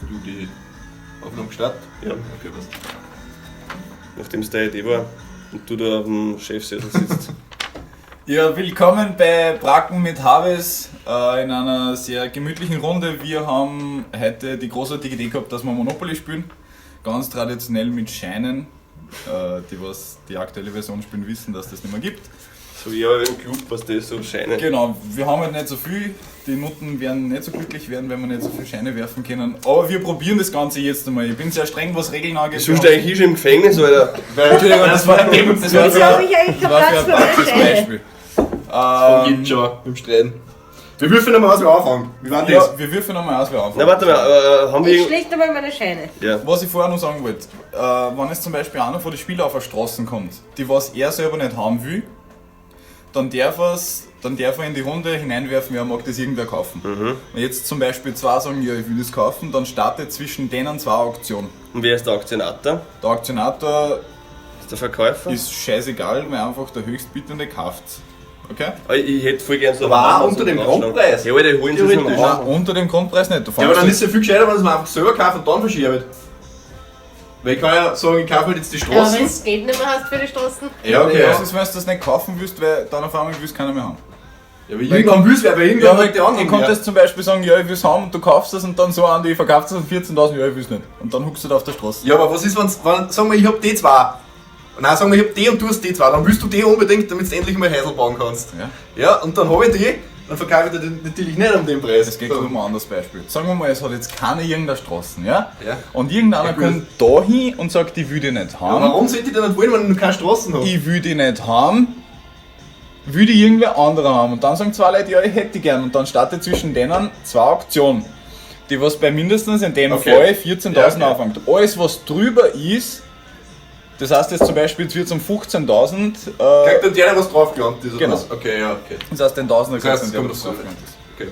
Du die Aufnahme gestartet? Ja. Okay, passt. Nachdem es deine Idee war und du da auf dem Chefsessel sitzt. Ja, willkommen bei Bracken mit Harves in einer sehr gemütlichen Runde. Wir haben heute die großartige Idee gehabt, dass wir Monopoly spielen. Ganz traditionell mit Scheinen. Die, was die aktuelle Version spielen, wissen, dass das nicht mehr gibt. So wie aber im Club, was das so Scheine. Genau, wir haben halt nicht so viel. Die Nutten werden nicht so glücklich werden, wenn wir nicht so viele Scheine werfen können. Aber wir probieren das Ganze jetzt einmal. Ich bin sehr streng, was Regeln angeht. Bist du eigentlich hier schon im Gefängnis, Alter? Entschuldigung, das war Wieso habe ich eigentlich das keinen war Platz für ein für praktisches meine Scheine? Beispiel. Das geht schon mit dem Streiten. Wir würfeln einmal aus, wir anfangen. Wie war das? Ja, wir würfeln einmal aus, wer anfängt. Na warte mal, haben Ich wir. schlichte mal meine Scheine. Ja. Was ich vorher noch sagen wollte, wenn jetzt zum Beispiel einer von den Spielern auf der Straße kommt, die was er selber nicht haben will, dann darf er in die Runde hineinwerfen, wer mag das irgendwer kaufen. Wenn jetzt zum Beispiel zwei sagen, ja, ich will das kaufen, dann startet zwischen denen zwei Auktionen. Und wer ist der Auktionator? Der Auktionator Ist der Verkäufer? ist scheißegal, weil einfach der Höchstbietende kauft. Okay? Aber ich hätte voll gern so. Aber auch einen unter dem draufschlagen. Grundpreis. Ja, Alter, holen sie es Theoretisch. noch Ah, unter dem Grundpreis nicht. Du Ja, aber dann fängst ist es ja viel gescheiter, wenn es man einfach selber kauft und dann verschiebt. Weil ich kann ja sagen, ich kaufe halt jetzt die Aber wenn Straßen. du das Geld nicht mehr hast für die Straßen. Ja, okay. Was ist, wenn du das nicht kaufen willst, weil dann auf einmal willst du keiner mehr haben. Ja, aber irgendwann willst du, weil Ja, irgendwann aber hat die anderen. ich konnte jetzt zum Beispiel sagen, ja, ich will's haben und du kaufst das und dann so an, ich verkaufst das um 14.000, ja, ich will's nicht. Und dann huckst du da auf der Straße. Ja, aber was ist, wenn's, wenn, sagen wir, ich hab die zwei. Nein, sagen wir, ich hab die und du hast die zwei. Dann willst du die unbedingt, damit du endlich mal Häusl bauen kannst. Ja. Ja, und dann hab ich die, dann verkaufe ich dir den natürlich nicht um den Preis. Es geht so. um ein anderes Beispiel. Sagen wir mal, es hat jetzt keine irgendeine Straßen, ja? Ja. Und irgendeiner Ja, gut. kommt da hin und sagt, ich will die nicht Ja, haben. warum sollte ich die nicht wollen, wenn ich noch keine Straßen habe? Ich will die nicht haben. Will die irgendwer anderer haben. Und dann sagen zwei Leute, ja, ich hätte die gern. Und dann startet zwischen denen zwei Auktionen. Die was bei mindestens in dem Okay. Fall 14.000 Ja, okay. anfängt. Alles, was drüber ist, das heißt jetzt zum Beispiel, jetzt wird es um 15.000. Kriegt dann der, der was draufgelandet ist, oder Genau. was? Okay, ja, okay. Das heißt, den Tausender Das heißt, kriegt es dann der, kommt was auf so draufgelandet ist. Okay.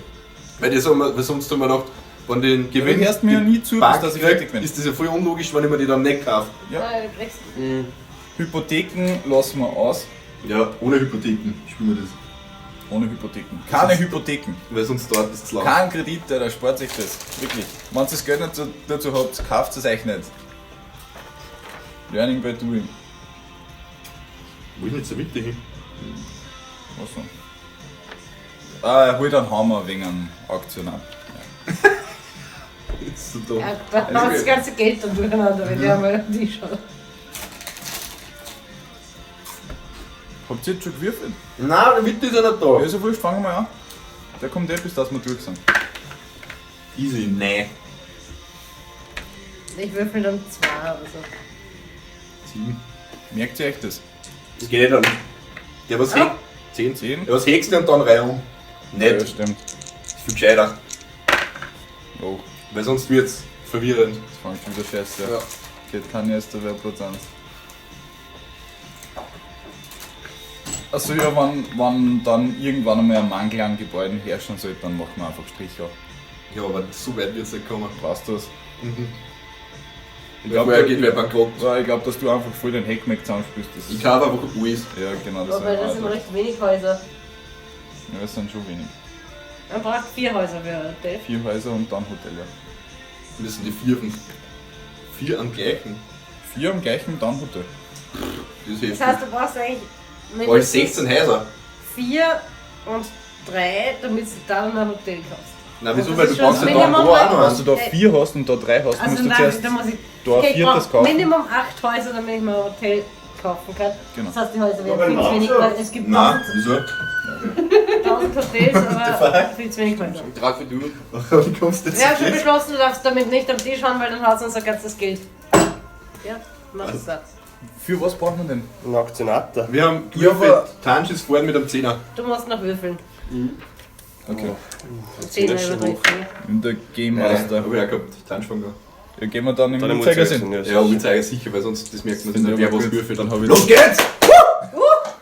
Weil, das haben wir, weil sonst haben wir gedacht, wenn den Gewinn. Du hörst mir ja nie zu, bis Bank dass ich kriegt, fertig bin. Ist das ja voll unlogisch, wenn ich mir die dann nicht kaufe. Ja. Ah, du kriegst Hypotheken lassen wir aus. Ja, ohne Hypotheken spielen wir das. Ohne Hypotheken. Keine Hypotheken. Weil sonst dauert das zu lang. Kein Kredit, der spart sich das. Wirklich. Wenn ihr das Geld nicht dazu habt, kauft es euch nicht. Learning by doing. Wo ist denn jetzt der Mitte hin? Was denn? Ah, er holt einen Hammer wegen einem Auktionar. Das ist so dumm. Ja, da haut das ganze Geld dann durcheinander, wenn der mal die schaut. Habt ihr jetzt schon gewürfelt? Nein, der Mitte ist ja nicht da. Ja, ist ja wurscht, fangen wir mal an. Der kommt eh, bis dass wir durch sind. Easy, nein. Ich würfel dann zwei oder so. 7. Merkt ihr euch das? Das geht nicht dann. Der was Ah. 10. 10? Der was hexte und dann rein um. Ja, Nicht. stimmt. Ist viel gescheiter. Oh, Weil sonst wird's verwirrend. das fängt schon wieder scheiße. Ja. Geht kein erster, wer Platz 1. Also ja, wenn dann irgendwann einmal ein Mangel an Gebäuden herrschen sollte, dann machen wir einfach Striche. Ja, aber so weit wird's nicht kommen. Weißt du das? Ich glaube, vorher geht wer bankrott. Ja, ich glaube, dass du einfach voll den Heckmeck zusammenspielst. Das Ich ist, kaufe einfach alles. ja, genau, das Wobei, ist das sind recht wenig Häuser. Ja, das sind schon wenig. Man braucht 4 Häuser für ein Hotel. 4 Häuser und dann Hotel, ja. Müssen die vier von. Vier am gleichen. 4 am gleichen, dann Hotel. Das ist heftig. Das heißt, du brauchst eigentlich Brauche ich 16 Häuser. 4 und 3, damit du dann ein Hotel kaufst. Nein, wieso? Das Weil ist du schon brauchst ja das dann da Minimum, auch noch Wenn eins. du da 4 hast und da 3 hast, Also musst du nein, zuerst da muss ich da ein okay, ich viertes brauch kaufen. Minimum 8 Häuser, damit ich mir ein Hotel kaufen kann. Genau. Das heißt, die Häuser werden viel zu wenig, weil es gibt Nein, wieso? 1000 Hotels, aber viel zu wenig Häuser. Drei für du. Wie kommst du jetzt Wir haben auf schon das? beschlossen, du darfst damit nicht am Tisch hauen, weil dann haut unser ganzes Geld. Ja, mach das. Für was braucht man denn? Ein Auktionator. Wir haben Ja, aber- gewürfelt. Tansch ist vorhin mit einem Zehner. Du musst noch würfeln. Okay. 10 ist schon über hoch. In der Game Master. Hab ich auch gehabt. Tansch von Ja, gehen wir dann im Dann im Uhrzeigersinn. Uhrzeigersinn, Ja, Uhrzeiger sicher, weil sonst das merkt man Finde nicht, ich wer aber was gut. würfelt. Dann hab ich Los geht's!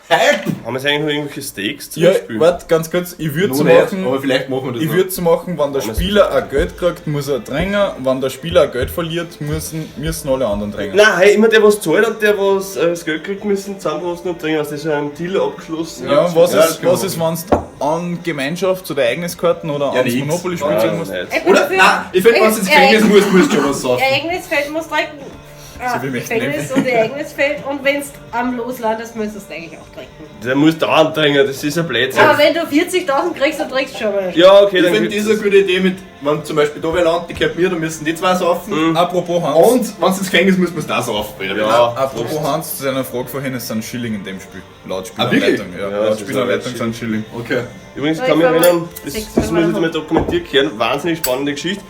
Hype! Haben wir jetzt eigentlich noch irgendwelche Stakes zum Ja, Spiel? warte, ganz kurz, ich würde Noch so nicht, machen. aber vielleicht machen wir das Ich noch. würde so machen, wenn der Haben wir's Spieler ein Geld kriegt, muss er drängen. Wenn der Spieler ein Geld verliert, müssen alle anderen drängen. Nein, hey, immer der, was zahlt und der, was das Geld kriegt, müssen zusammenpassen und trinken. Das ist ja ein Deal abgeschlossen. Ja, und was Ja, das ist, können wir was ist, wenn du an Gemeinschafts- oder Ereigniskarten oder Ja, ans nix. Monopoly spielen Nein, musst? nicht. Ich bin Oder? dafür. Nein, ich finde, wenn du ins Gefängnis musst, musst du schon was saufen. Ereignisfeld muss trinken. Ah, So wie möchten Gefängnis und Ereignisfeld. Und wenn du am Loslandest, müsstest du eigentlich auch trinken. Der muss dauernd trinken, das ist ein Blödsinn. Aber wenn du 40.000 kriegst, dann trinkst du schon mal. Ja, okay, Ich dann finde das eine gute Idee mit, wenn zum Beispiel da wer landet, die gehört mir, dann müssen die zwei saufen. Apropos Hans, Und wenn sie ins Gefängnis müssen, müssen sie auch saufen. Alter. Ja. apropos Hans, zu deiner Frage vorhin, es sind Schilling in dem Spiel. Laut Ah, wirklich? Spielanleitung. Ja, Ja, laut das ist Spielanleitung ein sind Schilling. Okay. Übrigens So, kann ich mich fahr mal erinnern, das, sechs das muss ich jetzt Mal mal dokumentiert kehren, wahnsinnig spannende Geschichte.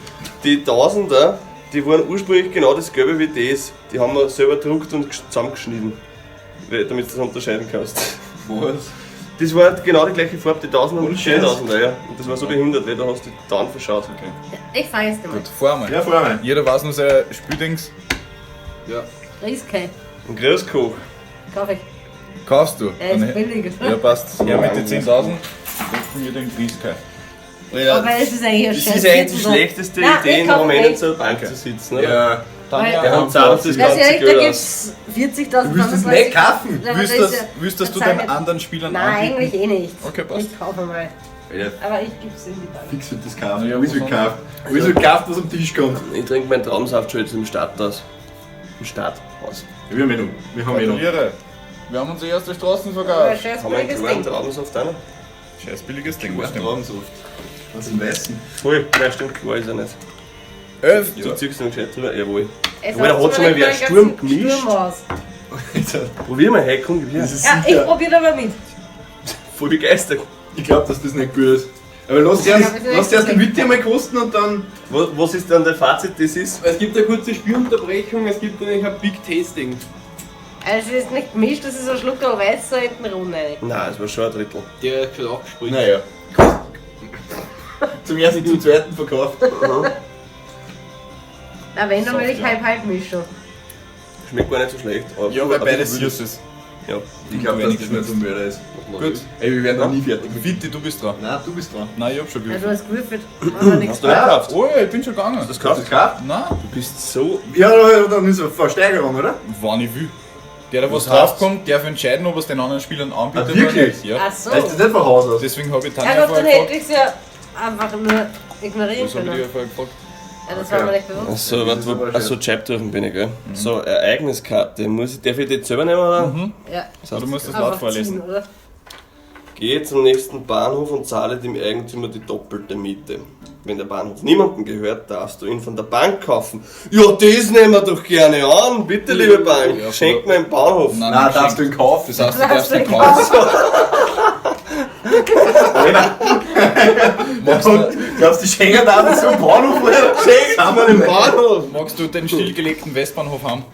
Die Tausender, die waren ursprünglich genau das gelbe wie das. Die haben wir selber gedruckt und zusammengeschnitten, damit du das unterscheiden kannst. Was? Das war genau die gleiche Farbe, die Tausender und Ohne die Scheiß. Zehntausender, ja. Und das war so behindert, weil da hast du die dann verschaut. Okay. Ich fange jetzt einmal. Gut, vor einmal. Ja, vor allem. Jeder weiß noch sein Spieldings. Ja. Rieskein. Und Grüßkoch. Kauf ich. Kaufst du? Er ist Dann- billig. Ja, passt. Her mit den 10.000. Kaufen wir den Grieskai. Aber es ist eigentlich ein Das scheiß ist eigentlich die Viertel. schlechteste Nein, Idee, ich in kauf Rumänien echt. zur Bank Okay. zu sitzen, oder? Ja. Tanja, Der hat zahlt das Ganz ganze ehrlich, da Geld aus. gibt's 40.000 Du willst das nicht kaufen? Nein, aber Willst das das, ist ja- willst das du da zahl den ich- anderen Spielern Nein, anbieten? eigentlich eh nicht. Okay, passt. Ich kaufe mal. Alter, Aber ich geb's in die Bank. fix wird das kaufen. Ja, Alles wo wird sonst? gekauft. Alles wird gekauft, was am Tisch kommt. Ich trinke meinen Traumsaft schon jetzt im Stadthaus. Im Stadthaus. Ja, wir haben eh noch. Wir haben eh noch. Gratuliere. Wir haben unsere erste Aber Straßenvergabe. scheiß Haben wir einen billiges kleinen Ding. Traubensaft auch noch? Scheiß billiges Ding, das stimmt. Traubensaft. Was im Weißen. Voll, nein, stimmt, klar ist er nicht. 11. Du ziehst noch gescheit drüber, jawohl. Es Aber da hat schon mal wer den ganzen Sturm gemischt. Sturm aus. Alter, Probier mal, hey, komm, gib her. das ist Ja, ich sicher. probiere aber mit. Voll begeistert. Ich glaube, dass das nicht gut ist. Aber lass Ja, erst, aber das ist lass erst den Witti einmal kosten und dann. Was ist dann dein Fazit? Das ist. Es gibt eine kurze Spielunterbrechung, es gibt nämlich ein Big Tasting. Also es ist nicht gemischt, das ist ein Schluckerl Weißer in den Runden rein. Nein, es war schon ein Drittel. Der ist schon aufgespritzt. Naja. Zum ersten, zum zweiten verkauft. Na wenn, dann will ich Soft, ja. halb-halb mischen. Schmeckt gar nicht so schlecht. Aber Ja, weil ein beides bisschen süß ist. Ja. Ich glaube, dass das nicht so ein Mörder ist. Gut. Ey, wir werden noch nie fertig. Witti, du bist dran. Nein, du bist dran. Nein, ich hab schon Ja, du gewürfelt. hast gewürfelt. Aber nichts. Hast du nicht gekauft? Oh ja, ich bin schon gegangen. Hast du das Hast du gekauft? das gekauft? Nein, Du bist so. Ja, ja, dann ist eine Versteigerung, oder? wann ich will. Der, der was Was heißt? draufkommt, darf entscheiden, ob er es den anderen Spielern anbietet Ah, wirklich? oder nicht. Ja. Ach so. Weißt du das nicht von Haus aus? Deswegen habe ich Ja Tanja gut, dann vorher hätte gefragt. ich es ja einfach nur ignorieren Was habe ich können. dich ja vorher gefragt? Ja, das Okay. war mir nicht bewusst. Achso, Das ist aber warte, achso, Chap durch bin ich, gell? So, Ereigniskarte. Muss ich, darf ich die jetzt selber nehmen, oder? Mhm. Ja. Das heißt, Du musst das laut Einfach vorlesen. ziehen, oder? Gehe zum nächsten Bahnhof und zahle dem Eigentümer die doppelte Miete. Wenn der Bahnhof niemandem gehört, darfst du ihn von der Bank kaufen. Ja, das nehmen wir doch gerne an. Bitte, liebe Bank, Ja, schenk mir einen Bahnhof. Nein, Nein, darfst du ihn kaufen? Das heißt, du Darfst darfst du ihn ihn kaufen. Magst du, Glaubst du, die Schenker da so einen Bahnhof? Oder? Schenk mir den Bahnhof! magst du den stillgelegten Westbahnhof haben?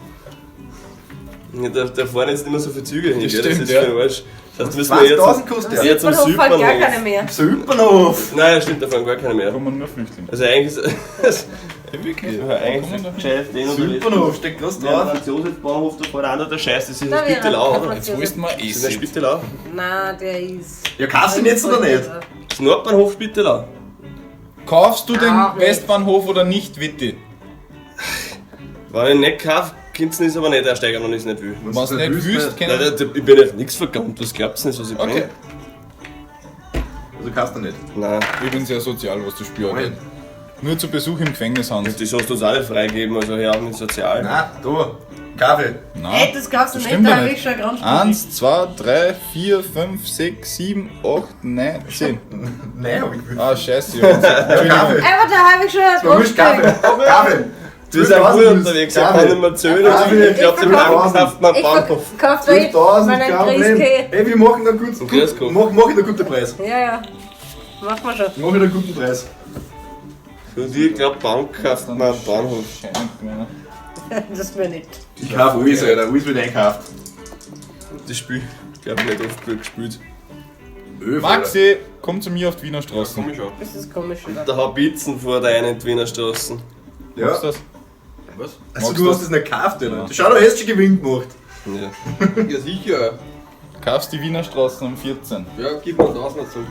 Ja, da fahren jetzt nicht mehr so viele Züge hin, Das gell? Das stimmt, ist ja. für den Arsch. Das heißt, müssen wir jetzt, 20.000 kostet der. Ja, zum Bahnhof fahren gar Südbahnhof. keine mehr. Südbahnhof. Nein, stimmt, da fahren gar keine mehr. Kommen nur Flüchtlinge. Also eigentlich ist Ja, wirklich. ja, eigentlich Kommen ist da- gescheit den oder Südbahnhof, steckt was Der drauf. Franz Josef Bahnhof, da fährt einer der Scheiß, das ist Da das wäre Spittelau, kein oder? Jetzt wolltest du mal Das ist ein eh Spittelau. Nein, der ist. Ja, kaufst du ihn jetzt oder nicht? Das Nordbahnhof Spittelau. Kaufst du den Auch nicht. Westbahnhof oder nicht, Witti? Wenn ich nicht kaufe, könnt's nicht aber nicht ersteigern und ich es nicht will. Wenn du nicht willst, Nein, können da- ich bin echt nichts vergammt, was glaubst du nicht, was ich Okay. Also kaufst du nicht. bin? Nein, Ich bin sehr sozial, was das Spiel angeht. Nur zu Besuch im Gefängnis, Hans. das hast du uns alle freigeben, also hör auf mit sozial. Nein, da. Kaffee. Nein. Ey, das kaufst du Das nicht, stimmt da ja habe nicht. ich schon ganz 1, 2, 3, 4, 5, 6, 7, 8, 9, 10. Nein, hab ich gewürfelt. Ah, scheiße. Ich hab's- Entschuldigung. Kaffee. Aber da habe ich schon Das war wurscht, Kaffee. Kaffee. Du bist auch gut unterwegs, ich kann nicht mehr zählen und ich glaub, den Bank kauft man Ich Bahnhof. verkauf da jetzt 12.000, meinen kein Problem. Grießkee. Ey, wir machen da gut, Grüß Gott. mach ich da guten Preis. Ja, ja. Machen wir schon. Mach ich da guten Preis. Und ich glaub, Bank kauft man Bahnhof. Das ist mir nicht. Ich kauf alles, Alter. Alles wird einkauft. Das Spiel, ich glaub, nicht oft gut gespielt. Öf, Maxi, komm zu mir auf die Wiener Straße. Komm ich schon. Das ist komisch, oder? Da Habitzen vor der einen Wiener Straße. Ja. Magst du das? Was? Also Magst du du hast das nicht gekauft, Alter. Schau, du hast schon Gewinn gemacht. Ja. Ja, sicher. Kaufst die Wiener Straße um 14. Ja, gib mir einen Tausender zurück.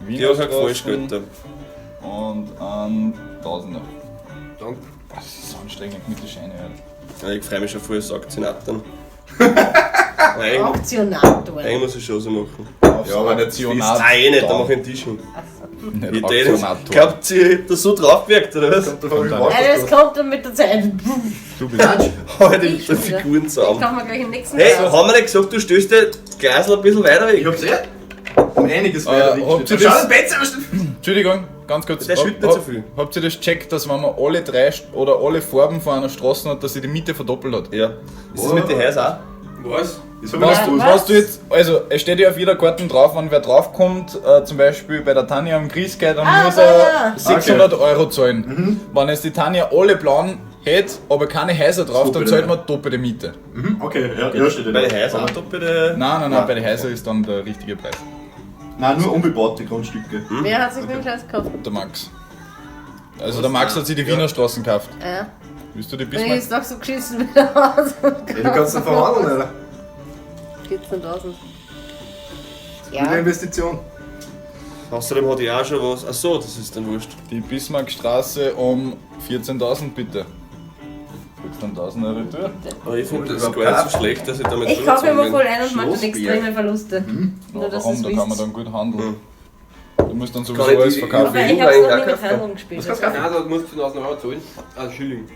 Die hat halt Falschgeld da. Und ein Tausender. Danke. Boah, das ist so anstrengend mit den Scheinen, Alter. Ja, ich freue mich schon voll, das Auktionator. Nein, Auktionator. eigentlich muss ich schon so machen. Aufs Ja, aber nicht Auktionat. Nein, eh nicht, da mache ich einen Tisch hin. Nicht Ich tät das- Auktionator. Glaubt ihr, ich hab da so drauf gewirkt, oder was? Kommt davon, wie Kommt war's Ja, das kommt dann mit der Zeit. Du bist. Heute Ich mit der schon wieder. Figuren Ich zusammen. kaufe mir gleich den nächsten Hey, Glas. haben wir nicht gesagt, du stößt das Glasl ein bisschen weiter weg? Ich hab's eh um einiges weiter habt ihr Schau, das- das Bett ist Entschuldigung, ganz kurz. Der schüttet nicht so viel. Habt ihr das checkt, dass wenn man alle drei oder alle Farben von einer Straße hat, dass sie die Miete verdoppelt hat? Ja. Ist das mit den Häusern auch? Was? Das hab ich Was, nicht du, gewusst. was du jetzt, also es steht ja auf jeder Karte drauf, wenn wer draufkommt, zum Beispiel bei der Tanja am Griesgei, dann Ah, muss da, er da. 600 Euro zahlen. Wenn jetzt die Tanja alle blauen hätte, aber keine Häuser drauf, dann Doppelte. zahlt man doppelte Miete. Mhm, okay, ja, ja, steht ja Bei da. den Häusern auch doppelte. Nein, nein, nein, bei den Häusern ist dann der richtige Preis. Nein, nur unbebaute Grundstücke. Wer hat sich den Scheiß gekauft? Der Max. Also der Max hat sich die Wiener Straßen gekauft. Ja. Willst du die Bin ich Bismarck? jetzt doch so geschissen wieder aus. Ja, du kannst dann verhandeln, Alter. 14.000. Gute Ja. Investition. Außerdem hatte ich auch schon was. Achso, das ist dann wurscht. Die Bismarckstraße um 14.000 bitte. Kriegst dann 1.000 Euro Retour. Aber ich finde das gar nicht so schlecht, dass ich damit Ich kaufe immer bin. voll ein und mache dann Schlossberg. extreme Verluste. Nur, Ja, dass warum? ihr's Da kann man wisst. dann gut handeln. Du musst dann sowieso Kann ich alles die- verkaufen. Aber ich hab's noch nie mit Kaufen? Handeln gespielt. Was kannst du kaufen? Nein, da musst du 1000 Euro zahlen. Ah, Schilling.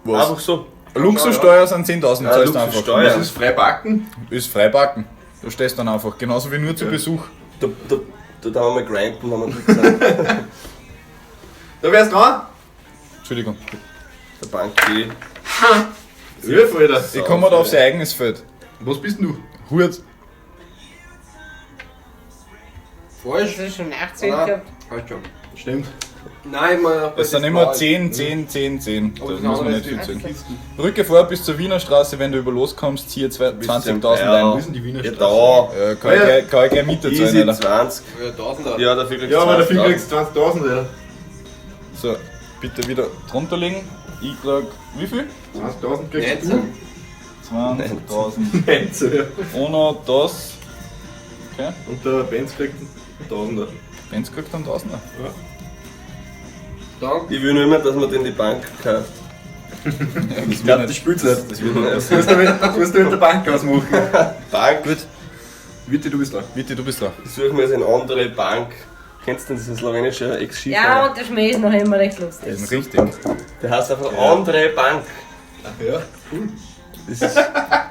Einfach so. Luxussteuer sind 10.000, Ja, zahlst du einfach. Luxussteuer. Das ist frei backen. Ist freibacken. Du stehst dann einfach. Genauso wie nur zu Besuch. Da, da, da, da haben wir grinden, haben wir gesagt. Da wär's dran. Entschuldigung. Der Bank die. Wirf, Alter. Ich komme da auf sein eigenes Feld. Was bist denn du? Hurt. Falsch? Das ist schon 18 Nein. gehabt. Halt schon. Stimmt. Nein, ich meine. Es sind immer 10, 10, 10, 10. Da Aber das muss man andere nicht ist viel die zählen. Kisten. Rücke vor bis zur Wiener Straße, wenn du über loskommst, ziehe 20.000 Ja. ein. Wo ist denn die Wiener Ja, Straße? da. Kann, ich gleich, kann ich gleich Miete Easy zahlen, Alter. 20. Ja, 1000er. Ja, dafür kriegst du Ja, aber dafür 20.000. kriegst du 20.000, Alter. So, bitte wieder drunter legen. Ich krieg wie viel? 20.000 kriegst du. 19. 20.000. 19, ja. Uno, dos. Okay. Und der Benz kriegt einen Tausender. Benz kriegt dann Tausender. Danke. Ich will nur immer, dass man den die Bank kauft. Ja, das Ich glaube, das spielt's nicht. Das wird nicht Das musst du mit, das musst du mit der Bank ausmachen. Bank? Gut. Bitte, du bist dran. Bitte, du bist dran. Ich suche mir jetzt eine andere Bank. Kennst du denn diesen slowenische Ex-Skifahrer? Ja, und der Schmäh ist noch immer recht lustig. Das ist richtig. Der heißt einfach andere Bank. Ach ja. Das ist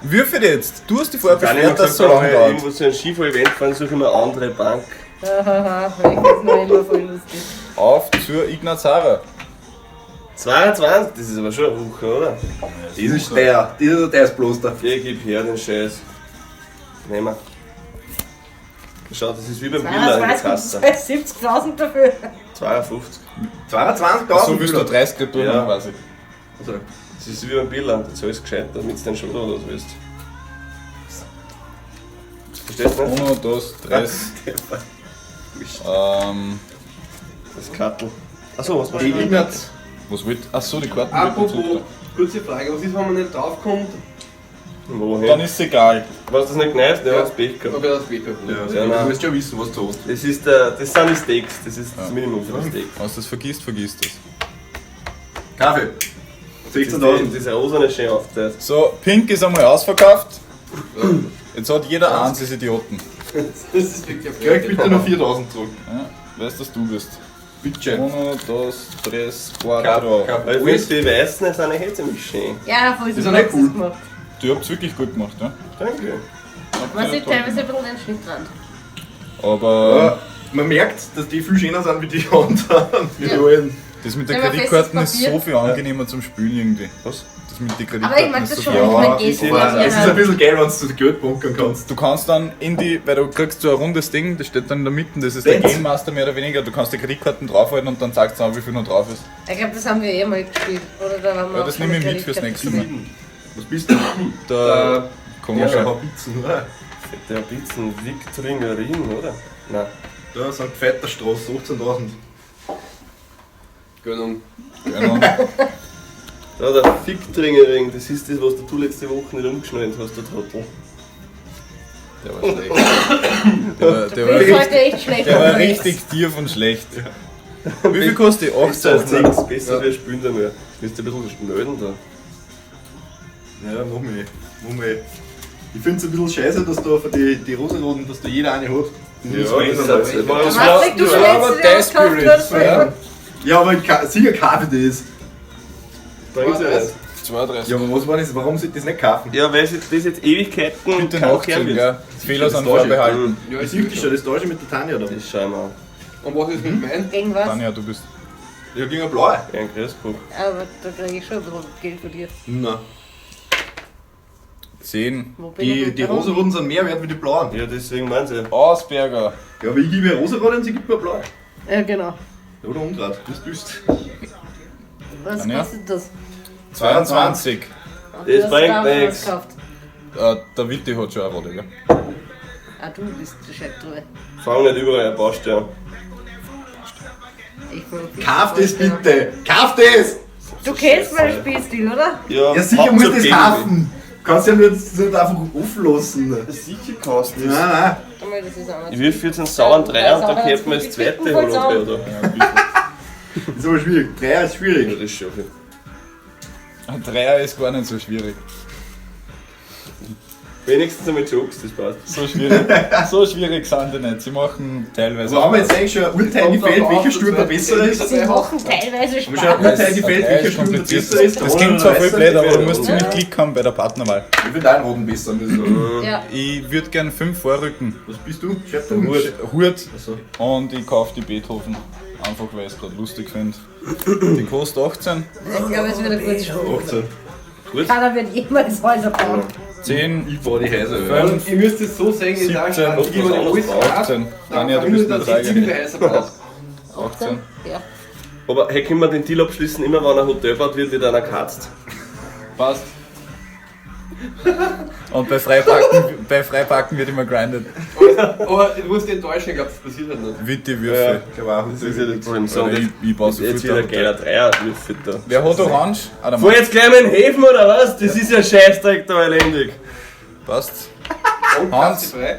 Würfel jetzt. Du hast dich vorher Dann beschwert, dass es so lange dauert. Irgendwo zu einem Skifahr-Event fahren, suche ich mir eine andere Bank. Hahaha, ich find's noch immer voll lustig. Auf zur Ignazara. 22, das ist aber schon eine Woche, oder? Das ist der. Das ist der ist bloß der. Ich gib her den Scheiß. Nehmen wir. Schau, das ist wie beim Billa in der Kasse. 70.000 dafür. 52. 22.000. So willst du 30 Retouren Ja. quasi. Also, Das ist wie beim Billa, das ist gescheit, damit du den schon los wirst. Verstehst du nicht? Uno, dos, tres. Das Kattel. Achso, was war die Ignaz. Was wollt? Achso, die Karten wird Apropos, zurück. kurze Frage, was ist, wenn man nicht draufkommt? Wohin? Dann ist es egal. Was das nicht nice? Der hat Pech gehabt. Okay, das geht ja. Ja, Ja, nein. du musst schon wissen, was du hast. Das, ist der, das sind die Steaks, das ist das Minimum für die Steaks. Wenn du das vergisst, vergisst das. Kaffee. Das ist 16.000. Diese rosane schön aufgeteilt. So, Pink ist einmal ausverkauft. Jetzt hat jeder eins, ist Idioten. Das ist wirklich eine Krieg bitte noch 4.000 zurück. Ja, weißt, dass du bist. Bitte. Uno, dos, tres, cuatro. Weil ich finde, die Weißen sind eigentlich eh ziemlich schön. Ja, voll Ist super. ja nicht cool. Gemacht. Du habt's wirklich gut gemacht, ja? Danke. Man sieht teilweise ein bisschen den Schnittrand. Aber Ja, man merkt, dass die viel schöner sind wie die anderen. Wie die Ja. alten. das mit den Wenn man Kreditkarten ist festes so Papier- viel angenehmer zum Spielen irgendwie. Was? Das mit den Aber ich Kreditkarten mag ist das so schon, viel wenn ich angenehmer. mein Geld Es ist ein habe. bisschen geil, wenn du Geld bunkern kannst. Du kannst dann in die, weil du kriegst so ein rundes Ding, das steht dann in der Mitte, das ist der Benz. Game Master mehr oder weniger, du kannst die Kreditkarten draufhalten und dann sagst du an, wie viel noch drauf ist. Ich glaube, das haben wir eh mal gespielt. Oder da waren wir Ja, auch das schon nehme ich mit fürs Kreditkarten. nächste Mal. Was bist du? Da kommen wir Ja, schon. Habitzen, oder? Fette Pizzen, Viktoringerin, oder? Nein. Da, St. Veiterstraße, 18.000. Gönnung. Genau. Da, der Ficktringering, das ist das, was du letzte Woche nicht umgeschnallt hast, der Trottel. Der war schlecht. Der war, der Du war, bist richtig, heute echt schlecht. der war unterwegs. richtig tief und schlecht. Wie viel kostet die? Besser als 18. nichts, besser wir spielen da mehr. Müsst ihr ein bisschen melden da. Ja, mach mich. Mach mich. Ich find's ein bisschen scheiße, dass da für die Rosaroten, dass da jeder eine hat. Das Ja, ist mir das aber- ist halt- Patrick, du Ja, schlägst aber dir was gekauft Desperate, hast. ja. Ja, aber ich sicher kaufe ich das. Bringt's ja nicht. 32. Ja, aber was war das? Warum soll ich das nicht kaufen? Ja, weil sie das jetzt Ewigkeiten Bitte kein nachziehen, Kern wird. gell? Fehler sind Das da vorbehalten. Ja, Ich ich sehe das schon, das da schon mit der Tanja da. Das schauen wir an. Und was ist mit meinem? Gegen was? Tanja, du bist. Ja, gegen eine blaue. Ja, ein Grüßbuch. Aber da kriege ich schon ein bisschen Geld von dir. Nein. 10. Wo bin ich Die, denn die da? rosaroten sind mehr wert wie die blauen. Ja, deswegen meinen sie. Ausberger. Ja, aber ich gebe ihr rosarote und sie gibt mir blaue. Ja, genau. Oder umgekehrt, das bist. Was Tanja? kostet das? 22. Und Das du hast bringt sogar schon was nix. gekauft. Der Witti hat schon eine Rolle, gell? Ah, du bist der Scheibtreu. Fang nicht überall eine Baustelle an. Ich bin Kauf das bitte! Kauf das! Du kennst meinen Spielstil, oder? Ja, sicher musst du das kaufen! Kannst ja nur nicht einfach offen lassen. Sicher kannst du Nein, das. nein. Warte mal, das ist anders. Ich wirf jetzt einen sauren Dreier und dann könnte man das zweite holen, oder? Das ist aber schwierig. Dreier ist Ja, schwierig. das ist schon okay. Ein Dreier ist gar nicht so schwierig. Wenigstens einmal Jokes, das passt. So schwierig, so schwierig sind die nicht. Sie machen teilweise. Also haben wir jetzt eigentlich schon ein Urteil gefällt, welcher Stuhl der besser ist? Sie machen teilweise Haben wir schon ein Spaß. Urteil gefällt, Ein Dreier welcher ist Stuhl der kompliziert. besser ist? Das klingt zwar voll blöd, aber du musst Ja. ziemlich Klick haben bei der Partnerwahl. Ich finde einen roten besser, muss ich sagen. Ja. Ich würde gern 5 vorrücken. Was bist du? Chef du? Hut, Hut Achso. und ich kaufe die Beethoven. Einfach weil ich es gerade lustig finde. Die kostet 18. Ich glaube, es wird ein gutes Spiel. 18. Keiner wird jemals Häuser bauen. 10, Ich baue die Häuser. ja. 5, Ihr müsst es so sehen, ich sage, 17, ich gebe euch alles 18. Tanja, du bist dass nur ich ziemlich 3. heißer brauche. 18. Ja. Aber hey, können wir den Deal abschließen, immer wenn ein Hotel baut wird, wird einer gekatzt. Passt. Und bei Freipacken wird immer grindet. Aber ich muss dich enttäuschen, ich glaube, das passiert halt nicht. Witte Würfel. Ich glaube auch. Das ist ja das Problem. So, Oder und ich baue jetzt, sofort jetzt wieder ein geiler Dreier würfel da. Wer hat Orange? Ah, der Fahr Max. jetzt gleich mit den Häfen oder was? Das ist ja Scheißdreck da elendig. Passt. Und Hans. Kasse frei.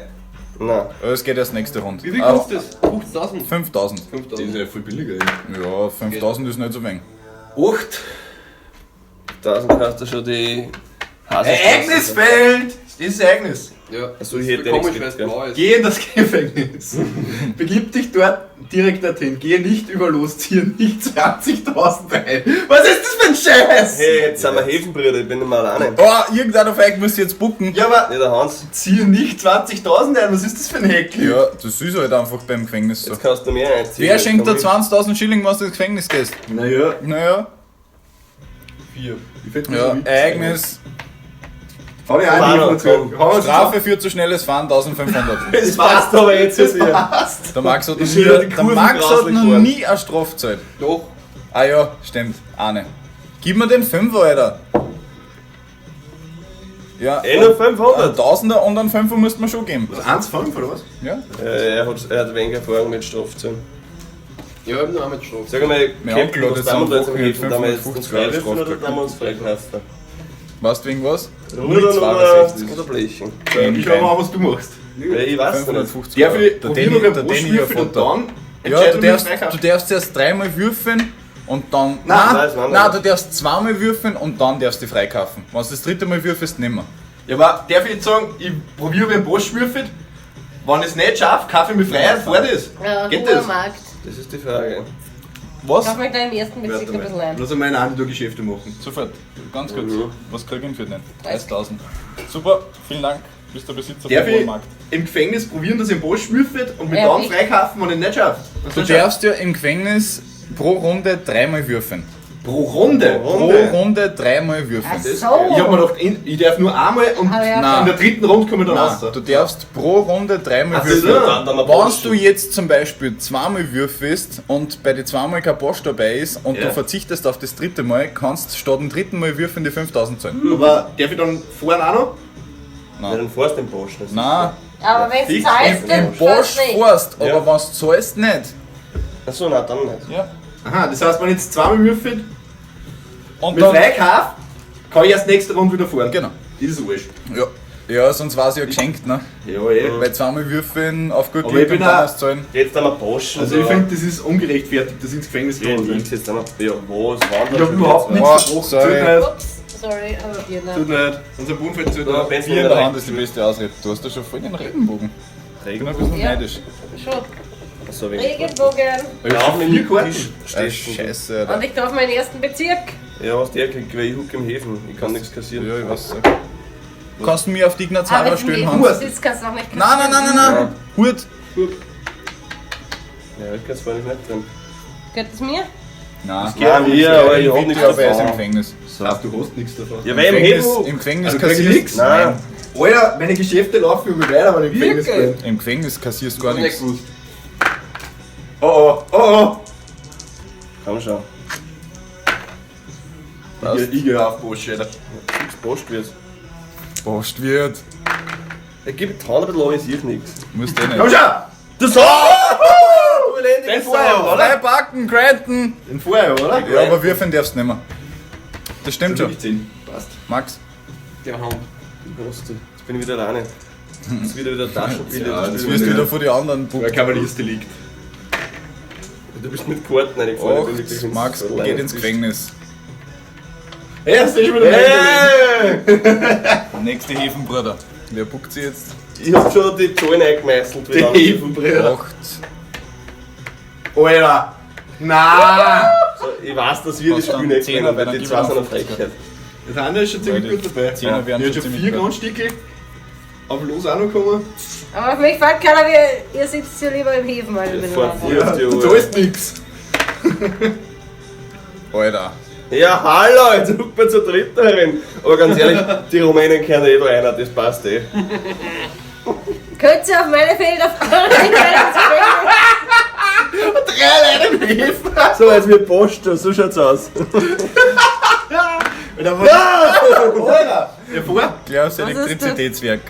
Nein. Es geht erst nächste Runde. Wie viel Ah, kostet das? 15.000? 5000. Das 5.000. ist ja viel billiger. ey. Ja, 5000 ist nicht so wenig. 8. 1000 hast du schon die Hasenstraße. Ereignisfeld! Das ist Ereignis. Ja. Achso, ich hätte Das ist nichts komisch, weil es gekriegt, blau ist. Geh in das Gefängnis. Begib dich dort direkt dorthin. Gehe nicht über los, ziehe nicht 20.000 ein. Was ist das für ein Scheiß? Hey, jetzt sind wir Häfenbrüder, ich bin nicht mehr alleine. Oh, irgendeiner von euch muss jetzt bucken. Ja, aber Ja, der Hans. ziehe nicht 20.000 ein. Was ist das für ein Häkel? Ja, das ist halt einfach beim Gefängnis so. Jetzt kannst du mehr einziehen. Wer schenkt dir Komm mit. 20.000 Schilling, wenn du ins Gefängnis gehst? Naja, Naja, vier. Ich find das ja, so witzig. Ereignis, Hau dir eine Manu, Information. komm. Hau uns Strafe für zu schnelles Fahren 1500. Das Passt aber jetzt zu dir. Passt. Der Max hat noch Ist nie, wieder die der Kurven Max hat grauslich noch geworden. nie eine Strafe gezahlt. Doch. Ah ja, stimmt, eine. Gib mir den Fünfer, Alter. Ja, Eh nur einen 500. Tausender und einen Fünfer müsste man schon geben. Was, 1,5 oder was? Ja? Er hat wenig Erfahrung mit Strafzahlen. Ja, ich hab noch einmal Strafe. Sag einmal, Mein Captain, Onkel hat was jetzt tun wir am da jetzt am Wochenende Häfen? Tun wir jetzt uns 550 Euro freiwürfen oder Strafe tun wir uns freikaufen? Weißt du wegen was? Rudern oder, 0,62. oder Blechen? Ich schau mal, was du machst. Ja, ich weiß nicht. 550 Darf Euro. ich Der probieren, Danny, ob ich der einen Danny, ihr Brustwürfel und Vater. dann Ja, entscheiden, du ob ich darfst, freikaufe? du darfst erst dreimal würfeln und dann. Nein, Nein, nein, das war nein, nicht. du darfst zweimal würfeln und dann darfst du dich freikaufen. Wenn du das dritte Mal würfelst, nimmer. Ja, aber darf ich jetzt sagen, ich probiere, ob ich einen Bosch würfel? Wenn ich es nicht schaffe, kaufe ich mich frei und fahr das. Ja, Geht hoher das? Markt. Das ist die Frage. Was? Kauf mir gleich im ersten Bezirk ein bisschen ein. Lass einmal einen anderen Geschäfte machen. Sofort, ganz kurz. Mhm. Was krieg ich denn für den? 30.000. Super, vielen Dank. Bist der Besitzer Darf vom ich Markt. im Gefängnis probieren, dass ich einen Bosch würfel und mich Ja, dann ich- freikaufen, wenn ich nicht schaffe? Wenn's Du nicht schaffe? darfst ja im Gefängnis pro Runde dreimal würfeln. Pro Runde? Pro Pro Runde. Runde dreimal würfeln. Ach so. Ich hab mir gedacht, ich darf nur einmal und Ah, ja. Nein. in der dritten Runde komme ich dann Nein, raus. du darfst pro Runde dreimal Ach würfeln. so, dann dann Wenn du jetzt zum Beispiel zweimal würfelst und bei den zweimal kein Bosch dabei ist und Ja. du verzichtest auf das dritte Mal, kannst statt dem dritten Mal würfeln die 5000 zahlen. Aber darf ich dann fahren auch noch? Ja, dann fährst du den Bosch. Das ist Nein, Aber wenn du Fix. zahlst, im dann Bosch zahlst nicht. fährst, aber Ja. wenn du zahlst, nicht. Achso, nein, dann nicht. Ja. Aha, das heißt, wenn ich jetzt zweimal würfel, Und Mit dann, Freikauf kann ich erst nächste Runde wieder fahren. Genau. Das ist wurscht. Ja. Ja, sonst war es ja geschenkt, ne? Ja, eh. Weil zweimal würfeln auf gut Aber Glück ich bin und dann auch- auszahlen. Jetzt haben wir Poschen. Also ich finde, das ist ungerechtfertigt, dass ich ins Gefängnis Ja, gekommen bin. nix, jetzt haben wir. Ja, was? Wann? Ich hab überhaupt nichts Oh, verbrochen. sorry. Zählt nicht. Ups, sorry, aber Bier Tut nicht. nicht. Unser Bodenfeld zählt Ja, nicht. wenn's Bier nicht in der reicht. Hand ist die beste Ausrede. Du hast ja schon voll den Regenbogen. Ich bin ein bisschen Ja. neidisch. Schon. So wenig. Regenbogen. Ja, auf dem Vier Karten. Tisch Äh, stehst du. Scheiße, Und Alter. ich darf meinen ersten Bezirk. Ja, was der kriegt, weil ich huck im Häfen. Ich kann nichts kassieren. Ja, ich weiß. Kannst du mir auf die Ignazara Aber stellen, im Hans? Besitz kannst du auch nicht Nein, nein, nein, nein, nein. Hut. Ja, ich kann's vorhin nicht drin. Gehört das mir? Nein. Nein, mir, aber ich hab nichts Aber er ist im davon. Gefängnis. Ach, du hast nichts davon. Ja, weil im Gefängnis, Häfen. im Gefängnis Also krieg ich kassierst nix? Nein. Alter, meine Geschäfte laufen über weiter, wenn ich im Gefängnis bin. Im Gefängnis kassierst du gar Nicht nichts. gewusst. Oh oh, oh oh. Komm schon. Ich geh auf Porsche, Alter. Fix Post wird's. Post wird. Er gibt die Hand ein bisschen an, ich sehe nichts. Musst eh Komm nicht. schon! Das oh! Du elendige Den vorher, Sau! oder? Drei Backen, Granton! Den vorher, oder? Ja, aber würfeln darfst du nicht mehr. Das stimmt schon. Wirklich 10. Passt. Max. Der Hand. Prost, Jetzt bin ich wieder alleine. Jetzt wieder Taschenspiele. Ja, Jetzt wirst du wieder vor die anderen Weil buchen. Kavaliersdelikt. Du bist mit Karten reingefahren. ich bin wirklich Acht, ins- Max alleine geht ins Tisch. Gefängnis. Hey, hast du schon wieder Hey! Nächste Häfenbruder. Wer buckt sie jetzt? Ich hab schon die Zahlen eingemeißelt. Die Hefenbrüder. Acht. Alter! Na! So, ich weiß, dass wir das Was Spiel dann? nicht Zehner, gewinnen, weil weil dann die gib zwei ich sind eine noch Frechheit. Das andere ist schon ziemlich Weil gut dabei. Zehner wären Ich schon hab schon ziemlich vier gut. Grundstücke auf los auch noch gekommen. Aber auf mich fällt keiner, wie, ihr sitzt hier lieber im Häfen, alle Ja, fahr miteinander. voll auf die Du Uhr. zahlst nix. Alter. Ja, hallo, jetzt huckt man zu dritt da herin. Aber ganz ehrlich, die Rumänen kennen eh da einer, das passt eh. Könnt ihr auf meine Felder fahren? Ich werde ins Gefängnis. Drei Leute im Häfen. So, jetzt wird Post, so schaut's aus. Alter, was? Alter! Ja, vor. Gleich aufs Was ist das? Elektrizitätswerk.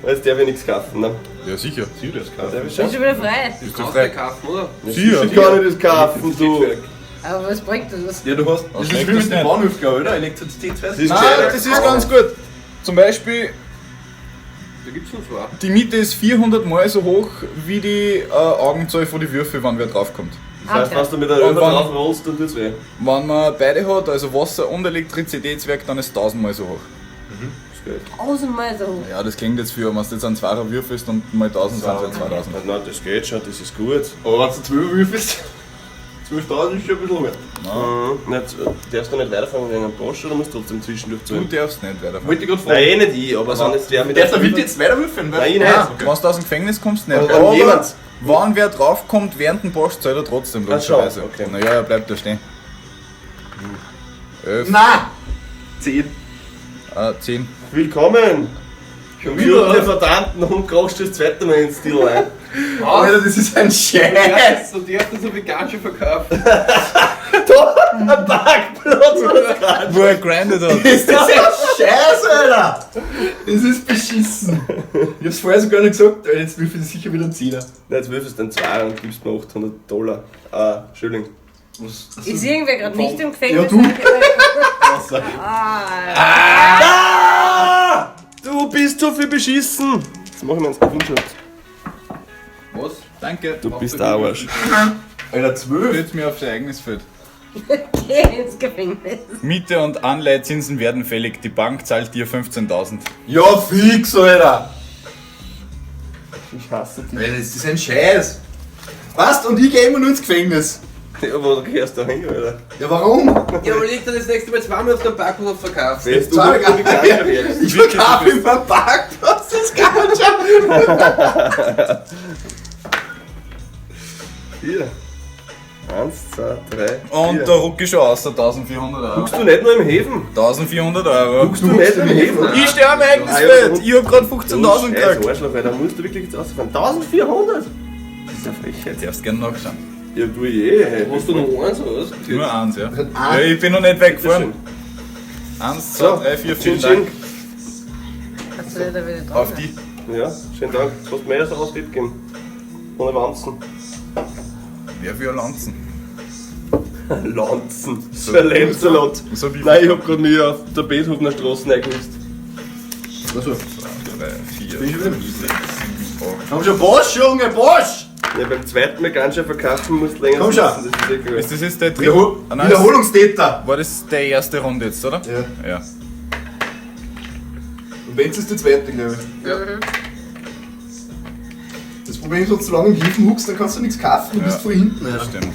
Jetzt darf ich nichts kaufen, ne? Ja, sicher. Sicher, das Darf ich Bist schon? schon wieder frei. Bist du Kannst frei? du kaufen, oder? Sicher. Ich kann nicht das kaufen, du. Aber was bringt das? Ja, du hast. Das ist schlecht wie mit ist dem nicht. Bahnhof, glaube ich, oder? Elektrizitätswerk. Das ist Nein, gescheiter. das ist ganz gut. Zum Beispiel, Da gibt's schon zwei. die Miete ist 400 Mal so hoch wie die Augenzahl von die Würfel, wenn wer draufkommt. Das heißt, wenn du mit der Und Römer wann- drauf rollst, dann tut's weh. Wenn man beide hat, also Wasser und Elektrizitätswerk, dann ist 1000 Mal so hoch. Das geht. Tausendmal so hoch. Ja, das klingt jetzt für, wenn du jetzt einen Zweier würfelst und mal 1000 sind es ja 2000. Nein, das geht schon, das ist gut. Aber wenn du 12 würfelst, 12.000 ist schon ein bisschen hart. Mhm. Nicht, darfst du nicht weiterfahren wegen einem Porsche oder musst du trotzdem zwischendurch Du zahlen? darfst nicht weiterfahren. Wollte ich gerade fragen. Nein, eh nicht ich, aber wenn jetzt wer mit Darf der Wirt jetzt weiter würfeln? Nein, ich nicht. Ah, okay. Wenn du aus dem Gefängnis kommst, nicht. Aber wenn jemand- wenn wer draufkommt während dem Post, zahlt er trotzdem, Ach schon, logischerweise. okay. Naja, er bleibt da stehen. 11, Nein! 10. 10. Willkommen! Schon Gute wieder? verdammten Hund krachst du das zweite Mal ins Stil ein. Alter, das ist ein Scheiß! Und die hast du so vegan verkauft. Da, ein Parkplatz, was gerade. Wo er grindet hat. Ist das ein Scheiß, Alter! Das ist beschissen. Ich hab's vorher sogar nicht gesagt, aber jetzt würfel ich sicher wieder einen Zehner. Nein, jetzt würfelst du einen Zweier und gibst mir 800 Dollar. Ah, Schilling. Was? Ist irgendwer gerade nicht im Gefängnis? Ja, du. Ah, Ah! Du bist so viel beschissen! Jetzt mach ich mir einen Screenshot. Was? Danke. Du bist der Arsch. Alter, 12. Jetzt mir auf sein eigenes Feld. geh ins Gefängnis. Miete und Anleihezinsen werden fällig. Die Bank zahlt dir 15.000. Ja, fix, Alter! Ich hasse dich. Alter, das ist ein Scheiß. Was? Und ich geh immer nur ins Gefängnis. Ja, wo gehst du hin, Alter? Ja, warum? Ja, überleg dann das nächste Mal zweimal auf dem Parkplatz und verkaufst. Weißt du, Zahl- wo du vegan wirst? Ich verkaufe immer Parkplatz, das kann schon. Hier. Eins, zwei, drei. Und vier. da ruck ich schon aus, 1400 Euro. Guckst du nicht nur im Häfen? 1400 Euro. Guckst du nicht im Häfen? Ich stehe am eigenes Ah, ja, Feld. du- Ich hab grad 15.000 Du Scheiß gekriegt. Arschloch, Alter, da musst du wirklich jetzt rausfahren. 1400? Das ist ja Frechheit. Darfst gerne nachschauen. Ja, du eh. Hey. Hast du noch eins oder was? Nur eins, ja. Ja, ich bin noch nicht weggefahren. Eins, zwei, drei, vier, vielen Chin, chin. Dank. Hast du da wieder drauf? Auf die. Ja, schönen Dank. Du hast mir erst aus Bett geben. Ohne Wanzen. Wer für Lanzen? Lanzen. Sir Lancelot. So wie Nein, ich hab grad mich auf der Beethovener Straße eingelöst. Also, 3, 4, Bin ich wieder? 5, 6, 7, 8. komm schon, Bosch, Junge, Bosch! Ja, beim zweiten Mal ganz schön verkaufen musst du länger Komm schon. sitzen, das ist eh klar. Ist das jetzt der dritte? Wiederhol Ah, nein, ist- Wiederholungstäter! War das der erste Runde jetzt, oder? Ja. Ja. Und wenn's ist die zweite, glaube ich. Ja. Das Problem ist, wenn du zu lange im Häfen huckst, dann kannst du nichts kaufen, du Ja. bist voll hinten, Alter. Stimmt.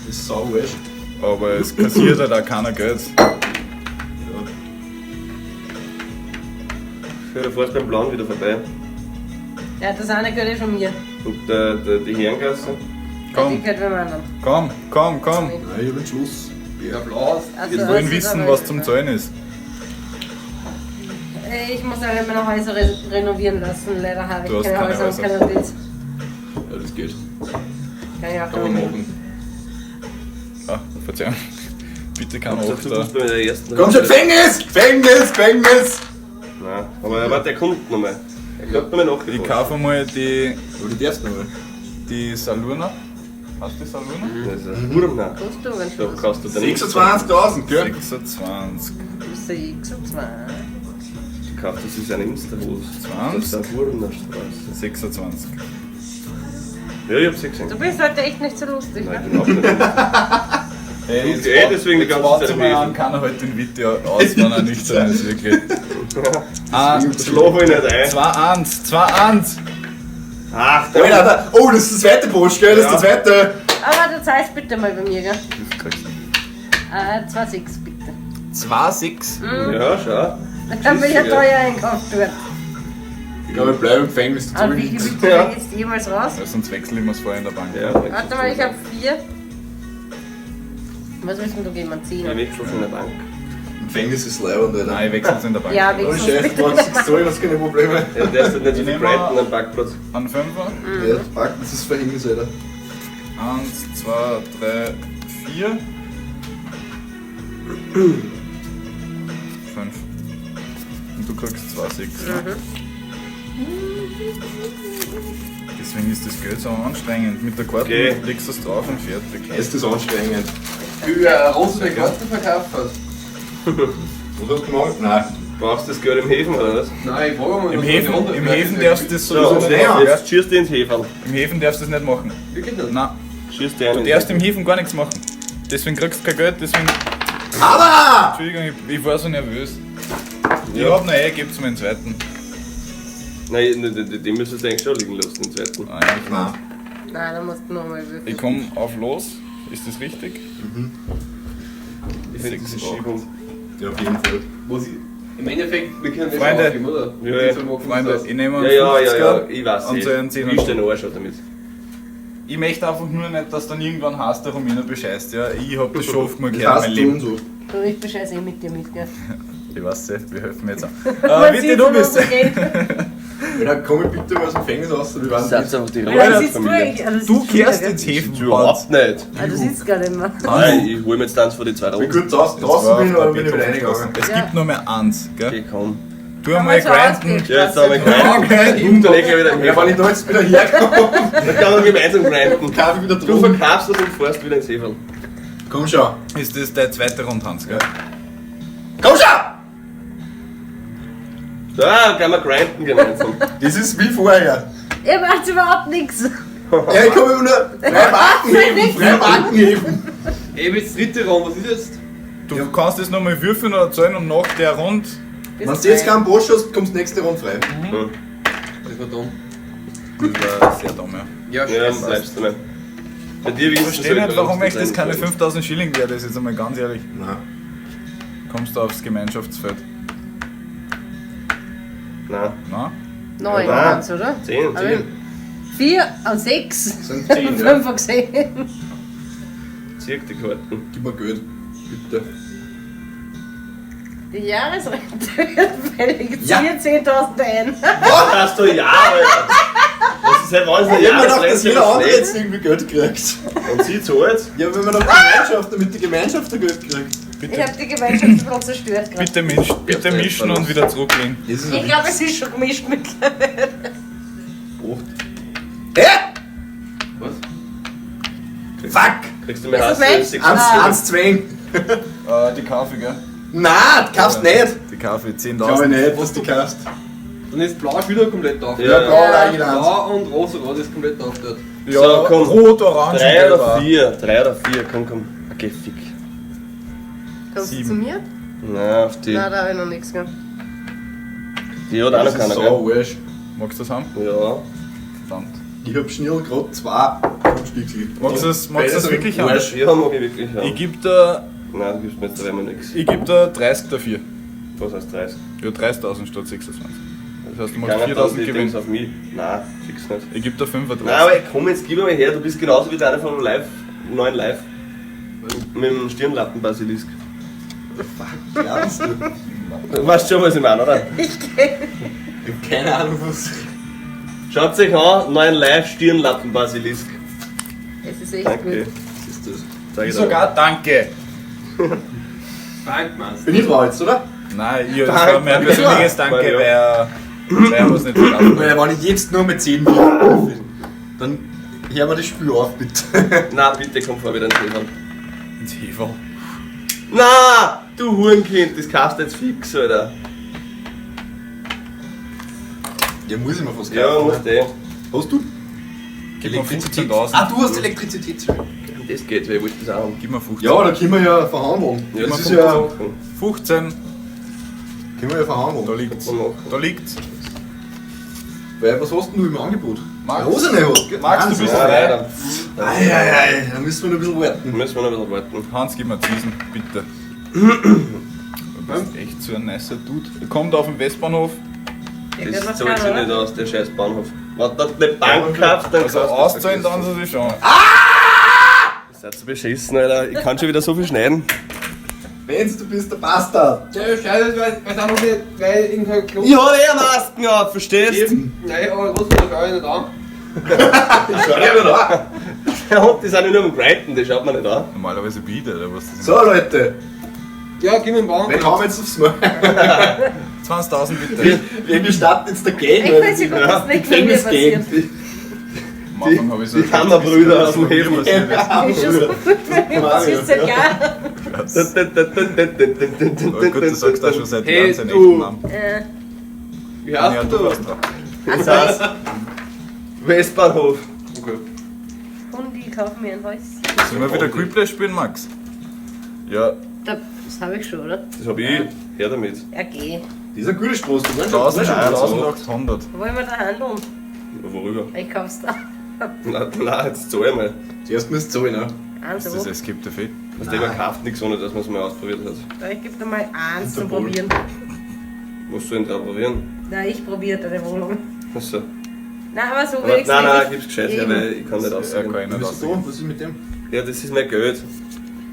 Das ist sau wurscht. Aber es kassiert halt auch keiner Geld. Ja, du fährst beim Blauen wieder vorbei. Ja, das eine gehört eh schon mir. Und die Herrengasse. Die Komm, gehört beim anderen. komm, komm, komm. Nein, ich hab einen Schluss. Ja, blau. Also, Wir wollen also, wissen, aber- was zum Zahlen ist. Ich muss alle meine Häuser renovieren lassen. Leider habe Du ich hast keine keine Häuser und Häuser. keine Hotels. Ja, das geht. Kann ich auch Kann man nicht. machen. Ah, Verzeihung. Bitte kein Hauptsache, du Achter. bist bei der ersten Komm schon, Runde. Gefängnis! Gefängnis, Gefängnis! Nein, aber warte, der kommt nochmal. Er kommt nochmal nach. Ich kaufe mal die, Aber du darfst nochmal. die Salurna. Hast du die Salurna? Das ist ein Wurm, nein. Kommst du, wenn Da du kaufst du deine 26.000, gell? 26. 26. Du kaufst, das ist eine Insta-Hose. 20. Das ist eine Wurmner Straße. 26. Ja, ich hab's eh gesehen. Du bist heute echt nicht so lustig, Nein, ne? ich bin auch nicht lustig. Hey, jetzt eh deswegen die jetzt ganze baut Zeit sich mal im an, Häfen. keiner hält den Witte aus, wenn er nüchtern ist, wirklich. Ah, Schlaf ich nicht ein. 2, 1, 2, 1. Ach, der Alter, Alter. Oh, das ist der zweite Bosch, gell? Das ist der zweite. Aber du zahlst bitte mal bei mir, gell? Das kriegst du. 2,6 bitte. 2, 6. Ja, schau. Dann bin ich ja Tschüss, ja. teuer einkauft dort. Ich glaube, ich bleibe im Gefängnis. Aber wie viel bitte Ja. jetzt jemals raus? Ja, sonst wechsle ich mir's vorher in der Bank. Ja, Warte mal, ich hab 4. Was willst denn du geben? Ein Ich 10? wechsel's in der Bank. Im Gefängnis ist leibend, Alter. Nein, ich wechsel's in der Bank. Ja, Oh, wechsel's Chef, bitte. brauchst du sorry, hast keine Probleme. Ja, der ist halt nicht so Ich viel nehm grinden mal- am Parkplatz. An Fünfer. Ja, fuck, das ist Verhängnis, Alter. 1, 2, 3, 4. 5. Und du kriegst 2, 6. Deswegen ist das Geld so anstrengend. Mit der Karte Okay. legst du es drauf und fertig. Es ist anstrengend. Wie er rosene Karten verkauft hat. Was hast du gemacht? Nein. Brauchst du das Geld im Häfen oder was? Nein, ich frage mal. Im was Häfen, die Runde- im Häfen darfst du das So, sowieso nicht ja. machen. jetzt schießt du ins Häferl. Im Häfen darfst du das nicht machen. Wirklich nicht? Nein, Schießt du einen. du darfst im Häfen gar nichts machen. Deswegen kriegst du kein Geld, deswegen. Aber! Entschuldigung, ich war so nervös. Ich Ja. hab noch eh, geb's mir den zweiten. Nein, den müsstest du eigentlich schon liegen lassen, den zweiten. Nein, eigentlich nicht. Nein. Nein, dann musst du nochmal würfeln. Ich komm auf los. Ist das richtig? Ich finde, das ist Sechs, Schiebung. Ja, auf jeden Fall. Was ich, Im Endeffekt, wir können das Freunde. schon aufgeben, oder? Ja, ja. So machen Freunde, wir's. ich nehme Ja, einen ja, ja, 50er ja, ich weiß und so einen eh. 10er. Wisch den Arsch auch damit. Ich möchte einfach nur nicht, dass dann irgendwann heißt, der Romina bescheißt. Ja, ich hab das schon oft mal Das gehört in heißt meinem du Leben. und so. Du, ich bescheiße eh mit dir mit, gell? Ich weiß eh, wir helfen jetzt an. Man Bitte, sieht du immer bist. so Geld. Alter, komm ich bitte mal aus dem Gefängnis raus, wir waren Satz einfach die Wie lange sitzt du Familie. eigentlich? Also, Du sitzt schon kehrst wieder, ins Häfen. Überhaupt nicht. gell? Ah, du sitzt gar nicht mehr. Nein, ich hol mir jetzt eins von den zwei Wenn Runden. ich kurz draußen bin, aber bin ich wieder reingegangen. Es Ja. gibt nur mehr eins, gell? Okay, komm. Tu Kann einmal man so grinden. ausgehen. Ja, jetzt haben wir grinden. Und dann eh gleich wieder im Ja, wenn Häfen. ich da jetzt wieder herkomme, Dann kann man gemeinsam grinden. kaufe ich wieder Du Drogen. verkaufst das und fährst wieder ins Häferl. Komm schon. Ist das deine zweite Runde, Hans, gell? Komm schon! So, kann man grinden gemeinsam. Das ist wie vorher. Ihr macht überhaupt nichts. Ja, ich komme immer nur drei Marken heben, drei Marken heben. Ey, jetzt dritte Runde, was ist jetzt? Du kannst das nochmal würfeln oder zahlen und nach der Runde. Wenn du jetzt keinen Bosch hast, kommst du nächste Runde frei. Das war dumm. Das war sehr dumm, ja. Ja, Ja, scheiße. bleibst du mal. Bei dir Ich verstehe nicht, warum echt das keine 5000 Schilling wert ist, jetzt einmal ganz ehrlich. Nein. Kommst du aufs Gemeinschaftsfeld? Nein. Na? 9 Ja. waren's, oder? 10, Aber 10. 4 und 6. Sind 10, ja. 5 gesehen. Zieh die Karten. Gib mir Geld. Bitte. Die Jahresrente wird fällig. Ja. Zieh 10.000 ein. Was hast du? Ja, Alter. Das ist ja Wahnsinn. Ich hab mir gedacht, dass jeder andere jetzt irgendwie Geld kriegt. Und sie zahlt. Ja, wenn man doch Gemeinschaft, damit die Gemeinschaft da Geld kriegt. Ich hab die Gemeinschaft ein bisschen zerstört gerade. Bitte, misch, bitte Ja, mischen und wieder zurücklegen. Das ist Ich glaube, es ist schon gemischt mittlerweile. Hä? Was? Fuck! Kriegst du mehr Ist das Hass? meins? Sechs- Eins, zwei. Die Kaffee, gell? Nein, du kaufst nicht. Die Kaffee, 10.000. Glaube ich nicht, dass du kaufst. Dann ist blau schon wieder komplett auf. Ja. Ja, blau eigentlich eins. Blau und rosa rot ist komplett auf dort. Ja, So, komm. Rot, Orange Drei und Gelb oder auch. vier? Drei oder vier, komm, komm. Okay, fick. Kommst du Sieben. zu mir? Na, auf die. Nein, da habe ich noch nichts gell. Die hat auch noch Das keiner, ist gell? so wurscht. Magst du das haben? Ja. Verdammt. Ich hab schnell gerade zwei Grundstücke. Magst du das, magst du das wirklich haben? Ja, mag ich wirklich haben. Ich geb dir, Nein, du gibst mir jetzt dabei mal nichts. ich geb dir 30 dafür. Was heißt 30? Ja, 30.000 statt 26. Das heißt, du machst Keiner dann 4.000 die Gewinn. Dings auf mich. Nein, fix nicht. Ich geb dir 35. Nein, aber komm, jetzt gib mal her, du bist genauso wie deiner vom Live, neuen Live. Mit dem Stirnlappen-Basilisk. Glaubst du? Du weißt schon, was ich meine, oder? Ich hab keine Ahnung, was. Schaut euch an, neuen Live Stirnlappen-Basilisk. Es ist echt Danke. gut. Was ist das? Zeig Ich ich dir. sogar danke. Bankmeister. Bin ich dran jetzt, oder? Nein, ich, das war mein Danke. persönliches Danke, Ja. weil er was nicht verkauft Weil wenn ich jetzt nur mit 10 bin, dann hören wir das Spiel auf, bitte. Nein, bitte komm vor wieder ins Heferl. Ins Heferl. Na, du Hurenkind, das kaufst du jetzt fix, Alter. Ja, muss ich mir fast Ja, kaufen, musst ne? eh. Hast du? Gib mir 15.000. Ah, du hast Elektrizität. Das geht, weil ich wollte das auch haben. Gib mir 15. Ja, da können wir ja verhandeln. Ja, das ist ja. 15. Können wir ja verhandeln. Da liegt's. Da liegt's. Weil, was hast denn du im Angebot? Max. Ja, Hose nicht hast, gell? Max, du Eins, bist ja. frei. Leider. Ei, ei, ei, da müssen wir noch ein bisschen warten. Müssen wir noch ein bisschen warten. Hans, gib mir Zinsen, bitte. Du bist echt so ein nicer Dude. Er kommt auf den Westbahnhof. Der Das gehört noch zahlt sich keiner, nicht oder? aus, der scheiß Bahnhof. Wenn du eine Bank kaufst, dann Also kannst du auszahlen dann sie sich schon. Ihr seid so beschissen, Alter. Ich kann schon wieder so viel schneiden. Benz, du bist der Bastard. Ja, scheiße, weil es einfach nicht, weil irgendein Klo. Ich hab eh Masken auf, verstehst du? Nein, aber was da schau ich nicht an. Schau dir mal an. Der Hund, die sind ja nur am Grinden, die schaut man nicht an. Normalerweise wieder, oder was das ist. So, Leute, Ja, gib mir den Baum. wir haben jetzt aufs Mal. 20.000 bitte. Wir starten jetzt der Gang. Ich weiß ja gut, dass nichts mit mir Gefängnis passiert. Am Anfang habe ich so. Die Hammerbrüder aus dem Hebel. Ich schon so gut, wenn mir passiert seit Jahren. Oh gut, du sagst auch schon seit Hey, Jahren seinen du. echten Namen. Wie heißt Ja, du? du warst dran. Das heißt, Westbahnhof. Okay. Hundi, kauf mir ein Haus. Sollen wir wieder Quickplay spielen, Max? Ja, Da, das habe ich schon, oder? Das hab ich. Her damit. Ja, geh. Das ist eine gute Straße. Du warst schon- 1800. Wollen wir da handeln? Worüber? Ich kauf's da. Nein, nein, jetzt zahl ich mal. Zuerst musst du zahlen, ne? Eins Das ist hoch. Escape the Fate. Was der man kauft nichts, ohne dass man es mal ausprobiert hat. Da, Ich geb dir mal eins zum Interpol. Probieren. Was soll ich denn da probieren? Nein, ich probiere deine Wohnung. Achso. Nein, aber so Aber will ich's nein, nein, nicht. gib's gescheit her, Eben. weil ich kann nicht Ja, aussagen. kann ich nicht Bist du aussagen. da? Was ist mit dem? Ja, das ist mein Geld.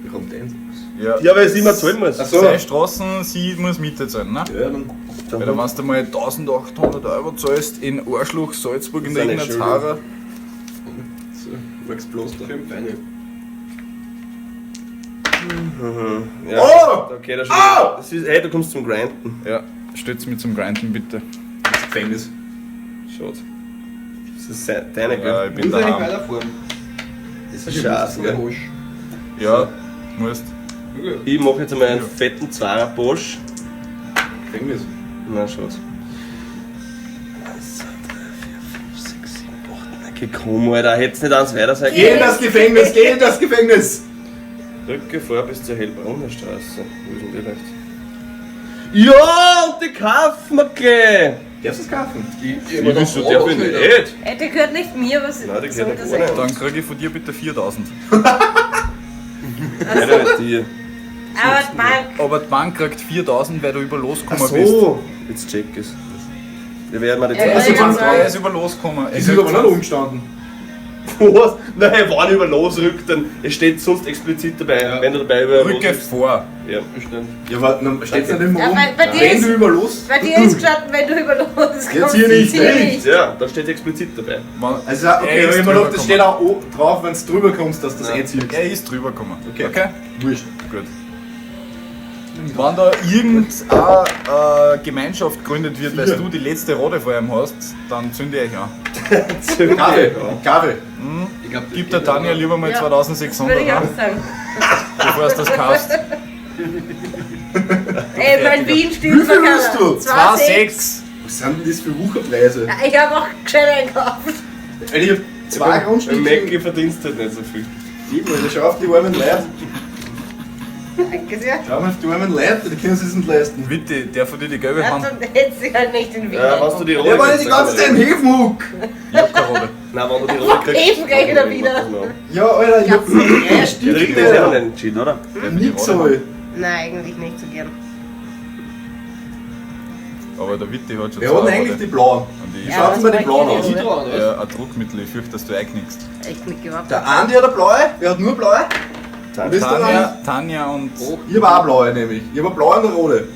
Wie kommt denn? Ja. Ja, weil ich immer zahlen muss. Ach so. Seine Straßen, sie muss Miete zahlen, ne? Ja, dann. Weil da wenn du mal 1800 Euro zahlst in Arschloch, Salzburg in Das der ist eine Ignazhara. So, magst bloß da. Fünf eine. Ja. Oh! Okay, das oh! Das ist, hey, du kommst zum Grinden. Ja, stütz mich zum Grinden bitte. Das Gefängnis. Schaut. Das ist deine, Ja, gell? ich bin Muss eigentlich daheim. weiterfahren. Das ist scheiße, gell? Arsch. Ja, musst. Okay. Ich mach jetzt einmal einen fetten Zwarer Bosch. Gefängnis. Na, schaut. 1, 2, 3, 4, 5, 6, 7, 8, 9. Okay, komm, Alter, hätt's nicht eins weiter sein Geh in das Gefängnis, geh in das Gefängnis! Rücke vor bis zur Hellbrunner Straße. Wo ist denn die leicht? Ja, und die kaufen wir gleich! Darfst du es kaufen? Ich, Ich wieso darf ich nicht? Ey, der gehört nicht mir, was Nein, der soll gehört das der eigentlich? Dann kriege ich von dir bitte 4000. Nein, nicht dir. Aber die Bank. Aber die Bank kriegt 4000, weil du über Ach losgekommen bist. so, jetzt check ich's. Wir werden mal die Ja, Zeit. ja, ja. Er ist über losgekommen. Er Das ist kriegt aber nicht umgestanden. Was? Nein, wenn ich über losrückt, dann es steht sonst explizit dabei, Ja. wenn du dabei über Rücke losrückst. vor. Ja. Bestimmt. Ja, aber dann steht's nicht immer Ja, um. bei dir Wenn ist- du über los. Bei dir ist gestanden, wenn du über los kommst. hier nicht, Hier ne? nicht. Ja, da steht explizit dabei. Man- Also, okay, Er ist ich hab mir gedacht, das drüber steht auch drauf, wenn du drüber kommst, dass du das Ja. einziehst. Er ist drüber gekommen. Okay. Okay? Wurscht. Gut. Wenn da irgendeine Gemeinschaft gegründet wird, weil du die letzte Rode vor ihm hast, dann zünde ich euch an. Kaffee. Kaffee. Ich Ich glaub, das Gib der geht Tanja nicht. lieber mal Ja, 2600, Würde ich auch ne? sagen. Bevor du das kaufst. Ey, mein Wien steht Wie viel willst du? 2,6. Was sind denn das für Wucherpreise? Ja, ich habe auch gescheit einkauft. Alter, ich hab zwei Beim Grundstücke. Mackie verdienst du halt nicht so viel. Eben, Alter, schau auf die armen Leute. Danke sehr. Schau mal auf die armen Leute, die können sich nicht leisten. Bitte, der von dir die gelbe Ja, Hand. dann hätte sie halt nicht in Wien. Ja, was du die Rolle Ja, weil ich die ganze Zeit im Hefenhook. Ich hab keine Rolle. Nein, wenn du die Rolle kriegst. Eben gleich wieder wieder. Ja, Alter, ich hab drei Der Stück. dritte ist ja noch nicht entschieden, oder? Nix, Alter. Nein, eigentlich nicht so gern. Aber der Witti hat schon Wer hat zwei denn eigentlich Rolle. die blauen? Und ich Wie Ja, schaut denn bei was den blauen wollt aus? ihr Die dran, oder? Ja, ein Druckmittel, ich fürchte, dass du einknickst. Echt nicht gewartet. Der Andi hat eine blaue, wer hat nur blaue? Tanja. Bist du Tanja, Tanja und. Oh. Ich hab auch blaue nämlich. Ich hab eine blaue und eine rote.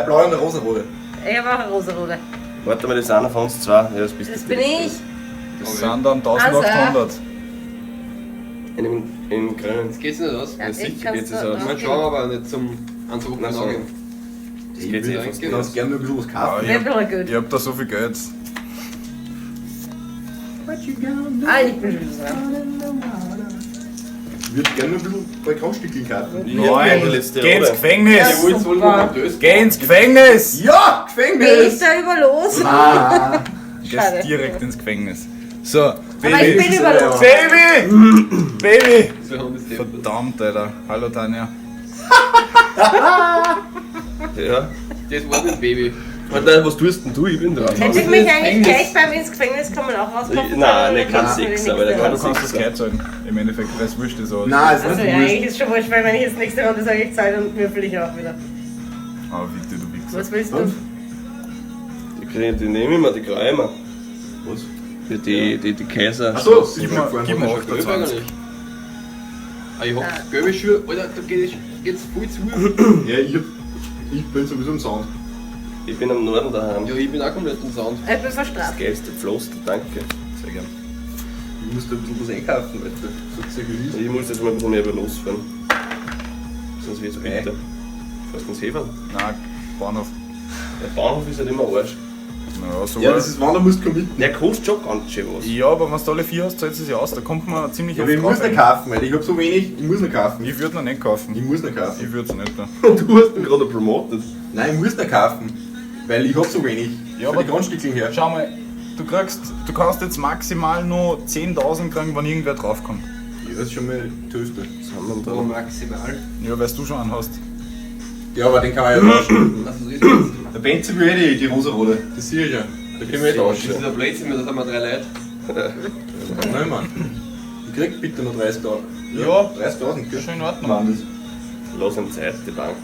Blaue und eine rosarote. Ich habe auch eine rosa-rote. Warte mal, das ist einer von uns zwei. Ja, das bist Das du. bin ich. Das sind dann 1800. In, in grünen. Das geht's nicht aus. Ja, Ja, ich sicher kann's geht's es nur aus. Ich meine schon, aber nicht zum Anzug Nein, auf so. Das geht eh fast Du nicht kannst aus. gerne nur ein bisschen was Ja, kaufen. ich, Wer hab, will gut? ich hab da so viel Geld. Ah, ich bin schon wieder dran. Ich würde gerne nur ein bisschen ein paar Grundstückchen kaufen. Ich hätte gerne die Nein, letzte geh ins Rolle. Gefängnis! Ich wollte wohl Super. noch das. Geh ins Gefängnis! Ja, Bin ich Gefängnis! da über los? Ah, Schade. Gehst direkt ins Gefängnis. So, Aber Baby. ich bin über los. Baby! Baby! So haben das Tempo. Verdammt, Alter. Hallo Tanja. Ja. Das war nicht Baby. Warte, was tust denn du? Ich bin dran. Hätte ich mich eigentlich gleich beim ins Gefängnis kommen auch rauskaufen Nein, können, ne, kein oder gibt's nur die Sechser, weil der nächste kann Du Runde? kannst das gleich zahlen. Im Endeffekt, weil es wurscht ist. Aber Nein, ist Also nicht ja, wurscht. eigentlich ist schon wurscht, weil wenn ich jetzt nächste Runde sage, ich zahle, dann würfel ich auch wieder. Ah, bitte, du Wichser. Was willst du? Die, kriegen- die nehme ich mir, die Kräumer. Was? Die Kaiser. Achso, ich Gib bin mir, gefahren. gib mir Gelb 28. eigentlich. Ah, ich hab gelbe Schuhe. Alter, da geht's voll zu. Ja, ich bin sowieso im Sound. Ich bin am Norden daheim. Ja, ich bin auch komplett im Sound. Ich bin verstraft. Das geilste Pflaster, danke. Sehr gern. Ich muss da ein bisschen was einkaufen, Alter. So zergeließ. Ich muss jetzt mal ein bisschen mehr über losfahren. Sonst wird's bitter. Fährst ins Heferl? Nein, Bahnhof. Der Bahnhof ist halt immer Arsch. Naja, so Ja, das ist, wenn, du musst committen. Der kostet schon ganz schön was. Ja, aber wenn du alle vier hast, zahlt es sich aus. Da kommt man ziemlich Ja, aber ich drauf muss nicht eigentlich. kaufen, Alter. Ich hab so wenig, ich muss nicht kaufen. Ich würde noch nicht kaufen. Ich muss nicht kaufen. Ich würde es nicht tun. Und du hast ihn gerade promotet. Nein, ich muss nicht kaufen. Weil ich hab so wenig. Ja, Für aber- die Grundstückchen her. Schau mal, du kannst jetzt maximal nur 10.000 kriegen, wenn irgendwer draufkommt. Ja, das ist schon mal die Hälfte. Was haben wir denn Aber da? maximal. Ja, weil du schon einen hast. Ja, aber den kann man ja tauschen. Also, so ist das. Der Benzi will eh die rosa-rote. Das sehe ich ja. Da können wir eh Das tauschen. ist ein Blödsinn, das haben wir drei Leute. Nein, Mann. Ich krieg bitte noch 30.000. Ja. 30.000, gell? Schon in Ordnung. Mann, das. Lass ihm Zeit, die Bank.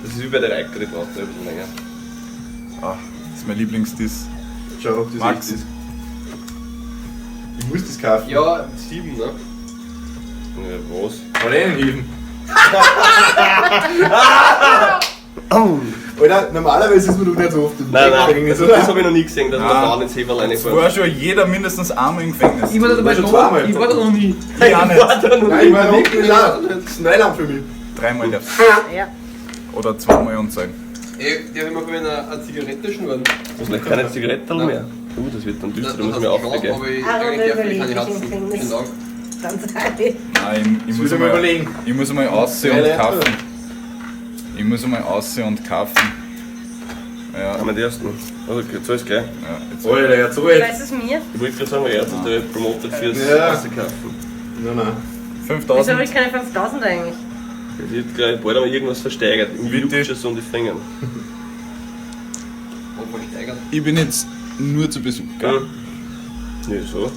Das ist wie bei der Reiko, die braucht noch ein bisschen länger. Ah, das ist mein Lieblingsdiss. Schau, ob das Max. echt ist. Ich muss das kaufen. Ja, sieben, ne? Ja, was? Hat eh einen Hilfen. Alter, normalerweise ist man doch nicht so oft im Nein, nein, Gefängnis, also oder? das habe ich noch nie gesehen, dass man Ah. da ins Heferl Es reinfährt. war schon jeder mindestens einmal im Gefängnis. Ich war da dabei schon noch, zweimal. ich war da noch nie. Ich auch nicht. War da noch Nein, nie. ich war noch nicht. Das ist Neuland für mich. Dreimal darfst Ja. du. Oder zweimal und sagen. Ey, darf ich mal bei einer Zigarette schnurren? Hast du keine Zigaretten mehr? Das wird dann düster, da muss ich mir auflegen. Aber ich, Ah, eigentlich darf ich keine überlege ich im Herzen. Gefängnis. Vielen Dank. Dann sage ich. Nein, ich Das muss will ich mal einmal, überlegen. ich muss einmal aussehen Geile und kaufen. Ich muss einmal aussehen und kaufen. Ja, Haben wir die ersten? Also, zahl's gleich. ja jetzt. Alter, ja, so jetzt. Weiß es mir? Ich wollte gerade sagen, er hat sich da promotet fürs Ja. Rauskaufen. Nein, nein. Wieso habe 5000. ich keine 5000 eigentlich? Es wird gleich bald einmal irgendwas versteigert. Im Bitte. juckt schon so um die Finger. Und versteigert. Ich bin jetzt nur zu Besuch, gell? Hm. Nee, so.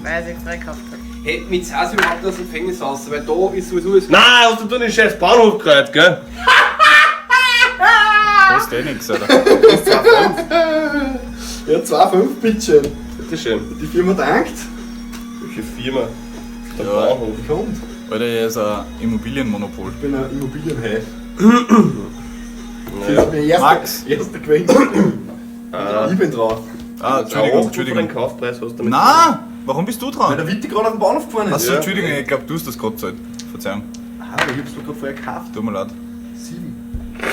Weil ich frei gekauft habe. Hey, mit Sasi überhaupt aus dem Gefängnis raus, weil da ist sowieso das. Nein, hast du den scheiß Bahnhof gereut, gell? Kostet eh nix, Alter. Ja, 2,5 bitteschön. Bitteschön. Die Firma dankt. Welche Firma? Der Ja. Bahnhof. Die kommt. Alter, er ist ein Immobilienmonopol. Ich bin ein Immobilienhai. Das Naja. ist mein erster, Max. erster Gefängnis. Ich bin drauf. Ah, Entschuldigung, Auch Entschuldigung. Den Kaufpreis hast du damit. Na, warum bist du Weil dran? der Witti gerade auf den Bahnhof gefahren ist. Achso, Ja. Entschuldigung, ich glaub, du hast das gerade gezahlt. Verzeihung, Ah, aber ich hab's mir gerade vorher gekauft. tut mir leid. 7. 2,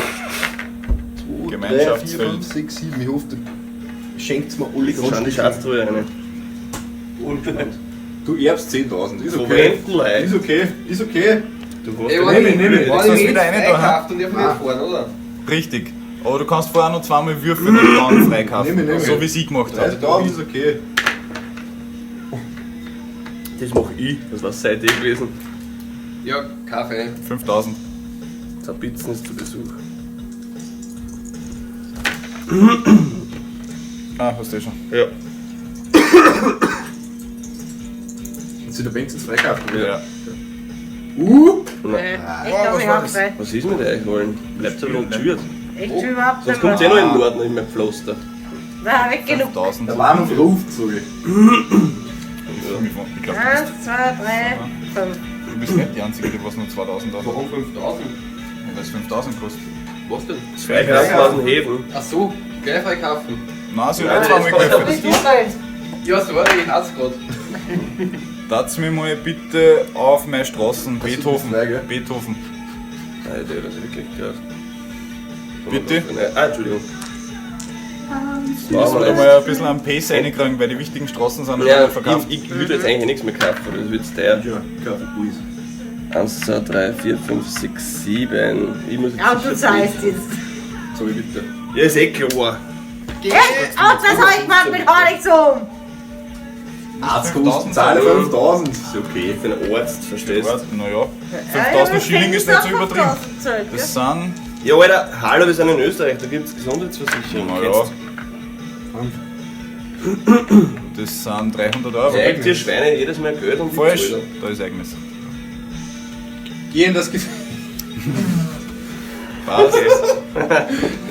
3, 4, Gemeinschaftsfeld. 5, 6, 7. Ich hoffe, du schenkt's mir alle Schauen die Grundstücke. Schatztruhe rein. Und Du erbst 10.000, ist okay. Verwenden Leute. Ist okay, ist okay. Du hast Ey, ja warte, Nehme ich, nehme ich. Wenn Jetzt hast ich du wieder jetzt eine da, freikauft, dann darf ich nicht fahren, oder? Richtig. Aber du kannst vorher noch zweimal würfeln und dann freikaufen. Nehme ich, nehme ich. So wie sie gemacht hat. 30.000 ist okay. Das mach ich. Das war seine Idee gewesen. Ja, Kaffee. 5000. Zabitzen ist zu Besuch. Ah, hast du eh schon. Ja. Hat sich der Benz jetzt freikauft? Ja. Nee, ich Boah, glaube, was ich war hab das? frei. Was ist mit euch allen? Bleibt aber ungerührt. Ich tu überhaupt Sonst nicht kommt eh mehr. noch in den Norden in mein Pflaster. Nein, weg genug. 5000. Der Bahnhof ruft, sag ich. Ich glaube, Eins, zwei, drei, fünf. du bist nicht die Einzige, die was nur 2000 hat. Warum 5000? Weil es 5000 kostet. Was denn? Freikaufen aus dem Häfen. Ach so, gleich freikaufen. Nein, sie Nein, hat das zweimal kommt gewürfelt. Bist du frei? Ja, sorry, ich hasse grad. Darf's mir mal bitte auf meine Straßen. Beethoven. frei, gell? Beethoven. Alter, das ist wirklich krass. Bitte? Ah, Entschuldigung. Müssen wir da mal ein bisschen am Pace reinkriegen, weil die wichtigen Straßen sind Ja, schon verkauft. ich würde jetzt eigentlich nichts mehr kaufen, das wird teuer. Ja, Kaffee, please. 1, 2, 3, 4, 5, 6, 7. Ich muss jetzt Ja, und du sicher- zahlst jetzt. Sag ich bitte. Ja, ist eh klar. Echt? Und was hab ich gemacht mit Honig um? Arzt kostet, zahle 5.000. Ist okay. Für einen Arzt, verstehst du? Naja, 5000 Schilling ist nicht so übertrieben. Das sind, Ja, Alter, hallo, wir sind in Österreich, da gibt's Gesundheitsversicherung. naja, das sind 300 Euro. Zeigt dir Schweine jedes Mal Geld und die Falsch, zahlen. da ist Eigenes. Geh in das Gefängnis. Passt.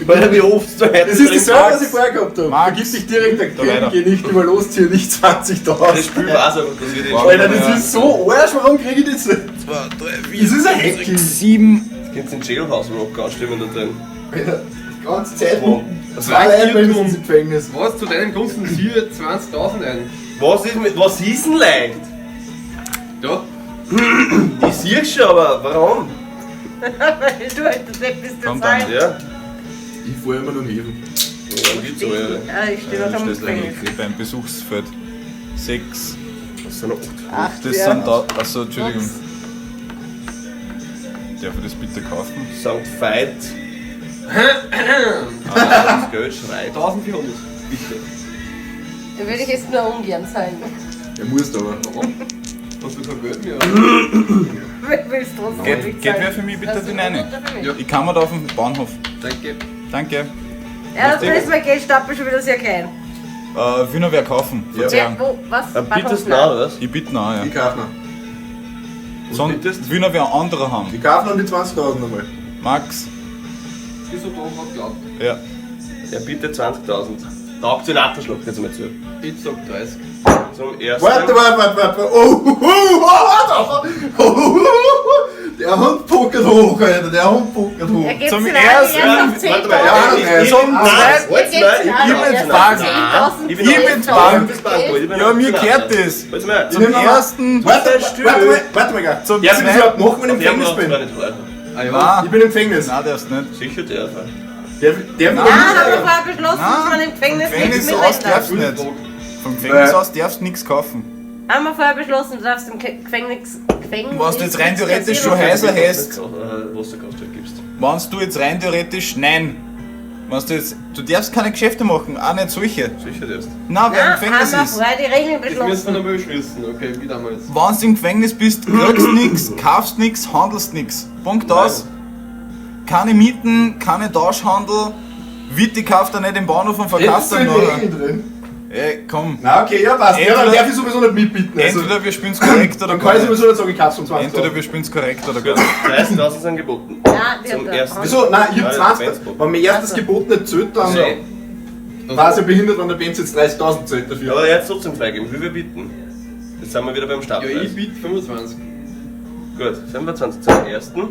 Alter, wie oft du heute Das ist dasselbe, was ich vorher gehabt habe. Max. Vergib dich direkt, Da weiter. geh nicht über losziehen, nicht 20.000. Das Spiel war's einfach, dass wir den Wow. Alter, das ist so arsch, warum krieg ich das nicht? 2, 3, 4, Das ist ein Hacking. 7. Kannst den Jailhouse Rock anstimmen da drin. Alter, die ganze Zeit. Wo? Zwei Leute mindestens im Gefängnis. Was zu deinem Gunsten ziehe 20.000 ein? Was ist mit. Was ist denn leicht? Ja, Ich sehe schon, aber warum? Weil du halt das nicht bist, du Komm zahlst. Ja. Ich fahr immer nur Häfen. Ja, die Zahl, Ja, ich stehe noch am Gefängnis. Beim Besuchsfeld. 6. Das sind noch acht. Acht, Das ja. sind da. Achso, Entschuldigung. Darf ich das bitte kaufen? St. Veit. Ah, das Geld schreit. 1400. Bitte. Da würde ich jetzt nur ungern zahlen. Er muss aber. Warum? Hast du kein Geld mehr? Willst du trotzdem Geht, nicht geht zahlen. wer für mich bitte Das die ist Neine? unter für mich. Ja. Ich kann mir da auf dem Bahnhof. Danke. Danke. Ja, dann ist mein Geldstapel schon wieder sehr klein. Will noch wer kaufen? Ja. Verzeihung. Wer, wo, was? Dann bittest du Bahnhof? nach, oder was? Ich bitte noch, ja. Ich kauf noch. Sonst bittest? will noch wer anderer haben. Ich kauf noch die 20.000 einmal. Max. Wieso da hat geglaubt? Ja. Er bietet 20.000. Taugt den Afterschlag jetzt mal zu. Ich sag 30. Zum ersten. Warte, warte, warte, warte. Oh, oh, oh, oh, oh, oh, oh. Der Hund pokert hoch, Alter. Der Hund pokert hoch. Er gibt Zum sie ersten- erst auf Warte mal, 10.000. Ja, ich- Zum nein, zweiten- Er warte gibt mal, sie ich alle bin erst jetzt auf Bank. 10.000. Ich bin Ich bin Bank. Ich bin Bank. Ich bin Ja, mir gehört das. Warte mal. Zum ersten, Warte, warte mal, warte mal, gar. Zum Darf ich das zweiten- überhaupt machen, wenn ich im Der Gefängnis braucht bin? zwar nicht warten. Ah ja. Nein, Ich bin im Gefängnis. nein, darfst nicht. Sicher der Fall. Darf ich Ah, haben wir vorher beschlossen, Nein. dass man im Gefängnis Vom Gefängnis nichts aus mitreden darf. darfst du nicht. Vom Gefängnis aus darfst du nichts kaufen. Haben wir vorher beschlossen, du darfst im Gefängnis. Gefängnis. Was du jetzt rein theoretisch nichts schon kassieren. Häuser hast, Wasser kostet gibst. wenn du jetzt rein theoretisch, nein. Wenn du jetzt, du darfst keine Geschäfte machen, auch nicht solche. Sicher darfst. Nein, wer im Nein, haben Gefängnis wir ist. vorher die Regeln Das müssen wir beschlossen. nochmal beschließen. Okay, wie damals. Wenn du im Gefängnis bist, kriegst nix, kaufst nix, handelst nix. Punkt aus. Keine Mieten, keine Tauschhandel. Witte kauft er nicht im Bahnhof und verkauft Jetzt dann sind die nachher. Regeln drin. Ey, komm. Na, okay, ja, passt. Ja, dann Entweder- darf ich sowieso nicht mitbieten. Also, Entweder wir spielen's korrekt oder dann gar kann ich nicht. sowieso nicht sagen, ich kauf's um 20.000. Entweder wir spielen's korrekt oder gar nicht. 30.000 sind geboten. Nein, wir Zum haben da- ersten. Wieso? Nein, ich Ja, hab das 20. Benz Wenn mir erst das Gebot nicht zählt, dann Nein. war es ja behindert, wenn der Benz jetzt 30.000 zählt dafür. Aber jetzt trotzdem freigeben. Wie wir bieten? Jetzt sind wir wieder beim Ja, Startpreis. ich biete 25. Gut, 25 zum ersten.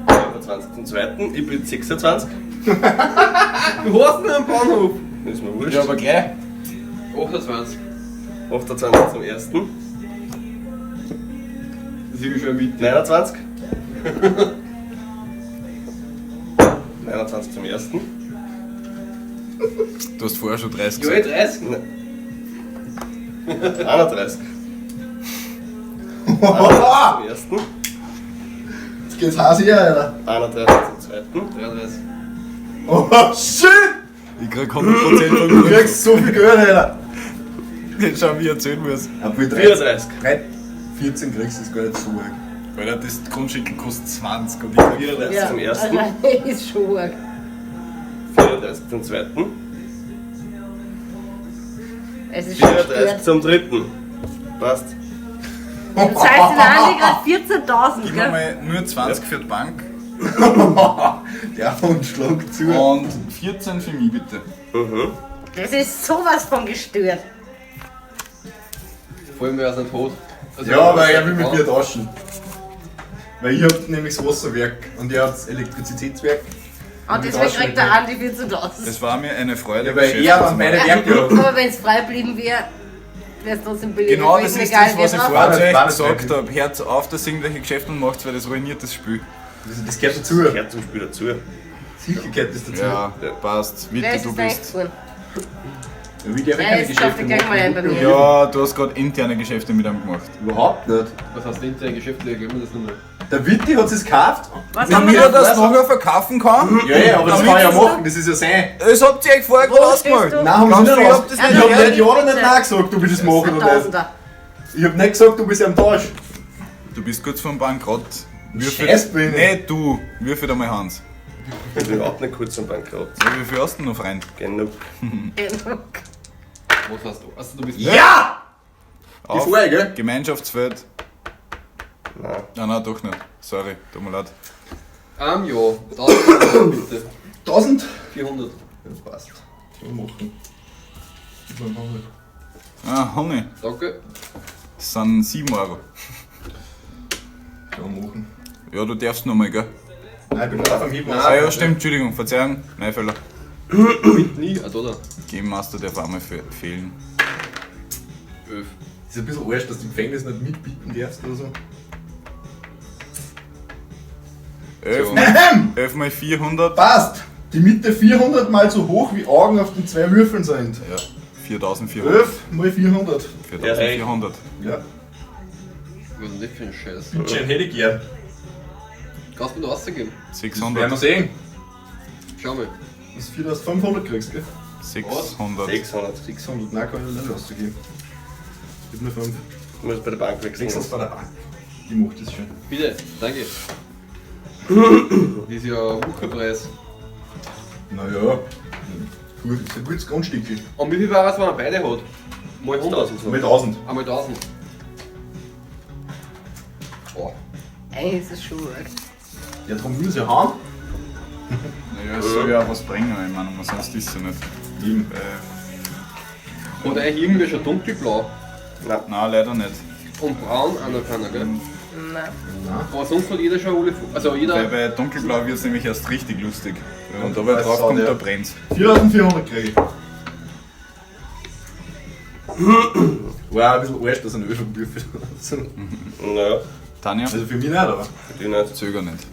25 zum zweiten. Ich bin 26. Du hast nur einen Bahnhof. Ist mir wurscht. Ja, aber gleich. 28. 28 zum ersten. Das ist schon mit. 29. 29 zum ersten. Du hast vorher schon 30 Ja, gesagt. 30. 31. 31 zum ersten, Jetzt geht's heiß her, Alter. 31 zum zweiten, 33. Oh, shit! Ich krieg 100% Du vom Grund. kriegst so viel Geld, Alter. Jetzt schau, wie ich erzählen muss. Obwohl 34. 14 kriegst du, ist gar nicht so arg. Alter, das Grundstück kostet 20 und ich krieg 34 zum ersten, Also, ist schon arg. 34 zum zweiten, Es ist schon 34 gestört. zum dritten. Passt. Du zahlst den Andi gerade 14.000, Gib mir gell? mal nur 20 für die Bank Der Hund schlagt zu. und 14 für mich bitte. Mhm. Das ist sowas von gestört. Vor allem wäre es nicht tot. Also, Ja, weil er will mit mir tauschen. Weil ich hab nämlich das Wasserwerk und er hat das Elektrizitätswerk. Und deswegen kriegt der Andi 14.000. Es war mir eine Freude. Ja, weil Geschäfte er zu dann meine machen. Werke hat. Aber wenn es frei blieben wäre, wäre es trotzdem billiger Genau das gewesen, ist egal das, was wer ich drauf vorher zu War euch nicht gesagt frei. habe. Hört auf, dass ihr irgendwelche Geschäfte macht, weil das ruiniert das Spiel. Das gehört dazu. Gehört zum Spiel dazu. Sicher gehört das dazu. Ja, passt. Wer Bitte, ist du es eigentlich bist. geworden? Ja, wie darf ich Nein, keine jetzt kauft Geschäfte er gleich mal ein bei machen? mir. Ja, du hast gerade interne Geschäfte mit einem gemacht. Überhaupt nicht. Was heißt interne Geschäfte? Erklär mir das nochmal. Der Witti hat es gekauft. Was haben Damit wir er da? das nachher verkaufen kann? Ja, ja, aber das Damit kann ich ja ist machen, das ist ja sein. Das habt ihr euch vorher Wo gerade stehst ausgemalt. du? Nein, haben sie Glaubst nicht du, ich raus. hab das Ich nicht hab gehört? nicht ja oder nicht nein gesagt, du willst es machen oder nicht. Tausender. Ich hab nicht gesagt, du bist am Tausch. Du bist kurz vorm Bankrott. Würfel, Scheiß bin ich. Nicht du, würfel einmal Hans. Ich bin überhaupt nicht kurz am Bankrott. Ja, wie viel hast du denn noch, Freund? Genug. Genug. Was hast du? Also, du bist. Ja! Die Auf. vorher, gell? Gemeinschaftsfeld. Nein. Nein, nein, doch nicht. Sorry, tut mir leid. Ja. 1000 bitte. 1000? 400. Ja, passt. Kann man machen. Ah, Honey. Danke. Das sind 7 Euro. Kann man machen. Ja, du darfst noch mal, gell? Nein, ich bin gerade am Heben. Ah ja, stimmt, Entschuldigung, Verzeihung. Nein, Fehler. Mit nie. Ah, da, da. Game Master darf auch mal fehlen. 11. Ist ein bisschen arsch, dass du im Gefängnis nicht mitbieten darfst oder so. 11 mal, 11 mal 400. Passt! Die Mitte 400 mal so hoch wie Augen auf den zwei Würfeln sind. Ja, 4400. 11 mal 400. 4400. Ja. Was ist denn das für ein Scheiß? Schön hätte ich gern. Kannst du mir da rausgeben? Das werden 600. wir sehen. Schau mal. Das ist 4500 kriegst, gell? 600. 600. 600, nein, kann ich nicht rausgeben. Ich hab nur 5. Du musst bei der Bank wechseln. 600 bei der Bank. Die macht das schon. Bitte, danke. Das ist ja ein Wucherpreis. Naja. Gut, ist ein gutes Grundstückchen. Und wie viel war es, wenn man beide hat? Mal 100. 1000. Mit 1000. Einmal 1000. Boah. Eigentlich ist es schon arg. Ja, darum will sie haben. Naja, es soll ja auch was bringen, ich meine, sonst ist es ja nicht. Eben. Und eigentlich irgendwie schon dunkelblau. Nein, leider nicht. Und braun auch noch keiner, gell? Nein. Aber sonst hat jeder schon alle. Also Weil jeder. bei dunkelblau wird es nämlich erst richtig lustig. Wenn man dabei das draufkommt, ist da ja. brennt's. 4400 krieg ich. War auch ein bisschen arsch, dass ein Öl gewürfelt hat. Naja, Tanja, Also für mich nicht, aber. für dich nicht. zöger nicht.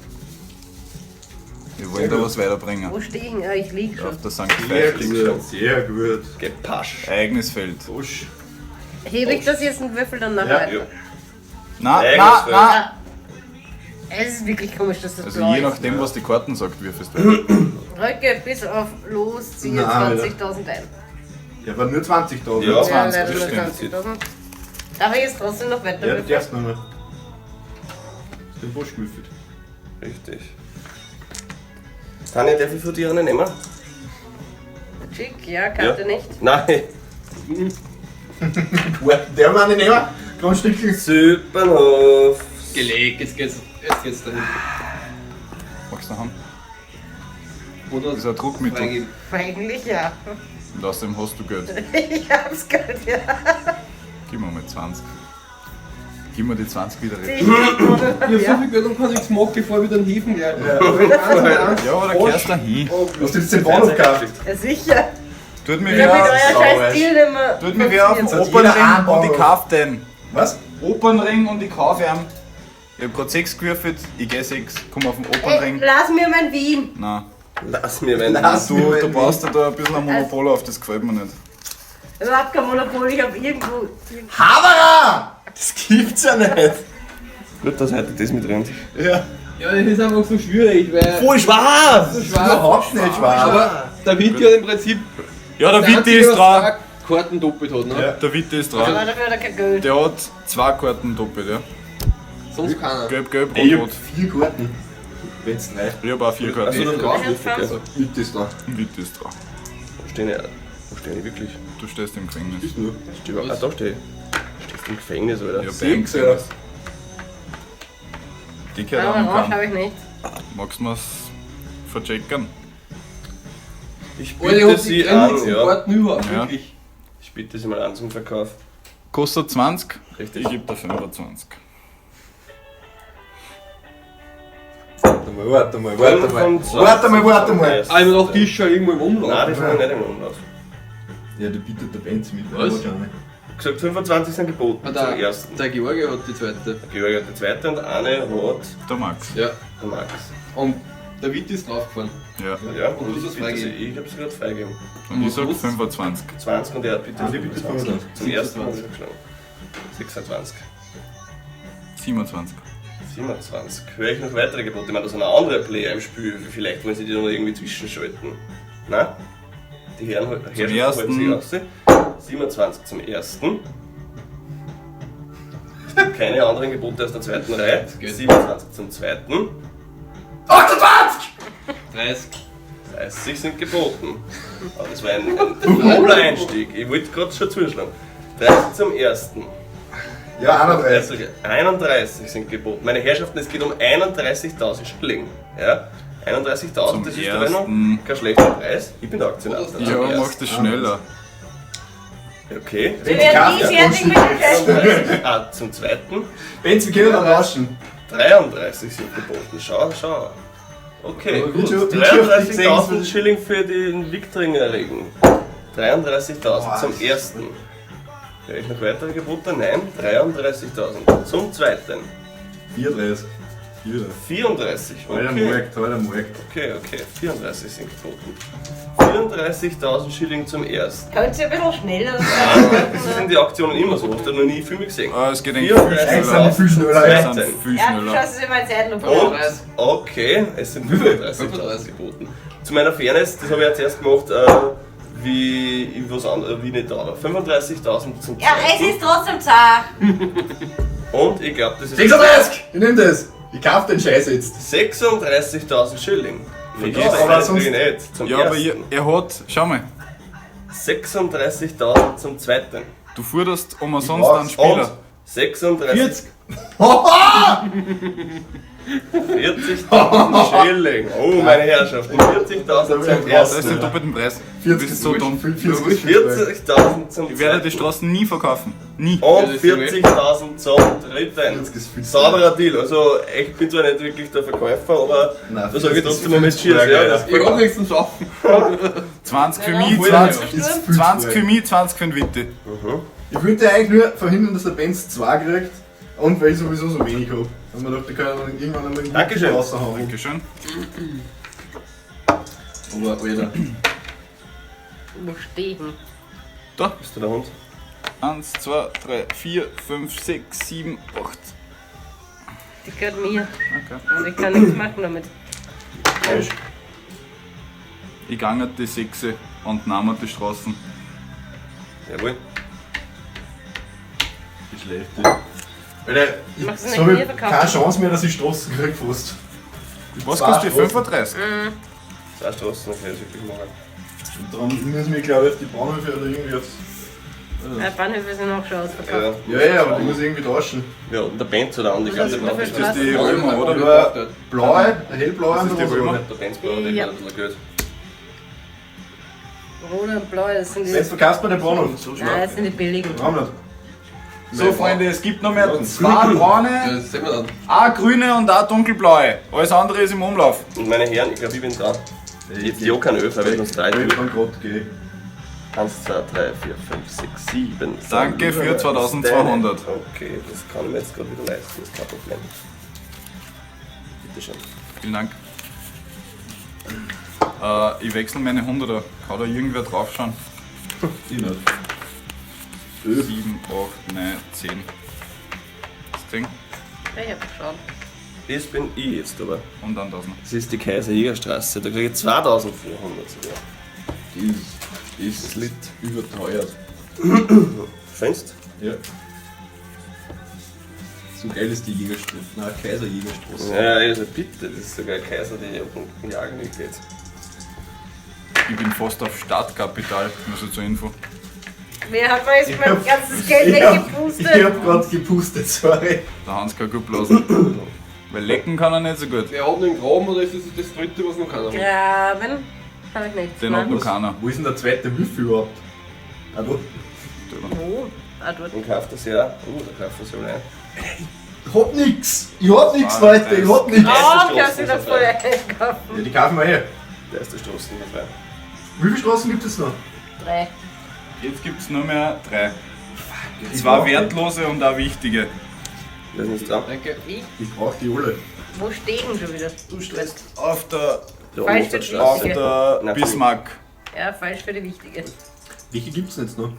Wir wollen da was weiterbringen. Wo stehe ich denn? Ah, ich lieg schon. Auf der St. Veit. gut, sehr gut. Gepasch. Eigenes Feld. Tusch. Hebe ich das jetzt einen Würfel dann nachher Ja. weiter? Ja. Na, Eigenes na, Feld. na! Es ist wirklich komisch, dass das Also blau je ist. nachdem, was die Karten sagt, würfelst du. Rücke bis auf los, ziehe Nein, Alter. 20.000 ein. Ja, aber nur 20.000. Ja. 20, Ja, leider das nur stimmt. 20.000. Darf ich jetzt trotzdem noch weiter Ja, du würfeln? darfst noch mal. Hast den Bosch gewürfelt. Richtig. Tanja, darf ich von dir eine nehmen? Schick, ja, Karte Ja. nicht. Nein. Der war nicht nehmen. Grundstückchen. Süppenhof. Gelegt, jetzt geht's, jetzt geht's dahin. Magst du haben? Oder Das ist ein Druckmittel. freigeben. Eigentlich ja. Und außerdem hast du Geld. Ich hab's Geld, ja. Gib mir mal 20. Gib mir die 20 wieder. Ich Ich hab so viel Geld und kann nichts machen, bevor wir dann hieven gleich. Ja. Ja, aber da kehrst du hin. Hast du jetzt den Bahnhof gekauft? Ja, sicher. Tut mir Ich hab mit weh, euer scheiß Deal nicht mehr. tut mir weh auf den Jetzt hat jeder Opernring einen und ich Bahnhof. kauf den. Was? Opernring und ich kauf ihn. Ich hab grad 6 gewürfelt, ich geh 6, komm auf den Ey, Opernring. lass mir mein Wien. Nein. Lass mir mein Lass Du, mir du mein baust dir da ein bisschen ein Monopol auf, das gefällt mir nicht. Überhaupt kein Monopol, ich habe irgendwo. Havara! Das gibt's ja nicht. Gut, dass heute das mit rennt. Ja. Ja, das ist einfach so schwierig, weil. Voll schwarz! So schwarz. Überhaupt nicht schwarz. Aber der Witti hat im Prinzip. Ja, der der Witti ist dran. zwei Karten doppelt hat, ne? Ja. Der Witti ist Aber dran. dafür hat er kein Geld. Der hat zwei Karten doppelt, ja. Sonst keiner. Gelb, gelb, Ey, ich rot, hab rot. 4 Karten. Wenn's 3. Ich hab auch vier Achso, Karten. du drauf. drauf. Okay. Mit ist da. Witti ist dran. Wo steh ich? Wo steh ich wirklich? Du stehst im Gefängnis. Ist nur. Steh ich, ah, da steh ich. Stehst im Gefängnis, Alter. Ja, Sechs, beim Alter. Die gehört Aber auch noch Orange keinem. habe ich nicht. Magst du mir's verchecken? Ich Alter, ich biete hab die sie an, grünigsten ja. Karten überhaupt, Ja. wirklich. Ich biete sie mal an zum Verkauf. Kostet 20. Richtig. Ich geb dir 25. Warte mal, warte mal, warte mal. 25. Warte mal, warte mal. Ah, ich hab gedacht, die ist schon irgendwo im Umlauf. Nein, die sind noch nicht im Umlauf. Ja, der bietet der Benz mit. Was? Wahrscheinlich. Gesagt, 25 sind geboten Ah, zum der, ersten. der Georgi hat die zweite. Der Georg hat die zweite und eine hat Der Max. Ja. der Max. Und der Witti ist draufgefahren. Ja. Ja, Und du hast ich es biete freigegeben. sie- Ich hab's gerade freigegeben. Und ich sag Was? 25. 20 und er hat bitte Ah, bitte 25. Zum ersten 27. habe ich geschlagen. 26. 27. 27. Höre ich noch weitere Gebote? Ich meine, da sind auch andere Player im Spiel. Vielleicht wollen sie die noch irgendwie zwischenschalten. Na? Die Herren Herrschaften ersten. halten sich aus. 27 zum ersten. Es gibt keine anderen Gebote aus der zweiten Reihe. geht. 27 zum zweiten. 28! 30. 30 sind geboten. Aber das war ein nobler Einstieg. Ich wollte gerade schon zuschlagen. 30 zum ersten. Ja, 31. 31 sind geboten. Meine Herrschaften, es geht um 31.000 Schilling. Ja? 31.000, Zum das ist dabei noch ersten. kein schlechter Preis. Ich bin der Aktionär. Ja, Ja, Zum mach das schneller. ersten. Okay. Wir werden nie fertig mit dem Scheiß. Ah, zum zweiten. Benz, wir können dann rauschen. 33 sind geboten. Schau, schau. Okay. Aber gut. 33.000 Schilling für den Viktringer Regen. 33.000 zum ersten. Höre ich noch weitere Gebote? Nein, 33.000 zum zweiten. 34. 34. 34. Alter Okay. Markt, alter Markt. Okay, okay, 34 sind geboten. 34.000 Schilling zum ersten. Könnt ihr ein bisschen schneller Das sein? sind die Auktionen immer so, hast du noch nie Filme gesehen. Ah, es geht eigentlich viel Eigentlich schneller. sind die viel schneller. Es Ja. sind viel Ja, du schneller. schaust es immer in Zeitlupe Und, an. okay, es sind 35.000 geboten. Zu meiner Fairness, das habe ich ja zuerst gemacht, wie ich was anderes, wie nicht da war. 35.000 zum Ja, es zweiten. ist trotzdem zart. Und ich glaube, das ist 36! Ich nehm das. Ich kauf den Scheiß jetzt. 36.000 Schilling. Vergiss das aber natürlich sonst- nicht. Zum Ja, aber ersten. er hat, schau mal, 36.000 zum zweiten. du forderst umsonst brauch's. einen Spieler. Und 36 40. 40.000 Schilling. Oh, meine Herrschaften. 40.000 zum Das ist ersten. den doppelten Preis. Du 40 bist so dumm. 40 ist viel zu 40.000 zum Ich werde die zweiten. Straßen nie verkaufen. Nie. Und 40.000 zum dritten. 40 ist viel zu Sauberer Deal. Also, ich bin zwar nicht wirklich der Verkäufer, aber Nein, da sage ich 40 ist trotzdem mal mit viel zu Cheers. Ja, arg, das Ich hab nichts zum Saufen. 20 für Ja, mich, voll 20, Ist viel zu 20 arg. für mich, 20 für den Witte. Ich wollte eigentlich nur verhindern, dass der Benz 2 kriegt und weil ich sowieso so wenig hab. Und man dachte, da kann ich dann irgendwann einmal einen Dankeschön. raushauen. Dankeschön. Aber Alter. Wo stehen? Da. Bist du der Hund? 1, 2, 3, 4, 5, 6, 7, 8. Die gehört mir. Okay. Und ich kann nichts machen damit. Ich gange die 6 und nahm die Straßen. Jawohl. Die schlechte. Alter, ich Machst du nicht hab mir ich verkaufen? keine Chance mehr, dass ich Straßen krieg fast. Was Zwei kostet die Straßen. 35? Zwei Straßen, okay, das ist wirklich machen. Und darum müssen wir, glaube ich, auf die Bahnhöfe oder irgendwie aufs. Ja, Bahnhöfe sind auch schon ausverkauft. Ja. Ja, ja, aber die muss ich irgendwie tauschen. Ja, und der Benz oder andere, ich glaube, der Was braucht ist Das das. ist die Römer, oder? Ja. Blaue, der hellblaue Das ist die und der Römer. Der Benz braucht Ja. ein bisschen Geld. Rote und blaue, das sind die. Jetzt verkaufst du mir den Bahnhof. Nein, das sind die billigen. Warum nicht? So, Freunde, es gibt noch mehr zwei braune, Das sehen wir dann. eine grüne und eine dunkelblaue. Alles andere ist im Umlauf. Und meine Herren, ich glaube, ich bin dran. Jetzt ja kein Öl, weil wir uns drei Ich tun. bankrott gehe. 1, 2, 3, 4, 5, 6, 7. Danke für 2200. Okay, das kann ich mir jetzt gerade wieder leisten, das ist kein Problem. Bitteschön. Vielen Dank. Ich wechsle meine 100er. Kann da irgendwer draufschauen? Ich nicht. 7, 8, 9, 10. Das Ding. Ich hab geschaut. Das bin ich jetzt aber. Und dann 1000. Das ist die Kaiserjägerstraße. Da kriege ich 2400 sogar. Das ist lit. überteuert. Findest? Ja. So geil ist die Jägerstraße. Nein, Kaiserjägerstraße. Ja, also bitte, das ist sogar Kaiser, die um Jagen nicht geht. Ich bin fast auf Startkapital, nur so zur Info. Wer hat mir jetzt mein ganzes Geld Ich hab weggepustet? grad gepustet, sorry. Der Hans kann gut blasen. Weil lecken kann er nicht so gut. Wer hat noch einen Graben oder ist das das dritte, was noch keiner hat? Graben. Hab ich nicht. Den hat Nein. noch keiner. Wo ist denn der zweite Würfel überhaupt? Ah, da. Wo? Ah, dort. Und kauft das ja. Oh, da kauft das ja wohl ein. Ich hab nix! Ich hab nix, Leute! Ich hab nix! Oh, Straßen kannst du das ist voll frei. einkaufen. Ja, die kaufen wir her. Der ist der Straßen frei. Wie viele Straßen gibt es noch? 3. Jetzt gibt es nur mehr drei. Ich Zwei brauch die. wertlose und eine wichtige. Wer ist denn jetzt dran? Danke. Ich? Ich brauch die alle. Wo stehen schon wieder? Du stehst. Auf der, Der Falsch für die auf Wichtige. der Na, Bismarck. Ja, falsch für die Wichtige. Welche gibt's denn jetzt noch?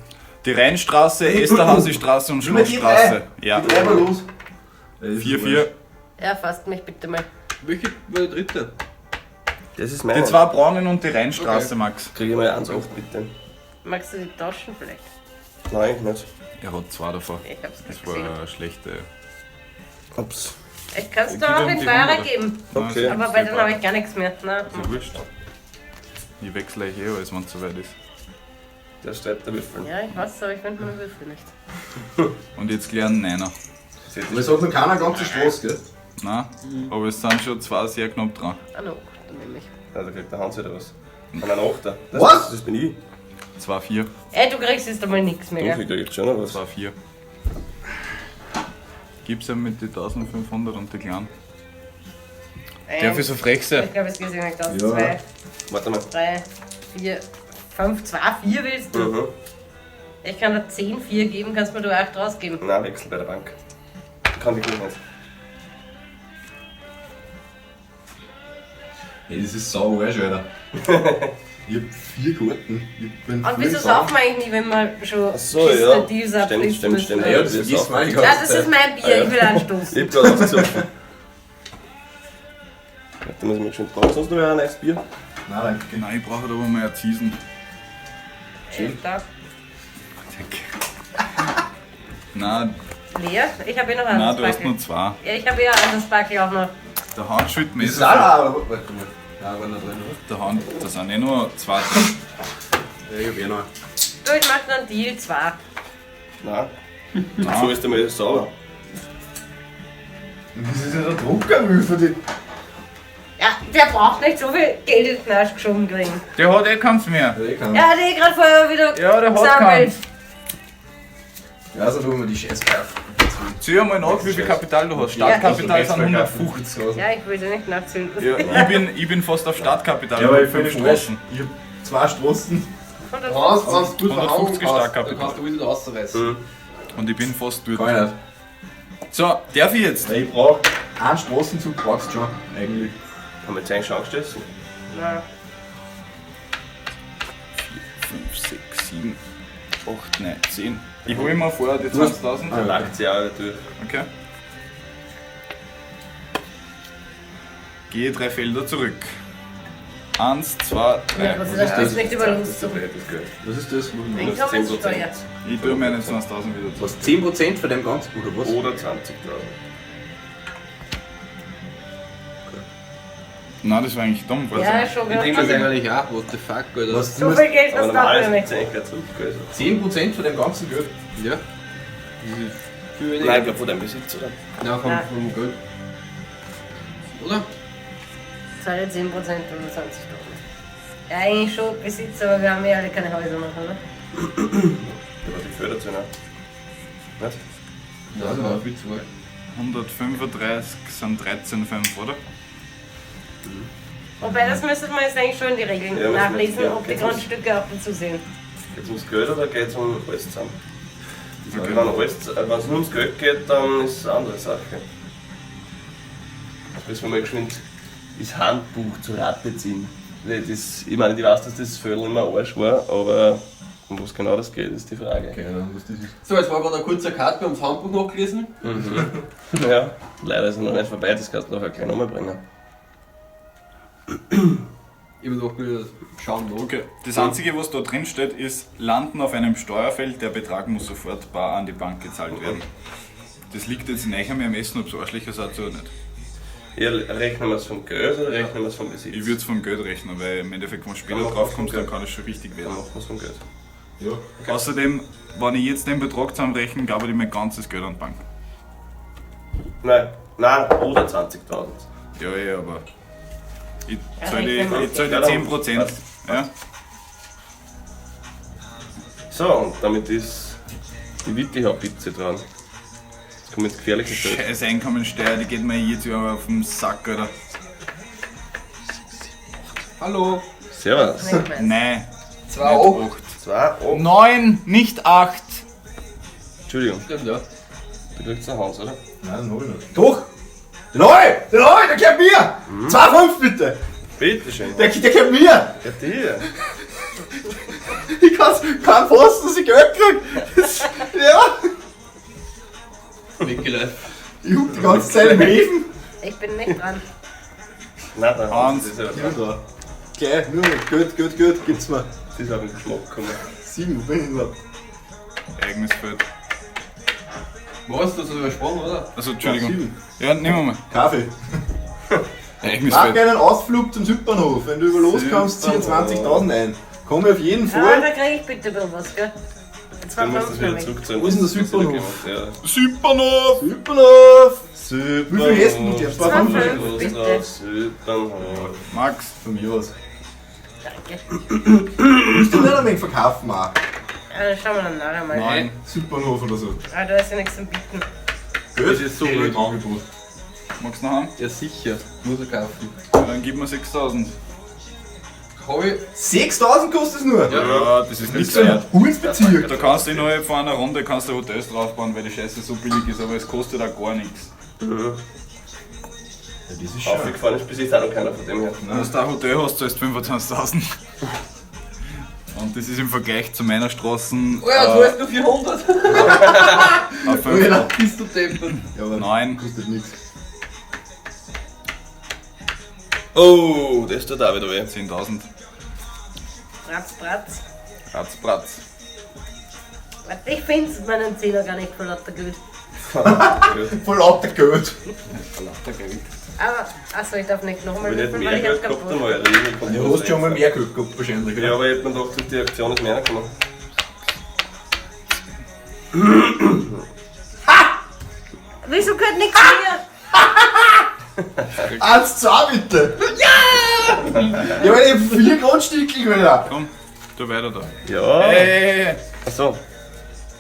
Die Rheinstraße, Esterhazystraße und Nur die Schlossstraße. Ja. Die drei mal los. 4, 4. Ja, fasst mich bitte mal. Welche war die dritte? Das ist meine. Die zwei braunen und die Rheinstraße, Okay. Max. Kriege ich mal 1,8 bitte. Magst du die tauschen vielleicht? Nein, eigentlich nicht. Er hat zwei davor. Ich hab's nicht Das gesehen. war eine schlechte. Ups. Ich kann's Ich dir auch geb ihm den die Fahrer 100. geben. Okay. Aber bei denen habe ich gar nichts mehr. Na, Ist ja wurscht. Ich wechsle euch eh alles, wenn es soweit ist. Der steht der Würfel. ja, ich weiß, aber ich finde meine Würfel nicht. Und jetzt gleich ein Neiner. Aber es hat noch keiner ganze Straße, gell? Nein, aber es sind schon zwei sehr knapp dran. Ah, no, dann nehme ich. Ja, da kriegt der Hans wieder was. Und ein Achter. Das, Was? Das bin ich. 2, 4. Ey, du kriegst jetzt einmal nichts mehr, Doch, gell? ich krieg jetzt schon noch was. 2, 4. Gib's ihm mit die 1500 und die kleinen. Darf ich so frech sein? Ich glaube, es geht sich nicht aus. Ja. 2, Warte mal. 3, 4, 5, 2, 4 willst du? Mhm. Ich kann dir 10, 4 geben, kannst mir du 8 rausgeben. Nein, Wechsel bei der Bank. Kann wirklich nicht. Ey, das ist sau arsch, Alter. Ich hab 4 Karten. Ich bin Und voll wieso sauer. saufen wir eigentlich nie, wenn wir schon Ach so, beschissene ja. Deals Stimmt, abschließen stimmt, müssen? stimmt. Ja, das Wir vergisst saufen. man die Ja, ganze das Zeit. ist mein Bier, ich will anstoßen. Ich hab gerade ausgesoffen. Da muss ich mir geschwind brauchen. Sonst noch ein neues Bier? Nein, danke. Nein, ich brauche aber mal ein Ziesen. Da. Danke. Nein, Leer? Ich habe eh noch ein nein, anderes du hast Backel. nur zwei. Ja, ich habe ja ein anderes Backel auch noch. Der Hans schüttet mir Das eh ist so auch viel. noch, warte mal. Nein, war noch drin, oder? Der Hans, da sind eh nur zwei drin. Ja, ich hab eh noch. Du, ich mach noch einen Deal, 2. Nein. So ist der mal sauber. Das ist ja der Druckerwürfel, die. Ja, der braucht nicht so viel Geld in den Arsch geschoben kriegen. Der hat eh keins mehr. Ja, ich kann. Ja, hat eh gerade vorher wieder Ja, der hat gesammelt. keins. Ja, also tun wir die Scheiß kaufen. Zähl mal nach, wie viel Kapital du hast. Startkapital sind 150. Ja, ich will sie nicht nachzählen. Ja, ich bin fast auf Startkapital. Ja, aber ich fünf bin Straßen. Straßen. Ich hab 2 Straßen. Hans, wenn du gut 150 verhandeln kannst, dann Startkapital. kannst du wieder rausreißen. Und ich bin fast durch. Kann ich nicht. So, darf ich jetzt? Weil ich brauch einen Straßenzug brauchst du schon, eigentlich. Haben wir jetzt eigentlich schon angestoßen? Nein. 5, 6, 7, 8, 9, 10. Ich hole mir vorher die 20.000. Dann lackt sie auch durch. Okay. Gehe drei Felder zurück. 1, 2, Ja, 3. was ist das? Das nicht über Das Lust ist das Geld. Was ist das? Einkommenssteuer. Ich tue meine 20.000 wieder zurück. Was, 10% von dem ganzen, oder was? Oder 20.000. Nein, das war eigentlich dumm. weil Ja, schon. Ich denke gell? mir eigentlich auch, what the fuck, Alter. Was, du So musst viel Geld Aber hast du normal auch ist nicht. es eigentlich gleich zurück. Also. 10% von dem ganzen Geld. Ja. Das ist viel weniger. Nein, ich glaube von deinem Besitz, oder? Nein, Nein. vom Geld. Oder? Zahle 10% oder 20.000. Ja, eigentlich schon Besitz, aber wir haben ja alle keine Häuser noch, oder? Ja, was ich fördert ne? Nicht? Ja, das war viel zu weit. 135 sind 13,5, oder? Wobei, das müsste man jetzt eigentlich schon in die Regeln Ja, müssen wir nachlesen, jetzt, ja. ob die Jetzt muss- Grundstücke auch dazu sind. Geht's ums Geld oder geht's um alles zusammen? Okay. Wenn es nur ums Geld geht, dann ist es eine andere Sache. Jetzt müssen wir mal geschwind das Handbuch zu Rate ziehen. Nee, Das, ich meine, ich weiß, dass das Vögel immer Arsch war, aber Um was genau das geht, ist die Frage. Keine Ahnung, was das ist. So, jetzt war gerade ein kurzer Cut, wir haben das Handbuch nachgelesen. Ja, leider ist er noch nicht vorbei, das kannst du nachher gleich nochmal bringen. Ich hab gedacht, schauen wir. Okay. Das Einzige, was da drin steht, ist Landen auf einem Steuerfeld, der Betrag muss sofort bar an die Bank gezahlt werden. Das liegt jetzt in eurem Ermessen, ob es Arschlöcher seid oder nicht. Ja, rechnen wir es vom Geld oder rechnen wir es vom Besitz? Ich würde es vom Geld rechnen, weil im Endeffekt, wenn du später Dann machen drauf wir's kommst, vom dann Geld. kann es schon wichtig Dann werden. machen wir es vom Geld. Ja. Außerdem, wenn ich jetzt den Betrag zusammenrechne, gab ich mein ganzes Geld an die Bank. Nein, nein, oder 20.000. Ja, ja, aber. Ich Ja, zahle die, rechnen wir ich zahl die Ja, 10%. passt. Ja? So, und damit ist die Wittihaubitze dran. Jetzt kommt ins gefährliche Feld. Scheiß Einkommensteuer, die geht mir jetzt über auf den Sack, Alter. Hallo. Servus. Nicht meins. Nein. 2, 8. 8. 2, 8. 9, nicht 8. Entschuldigung, Stimmt, ja. du kriegst ein Haus, oder? Nein, den hab ich nicht. Doch! Den hab ich! Den hab ich! Der gehört mir! 2,5 bitte! Bitteschön. Der gehört mir! Ja, dir. Ich kann's kein fassen, dass ich Geld krieg! Das, ja! Weggelaufen. Ich hab die ganze Zeit im Häfen. Ich bin nicht dran. Nein, nein, Hans. das ist ja dran. dran. Gleich, nur noch. Gut, gut, gut, gibt's mir. Das ist auf den Geschmack gekommen. 7, wo bin ich überhaupt? Eigenes Feld. Was? Du hast das übersprungen, oder? Also, Entschuldigung. Sieben. Ja, nehmen wir mal. Kaffee. Eigenes Mach Feld. einen Ausflug zum Südbahnhof. Wenn du über loskommst, zieh 20.000 ein. Komm ich auf jeden Ah, Fall. da krieg ich bitte ein bisschen was, gell? Du musst 2,5 das wieder nämlich. zurückzahlen. Wo ist denn der Das hast du Südbahnhof? gemacht, Ja. Südbahnhof! Südbahnhof! Südbahnhof. Wie viel hast du denn? 2,5 Los bitte. drauf, Südbahnhof. Max, Von mir aus. Danke. Willst du nicht ein wenig verkaufen auch? Ja, dann schauen wir dann nachher mal. 9. Südbahnhof oder so. Ah, da ist ja nichts zum Bieten. Gut, Das ist so Im gut. Angebot. Magst du noch haben? Ja, sicher. Muss er kaufen. Ja, dann gib mir 6000. Hab ich. 6.000 kostet es nur? Ja, das ist nichts So ein wert. Hunsbezirk. Da kannst du innerhalb von einer Runde kannst du Hotels draufbauen, weil die Scheiße so billig ist, aber es kostet auch gar nichts. Ja, das ist schön. Aufgefahren ist bis jetzt auch noch keiner von dem her. Wenn du da ein Hotel hast, zahlst du 25.000. Und das ist im Vergleich zu meiner Straßen. Oh ja, du hast nur 400. auf fünf- Ja. Bist du deppert. Ja, aber Neun. kostet nichts. Oh, das tut auch wieder weh. 10.000. Bratz, bratz. Ratzpratz. Warte, ich find's meinen Zehner gar nicht vor lauter Geld. Voll lauter Geld. Aber, achso, ich darf nicht nochmal Wenn ich würfeln, nicht weil mehr ich Geld hab gehabt keinen einmal. Punkt. Irgendwie kommt Du was hast schon mal extra. mehr Geld gehabt wahrscheinlich, Ja, oder? aber ich hätte mir gedacht, durch die Aktion ist mehr gekommen. Wieso gehört nichts mir? 1, 2 bitte! Ja! Ja, weil ich hab 4 Grundstücke, Alter! Komm, tu weiter da. Ja. Hey, hey, hey. Achso.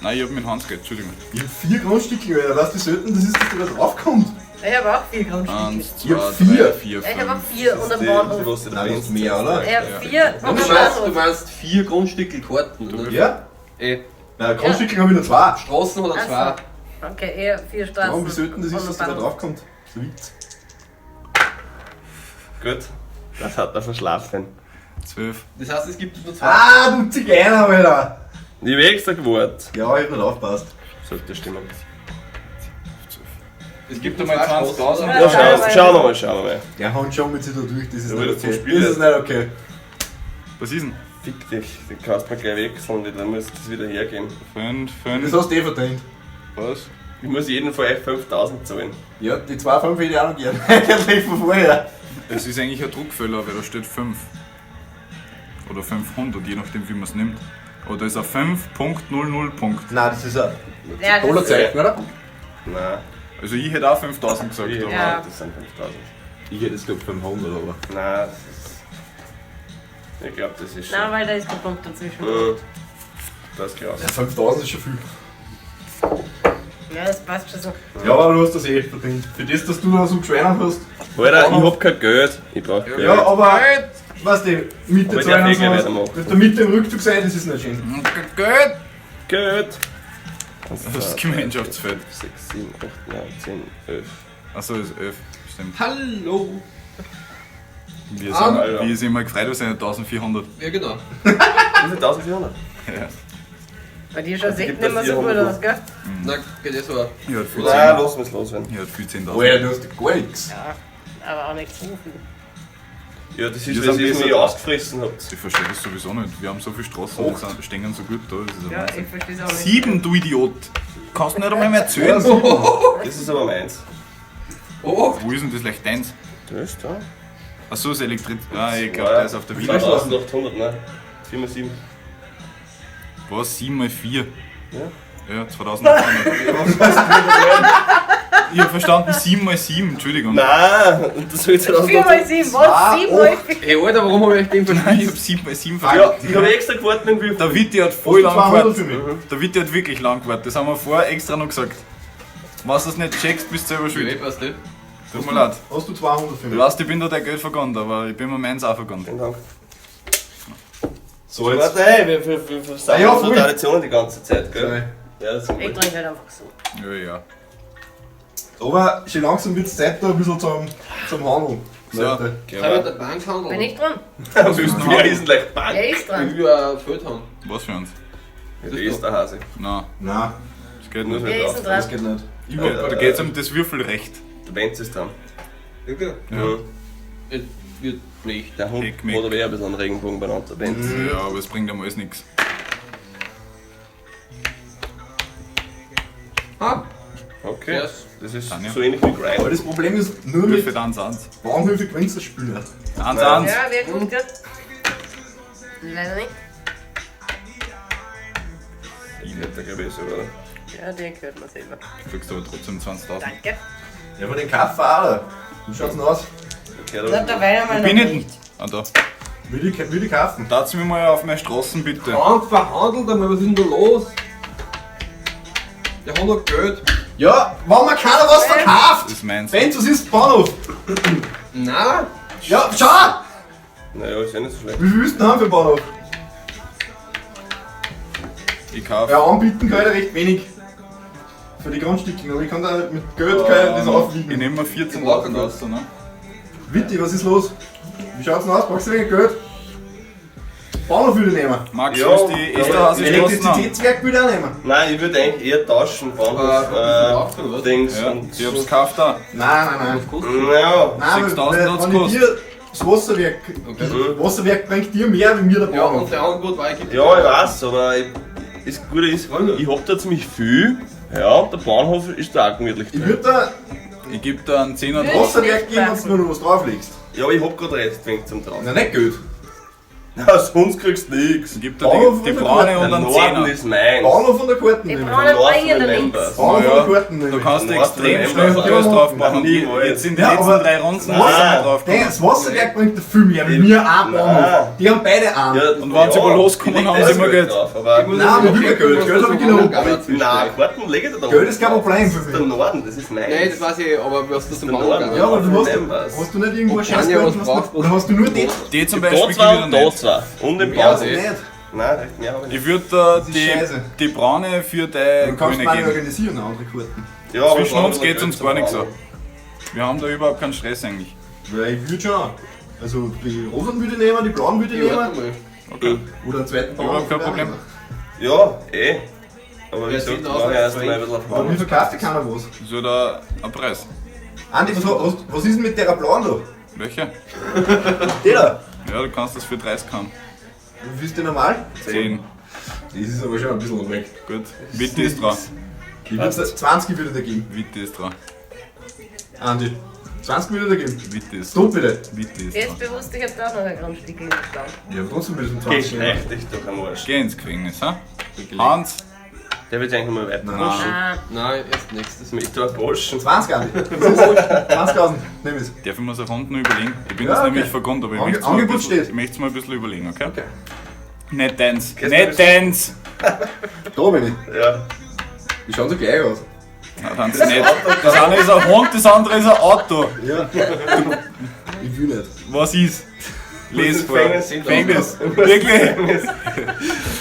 Nein, ich hab mit Hans Geld, Entschuldigung. Ich hab 4 Grundstücke, Alter. Weißt du, wie selten das ist, dass da draufkommt? Ich habe auch 4 Grundstücke. 1, Ich hab 2, vier. 3, 4, Ich habe auch 5. 4 und einen Die, die Bauernhof. was du da Nein, das ist mehr, oder? Ich habe 4 und Du einen meinst, du Bauernhof. meinst 4 Grundstückelkarten, oder? Ja? Ey, Nein, Grundstücke habe ich nur 2. Straßen oder Ach 2. so. Okay, eher 4 Straßen. Warum, wie selten das und ist, dass da einen Bahnhof. draufkommt? So Witz. Gut. Das hat er verschlafen. 12. Das heißt, es gibt nur 2. Ah, du Zigeuner, Alter! Ich hab extra gewartet. Ja, ich hab nicht aufgepasst. Sollte stimmen. Es gibt Gib nur dir mal 2 20.000. Straßen. Ja, Ja, schauen wir mal, schauen wir mal. Der haut schon mit sich da durch, das ist Ja, nicht wieder zum okay. Spiel Das ist nicht okay. Was ist denn? Fick dich, den kannst du mir gleich wechseln, dann muss das wieder hergeben. 5, Das 5. hast du eh verdient. Was? Ich muss jeden von euch 5000 zahlen. Ja, die 2,5 hätte ich auch noch gern. Eigentlich von vorher. Es ist eigentlich ein Druckfehler, weil da steht 5. Oder 500, je nachdem wie man es nimmt. Oder ist ein 5.00 Punkt. Nein, das ist ein Ja, das Dollarzeichen, oder? Nein, Also ich hätte auch 5000 gesagt, ich aber Ja. das sind 5000. Ich hätte es glaube 500, aber. Nein, das ist. Ich glaube, das ist schon. Nein, weil da ist der Punkt dazwischen. Das ist klar. Ja, 5000 ist schon viel. Ja, das passt schon so. Ja, aber du hast das eh verdient. Für das, dass du da so geschweinert hast. Alter, ich hab kein Geld. Ich brauch Geld. Ja, aber. Weißt du, Mitte Aber ich zahlen darf und eh gleich so. weitermachen. Mit der Mitte im Rückzug sein, das ist nicht schön. Geld! Geld! Das Gemeinschaftsfeld. 6, 7, 8, 9, 10, 11. Achso, ist 11. Stimmt. Hallo. Wir Ah, sind, Alter. wir sind immer gefreut, wir sind 1400. Ja, genau. Wie viel? 1400? Ja. Bei dir schaut es echt gibt nicht mehr das so gut 400. aus, gell? Na, geht eh so. Ich hatte viel Nein, 10. lass mir's loswerden. Ich hatte viel 10.000. Alter, du hast gar nichts. Ja, aber auch nicht so viel. Ja, das Wir ist, sind weil ihr es besser mir da. ausgefressen habt. Ich verstehe das sowieso nicht. Wir haben so viele Straßen und sind, stehen so gut da. Das ist ja Ja, Wahnsinn. ich verstehe es auch nicht. 7, du Idiot! Kannst du nicht einmal mehr zählen? Das ist aber meins. Oh, Wo ist denn das leicht deins? Das ist da. Achso, das Elektrik. Ah, ich glaube, der ist auf der Wiener. 2800, ne? 4 mal 7. Was? 7 mal 4? Ja. Ja, 2800. Ich hab verstanden, 7 mal 7, Entschuldigung. Nein, und das habe ich 4 mal 7, was? 7 mal 4? Ey, Alter, warum hab ich euch den Nein, verspielt? ich hab 7 mal 7 Ja, verstanden. ich habe extra gewartet mit dem Würfel. Der Witti hat voll Hast du lang 200 gewartet. für mich? Der Witti hat wirklich lang gewartet, das haben wir vorher extra noch gesagt. Wenn du das nicht checkst, bist du selber Ich schuld. weiß nicht. Tut mir leid. Hast du 200 für Du mich? weißt, ich bin da dein Geld vergangen, aber ich bin mir meins auch vergangen. Vielen Dank. So, jetzt. Warte, ey, wir versauen Ah, ja, unsere voll. Traditionen die ganze Zeit, gell? Ja, das ist Ich trinke halt einfach so. Ja, ja. Aber schon langsam wird es Zeit, da ein bisschen zum Handeln. So, Leute. Kann ich mit der Bank handeln? Bin ich dran? Wer ist denn gleich Bank? Wer ist dran? Ich will ein Feld haben. Was für uns? Ja, der ist der Hase. Nein, Nein, das geht Muss nicht. Wer ist denn das dran? geht nicht. Da geht's um das Würfelrecht. Der Benz ist dran. Wirklich? Ja. Mhm. Es wird nicht. Der Hund Heck, meck. hat aber eher ein bisschen einen Regenbogen benannt, der Benz. Ja, aber es bringt einem alles nichts. Ha! Okay. Yes. Das ist Tanja. so ähnlich wie Grind. Aber das Problem ist, nur mit Würfel 1, 1. Bahnhöfe gewinnst du das Spiel nicht. 1, 1. Ja, wer guckt jetzt? Leider nicht. Ich hätte, glaube ich, sogar. Ja, den gehört man selber. Du kriegst aber trotzdem 20.000. Danke. Ja, aber den Kaffee auch. Wie schaut's denn aus? Okay, Na, da der Wein einmal Bin noch ich nicht. Ah, da. Will ich kaufen? Darfst du mir mal auf meine Straßen bitte? Frank, verhandelt einmal, was ist denn da los? Der hat noch Geld. Ja, wenn mir keiner was verkauft! Das ist meins. Benz, was ist Bahnhof? Nein! Ja, schau! Naja, ist ja nicht so schlecht. Wie viel willst du denn haben für Bahnhof? Ich kauf. Ja, anbieten kann ich recht wenig. Für die Grundstücke, aber ich kann da mit Geld kann ich das Ich aufwiegen. nehme mir 14.000 raus, ne? Witti, was ist los? Wie schaut's denn aus? Brauchst du wenig Geld? Bahnhof würde ich nehmen. Max, Ja, willst du die Esterhazy Straßen haben? Elektrizitätswerk würde ich auch nehmen. Nein, ich würde eigentlich eher tauschen, Bahnhof, Dings Ja, und. ich hab's gekauft da. Nein, nein, nein. Was kostet Naja, Nein, 6.000 weil, hat's wenn ich gekostet. dir das Wasserwerk, Okay. das Wasserwerk bringt dir mehr wie mir der Ja, Bahnhof. und der Angebot war, ich geb ja, ich weiß, aber ich, das Gute ist, ich hab da ziemlich viel. Ja, und der Bahnhof ist da auch gemütlich. Ich würde da Ich geb da einen Zehner drauf. Wasserwerk geben, wenn du nur noch was drauflegst. Ja, aber ich hab grad Rest wenig zum drauf. Na, nicht Geld. Na, sonst kriegst du nix. Ich geb dir die braune und Der einen Norden Zehner. ist meins. Bahnhof von der Karten Die nehme ich. braunen North bringen da Remembers. nichts. Bahnhof von Ja, der Karten nehme Du ich. kannst North extrem Remembers. schnell was drauf machen. Und Niemals. jetzt in den Ja, letzten aber- drei Runden Nein. hast du nicht drauf Nein, das Wasserwerk bringt dir viel mehr, wie mir ein Nein. Bahnhof. Die haben beide einen. Ja, Und wenn sie ja, wohl loskommen, ich leg haben das sie immer Geld. Drauf, aber Ich muss Nein, jetzt aber mal wieder checken, Geld. was Geld das hab ich am genug. Angebot ist. Nein, Karten lege ich da drauf. Geld ist kein Problem für Das ist der mich. Norden, das ist meins. Nein, das weiß ich, aber was das am Der Angebot Norden. Ja, aber du Remembers. hast du nicht irgendwo Ob Scheiß Tanja Geld, was was braucht, du, oder hast du nur die? Die zum Da Beispiel gebe ich zwei dir und da nicht. zwei. Und den Ja, Bahnhof. eh. Nicht. Nein, recht mehr habe ich Ich nicht. würde da ist scheiße. die braune für deine Du kannst grüne mal nicht geben. organisieren, andere Karten. Ja, aber Zwischen brauchen uns wir geht's Geld uns zum gar nichts an. Bahnhof. Wir haben da überhaupt keinen Stress eigentlich. Weil ich würde schon. Also die rosanen würde ich nehmen, die blauen würde ich Ich nehmen. warte mal. Okay. Oder einen zweiten Bahnhof. Überhaupt kein würde ich auch Problem. nehmen. Ja, eh. Aber wie Ja, gesagt, sieht ich aus, brauche als erst mal ein zwei. bisschen auf Aber mir Bahnhof. verkauft ja keiner was. Das ist da ein Preis. Andi, was ist denn mit der blauen da? Welche? Die da? Ja, du kannst das für 30 haben. Wie viel ist die normal? 10. Das ist aber schon ein bisschen weg. Gut. Witti ist dran. Ich würd 20 würde ich da geben. Witti ist dran. Andi, 20 würde ich da geben. Witti ist So dran. bitte. Witti ist Jetzt dran. bewusst, ich hab da auch noch ein Grundstück in der Stadt. Ja, aber trotzdem würde ich um 20 nehmen. Geh, schleich dich doch am Arsch. Geh ins Gefängnis, ha? Hans, Der wird eigentlich mal weiter Nein. pushen. Ah, Nein, erst nächstes. Mit der Burschen. 20, Andi. Was ist? 20.000, nimm es. darf ich mir so Runden überlegen? Ich bin Ja, das okay. nämlich vergönnt, aber ich möchte es mal, ein Angebot bisschen- steht. ich möchte es mal ein bisschen überlegen, okay? Okay. Nicht deins. Gehst du Nicht deins! Da bin ich. Ja. Die schauen so gleich aus. Nein, deins nicht. Das eine ist ein Hund, das andere ist ein Auto. Ja. Ich will nicht. Was ist? Les vor. Gefängnis. Gefängnis. Wirklich?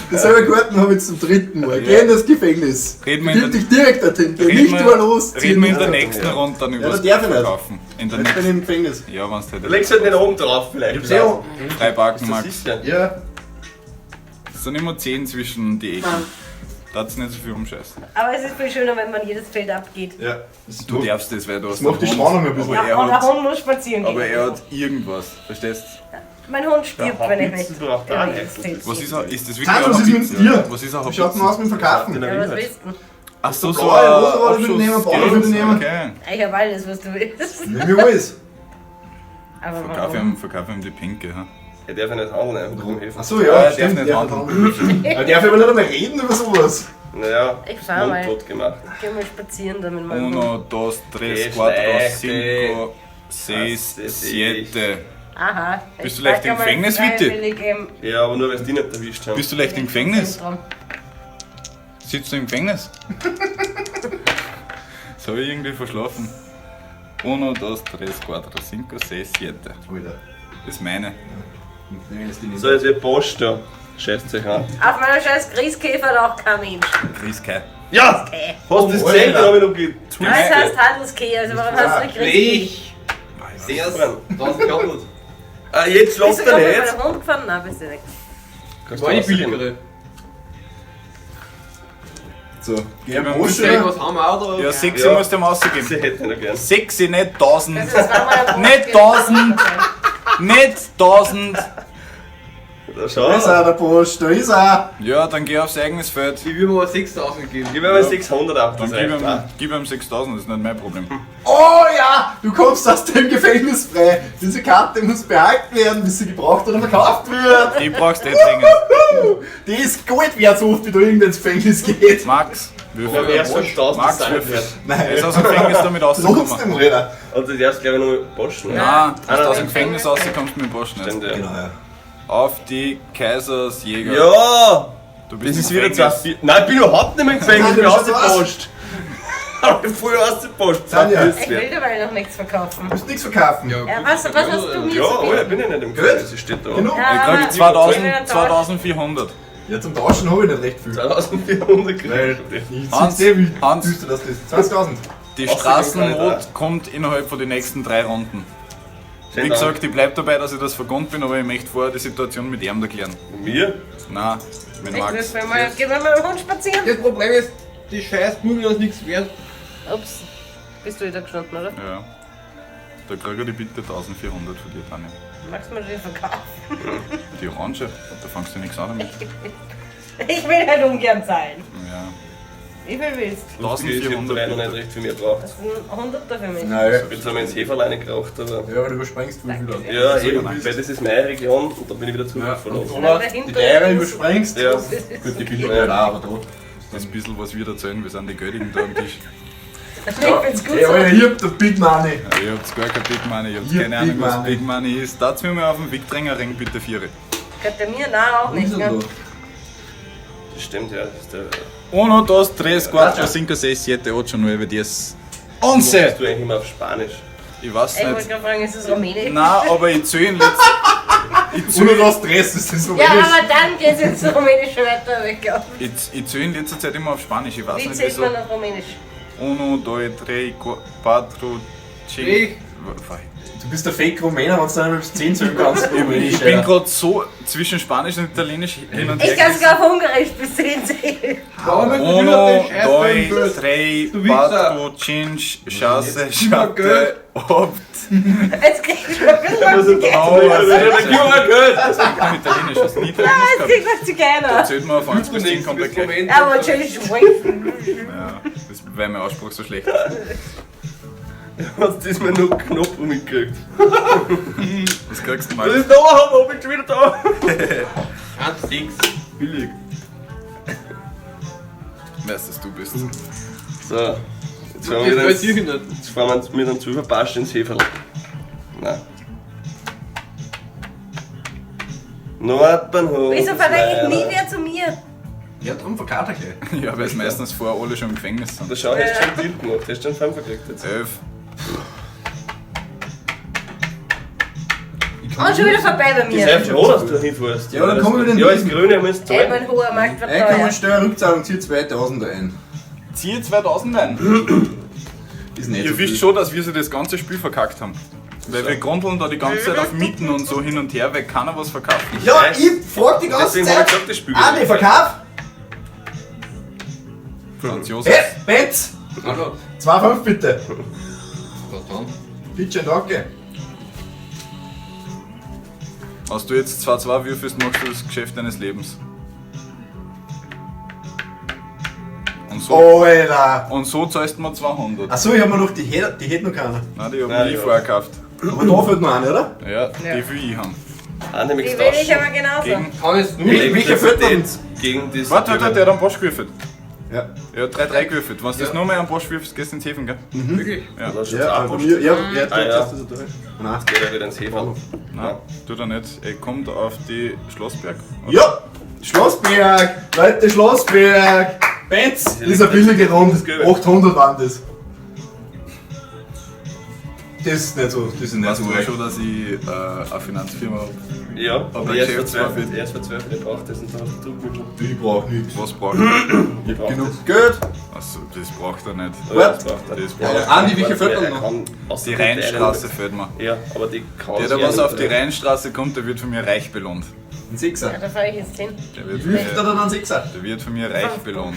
Dieselbe Karten habe ich zum dritten Mal. Geh in das Gefängnis. Reden wir in Gib der- dich direkt dorthin. Geh Reden nicht wir- über los. zieh Reden wir in nicht der dorthin. nächsten Runde dann über Ja, das darf ich nicht. Verkaufen. In der Jetzt bin ich nächsten. im Gefängnis. Ja, wenn's halt Leg's halt nicht oben drauf vielleicht. Ich hab's eh Ist frei parken das magst. sicher? Ja. Das Sind immer 10 zwischen die Ecken. Da hat's nicht so viel umscheißen. Aber es ist viel schöner, wenn man jedes Feld abgeht. Ja. Das Du darfst das, weil du hast macht die einen Hund, Spannung ein bisschen. Aber Ja, er und der hat, Hund muss spazieren gehen. aber er hat irgendwas, verstehst Mein Hund stirbt, Der wenn ich Habitzen nicht braucht auch über einen jedes Häcksel. Feld Was gehe. ist er? Ist das wirklich Sandro, eine was ist mit Haubitze? dem Tier? Was ist eine Wie schaut denn Haubitze? aus mit dem Verkaufen? Ja, was willst du? Ach so, so Blaue, ein rosa würde ich nehmen, Abschuss- blaue würde ich nehmen. Okay. Ich habe alles, was du willst. Nimm mir alles. Aber Verkauf warum? ihm, verkauf ihm die pinke. Ha? Er darf ja nicht handeln, einfach um helfen. Achso, Ja, ja, er darf stimmt. nicht Der handeln. Er darf aber nicht einmal reden über sowas. Naja, Ich fahr mal. mundtot gemacht. Ich geh mal spazieren da mit meinem Hund. Uno, dos, tres, Geh cuatro, schlecht, cinco, seis, Hasse dich. siete. Aha. Bist Ich du leicht pack im einmal Gefängnis, Witti? freiwillig im Ja, aber nur weil es die nicht erwischt haben. Bist du leicht im Gefängnis? Zentrum. Sitzt du im Gefängnis? Das habe ich irgendwie verschlafen. Uno, dos, tres, cuatro, cinco, seis, siete. Alter. Das ist meine. So, jetzt wird Post da. Scheißt euch an. Auf meiner scheiß Grießkäfer hat auch kein Mensch. Chris Kai. Ja! Hast du das gesehen? Dann habe ich noch Das getwistet. heißt Handelskeh, also warum hast du nicht Grießkäfer? Ich! Sehr, 1000 gehandelt. Ah, jetzt Bist schlaft du er gerade mit nicht. meinem Hund gefahren? Nein, bist du nicht. Kannst War du die rausgehen. billigere. So, geh Gib ihm Porsche. Zeig, was haben wir auch da? Ja, 6 Ja. musst du ihm rausgeben. Sie hätte ihn noch gern. 6, nicht 1000. Also, das war mal ein Nicht 1000. Nicht 1000. Da schau. Da ist er, der Porsche, da ist er. Ja, dann geh aufs eigenes Feld. Ich würde mir aber 6000 geben. Gib mir mal 600 ab, das Dann gib reicht. ihm, gib ihm 6000, das ist nicht mein Problem. Oh ja, du kommst aus dem Gefängnis frei. Diese Karte muss behalten werden, bis sie gebraucht oder verkauft wird. Die brauchst du eh dringend. Die ist Gold wert, so oft wie du irgendwann ins Gefängnis geht. Max, Ja, Würfel. wer ist 5000 Max, das ist Würfel. wert. Nein. Er ist aus dem Gefängnis damit rausgekommen. Trotzdem, Alter. Und du darfst, glaube ich, noch Posten. Nein, Ah, wenn du aus dem nein. Gefängnis rauskommst mit dem Porsche nicht. Stimmt, ja. Genau, ja. Auf die Kaisersjäger. Ja! Du bist Das ist im wieder Gefängnis. 2,4. Nein, ich bin überhaupt nicht mehr im Gefängnis, ich bin Nein, du aus bist der raus. Post. Aber voll aus der Post. Tanja. Ich will dabei noch nichts verkaufen. Du musst nichts verkaufen. Ja, was hast du mir Ja, zu oh, bieten? ich bin ja nicht im Gefängnis, das steht da. Genau. Ja, Ich aber- krieg 2000, Ich will 2400. Ja, zum Tauschen habe ich nicht recht viel. 2400 Weil gekriegt. ich Hans, sehe, wie Hans. düster das ist. 20.000. Die Außerdem kann ich Straßennot kommt innerhalb von den nächsten 3 Runden. Schönen Wie Dank. gesagt, ich bleib dabei, dass ich das vergönnt bin, aber ich möchte vorher die Situation mit ihm erklären. Mir? Nein, mit Ich Max. will mal, gehen wir mal mit dem Hund spazieren. Das Problem ist, die scheiß Murmel ist nichts wert. Ups. Bist du wieder gestanden, oder? Ja. Da krieg ich die bitte 1400 von dir, Tanja. Magst du mir die verkaufen? Die Orange, da fangst du nichts an damit. Ich will halt ungern zahlen. Ja. Wie viel willst du? Ich hab 1400 drei noch nicht bitte. recht viel mehr braucht. Das ist ein Hunderter für mich. Nein. Jetzt haben wir ins Heferlein geraucht, aber. Ja, aber du überspringst viel viel. Ja, eben, weil das ist meine Region und da bin ich wieder Ja, zurückverloren. aber die Leere überspringst. Ja. Gut, die Bilder ja. auch, aber da. Das bisschen, was wir da zählen, wir sind die Geldigen da am Tisch. Ich find's gut Ey, so. Alter, hier habt ihr Big Money. Ja, ihr habt gar kein Big Money, ihr habt Ihr keine Ahnung, Big was Money. Big Money ist. Darf's mir mal auf den Wegdrängerring bitte, Viere. Gehört der mir? Nein, auch Wo ist nicht. denn Ne? da? Das stimmt, ja. Das ist der. Uno, dos, tres, cuatro, cinco, seis, siete, ocho, nueve, diez, once. Bist du eigentlich immer auf Spanisch? Ich weiß Ich wollte nicht. gerade fragen, ist das Rumänisch? Nein, aber ich zähle in letzter... Ich Ohne zähle das Stress, das ist so Ja, aber dann geht's ins Rumänische weiter weg. ich, ich zähl in letzter Zeit immer auf Spanisch, ich weiß Wie nicht zählt wieso. man auf Rumänisch? Uno, dos, tres, quatro, cinco... Ich. Du bist der Fake-Rumäner, wenn du dann bis 10 zählen kannst. Ich bin gerade so zwischen Spanisch und Italienisch hin und her. Ich kann sogar auf Ungarisch bis 10 zählen. Warum möchtest du Uno, wieder den Scheiß doi, da im Bild? drei, Du Wichser. quattro, cinque, schasse, schatte, Geld. opt. Jetzt krieg ich schon ein bisschen was Zigeuner. Oh, Gib mir Geld! Das klingt nach Italienisch, hast du nie Italienisch Jetzt gehabt? krieg ich was Zigeuner. Zählt man auf 1 bis 10, kommt der gleich. Aber natürlich, Ja, das weil mein Ausspruch so schlecht ist. Hast diesmal nur knapp umgekriegt. Das kriegst du Das mal. ist da, aber bin schon wieder da. 1, 6. Billig. Weißt, dass du bist. So, jetzt fahren wir Das wieder weiß ins, ich nicht. jetzt fahren wir mit einem Zwölferpasch ins Heferl. Nein. Nordbahnhof. Wieso fährt eigentlich nie wer zu mir? Ja, drum verkauft er gleich. Ja, weil es meistens vorher alle schon im Gefängnis sind. Da schau, hast du schon einen Deal gemacht, hast du schon einen Fünfer gekriegt jetzt. 11. Und schon wieder vorbei bei mir. Sei froh, dass du hinfährst. Ja, dann kommen wir wieder Ja, das Grüne haben wir jetzt Ey, zahlen. mein hoher Markt wird teuer. Einkommensteuer, Rückzahlung, zieht 2000 ein. Ziehe 2000 ein. Ist nicht Ihr so wisst viel. schon, dass wir so das ganze Spiel verkackt haben. Weil wir grundeln da die ganze Zeit auf Mieten und so hin und her, weil keiner was verkauft. Ja, ich frag die ganze Deswegen hab ich Zeit. gesagt, das Spiel. Andi, verkauf! Franz Josef. Hey, Benz! Hallo. 2,5 bitte. Was dann? Bitte, danke. Wenn du jetzt 2-2 würfelst, machst du das Geschäft deines Lebens. Und so, Alter! und so zahlst du mir 200. Achso, ich hab mir noch die hätte die hätt noch keiner. Nein, die hab Nein, ich ja. vorher gekauft. Aber da fehlt noch eine, oder? Ja, die will ich haben. Andi Die möchte will ich tauschen. aber genauso. Gegen. Kann ich nur. Welcher fehlt denn? Gegen das. Warte, warte, der hat einen Bosch gewürfelt. Ja. Er hat 3-3 gewürfelt. Wenn du das nur mal einen Bosch würfelst, gehst du ins Häfen, gell? Wirklich? Ja. Ja, aber mir, ja, ja, Ah, ja. das ist er da. Nein. Geht er wieder ins Hefe. Nein, tut er nicht. Er kommt auf die Schlossberg. Oder? Ja! Schlossberg! Leute, Schlossberg! Benz! Das ist eine billige Runde. 800 waren das. Das ist nicht so, das ist nicht Weißt so du arg. schon, dass ich eine Finanzfirma habe? Ja, Aber er ist Geschäftsmann verzweifelt. Er ist verzweifelt, er braucht das und dann hast du Druckmittel. Ich brauch nichts. Was braucht er? Ich brauch Genug das. Geld! Achso, das braucht er nicht. Ja, das braucht er. Das Ja, braucht ja. er. Andi, wie viel fehlt Er denn noch? kann aus Die der Rheinstraße fehlt mir. Ja, aber die kann Der, der was auf die Rheinstraße kommt, der wird von mir reich belohnt. Ein Sechser. Ja, da fahre ich jetzt hin. Der wird Wie von würfelt er mir, dann einen Sechser? der wird von mir reich belohnt.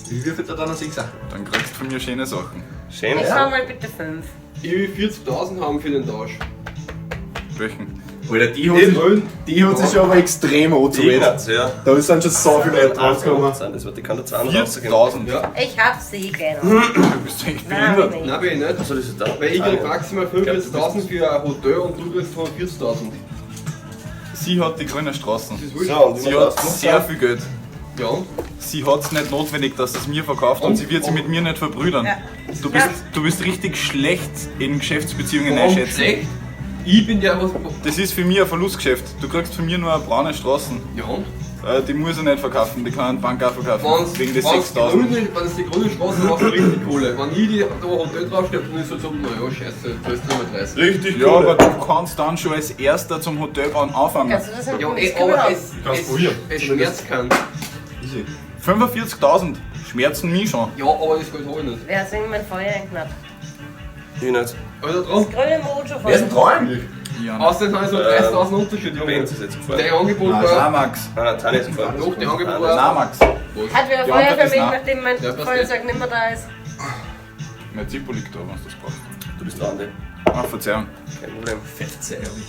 Wie würfelt er dann einen Sechser? Dann kriegst du von mir schöne Sachen. Schön. Ich fahr mal bitte 5. Ich will 40.000 haben für den Tausch. Welchen? Alter, die hat sich, die hat sich schon aber extrem angezogen. Ignaz, ja. Da sind schon so viele Leute draufgekommen. Das wird, die kann da 200 rausgehen. 40.000. Ja. Ich hab sie genau. Du bist eigentlich Nein, behindert. nicht. Nein, bin ich nicht. Achso, das ist da. Weil ich krieg maximal 45.000 für ein Hotel und du kriegst 40.000. Sie hat die grüne Straßen. Das ist wurscht. So, und Sie hat sehr viel Geld. Ja, und? Sie hat es nicht notwendig, dass es mir verkauft und Und? sie wird sie mit mir nicht verbrüdern. Ja. Du bist richtig schlecht in Geschäftsbeziehungen Warum einschätzen. schlecht? Ich bin der, was. Das ist für mich ein Verlustgeschäft. Du kriegst von mir nur eine braune Straßen. Ja, und? Die muss ich nicht verkaufen, die kann die Bank auch verkaufen. Wenn's, Wegen des wenn's die 6000. grüne, wenn's die grüne Straße macht, richtig Kohle. Wenn ich die, da ein Hotel draufstehe, dann ist es so, naja, scheiße, da ist nur mal 30. Richtig Ja, aber du kannst dann schon als erster zum Hotelbauen anfangen. Kannst du das Ja, im eh, aber es, Kannst es, probieren. es schmerzt keinen. Easy. 45.000 schmerzen mich schon. Ja, aber das Geld hab ich nicht. Wer hat sich mein Feuer einknappt? Ich nicht. Alter, drum. Das grüne Mojo Wer ist denn dran eigentlich? Ja, ne. Außerdem habe ich so 30.000 Unterschied, Junge. Benz ist jetzt gefahren. Dein Angebot Nein, war. Nein, Max. Nein, Tanja ist gefahren. Doch, dein Angebot Nein, war. Max. Hat wer Die Feuer Antwort für ist mich, nein. nachdem mein Ja, passt Feuerzeug nicht mehr da ist? Mein Zippo liegt da, wenn du das brauchst. Du bist dran, Andi. Ah, Verzeihung. Kein Problem. Verzeihung.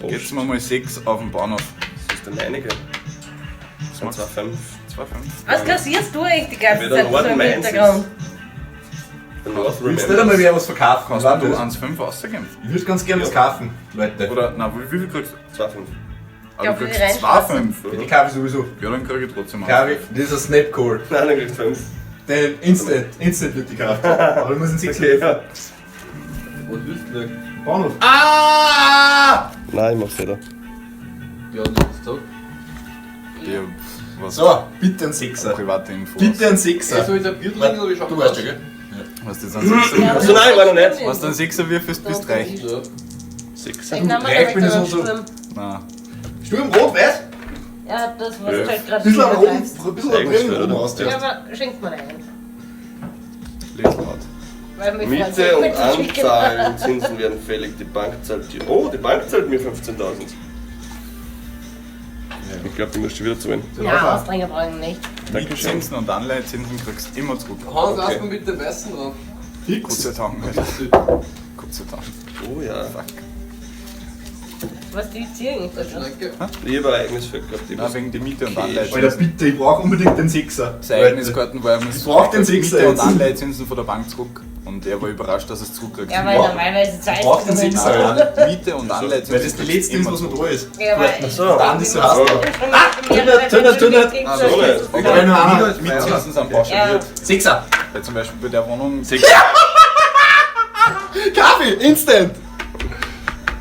Geht's mir mal 6 auf den Bahnhof. Das ist der meinige. Das sind macht's? 2,5. 2,5. Was kassierst du eigentlich die ganze Wer der Zeit so Norden im meins Hintergrund? Der North Willst du nicht einmal wer was verkaufen? Kannst Weißt du du das? 1,5 ausgeben? Ich würde ganz gerne was kaufen, Leute. Oder, nein, wie viel kriegst du? 2,5. Ah, Ja, du für die kriegst Rheinstraße. 2,5. Die kaufe ich sowieso. Ja, dann krieg ich trotzdem Kaufe ich. Das ist ein Snap Call. Nein, dann kriegst du 5. Den Instant wird die gekauft. Aber du musst einen Sechser. Okay, ja. Was willst du denn? Bahnhof. Ah! Nein, ich mach's nicht. Ja, das ist gesagt. Ja, was? So, bitte einen Sechser. Private Infos. Bitte einen Ey, Sechser. soll ich da Bier trinken oder wie schaut Du das weißt schon, gell? Was du jetzt einen Sechser Ja, Achso, nein, war noch nicht. Was du einen Sechser wirfst, bist reich. Ja. 6. Ich nehme Reich mal bin ich den so und so. Sturm. Nein. Sturm rot, weiß? Ja, das, was Ja. du halt gerade Bisschen schon am oben, weißt. bisschen am Eigentlich Brillen schon, oben oder? aus. Ja, aber schenkt mir einen. Les laut. Weil mich Miete freut und mit dem Schicken. Anzahlung, Zinsen werden fällig. Die Bank zahlt die. Oh, die Bank zahlt mir 15.000. Ich glaube, die musst du wieder zahlen. Ja, Ausdränger brauchen nicht. Dankeschön. Mietzinsen und Anleihezinsen kriegst du immer zurück. Hans, lass Okay. mal bitte den Weißen drauf. Gott sei Dank, Alter. Gott sei Dank. Oh ja. Fuck. Was die ziehen eigentlich da drauf? Danke. Ich habe ein eigenes Feld gehabt. Ich Nein, wegen die Miete und Anleihezinsen. Alter, bitte, ich brauche unbedingt den Sechser. Seine Ereigniskarten war, er muss Ich brauch den Sechser Miete und jetzt. Anleihezinsen von der Bank zurück. Und er war überrascht, dass er es zurückkriegt. Ja, weil normalerweise zahlst brauch den du nicht. Sechser. Nein, Miete und Anleihezinsen. Weil das die letzte ist, kriegst was immer noch da ist. Ja, aber so. Dann ist so heiß. Ah, Töne, Töne, Töne. Ah, so nicht. Okay, wenn nur einer. zurück. Mietzinsen sind pauschaliert. Sechser. Weil zum Beispiel bei der Wohnung. Kaffee, instant.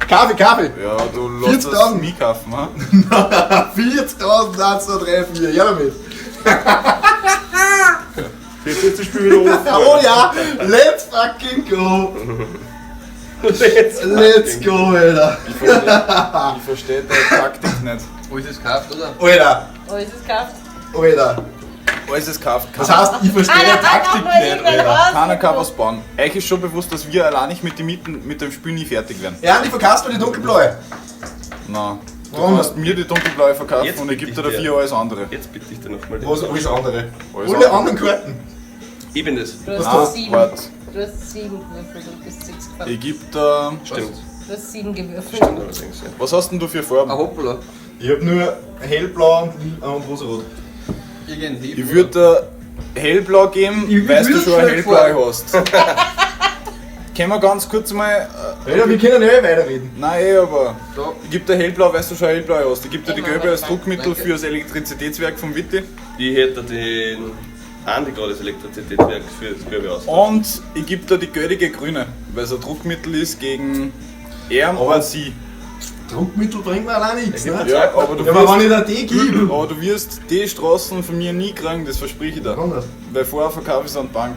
Kaffee, Kaffee. Ja, du lässt das 40.000. nie kaufen, ha? 40.000, 1, 2, 3, 4. Ja, damit. Jetzt ist das Spiel wieder offen. Oh ja, let's fucking go. Let's go, Alter. Ich verstehe deine Taktik nicht. Wo ist es gekauft, oder? Alter, Wo ist es gekauft? Alter. Alles ist gekauft. Das heißt, ich verstehe Einer die hat auch Taktik nur nicht, irgendein Alter. Haus. Keiner kann was bauen. Euch ist schon bewusst, dass wir allein nicht mit den Mieten, mit dem Spiel nie fertig werden. Ja, Andi, verkaufst mir die dunkelblaue. Nein. Du Warum? kannst mir die dunkelblaue verkaufen Jetzt und ich bitte gebe dir ich dir. dafür alles andere. Jetzt bitte ich dir nochmal den Was alles andere? Alles Alle andere. anderen Karten. Ich bin das. Du hast Ah, sieben. warte. Du hast sieben gewürfelt und bist sechs gefahren. Ich geb dir. Stimmt. Du hast sieben gewürfelt. Stimmt allerdings, ja. Was hast denn du für Farben? Ah, hoppala. Ich hab nur hellblau und, und rosarot. Irgendwie. Ich würde dir hellblau geben, Ich weil du würd schon eine schon hellblaue hast. Können wir ganz kurz mal. Ja, wir können ja eh weiterreden. Nein, eh, aber. Da. Ich geb dir hellblau, weil du schon hellblau hast. Ich geb dir die Immer gelbe als weiter. Druckmittel Danke. fürs Elektrizitätswerk vom Witti. Ich hätte den Andi gerade das Elektrizitätswerk für das Gelbe aus. Und ich geb dir die gelbe grüne, weil es ein Druckmittel ist gegen Erm Aber- und sie. Druckmittel bringt mir allein nichts, ne? Ja, aber du Ja, aber wenn wirst, ich dir die gebe. aber du wirst die Straßen von mir nie kriegen, das verspreche ich dir. Warum das? Weil vorher verkaufe ich es an die Bank.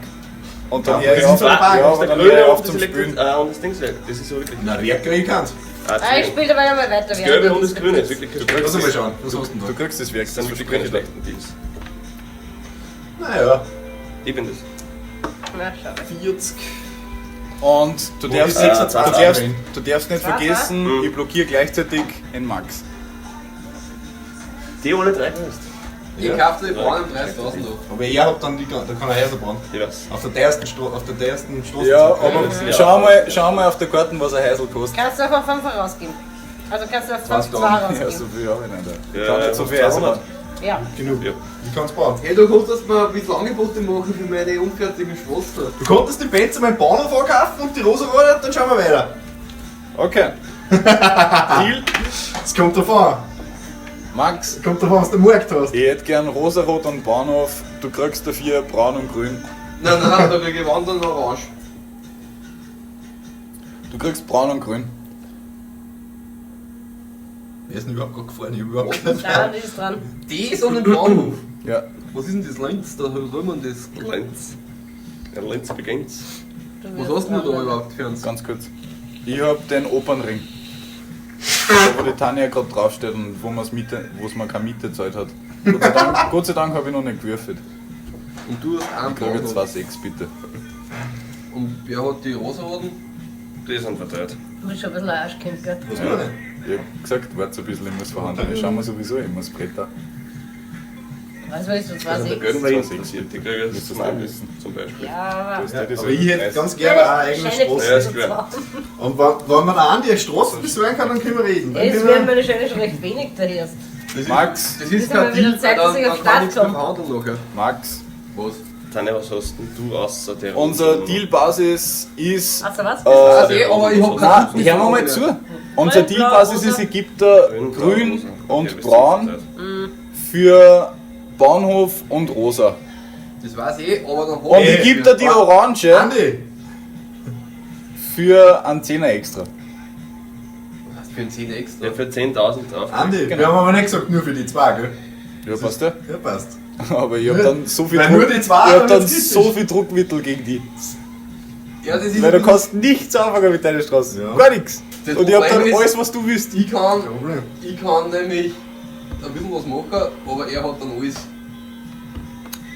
Und dann Ja, höre ich das auf, ist von der Bank. ja, aber Der dann Grüne höre ich und auf das zum Spielen. Und das Dingswerk. Das ist so wirklich. Na, wer kriegt keins? Ah, Ah, ich spiele dabei nochmal weiter. Das Gelbe und das Grüne ist wirklich kein Lass mal schauen. Was hast du Du denn kriegst das Werk, Das das sind wirklich keine verspreche ich dir. schlechten Deals. da? Naja, Ich bin das. Na, schau. 40. Und du Wo darfst, ist 26 du darfst, drin? du darfst nicht Was, was? vergessen, ich blockiere gleichzeitig den Max. Die alle drei hast. Ich kauf dir die braunen um 30.000 noch. Aber er hat dann die, da kann er Häuser bauen. Ich weiß. Auf der teuersten Straße. Ja, aber Ja. schau mal auf der Karte, was ein Häusl kostet. Kannst du auch auf 5 rausgeben. Also kannst du auf 5 2 Ja, rausgeben. so viel habe ich nicht. Ja, Kann nicht so viel Häuser 200. bauen. Ja. Genug. Ja. Ich kann's bauen. Hey, du konntest mir ein bisschen Angebote machen für meine unfertigen Schwester. Du konntest den Benz meinen Bahnhof ankaufen und die rosarote, dann schauen wir weiter. Okay. Deal. Es kommt drauf an. Max, Es kommt drauf an, was du im Markt hast. ich hätte gern rosarot und Bahnhof. Du kriegst dafür braun und grün. Nein, nein, da krieg ich Wandern orange. Du kriegst braun und grün. Wer ist denn überhaupt gerade gefahren? Ich hab überhaupt keinen Da, die ist dran. Das und den Bahnhof. Ja. Was ist denn das Linz? Da soll man das. Lenz. Ja, Lenz beginnt. Du Was wirst hast denn du da dran. überhaupt für uns? Ganz kurz. Ich hab den Opernring. Da, wo die Tanja gerade draufsteht und wo man's Miete, wo's man keine Miete gezahlt hat. Gott sei Dank habe ich noch nicht gewürfelt. Und du hast einen Ich kriege Bahnhof. 2,6 bitte. Und wer hat die rosaroten? Die sind verteilt. Du bist schon ein bisschen ein Arschkind, gell? Was will er denn? Ich hab gesagt, warte ein bisschen, ich muss verhandeln. Ich schau mir sowieso immer das Brett an. Was willst du? 2, Also der 6? Gelbe war 2,6. interessiert. Die kriegen Müsstest es du zum Anbieten wissen. zum Beispiel. Ja, aber. Das ist Aber ich hätte ganz gerne auch eine eigene Straße. Ja, ist klar. Und wenn man Andi eine Straße besorgen kann, dann können wir reden. Dann Es können wird wir, meine Scheine schon recht wenig daher. Das ist, Max. Das Ist ist aber kein wieder Deal, Zeit, weil dass dann, ich auf dann kann nichts Start mehr verhandeln nachher. Max, Was? Tanja, was hast denn du außer der unser Dealbasis ist. Also was? Also eh, aber ich hab Nein, keinen hören wir mal zu. Unser Grün, blau, Dealbasis rosa. ist, ich gebe dir grün und braun für Bahnhof und rosa. Das weiß ich eh, aber dann hab Und ich gebe dir die Orange Andi, für einen Zehner extra. Was für ein 10 extra? Ja, für 10.000 drauf. Andi, Genau. wir haben aber nicht gesagt, nur für die zwei, gell? Ja, passt ja. Ja, passt. Aber ich hab dann so viel, Weil nur die zwei, ich hab dann dann wird's kritisch. so viel Druckmittel gegen die. Ja, das ist Weil du kannst nichts anfangen mit deiner Straße. Ja. Gar nichts. Das Und ich hab dann Problem ist- alles, was du willst. Ich kann, Kein Problem. ich kann nämlich ein bisschen was machen, aber er hat dann alles.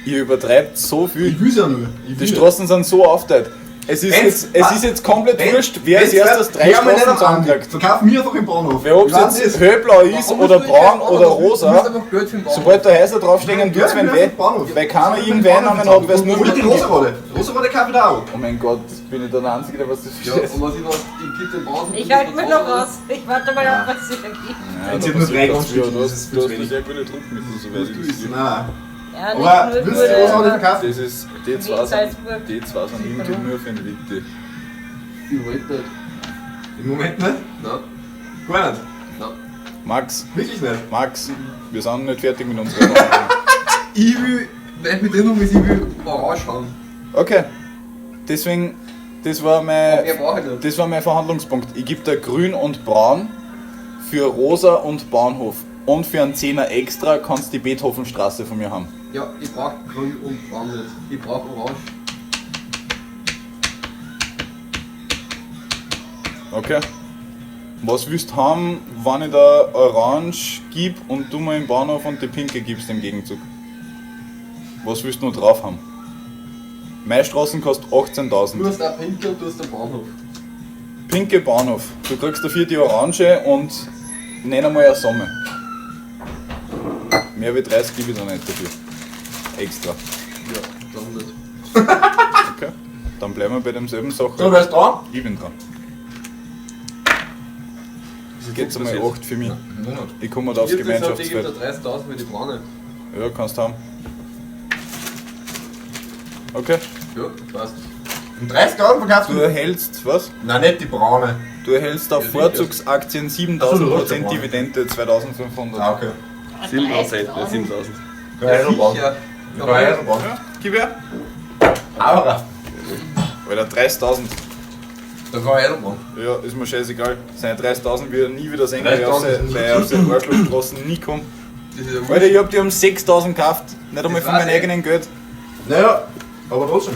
Ihr übertreibt so viel. Ich will's ja nur. Ich Die will. Straßen sind so aufteilt. Es ist Wenn's- jetzt, es ist jetzt komplett Wenn- wurscht, wer als wenn's erstes drei hör mal nicht Straßen am Andi. zusammenkriegt. Verkauf mir einfach im Bahnhof. Wer ob Ich weiß es jetzt es. hellblau ist Warum oder musst du braun nicht oder Du musst rosa, einfach Geld für den Bahnhof. sobald da Häuser draufstehen, tut's Ja, wenn ich weh. will Bahnhof. Weil keiner irgendeinen Einnahmen hat, weil es nur Oder die Rosarote. Rosarote kaufe ich da auch. Oh mein Gott, bin ich der Einzige, der was das Ja, versteht? und was ich was, ich geb den Bahnhof. Ich halte mich noch raus. Ich warte mal ab, was sich ergibt. Ja, Jetzt da sind nur drei passiert Grundstücke, das. Du das hast, ist du hast zu wenig. sehr gute Druckmittel, soweit ich das sehe. Nein. Ja, nicht Aber nur willst du die Rosarote gute. verkaufen? Das ist, die zwei Wien, sind, Salzburg. die zwei sind irgendwie nur für den Witte. Ich wollte nicht. Im Moment nicht? Nein, Gar nicht. nein. Max, Wirklich nicht. Max, wir sind nicht fertig mit unserer Verhandlung. Ich will, meine Bedingung ist, ich will orange haben. Okay, deswegen, das war Aber mehr mein, brauche ich nicht. das war mein Verhandlungspunkt. Ich gebe da grün und braun für rosa und Bahnhof. Und für einen Zehner extra kannst du die Beethovenstraße von mir haben. Ja, ich brauche grün und braun nicht. Ich brauche orange. Okay. Was willst du haben, wenn ich da orange gib und du mir im Bahnhof und die pinke gibst im Gegenzug? Was willst du noch drauf haben? Meine Straßen kostet Du 18.000. hast auch Pinke und du hast den Bahnhof. Pinke Bahnhof. Du kriegst dafür die Orange und nenn einmal eine Summe. Mehr wie 30 gebe ich da nicht dafür. Extra. Ja, 300. Okay. Dann bleiben wir bei demselben Sache. So, wer ist dran? Ich bin dran. Geht's einmal 8 für mich. Ich komme da aufs Ich hab gesagt, ich gebe Gemeinschaftsfeld. dir 30.000 für die Braune. Ja, kannst haben. Okay. Ja, passt. Um 30 Euro verkaufst Du du? erhältst, was? Nein, nicht die braune. Du erhältst auf Ja, sicher. Vorzugsaktien Ach so, du hast 7000% ja braune. Dividende 2500. Ah, okay. 7%, nicht 7000. Geil, Sicher. Geil, Ja, gib her. Aber, Alter, 30.000. da kann ich Eidelbrand. Ja, ist mir scheißegal. Seine 30.000 wird er nie wieder sehen, weil er auf 30.000 seine, weil er auf seine Arschlochstraßen nie kommt. Das ist ja Alter, ich hab die um 6.000 gekauft. Nicht einmal Das von weiß meinem ich. eigenen Geld. Naja, aber trotzdem.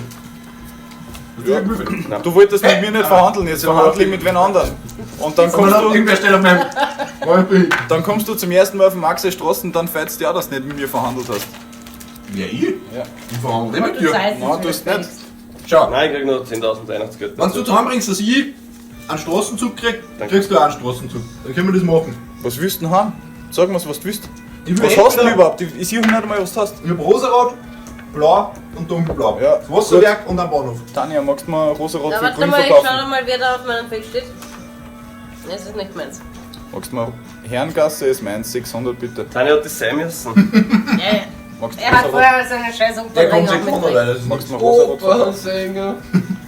Ja. Du wolltest mit mir nicht verhandeln, jetzt verhandle ich mit wen anderen. Und dann kommst du, Irgendwer steht auf meinem. dann kommst du zum ersten Mal auf Maxi Straßen, dann feierst du dir auch, dass du nicht mit mir verhandelt hast. Ja, ich? Ja. Ich verhandle nicht mit Du dir. zahlst Nein, es du hast wieder, nicht. Felix. Schau, Nein, ich krieg noch 10.000 Weihnachtsgeld. wenn du zusammenbringst, dass ich einen Straßenzug krieg, Danke. kriegst du auch einen Straßenzug. Dann können wir das machen. Was willst du denn haben? Sag mir, was du willst. Ich will Was hast du denn entweder- überhaupt? Ich sehe nicht einmal, was du hast. Ich hab rosarot, blau und dunkelblau. Ja. Das Wasserwerk und ein Bahnhof. Tanja, magst du mal rosarot Na, für warte grün mal, ich schau verkaufen? noch mal, wer da auf meinem Feld steht. Es ist nicht meins. Magst du mal Herrengasse ist meins, 600 bitte. Tanja hat das sein müssen. Ja, ja. Magst du Er hat rosarot, vorher seine scheiß Der kommt Opernring auch 600, mitgekriegt. weil das ist magst du mal rosarot verkaufen? Opernsänger.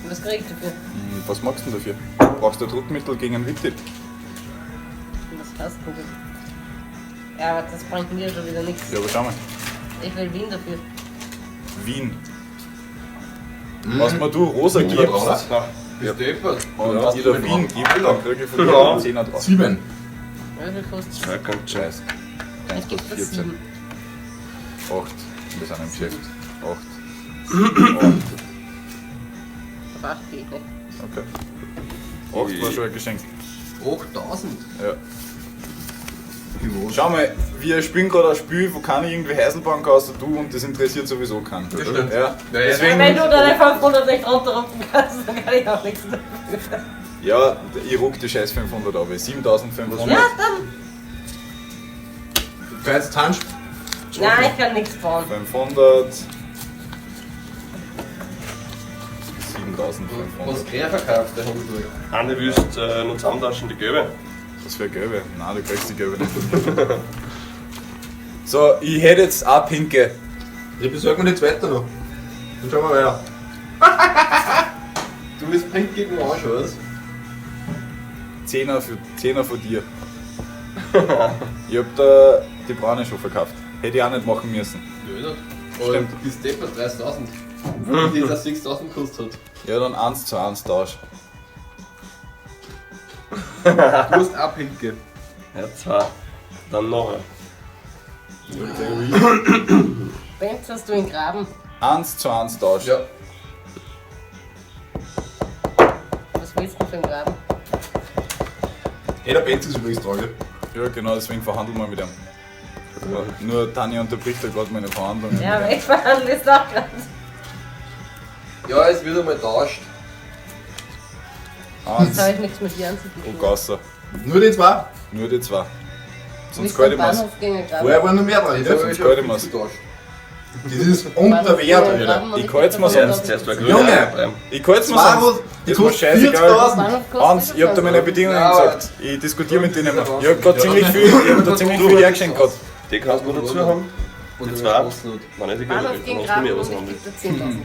Was krieg ich dafür? Was magst du denn dafür? Brauchst du ein Druckmittel gegen einen Witti? Was hast du denn? Ja, aber das bringt mir schon wieder nichts. Ja, aber schau mal. Ich will Wien dafür. Wien. Was mir du rosa gibst Bist du deppert? und Ja. ich dir Wien gib, dann krieg ich von dir Ja. einen Zehner drauf. 7. Wie viel kostet's? Ja, ganz schön. Scheiß. Ich geb dir 14. 7. 8. Wir sind im Geschäft. 8. 8. Auf 8 gehe ich nicht. Okay. 8 war schon ein Geschenk. 8000? Ja. Schau mal, wir spielen gerade ein Spiel, wo keiner irgendwie Häusl bauen kann, außer du und das interessiert sowieso keinen. Das stimmt. Ja, Ja, ja. deswegen, Wenn du deine 500 nicht runterrufen kannst, dann kann ich auch nichts dafür. ja, ich ruck die scheiß 500 ab. 7500. Ja, dann. Du kannst tanzen. Nein, ich kann nichts bauen. 500. 7500. Was Krähe verkauft, der Hund. Anne willst noch zusammentauschen, die Gelbe. Das wäre gelbe. Nein, du kriegst die gelbe nicht. So, ich hätte jetzt auch pinke. Ich besorge mir die zweite noch. Dann schauen wir weiter. Du bist pink gegen Arsch, was? Zehner, für, Zehner von dir. Ich hab da die braune schon verkauft. Hätte ich auch nicht machen müssen. Ja, nicht. Aber Stimmt. du bist deppert, 30.000. Die das 6.000 gekostet hat. Ja, dann 1 zu 1 Tausch. Du hast auch pinke. Ja, zwei. Dann noch. Benz, hast du ihn graben? 1 zu 1 Tausch. Ja. Was willst du für einen Graben? Ey, der Benz ist übrigens dran, gell? Ja, genau, deswegen verhandeln wir mit ihm. Nur Tanja unterbricht da gerade meine Verhandlungen. Ja, aber ich verhandle es auch gerade. Ja, es wird einmal tauscht. Jetzt Eins habe ich nichts mit dir anzubieten. und Gasser. Nur die zwei. Nur die zwei. Sonst Willst du kann einen ich mir's. Bahnhof gegen einen Graben? Vorher waren noch mehr dran, Jetzt ne? hab ich Sonst kann ich schon mir's. fix getauscht. Das ist unter Wert, Alter. Ich halt's mir Ja, sonst. zuerst war grün. Junge! Ja, Ich halt's mir Zwei sonst. Ros- die Ist mir kostet scheißegal. 40.000. Bahnhof kostet Hans, ich hab da meine 40.000. Bedingungen Ja, aber- gesagt. Ich diskutiere mit denen immer. Ja. Ich hab grad ziemlich viel, ich hab da ziemlich viel hergeschenkt grad. Die kannst du noch dazu haben. Und Die der zwei. Straßen hat. Nein, nicht die Gelbe. Bahnhof gegen Dann hast du Graben mir und was ich haben. geb dir 10.000.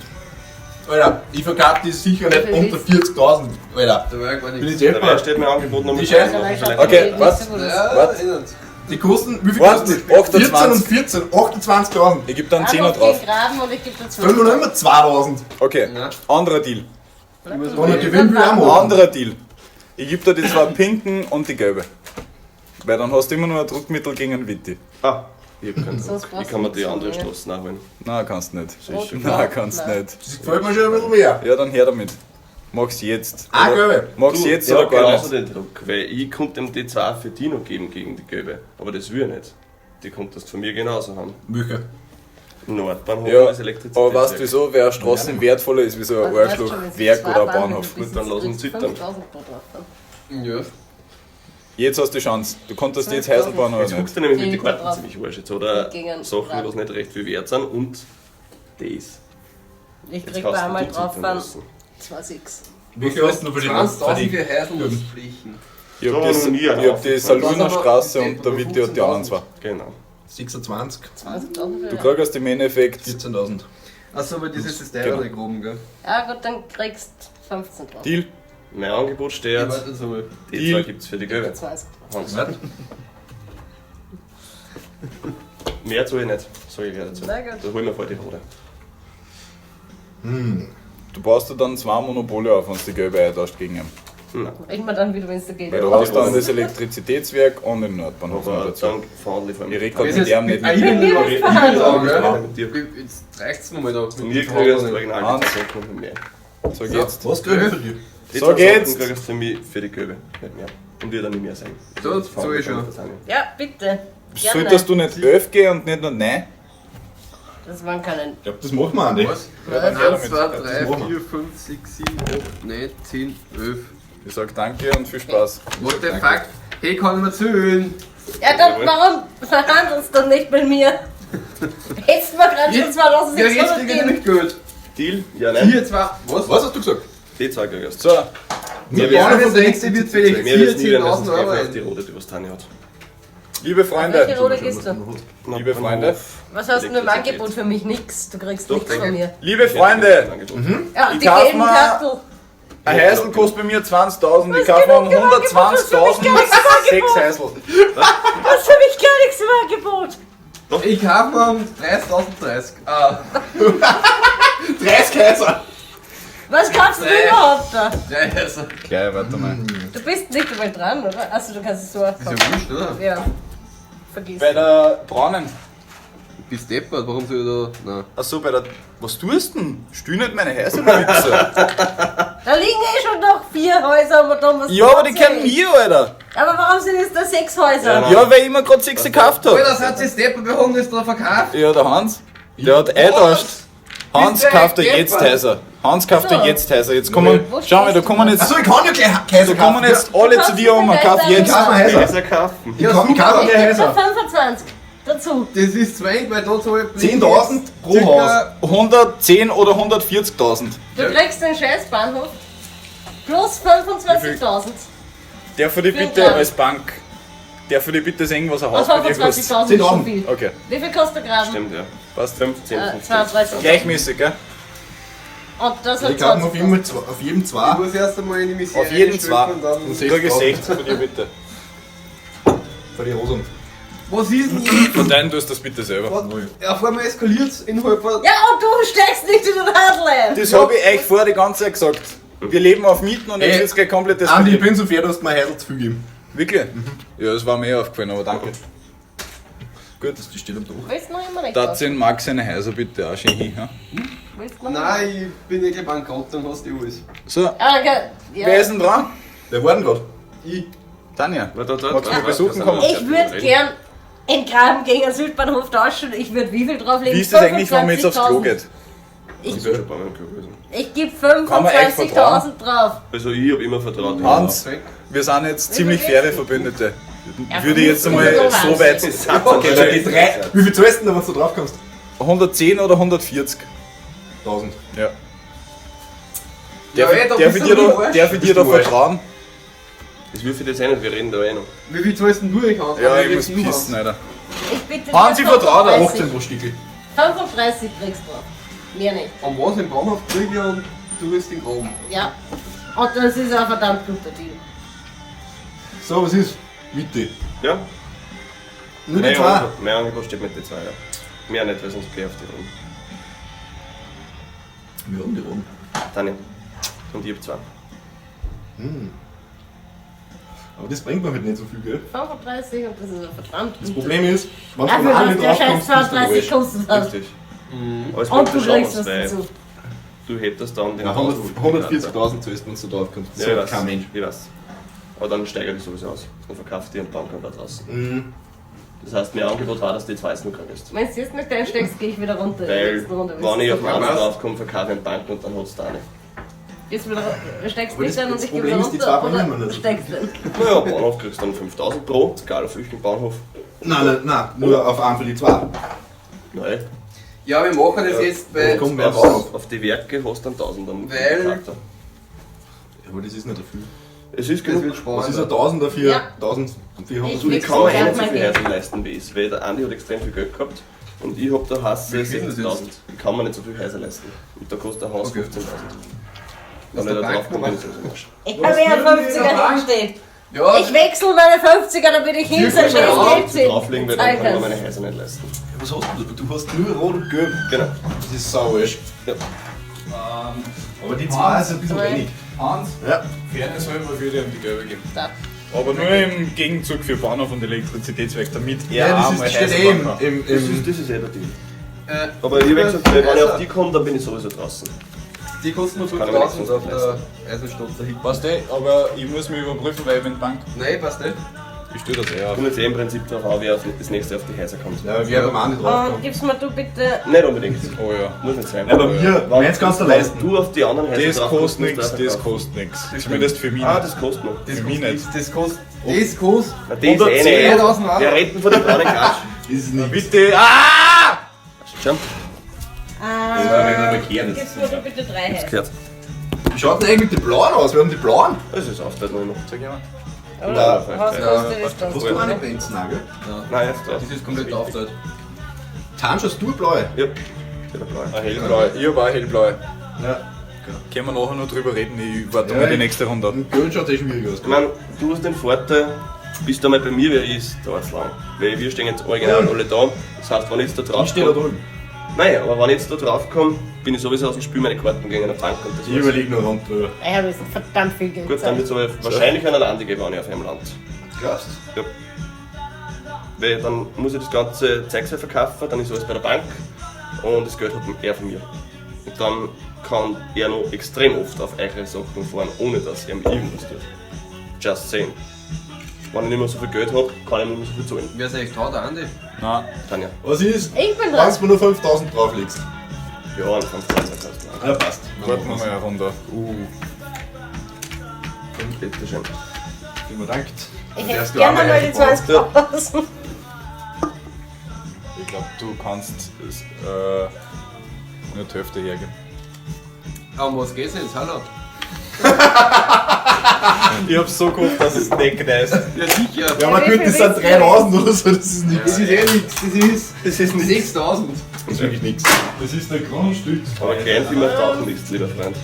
Alter, ich verkaufe die sicher nicht Wie viel unter 40.000. Alter, Da war ja gar bin ich nichts. Der wer deppert. steht mir Angebot noch Die mit Scheiße. rein, vielleicht. Okay, was? Ja, Was? eh nicht. Die kosten, wie viel Warte, kosten die? 14 28. und 14, 28.000. Ich geb da einen Zehner Bahnhof drauf. gegen Graben und ich geb dir Fehlen mir noch 12.000. immer 2.000. Okay, Nein. anderer Deal. Und ein Gewinn will ich auch machen. Anderer Deal. Ich geb dir die zwei pinken und die gelbe. Weil dann hast du immer nur ein Druckmittel gegen einen Witti. Ah, ich hab keinen Sonst Druck. brauchst Ich kann du mir die nichts andere von mir. Straße nachholen. Nein, kannst nicht. Rot, Nein, kannst Nein. nicht. Das gefällt mir schon ein bisschen mehr. Ja, dann her damit. Mach's jetzt. Ah, Oder- gelbe. Mach's Du, jetzt ich oder hab gar genauso nicht. den Druck, weil ich konnte ihm die zwei für die noch geben gegen die Gelbe. Aber das will ich nicht. Die konntest du von mir genauso haben. Welche? Nordbahnhof Ja, ist Elektrizität. aber weißt du wieso? Wer eine Straße wertvoller ist, wie so ein Also, weißt schon, Arschloch, wenn du Werk zwei oder ein Bahnhöfe Bahnhof. besitzt, Gut, dann lass uns kriegst du zittern. 5000 pro drauf dann. Ja. Jetzt hast du die Chance. Du konntest jetzt Häusl bauen oder Jetzt nicht. guckst du nämlich mit Die den Karten drauf. ziemlich wurscht jetzt, oder? Gegen Sachen, die was nicht recht viel wert sind und das. Ich Jetzt krieg kannst bei du einmal du drauf zittern fahren lassen. 2,6. Wie viel hast du noch für die 20.000 für Häuselnutzflächen. Ich hab Da die, noch nie einen ich hab die aufgefallen. Saluner Straße und der Witte hat die anderen zwei. Genau. 26, 20.000 Du für kriegst im Endeffekt 14.000. Achso, aber das ist das Genau. teurere Groben, gell? Ja gut, dann kriegst 15 drauf. Deal. Mein Angebot Ich steht, warte jetzt einmal. die Deal. zwei gibt's für die Gelbe. 20 drauf. Hans. Mehr zahle ich nicht, sag ich gleich dazu. Na gut. Da holen wir vor die Rode. Du baust dir dann zwei Monopole auf, wenn du die gelbe eintauscht gegen ihn. Nein. Reden wir dann wieder, wenn es da geht. Weil du hast dann das Elektrizitätswerk und den Nordbahnhof noch Aber dazu. dann verhandle ich vor allem. Ich rede Das gerade mit ist dem nicht ein mit. Mit mir ist verhandeln. gell? Mit dir. Jetzt reicht's nochmal da. Von mir kriegst du original die Sachen und mehr. So geht's. Was krieg ich für die? Die So zwei geht's. Sachen kriegst du für mich für die Gelbe, nicht mehr. Und wird dann nicht mehr sein. So, so ist schon. Ja, bitte. Gerne. Solltest du nicht 11 gehen und nicht nur 9? Das waren keine. Ich glaube, das machen wir, Andi. Was? Ja, dann her 1, damit. 2, 3, machen 4, 5, 6, 7, 8, 9, 10, 11. Ich sag danke und viel Spaß. What the fuck? Hey, kann ich mir zählen? Ja, dann warum verhandelst du nicht mit mir? Hättest du mir gerade schon Jetzt- Ja, jetzt 2600 krieg ich gegeben. nämlich Geld. Deal? Ja, nein. 4, 2, was? Was hast du gesagt? Die zwei kriegst du. So, Nur Ja, Bahnhof das und nächste wird vielleicht Mehr wird's nie werden, 14.000 sonst Euro. greifen wir auf ein. die Rode, die was Tanja hat. liebe Welche Freunde, Rode gehst du? Liebe Freunde. Was hast du denn im Angebot für mich? Nix. Du kriegst Doch, nichts von danke. mir. liebe Freunde, Ja, Ich die kauf gelben mir- Kartel. ein Häusl kostet bei mir 20.000, ich Was kaufe mir um genug im Angebot, das für mich 120.000 gar nichts im sechs Angebot. Häusl. Was für mich gar nichts im Angebot. Ich kaufe mir um 30.030. Ah, 30 Kaiser! Was kaufst du Nee. überhaupt da? 3 Häuser. Gleich, warte mal. Du bist nicht einmal dran, oder? Achso, du kannst es so Ist ja aufkaufen. wurscht, oder? Ja. Vergiss. Bei der braunen. Bist deppert, warum soll ich da. Nein. Achso, bei der. Was tust du denn? Stühl nicht meine Häusl, du Wichser. Da liegen eh schon noch 4 Häuser, aber da was Ja, aber die kennen mir, Alter. Aber warum sind jetzt da 6 Häuser? Ja, Ja, weil ich mir gerade sechs gekauft hab. Alter, seid ihr deppert, wir haben das da verkauft. Ja, der Hans. Der hat eintauscht. Hans Bist du kauft dir ein jetzt Deppert? Häuser. Hans kauft dir So. jetzt Häuser. Jetzt kommen, Wo schau mal, da stehst du? kommen jetzt, Achso, ich kann ja gleich Kaiser da kommen jetzt alle zu dir um und kauf Ich jetzt. kaufe mir Häuser. Häuser kaufen. Ich kaufe mir Ich geb Häuser. dir 25 dazu. Das ist zu eng, weil da zahle ich. 10.000 pro Haus. 110 oder 140.000. Du kriegst den Scheißbahnhof plus 25.000. Der für die Vielen bitte Dank. als Bank. Der für die bitte sehen, was ein Und Haus bei dir kostet. 25.000 ist schon 10.000. viel. Okay, Wie viel kostet der Graben? Stimmt, ja. passt. 15, 15. 32. Gleichmäßig, gell? Und das hat Ich kaufe mir auf 20.000. jedem, auf jedem Ich zwei. muss erst einmal in die Misere Auf jeden zwei. und dann. Ich kriege 60 von dir bitte. Für die Rosen. Was ist denn jetzt? Von deinen tust du das bitte selber. Ja, auf einmal eskaliert's innerhalb von. Ja, und du steigst nicht in den Handel ein. Das habe ich euch vorher die ganze Zeit gesagt. Wir leben auf Mieten und jetzt Ey, wird's gleich komplett Andi, ich eskaliert. bin so fair, dass du mir Häusl zu viel geben. Wirklich? Ja, das war mir eh aufgefallen, aber danke. Gut. Das steht am Dach. Willst du noch immer nicht Da sind Max seine Häuser bitte auch schön hin. Ja? Willst du noch immer? Nein, ich bin eh gleich bankrott, dann hast du eh alles. So, Ah, okay. Ja. wer ist denn dran? Wer war denn gerade? Ich. Tanja. Warte, warte, Magst du warte, mal besuchen warte, kommen? Ich würde gern in Graben gegen den Südbahnhof tauschen. Ich würde wie viel drauflegen? Wie ist das eigentlich, wenn man jetzt aufs Klo 25.000. geht? Ich bin schon ein paar Mal im Klo gewesen. Ich gebe Kann man echt 25.000 drauf. Also ich habe immer vertraut. Hans, wir sind jetzt ziemlich faire Verbündete. Ja, Würde ich jetzt einmal so weit. Okay, die drei. Wie viel zahlst du denn, wenn du drauf kommst? 110 oder 140? 1000. Ja. Ja, Darf, ey, da darf ich bist dir du da, wurscht. darf ich dir da Bist du wurscht. vertrauen? Das wirf ich jetzt eh nicht, wir reden da eh noch. Wie viel zahlst denn du eigentlich, Hans? Ja, Wie ich viel muss kriegst du, pissen, Hans? Alter. Ich bitte Hans, dir ich vertraue dir. 35. 18 pro Stickel. 35 kriegst du drauf. Mehr nicht. Am was im Bahnhof krieg ich und du wirst den Graben. Ja. Und das ist ein verdammt guter Deal. So, was ist? Mitte. Ja? Nur die Mein zwei. Angebot, mein Angebot steht mit den zwei, ja. Mehr nicht, weil sonst geh ich auf die Runde. Wir haben die Runden. Tanja. Und ich hab zwei. Aber das bringt mir halt nicht so viel, gell? 35 und das ist ein verdammt Das guter Problem ist, wenn du Dafür, von dass allen der drauf scheiß kommst, bist du 32 wurscht. kostet hat. Richtig. Aber es Und bringt du dir schon kriegst was, was weil dazu. du hättest dann den Ja, 140.000 zahlst, wenn du drauf kommst. Das Ja, ich sagt weiß. kein Mensch. Ich weiß. Aber dann steigert ich sowieso aus. Dann verkauft die und dann kommt da draußen. Mhm. Das heißt, mein Angebot war, dass du die 2 jetzt noch kriegst. Wenn du jetzt nicht einsteigst, gehe ich wieder runter. In der Weil, nächsten Runde. wenn ich auf Ja, 1 was? draufkomme, verkaufe ich einen Bank und dann hat's da eine. Gehst wieder, steigst Aber nicht das- ein und das ich gehe Problem wieder ist, die runter. zwei bringen Oder wir nicht. steigst ein. Naja, Bahnhof kriegst du dann 5000 pro, egal auf welchen Bahnhof. Nein, nein, nein, nur auf einen für die zwei. Nein. Ja, wir machen das jetzt bei. Komm, wer Bahnhof? Auf die Werke hast du dann 1000 am Weil- Charakter. Ja, aber das ist nicht dafür. Es ist Das genug. wird spannend. Was ist ein Tausender für Ja. 1400? Ich Du, ich wechsle kann mir eh gleich nicht so mein viel Geld. Häuser leisten wie ich. Weil der Andi hat extrem viel Geld gehabt und ich hab da Hasse Wie viel ist das 60.000. Ich kann mir nicht so viel Häuser leisten. Und da kostet ein Haus Okay. 15.000. Aus Wenn ich der da Bank drauf komme, bin ich sowieso im Arsch. Ich habe ja einen 50er hingestellt. Ja, Ich wechsle meine 50er, damit ich hin sein scheiß Ja, Geld sehe. Drauflegen, weil dann kann ich mir meine Häuser nicht leisten. Was hast du? Du hast nur rot und gelb. Genau. Das ist sauisch. Ja. Aber die zwei ist ein bisschen Drei. wenig. Hans, Ja. Fairness halber würde ich ihm die gelbe geben. Da. Aber nur im Gegenzug für Bahnhof und Elektrizitätswerk, damit er Ja, auch das mal ist, steht Häuser eh bauen im, kann. im, Das im ist, das ist eh der Deal. Äh, Aber ich hab gesagt, wenn ich auf die komme, dann bin ich sowieso draußen. die kosten nur Kann ich mir 5000 nichts auf der Eisenstadt da hinten. Passt eh, aber ich muss mich überprüfen, weil ich bin Bank. Nein, passt nicht. Ich stelle das eh auf. Kommt jetzt eh im Prinzip darauf an, wer das nächste auf die Häuser kommt. Ja, wer beim Andi drauf Und kommt. gibst mir du bitte. Nicht unbedingt. Oh ja. Muss nicht sein. Ja, bei mir, meins kannst du Wenn leisten. du auf die anderen Häuser Das drauf kostet kommst, nichts, musst du das auch verkaufen. kostet nichts. Zumindest für mich Ah, nicht. das kostet noch. Das Für mich kostet nicht. nichts. Das kostet. Das kostet. Na, das ist eh nicht. 110.000 Euro. Wir reden von dem braunen Gatsch. Das ist nichts. Bitte! Ah! Schau, Gibst mir du bitte drei Häuser. gehört. Wie schaut denn eigentlich mit den blauen aus? Wir haben die blauen. Das ist aufteilt noch immer. Sag ich mal. Oder? Ja, Was ja. kostet das dann? Hast du eine Benzennagel? Nein, jetzt drauf. Das ist komplett aufteilt. Tansch, hast du eine blaue? Ja. Ich hab eine blaue. Eine hellblaue. Ich hab auch hellblaue. Ja. Können wir nachher noch drüber reden, ich warte Ja, mal die ich- nächste Runde ab. Und Grün schaut eh schwierig aus. Ich meine, du hast den Vorteil, bis du mal bei mir wer ist, dauert's lang. Weil wir stehen jetzt original alle da. Das heißt, wenn ich jetzt da drauf Ich stehe da drüben. Nein, aber wenn ich jetzt da drauf komme, bin ich sowieso aus dem Spiel, meine Karten gegen eine Bank und das Ich war's. überlege noch rund drüber. Ich habe jetzt verdammt viel Geld. Gut, dann gezahlt. wird es aber wahrscheinlich an einen Andi geben, wenn ich auf einem Land. Glaubst Ja. Weil dann muss ich das ganze Zeugs verkaufen, dann ist alles bei der Bank und das Geld hat er von mir. Und dann kann er noch extrem oft auf eure Sachen fahren, ohne dass er mir irgendwas tut. Just saying. Wenn ich nicht mehr so viel Geld habe, kann ich nicht mehr so viel zahlen. Wer ist eigentlich traut, der Andi? Nein, Tanja. Was ist, Ich bin wenn dran. du mir nur 5000 drauflegst? Ja, und 5000 kannst du machen. Ja, passt. warten wir mal eine Runde. Bitte schön. Vielen Dank. Ich Wärst hätte du gerne auch mal die mal 20.000. Ich glaube, du kannst es nur die Hälfte hergeben. Ah, um was geht's jetzt? Hallo? Ich hab so gehofft, dass es nicht knallt. Ja, sicher. Ja, aber Wie gut, viel das sind willst du 3000 oder so, das ist nichts. Das ist eh nichts. Das ist. Das ist nichts. 6000. Das ist wirklich nichts. Das ist der Grundstück. Aber Kleinfirma tauchen nichts, lieber Freund.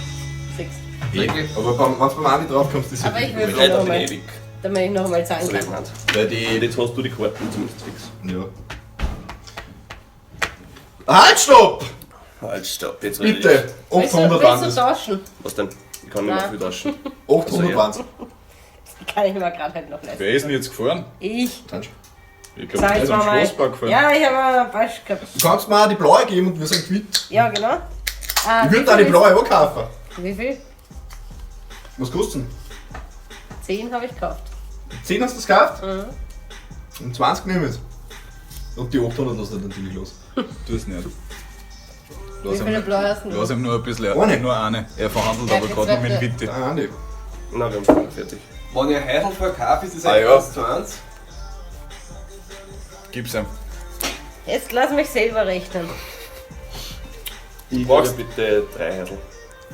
Sechs. Danke. Aber wenn du beim Andi draufkommst, ist Aber ich wirklich will- Leider bin Nochmal. ich ewig. Damit ich noch einmal zahlen So kann. wie gemeint. Weil Und die. jetzt hast du die Karten zumindest fix. Ja. Halt, stopp! Halt, stopp, jetzt rede Bitte! Willst du, 800 waren willst du das. tauschen? ich. Was denn? Ich kann nicht mehr Nein. viel tauschen. 800 waren es. Die kann ich mir gerade halt noch leisten. Wer ist denn jetzt gefahren? Ich. Tansch. Ich glaube, Sag der jetzt ist am mal mal. Schlosspark gefahren. Ja, ich habe einen Falsch gehabt. Du kannst mir auch die blaue geben und wir sind quitt. Ja, genau. Ah, Ich wie würde da die viel blaue auch kaufen. ist- Wie viel? Was kostet denn? 10 habe ich gekauft. 10 hast du das gekauft? Mhm. Und 20 nehme ich. Und die 800 lass ich natürlich los. Tu es nicht. Wie Lass viele ihm, blaue hast du? lass ihm nur ein bisschen. Eine. Nur eine. Er verhandelt Ja, aber die gerade noch mit zweite. Witte. Ah, Andi. Na, wir haben schon fertig. Wenn ich ein Häusl verkaufe, ist das Ah, eigentlich ja. 1 zu 1. Gib's ihm. Jetzt lass mich selber rechnen. Ich Brauchst- brauchst bitte 3 Häusl.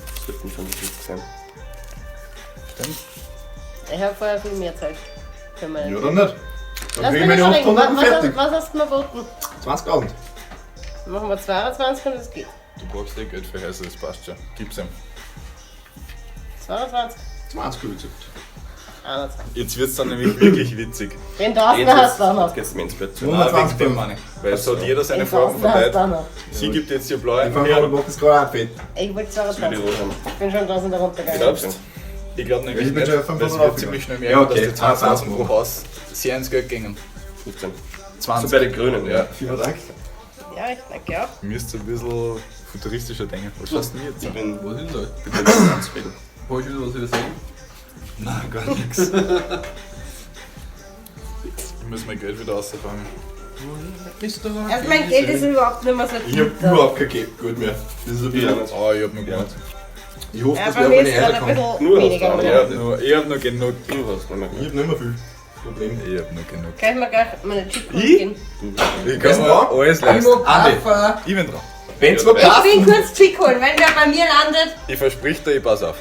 Das sollten 45 sein. Stimmt. Ich habe vorher viel mehr Zeit. Für meine Ja, dann nicht. Dann Lass krieg ich mich meine nicht reden. 800 und Was, fertig. was hast du mir geboten? 20.000. Machen wir 22 und es geht. Du brauchst eh Geld für Häuser, das passt schon. Gib's ihm. 22, 20 habe ich gesagt. 21. Jetzt wird's dann nämlich wirklich witzig. Den draußen hast du auch noch. Jetzt geht's mir ins Bett zu. Nur- Nein, wegen 120 dem meine ich. Weil es hat jeder seine Den Farben draußen hast verteilt. du auch noch. Sie gibt jetzt ihr blaue. Die 500 macht das gerade auch fett. Ich wollte Ich will die 22. Ruhe haben. Ich bin schon draußen da runtergegangen. Glaubst du? Ich glaube nämlich Ich bin nicht, schon weil es 500 wird aufgegangen. ziemlich schnell merken, Ja, okay. dass die 20.000 20 pro Haus sehr ins Geld gingen. 15. 20. So bei den Grünen, ja. Vielen Dank. Ja, ich danke auch. Müsst ein bisschen futuristischer denken. Was schaust du denn jetzt Ich an? bin, Was ist das? ich bin ganz zufrieden. Hab ich wieder was übersehen? Nein, gar nichts. Ich muss mein Geld wieder rausfangen. Also mein Geld ist überhaupt nicht mehr so Ich hab überhaupt kein Geld mehr. Das ist ein bisschen. Oh, ich hab noch gemacht. Ich hoffe, Ja, dass bei wer auf mir meine ist gerade Häuser ein kommt. bisschen Nur hast weniger. du geworden. ja. Ich hab noch genug. Du hast nicht mehr Ich hab nicht mehr viel. Problem. Ich hab noch genug. Kann ich mir gleich meine Chip Ich? gehen? Ich kann mir alles Ich leisten. mag Andi. Kaffee. Ich bin dran. Wenn's mal Ich kaufen, bin kurz Chick holen, wenn der bei mir landet. Ich versprich dir, ich pass auf.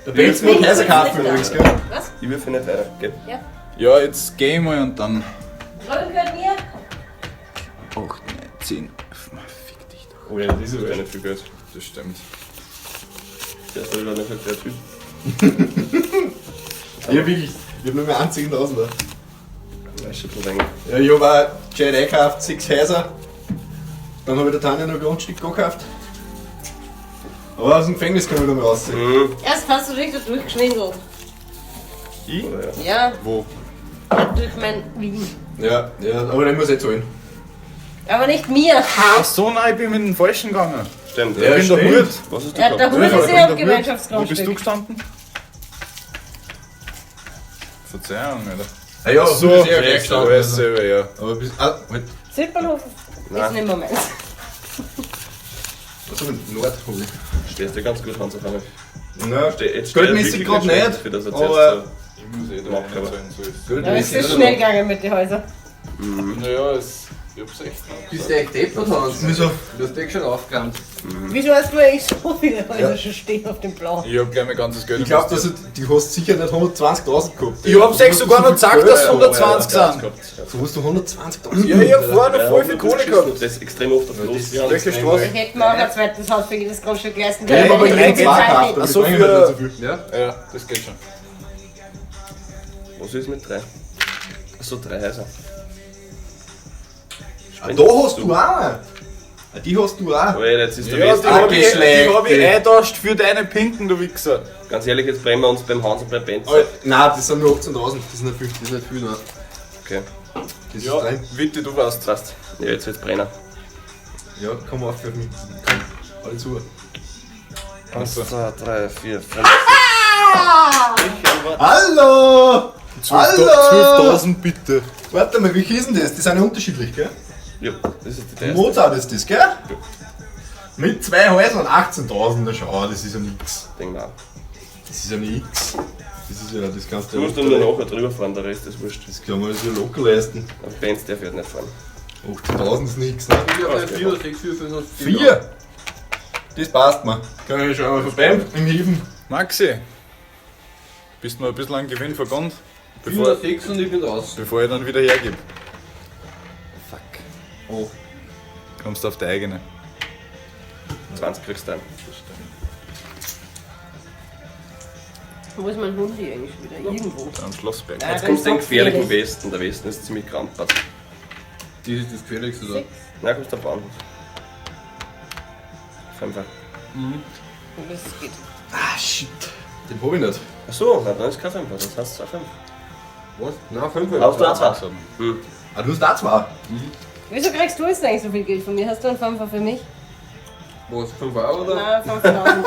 der Benz mag Häuser kaufen übrigens, gell? Was? Ich würfel nicht weiter, gell? Ja. Ja, jetzt geh ich mal und dann. Robin gehört mir. 8, 9, 10. Fick dich doch. Oh ja, das ist ja nicht viel Geld. Das stimmt. Der ist doch nicht der Typ. Ich hab wirklich, ich hab nur mehr 10.000 da. Ja, ist schon ein bisschen wenig. Ja, ich hab auch gescheit eingekauft, 6 Häuser. Dann hab ich der Tanja noch ein Grundstück gekauft. Aber aus dem Gefängnis kann ich noch mal raus. Mhm. Erst hast du dich da durchgeschwindelt. Ich? Oder ja. Ja, Wo? durch mein Wien. Ja, ja, aber den muss ich zahlen. Aber nicht mir. Ach so, nein, ich bin mit dem Falschen gegangen. Stimmt, Ja, Ich bin der stimmt. Hut. Was hast du Ja, der gehabt? Hut ist ja Ich bin am der Hut. Wo bist du Gemeinschaftsgrundstück. gestanden? Verzeihung, Alter. Ah ja, So, ist eh gleich gestanden. alles selber, ja. Aber bis, ah, halt, Südbahnhof ist nicht mehr meins. was hab ich denn? Nordhol. Stehst du ganz gut, Hans, auf einmal. Na, Steh, jetzt steh geldmäßig wirklich gerade schlecht nicht, Für das jetzt aber Ich muss eh da Mach rein aber. zahlen, so ist Aber es geldmäßig ist schnell gegangen mit den Häusern. Naja, es, ich hab's echt noch. Bist du echt deppert, Hans? Wieso? Du hast dich schon aufgeräumt. Wieso hast du eigentlich so viele Häuser schon stehen auf dem Plan? Ich hab gleich mein ganzes Geld Ich glaube, dass du, die hast sicher nicht 120.000 gehabt. Ich hab sechs sogar noch gesagt, dass Ja, 120 sind. So hast du 120.000. Ja, ich hab vorher noch voll viel Kohle gehabt. Das ist extrem oft auf Los. Ja, Welche Straße? Ich hätte mir auch ein zweites Haus für jedes Grundstück leisten Ja, können. ich hab aber wenn drei ich zwei bezahlt gekauft, hätte. aber Ach so, die bringen halt nicht so viel. Ja? Ja, das geht schon. Was ist mit drei? Achso, drei Häuser. Ah, da hast du auch. Ah, die hast du auch. Oh ja, jetzt ist der Ja, Westen. die hab ich, die Abgeschleckt, hab ich ey. eingetauscht für deine Pinken, du Wichser. Ganz ehrlich, jetzt brennen wir uns beim Hans und bei Benz. Aber, nein, das sind nur 18.000, das ist nicht viel. Das ist nicht viel, nein. Okay, Das Ja, ist rein. Witte, du weißt. passt. Ja, jetzt wird's brennen. Ja, komm auf für mich. Komm, alle zu. 1, 2, 3, 4, 5. Hallo! Hallo! 12.000 bitte. Warte mal, wie ist denn das? Die sind ja unterschiedlich, gell? Ja, das ist die teuerste. Mozart ist das, gell? Mit zwei Häusern 18.000, na schau, das ist ja nix. Denk mal. Das ist ja nix. Das ist ja, das kannst Du musst dann nur nachher drüber fahren, der Rest ist wurscht. Das kann man sich ja locker leisten. Aber Benz darf ich halt nicht fahren. 18.000 ist nix, ne? Ich hab 4 oder 6, 4, 5, 4! Das passt mir. Kann ich schon mal vorbei im Hieven. Maxi, bist mir ein bisschen an Gewinn vergönnt, 4 bevor, oder 6 und ich bin raus. bevor ich dann wieder hergebe. Fuck. Oh. Kommst du auf die eigene. 20 kriegst du dann. Wo ist mein Hundi eigentlich wieder? Irgendwo. Am Schlossberg. Ja, Jetzt da kommst du ist in den gefährlichen noch viel. Westen. Der Westen ist ziemlich krampert. Das ist das Gefährlichste da. Sechs. Na, kommst du am Bahnhof. Fünfer. Das geht. Ah, shit. Den hab ich nicht. Achso, na dann ist kein Fünfer, das heißt 2,5. Was? Nein, 5 Hast du auch zwei? Ah, du hast auch zwei. Wieso kriegst du jetzt eigentlich so viel Geld von mir? Hast du einen Fünfer für mich? Was, 5 Euro oder? Nein, 5000.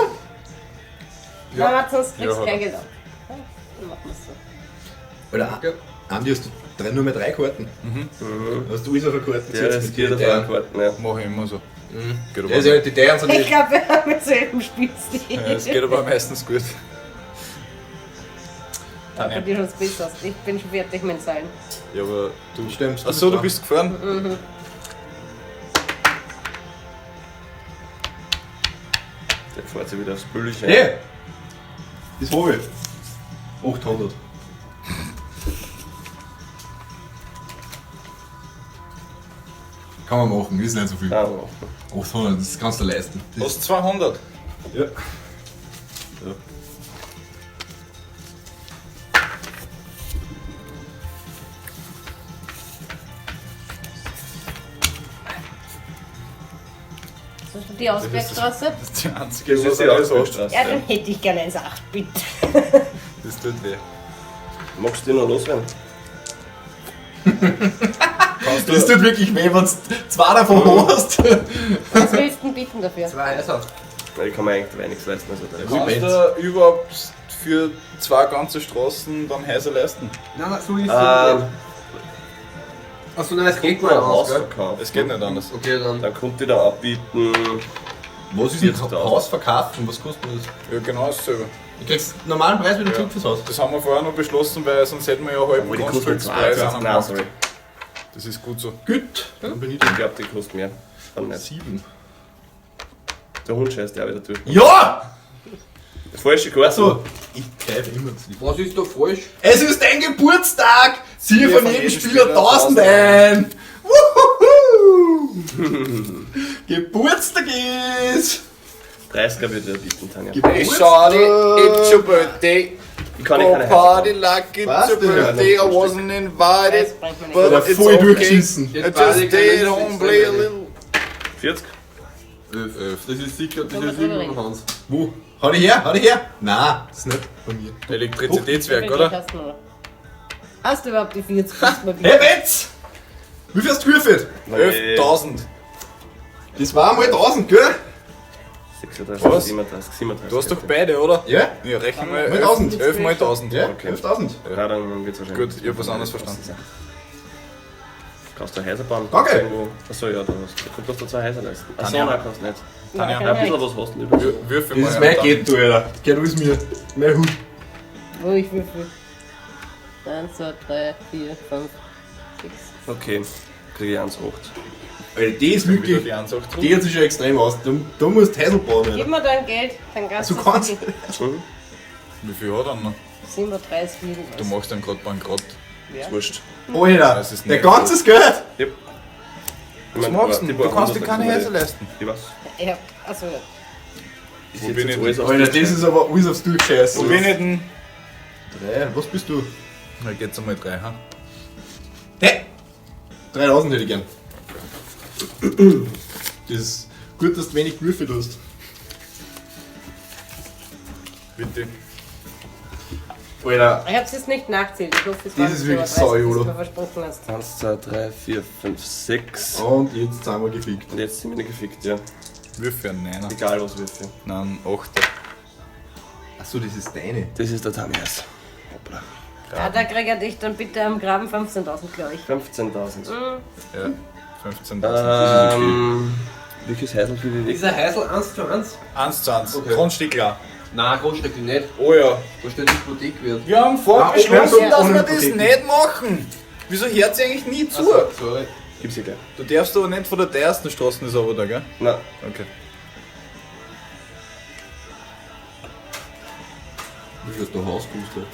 Ja. Na, warte, sonst kriegst Ja, du kein hat Geld ab. Ja, dann machen wir's so. Alter, Ja. Andi, hast du nur mehr drei Karten. Hast du alles auf eine Karte Ja, gesetzt das mit geht den auf eine teuren? Karten, ja. Mach ich immer so. Geht aber, Ja, ist ja, die teuren sind Ich die. glaube, wir haben denselben Spielstil. ja, es geht aber meistens gut. Bei dir schaut's besser aus. Ich bin schon fertig mit Seilen. Ja, aber du. Stimmt. Achso, du bist gefahren? Der fährt sich wieder aufs Büllich. Hey! Das hab ich. 800. Kann man machen, ist nicht so viel. Ja, aber 800, das kannst du leisten. Das, Hast 200. ja. Das ist die Ausbergstraße? Das ist die einzige, Das was ist die alles hast. Ausbergstraße. Ja, dann hätte ich gerne 1,8, bitte. Das tut weh. Magst du die noch loswerden? Das tut wirklich weh, wenn du zwei davon hast. Was willst du denn bitten dafür? Zwei Häuser. Nein, ich kann mir eigentlich wenig leisten. Also der Kannst du überhaupt für zwei ganze Straßen dann Häuser leisten? Nein, nein, so ist es nicht. Achso, nein, es geht Könnte man nicht ein Haus anders, gell? verkaufen. Es geht nicht anders. Okay, dann. Dann kommt die da anbieten. Was ist denn 40.000. Haus verkaufen? Was kostet denn das? Ja, genau dasselbe. Du kriegst einen normalen Preis wieder zurück fürs Haus. Das haben wir vorher noch beschlossen, weil sonst hätten wir ja halben Obwohl, die kostet Grundstückspreis 22. auch noch Nein, gemacht. sorry. Das ist gut so. Gut. Dann bin ich Ich glaube, die kostet mehr. Kann nicht. 7. Der Hund scheißt ja wieder durch. Ja! Falsche Karte. So, ich greife immer zu. Was ist da falsch? Es ist dein Geburtstag! Ziehe von jedem Spieler 1000 1000 ein! Wuhuhu! Geburtstag ist! 30er würde ich bieten, Tanja. Hey, Shawty, it's your birthday. Ich kann nicht Go keine party Häuser like it's Was your denn? birthday. I wasn't invited, Das bringt mir but Alter, it's voll okay. durchgeschissen. I just stay at home, play a little. 40? 11. Das ist sicher, das Können wir ist drüber irgendwo reden? Hans. Wo? Hau dich her, hau dich her! Nein, das ist nicht von mir. Elektrizitätswerk, Wie oder? viel hast du noch? Hast du überhaupt die 40? Kannst du mal Hey Betz! Wie viel hast du gewürfelt? 11.000. Das war mal 1000, gell? 36, Was? 37, 37. Du hast doch beide, oder? Ja? Ja, rechnen wir Mal 1000. 11 mal 1000. Ja, Okay. 11.000. Ja, dann wird's wahrscheinlich. Gut, ich hab was anderes verstanden. Kannst du Häuser bauen? Danke. Irgendwo. Achso, ja, da hast du. Konntest du zwei Häuser leisten. Achso, Tanja. nein, kannst nicht. Tanja. Ja, ein bisschen was hast du übrig. Würfel Das mal. ist mein Geld, du, Alter. Das gehört alles mir. Mein Hut. Wo ich würfel. 1, 2, 3, 4, 5, 6. Okay, kriege ich 1,8. Alter, die ist Wieder wirklich. die 1,8. Die hat sich schon extrem aus. Da, da musst du Häusl bauen, Gib Alter. mir dein Geld, dann kannst Du kannst. Wie viel hat er noch? 37 irgendwas. Du machst dann gerade bankrott. Ja. Wurscht. Alter, Das ist der nicht ganzes Geld! Yep. Was machst du denn? Du kannst dir keine Häuser leisten. Ich weiß. Ich hab, also, Ist Wo jetzt bin jetzt ich alles Alter, das ist aber alles aufs Durchscheißen. Wo bin ich denn? Drei, was bist du? Da geht's einmal drei, ha? Hä? 3000 hätte ich gern. Das ist gut, dass du wenig gewürfelt hast. Bitte. Alter, ich hab's jetzt nicht nachzählt. Ich hoffe, es Das war ist wirklich 37, sau, was oder? du mir versprochen hast. 1, 2, 3, 4, 5, 6. und jetzt sind wir gefickt. Und jetzt sind wir gefickt, ja. Würfel einen Neiner. Egal was würfel. Nein, Achter. Achso, das ist deine. Das ist der Tamias. Hoppla. Ah, da krieg ich dich dann bitte am Graben 15.000, glaube ich. 15.000. Ja, 15.000. Welches Häusl gebe ich weg? Ist ein Häusl 1 zu 1? 1 zu 1. Okay. Grundstück klar. Nein, Grundstück nicht. Oh ja. Da steht Hypothekwert. Wir haben vorher Ah, beschlossen, ohne- dass ohne wir das Hypotheken. nicht machen. Wieso hört sie eigentlich nie zu? Achso, sorry. Gib's ihr gleich. Du darfst aber nicht von der teuersten Straße, ist aber da, gell? Nein. Okay. Wie viel hast du Haus gekostet?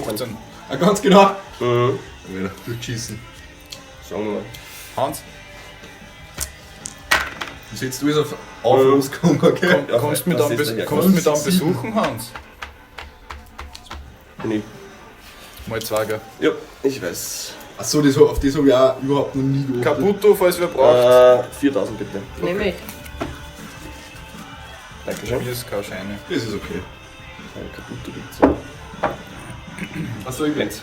15. Ah, ganz genau. Mhm. Alter, durchgeschissen. Sagen wir mal. Hans, Du setzt alles auf, auf loskommen, okay? Ja, kommst du mich das dann, ist bes der Herkunft. kommst du mich dann besuchen, Hans? Bin ich. Mal zwei, gell? Ja, ich weiß. Achso, das, auf das habe ich auch überhaupt noch nie geachtet. Kaputo, falls wer braucht. 4000 bitte. Nehme ich. Dankeschön. Mir ist keine Scheine. Das ist okay. Kaputt gibt's ja. Achso, ich bin's.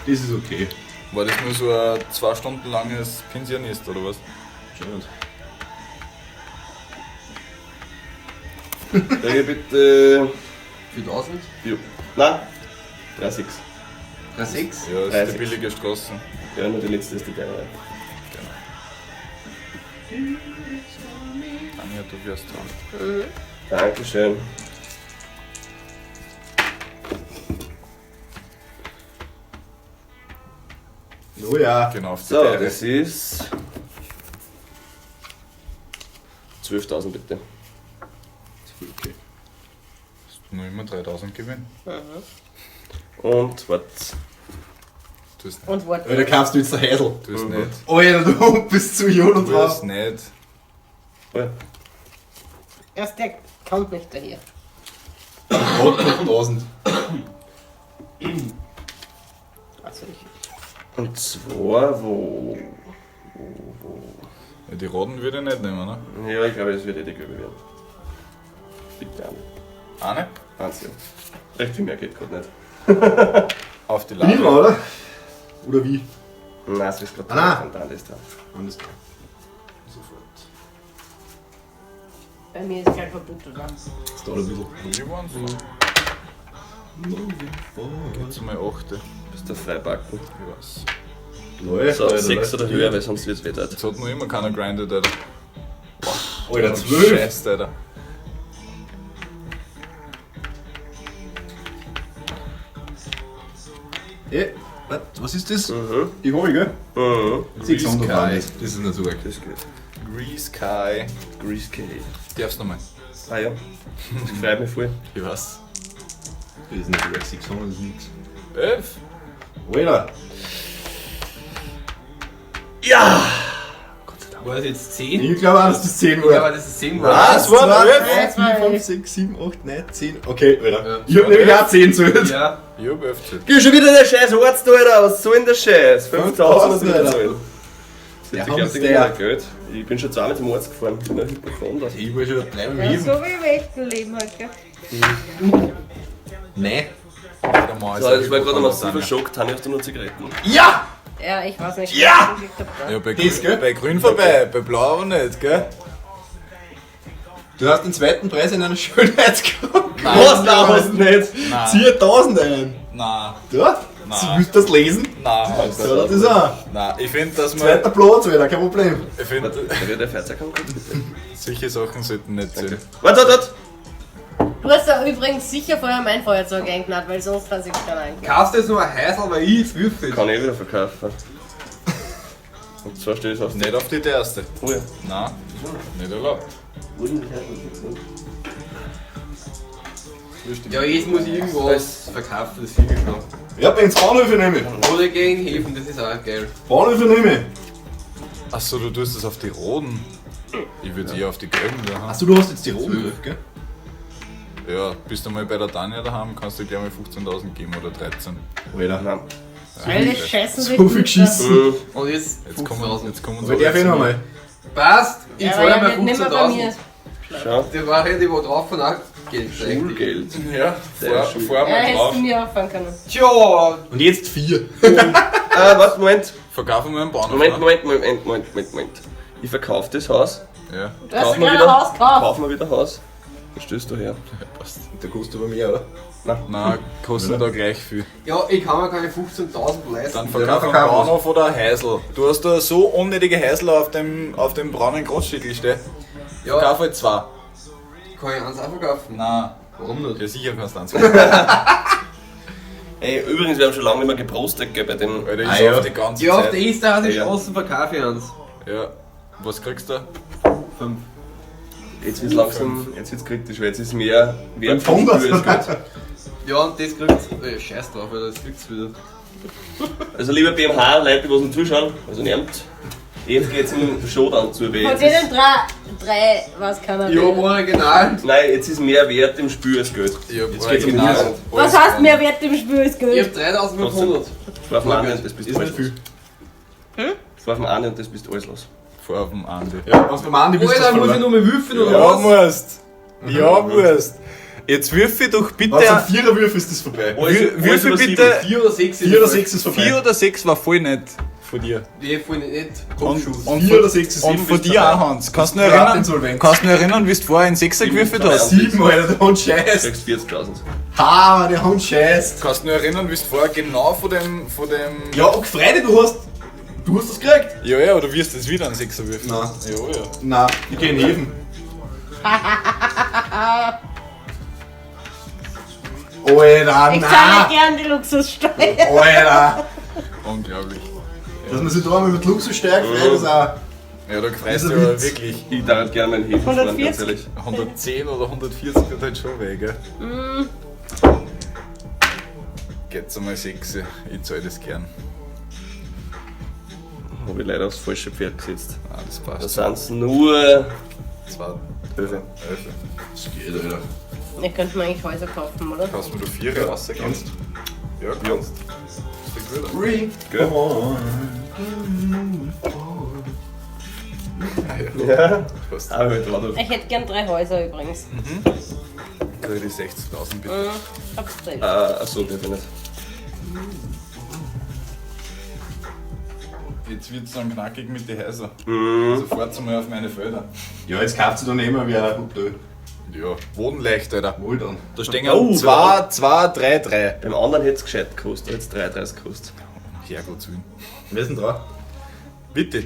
Das ist okay. War das nur so ein 2 Stunden langes Pensionist oder was? Schön. Kriege bitte. 4000? Jo. Nein. 3,6. 3,6? Ja, das ist Drei, die sechs. billige Straße. Ja, nur die letzte ist die teure. Tanja, du wirst dran. Dankeschön. Oh ja. Genau, auf die So, teure. das ist. 12.000 bitte. Okay. Nur immer 3000 Gewinn. Und warte. Tu es nicht. Und Wort. Alter, kaufst du jetzt ein Häusl? Tu es nicht. Alter, du bist zu YOLO Tu es drauf. nicht. Oh ja. Erst der kommt nicht daher. Gerade noch 1000. Also ich. Und zwar wo. Ja, die Roden würde ich nicht nehmen, ne? Ja, ich glaube, das wird eh die Göbe werden. Bitte an. Eine? Eins, ja. Recht viel mehr geht gerade nicht. Auf die Bin ich dran, Lage. oder? Oder wie? Nein, es ist gerade Ah, dran. Dann ist dran. Alles klar. Sofort. Bei mir ist kein Verbot, oder? Das dauert ein bisschen. Die waren so. Geht's einmal 8. Bist du freibacken? Ich weiß. Läuft, So, Alter, 6 läuft. oder höher, weil sonst wird's weh dort. Jetzt hat noch immer keiner grindet, Alter. Alter, 12. Scheiße, Alter. Ey, was ist das? Die hab ich, gell? Mhm. 600 Kai. waren das. Das ist nicht so arg. Das geht. Grease Kai. Grease K. Darfst nochmal? Ah ja. Das freut mich voll. Ich weiß. Das ist nicht so arg. 600 ist nix. 11. Alter. Ja! War das jetzt 10? Ich glaube auch, dass das 10 war. Ja, aber das ist 10 war. Was? War 2, 11? 3, 4, 5, 6, 7, 8, 9, 10. Okay, Alter. Ja. Ich hab nämlich auch 10 zählt. Ja. Ich hab 11 gezählt. Geh schon wieder der scheiß Arzt, Alter. Was soll denn der Scheiß? 5000 muss ich Alter. zahlen. Der Ich Hans, glaub, der. Geld. Ich bin schon zweimal zum Arzt gefahren. Ich bin ein Hypochonder. Ich war schon dreimal Ja, im so wie im echten Leben halt, gell? Nein. Der Mann ist So, ein das war gerade ein massiver Hypochonder, Schock. Tanja, hast du nur Zigaretten? Ja! Ja, ich weiß nicht. Ja! was ich geschickt hab, da. Ja, bei, Das, Grün, gell? bei Grün vorbei, bei Blau aber nicht, gell? Du hast den zweiten Preis in einer Schönheitskonkurrenz. Was? Nein, hast du nicht. Nein. Zieh 1000 ein. Nein, Ja? Nein. Willst du das lesen? nein, So, das ist auch. nein. Ich finde, dass man. Zweiter Platz, Alter, kein Problem. Ich finde, Darf ich der Fernseher kommen kurz, bitte? solche Sachen sollten nicht zählen. Warte, warte, warte! Du hast da übrigens sicher vorher mein Feuerzeug eingenäht, weil sonst hat sich keiner eingenäht. Kaufst du jetzt nur ein Häusl, weil ich jetzt würfel? Kann ich eh wieder verkaufen. Und zwar stehe ich auf Nicht auf die erste. Oh ja. Nein, nicht erlaubt. Ja, jetzt muss ich irgendwas verkaufen, das finde ich schon. Ja, bei ins Bahnhöfe nehme ich. Oder gegen Häfen, das ist auch geil. Bahnhöfe nehme ich. Achso, du tust das auf die roten. Ich würde eher auf die gelben da. Achso, du hast jetzt die roten drauf, gell? Ja, bist du mal bei der Tanja daheim, kannst du gleich mal 15.000 geben oder 13. Alter. Nein. Alle scheißen sich So viel geschissen. Und jetzt Jetzt kommen, 15.000. jetzt kommen Aber darf ich nochmal? Passt, ich Ja, zahle aber mal er wird nimmer bei mir. 15.000. Schau. Der war ja die, wo drauf von auch Geld steigt. Schulgeld. Ja, fahr Ja, mal hättest drauf. du mir auffangen können. Tja, Und jetzt 4. Warte, Moment. Verkaufen wir einen Bahnhof. Moment, ne? Moment, Moment, Moment, Moment, Moment. Ich verkaufe das Haus. Ja, Du hast Kauf ja mir gerade ein wieder, Haus gekauft. kauf mir wieder Haus. Was stößt du her? passt. Der kostet aber mehr, oder? Nein, kosten da gleich viel. ja, ich kann mir keine 15.000 leisten. Dann Ja, verkauf einen verkauf was. Bahnhof oder ein Häusl. Du hast da so unnötige Häusl auf dem braunen Großschickel stehen. Ja, Verkauf halt zwei. kann ich eins auch verkaufen? Nein. Warum nicht? Ja, sicher kannst du eins kaufen. Ey, übrigens, wir haben schon lange nicht mehr geprostet, gell, bei dem. Alter, ich Ah, ah, ja. auf die ganze Ja, auf Zeit. der Esterhazy Ja. Straßen verkaufe ich eins. Ja. Was kriegst du? 5. Jetzt wird's langsam, jetzt wird's kritisch, weil jetzt ist mehr Wert Beim vom Spiel als Geld. Ja, und das kriegt. Scheiß drauf, Alter, das kriegt's wieder. Also, liebe BMH, Leute, die was uns zuschauen, also nehmt. Jetzt geht's im Showdown zu, weil Von jetzt ist, denen drei was kann er Ich hab original. Nein, jetzt ist mehr Wert im Spiel als Geld. Ich hab Jetzt geht's um original Geld. alles Was heißt gewonnen. mehr Wert im Spiel als Ich Geld? hab 3500. Fahr auf den einen und das bist Ist du nicht alles los. viel. Fahr auf den einen und das bist du alles los. Fahr auf den Andi. Ja, was beim Andi bist du Alter, muss ich verloren. nur mal würfeln oder Ja, was? musst. Ja, musst. Jetzt würfel doch Wenn bitte. es ein Vierer wirf, ist das vorbei. Würfel bitte. 4 oder 6 4 oder 6 ist vorbei. 4 oder 6 war voll nett von dir. Nee, voll nicht. Und, Kopfschuss. und, 4 oder 6 ist und 7 von dir auch, Hans. Kannst du noch erinnern, Privatinsolvenz. kannst du noch erinnern, wie du vorher einen Sechser gewürfelt hast? 7, Alter, der Hund scheißt. Kriegst 40.000. Ha, der Hund scheißt. Kannst du noch erinnern, wie du vorher genau von dem. Von dem Ja, und Freude, du hast das gekriegt. ja, ja, oder wirst du jetzt wieder einen Sechser würfeln? Nein. Ja, ja. Nein, ich geh in den Häfen. Alter, Ich zahle nein. gern die Luxussteuer. Alter. Unglaublich. Dass man sich da einmal mit Luxussteuer freut, ist auch. Ja, da freust Ist du ein aber Witz. wirklich. Ich darf gerne meinen Häfen fahren, 140. ganz ehrlich. 110 oder 140 tut halt schon weh, gell? Geht's einmal 6, ich zahl das gern. Hab ich leider aufs falsche Pferd gesetzt. Ah, das Da passt. sind's nur 2, 11. 11. Das geht, Alter. Ich könnte mir eigentlich Häuser kaufen, oder? Kannst du mir da 4 rausgeben? Kannst. Ja, kannst. Ist der gut? Three. Gell? Oh. Ja. Passt. Aber heute war doch. Ich hätte gern 3 Häuser übrigens. Krieg ich die 60.000 bitte. Mhm. Hab's drin. Achso, darf ich nicht. Jetzt wird's dann knackig mit den Häusern. Mhm. Also fahrt's mal auf meine Felder. Ja, jetzt kauft sie dann immer wie ein Hotel. Ja, Bodenleicht, Alter. Wohl dann. Da stehen Oh, 2, 2, 3, 3. Beim anderen hätte es gescheit gekostet, da hätte es 33 gekostet. Herrgott zu ihm. Wer ist denn dran? Bitte.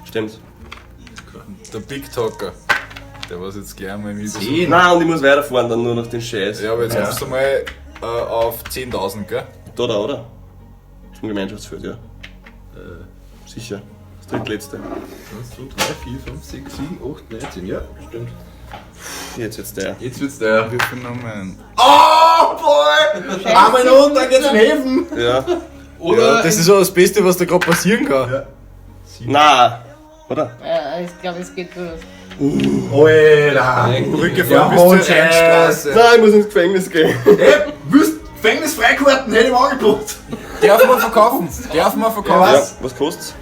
Stimmt. Der Big Talker. Der was jetzt gleich mal im Übersuch. 10. Nein, und ich muss weiterfahren, dann nur noch den Scheiß. Ja, aber jetzt Ja. kommst du mal auf 10.000, gell? Da, da, oder? Zum Gemeinschaftsfeld, ja. Sicher. Das drittletzte. 1, 2, 3, 4, 5, 6, 7, 8, 9, 10. Ja, stimmt. Jetzt wird's der. Jetzt wird's der. Wie viel Nummern? Oh, boy! Einmal noch und dann geht's in Häfen. Ja. Oder Ja, das ist so das Beste, was da gerade passieren kann. Ja. Na, oder? Ja, ich glaube, es geht gut. Alter! Brücke Ja, fahren bis zur Scheiß. Rheinstraße. Nein, ich muss ins Gefängnis gehen. Hey, willst Gefängnisfreikarten hätte ich mir angeboten. Darf man verkaufen? Darf man verkaufen? Ja, was kostet's?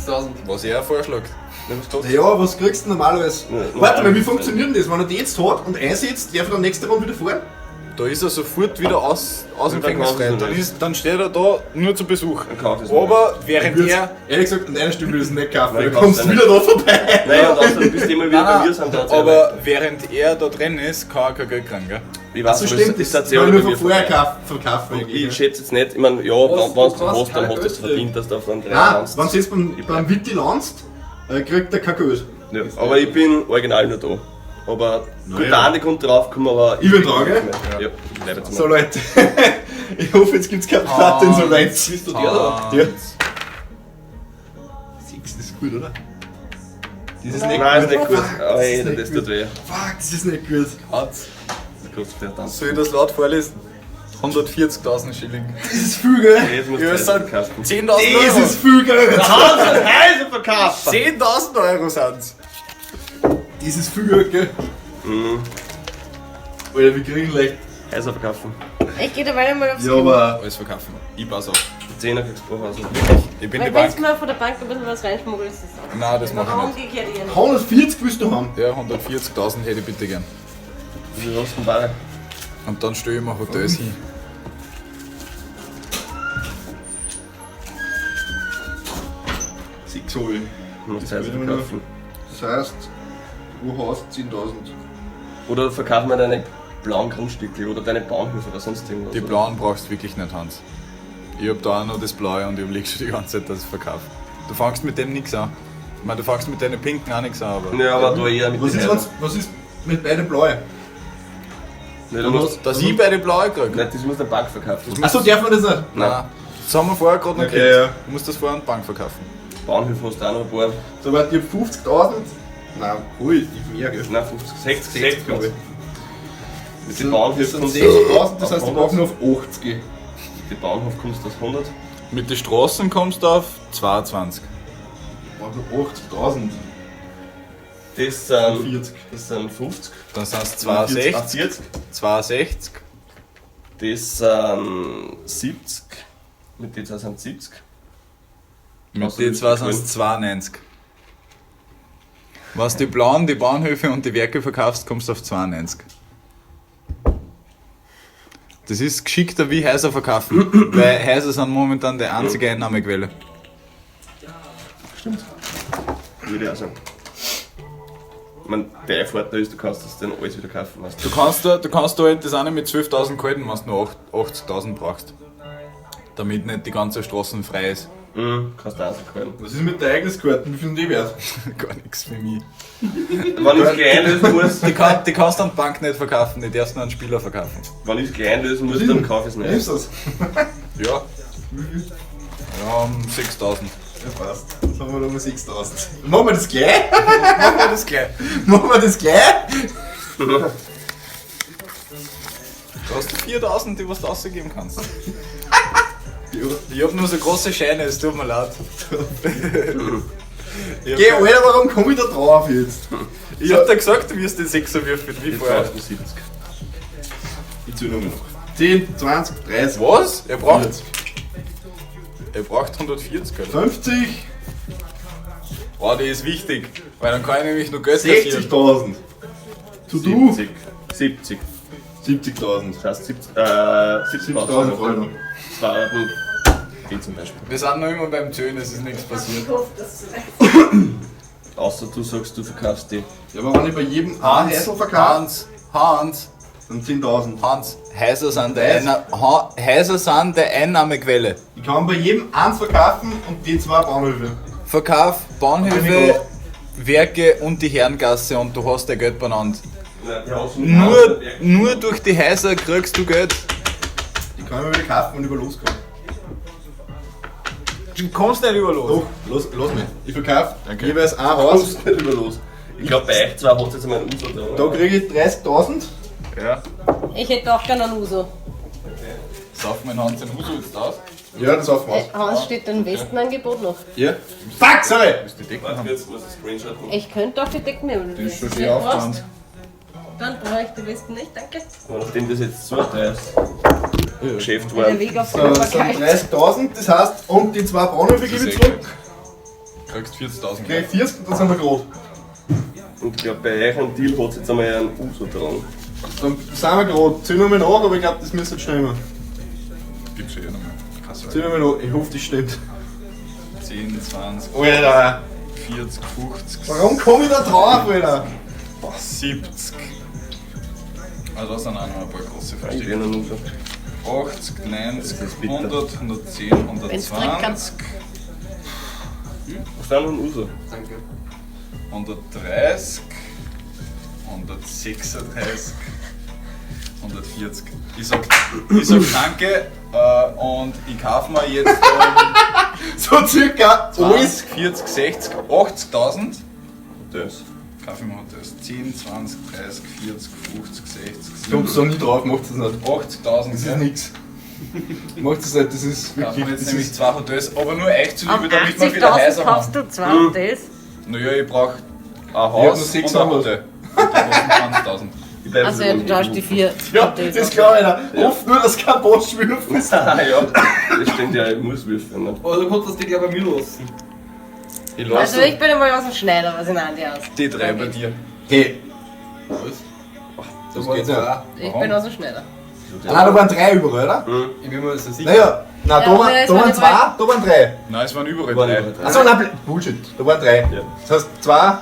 50.000. Was er vorschlägt. Ja, was kostet's? Ja, was kriegst du normalerweise? Ja, Warte mal, wie funktioniert denn das? Wenn er die jetzt hat und einsetzt, darf er dann nächste Runde wieder fahren? Da ist er sofort wieder aus dem Dann Gefängnis kaufst frei. du Dann, nicht. ist, dann steht er da nur zu Besuch. Dann kauf ich's Aber während Würd's- er. Ehrlich gesagt, an einer Stelle würde ich es nicht kaufen, Nein, weil du kaufst kommst du wieder da vorbei. Nein, und außerdem bist du immer wieder Nein, bei mir, sind da aber während er da drin ist, kann er kein Geld kriegen, gell? Ich weiß, So aber stimmt, es das ist ist weil nur bei mir von vorher vorbei. verkaufen. eigentlich, Ich schätze jetzt nicht, ich meine, ja, Was, wenn du du hast, kannst dann kein hast du es Geld verdient, dass du auf den drei Nein, landest. wenn du jetzt beim Witti landest, kriegt er kein Geld. Ja, aber ich bin original nur da. Aber gut, Naja. der Andi kommt draufgekommen, aber Ich bin dran, gell? Ja, ich bleib jetzt So mal. Leute, ich hoffe, jetzt gibt's keine Platinsolvenz. Bist du der da? Ja. Sechs ist gut, oder? Das ist nicht Nein, ist gut. nicht gut. Aber ist ey, nicht das gut. tut weh. Fuck, das ist nicht gut. Hat's. Das kostet der Tanz. Soll ich das laut vorlesen? 140.000 Schilling. Das ist viel Geld. Jetzt musst Ja, du es sind verkaufen. 10.000 Das Euro. ist viel Geld. Häuser verkaufen! 10.000 Euro sind's. Das ist viel Geld, gell? Mhm. Alter, wir kriegen leicht. Häuser verkaufen. Ich gehe derweil mal aufs Ja, aber. Alles verkaufen. Ich pass auf. Zehner kriegst du pro Haus. Ich bin Weil die wenn Bank. du mal von der Bank ein bisschen was reinschmuggelst, ist das auch. Nein, das mach ich nicht. Umgekehrt eher nicht. 140 willst du haben? Ja, 140.000 hätte ich bitte gern. Wie viel hast du denn Bar? Und dann stelle ich mir Hotels hin. Sechs habe ich. Du musst Häuser will ich noch. verkaufen. Das heißt, du hast 10.000. Oder verkauf mir deine blauen Grundstücke oder deine Bahnhöfe oder sonst irgendwas. Die oder? blauen brauchst du wirklich nicht, Hans. Ich hab da auch noch das blaue und ich überlege schon die ganze Zeit, dass ich verkaufe. Du fangst mit dem nichts an. Ich meine, du fangst mit deinen pinken auch nichts an, aber. Ja, aber da eher mit Was den ist, Häusern. wenn's, was ist mit beiden blauen? Nein, du musst, Dass ich beide blaue krieg? nein, das muss der Bank verkaufen. Achso, darf man das nicht? Nein. Das haben wir vorher gerade noch Okay, gekriegt. ja. Du musst das vorher an die Bank verkaufen. Bahnhöfe hast du auch noch ein paar. So, warte, ich hab 50.000. Nein, hui, ich mehr, gell? Nein, 50, 60, 60, glaub ich. Mit den Bahnhöfen Das sind kommst du 60.000, das heißt, ich auf brauche 100. nur auf 80. Mit den Bahnhof kommst du auf 100. Mit den Straßen kommst du auf 22. Ich brauche nur 80.000. Das sind, 40. das sind 50. Dann sind es 62. 40. 62. Das sind 70. Mit den zwei sind 70. Mit Außer den du zwei bist sind es 92. Was die blauen, die Bahnhöfe und die Werke verkaufst, kommst du auf 92. Das ist geschickter wie Häuser verkaufen, weil Häuser sind momentan die einzige Einnahmequelle. Stimmt. Würde ich auch sagen. Ich meine, der Vorteil ist, du kannst das dann alles wieder kaufen. Weißt du? Du kannst da halt das eine mit 12.000 halten, wenn du nur 80.000 brauchst. Damit nicht die ganze Straße frei ist. Mhm, kannst du auch so kaufen. Was ist mit der Ereigniskarte? Wie viel sind die wert? Gar nichts für mich. Wenn ich es gleich einlösen muss, Die kannst du an die Bank nicht verkaufen, die darfst nur an Spieler verkaufen. wenn ich es gleich einlösen muss, dann kaufe ich es nicht. Nimmst du das? Ja. Ja, um 6.000. Ja, passt. Jetzt haben wir nochmal 6.000. Machen wir das gleich? Machen wir das gleich. Machen wir das gleich? Du hast 4.000, die was du ausgeben kannst. Ich hab nur so große Scheine, es tut mir leid. Ich Geh, hab, Alter, warum komm ich da drauf jetzt? ich hab dir gesagt, du wirst den Sechser würfeln, wie Jetzt vorher. brauchst du 70. Ich zähle nochmal nach. 10, 20, 30, Was? Er braucht, 40, er braucht 140, oder? 50, Oh, die ist wichtig, weil dann kann ich nämlich nur Geld kassieren. 60.000. To do? 70. 70. 70.000. Das heißt 70, 70.000 70.000 Euro. 200 die zum Beispiel. Wir sind noch immer beim Tönen, es ist nichts passiert. Ich hoffe, dass du Außer du sagst, du verkaufst die. Ja, aber wenn ich bei jedem ein Häusl verkaufe, Hans, Hans, Sind 10.000. Hans, Häuser sind Häuser sind der Einnahmequelle. Ich kann bei jedem eins verkaufen und die zwei Bahnhöfe. Verkauf Bahnhöfe, Werke und die Herrengasse und du hast dein Geld benannt. Nur durch die Häuser kriegst du Geld. Die kann ich mir wieder kaufen und über loskommen. Du kommst nicht über los. Doch, los mich. Ich verkaufe Okay. jeweils ein Haus. Kommst nicht über los. Ich glaube, bei euch zwei hat es jetzt einmal einen Uso da. Da kriege ich 30.000. Ja. Ich hätte auch gerne einen Uso. Sauf mein Hans den Huso jetzt aus. Ja, das auf was. Hans steht den Westenangebot noch. Ja. Fuck, sorry! Müsst die Decken Warte haben. kurz, muss ich Screenshot machen. Ich könnte auch die Decken nehmen. wenn du Die ist schon das schön nicht brauchst. aufgerannt. Dann brauche ich die Westen nicht, danke. Aber nachdem das jetzt so teuer ist, Geschäft Der worden. Weg aufs So, Klo war das sind kalt. 30.000, das heißt, und die zwei Bahnhöfe gebe ich zurück. Kriegst 40.000. Krieg ich 40 und dann sind wir gerade. Und ich glaube, bei euch einen Deal hat es jetzt einmal einen Uso dran. Dann sind wir gerade. Zähl nochmal nach, aber ich glaube, das müsste jetzt stimmen. Gibt's eh nochmal. Krass, Zähl nochmal nach, ich hoffe, das stimmt. 10, 20, Alter! 40, 50, Warum komme ich da drauf, Alter? 70. Also da sind auch noch ein paar große Ich versteckt. will einen Uso. 80, 90, Das ist bitter. 100, 110, Wenn's drin 120, Was ist denn ein Uso? Danke. 130, 136, 140. Ich sag danke und ich kaufe mir jetzt So circa alles. 20, 40, 60, 80.000. Das. Kaufe ich mir Hotels. 10, 20, 30, 40, 50, 60, Du kommst da 70, nie drauf, macht das nicht. 80.000. Das ist nix. Macht das nicht, das ist Kaufen wir wirklich. jetzt Das nämlich ist, zwei Hotels, aber nur euch zuliebe, Auf damit wir wieder 80.000 Häuser kaufst haben. du zwei Hotels. Naja, ich brauche ein hab Haus nur und ein 600. Hotel. Und die kosten 20.000. Ich bleib Also ja, du tauschst die vier ja, Hotels das auf. glaube ich. Alter. Hofft nur, dass kein Bosch würfen ist. Ah ja, das stimmt ja, ich muss würfeln. Ne? Aber du kannst das Ding ja bei mir lassen. Ich lasse Also ich bin einmal aus dem Schneider, was in Andi aus. die drei bei dir. Hey, Was? das Da geht waren ja. Ich Warum? bin aus dem Schneider. Ah, nein, da waren drei überall, oder? Ich bin mir so sicher. Naja, nein, da Ja, waren, es da waren waren die zwei, da waren drei. Nein, es waren überall Waren drei. überall drei. Achso, nein, Bullshit, da waren drei. Ja. Das heißt, zwei,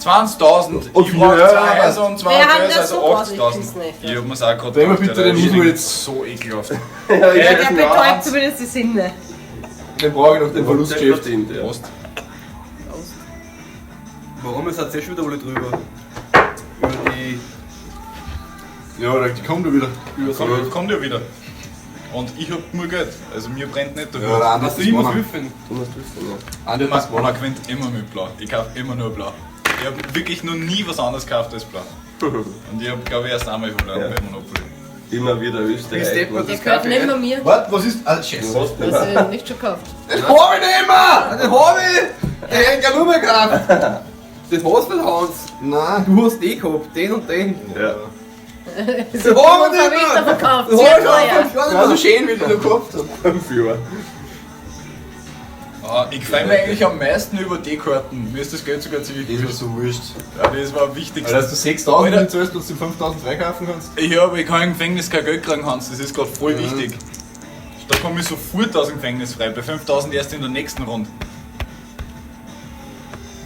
20.000. Und Ich vier, brauche ja, zwei ja, Häuser und zwei Wer hat Hotels, das also so 80.000. rausgeschissen, echt? Ich hab mir's auch gerade Dreh mal gedacht, bitte den Alter, Uso das jetzt. ist so ekelhaft. Ja, Ja, der ich betäubt zumindest die Sinne. den brauche ich noch, den Verlustgeschäft. Verdient, ja. Prost. Warum ist jetzt eh schon wieder alle drüber? Über die. Ja, die kommt ja wieder. Über so. Kommt ja wieder. Und ich hab nur Geld. Also mir brennt nicht der Ja, Hut. der Andi Hast hat du das ich muss gewonnen. würfeln? Du musst würfeln, ja. Andi hat das Man, gewonnen. man gewinnt immer mit Blau. Ich kauf immer nur Blau. Ich hab wirklich noch nie was anderes gekauft als Blau. Und ich hab, glaube ich, erst einmal verloren Ja. bei Monopoly. Immer wieder Wie Österreich. steht man Der das gehört Kaffee? nicht mehr mir. Warte, was ist. Ah, Du Scheiße. hast nicht Das mehr. ich nicht schon gekauft. Das hab ich nicht mehr! Den hab ich! Den hätte ich nur mehr gekauft! Das hast du nicht, Hans! Nein. Du hast den gehabt, den und den. Ja. Das hab ich nicht hab ich da mehr! verkauft. Das Sehr hab ich teuer. schon Das war so schön, wie du noch gehabt hast. 5 Jahre. Ah, ich freue mich eigentlich am meisten über die Karten. Mir ist das Geld sogar ziemlich Das war wurscht. so wurscht. Ja, das war am wichtigsten. Weil dass du 6.000 Alter. nicht zahlst und du 5.000 freikaufen kannst. Ja, aber ich kann im Gefängnis kein Geld kriegen, Hans. Das ist gerade voll Mhm. wichtig. Da komme ich sofort aus dem Gefängnis frei. Bei 5000 erst in der nächsten Runde.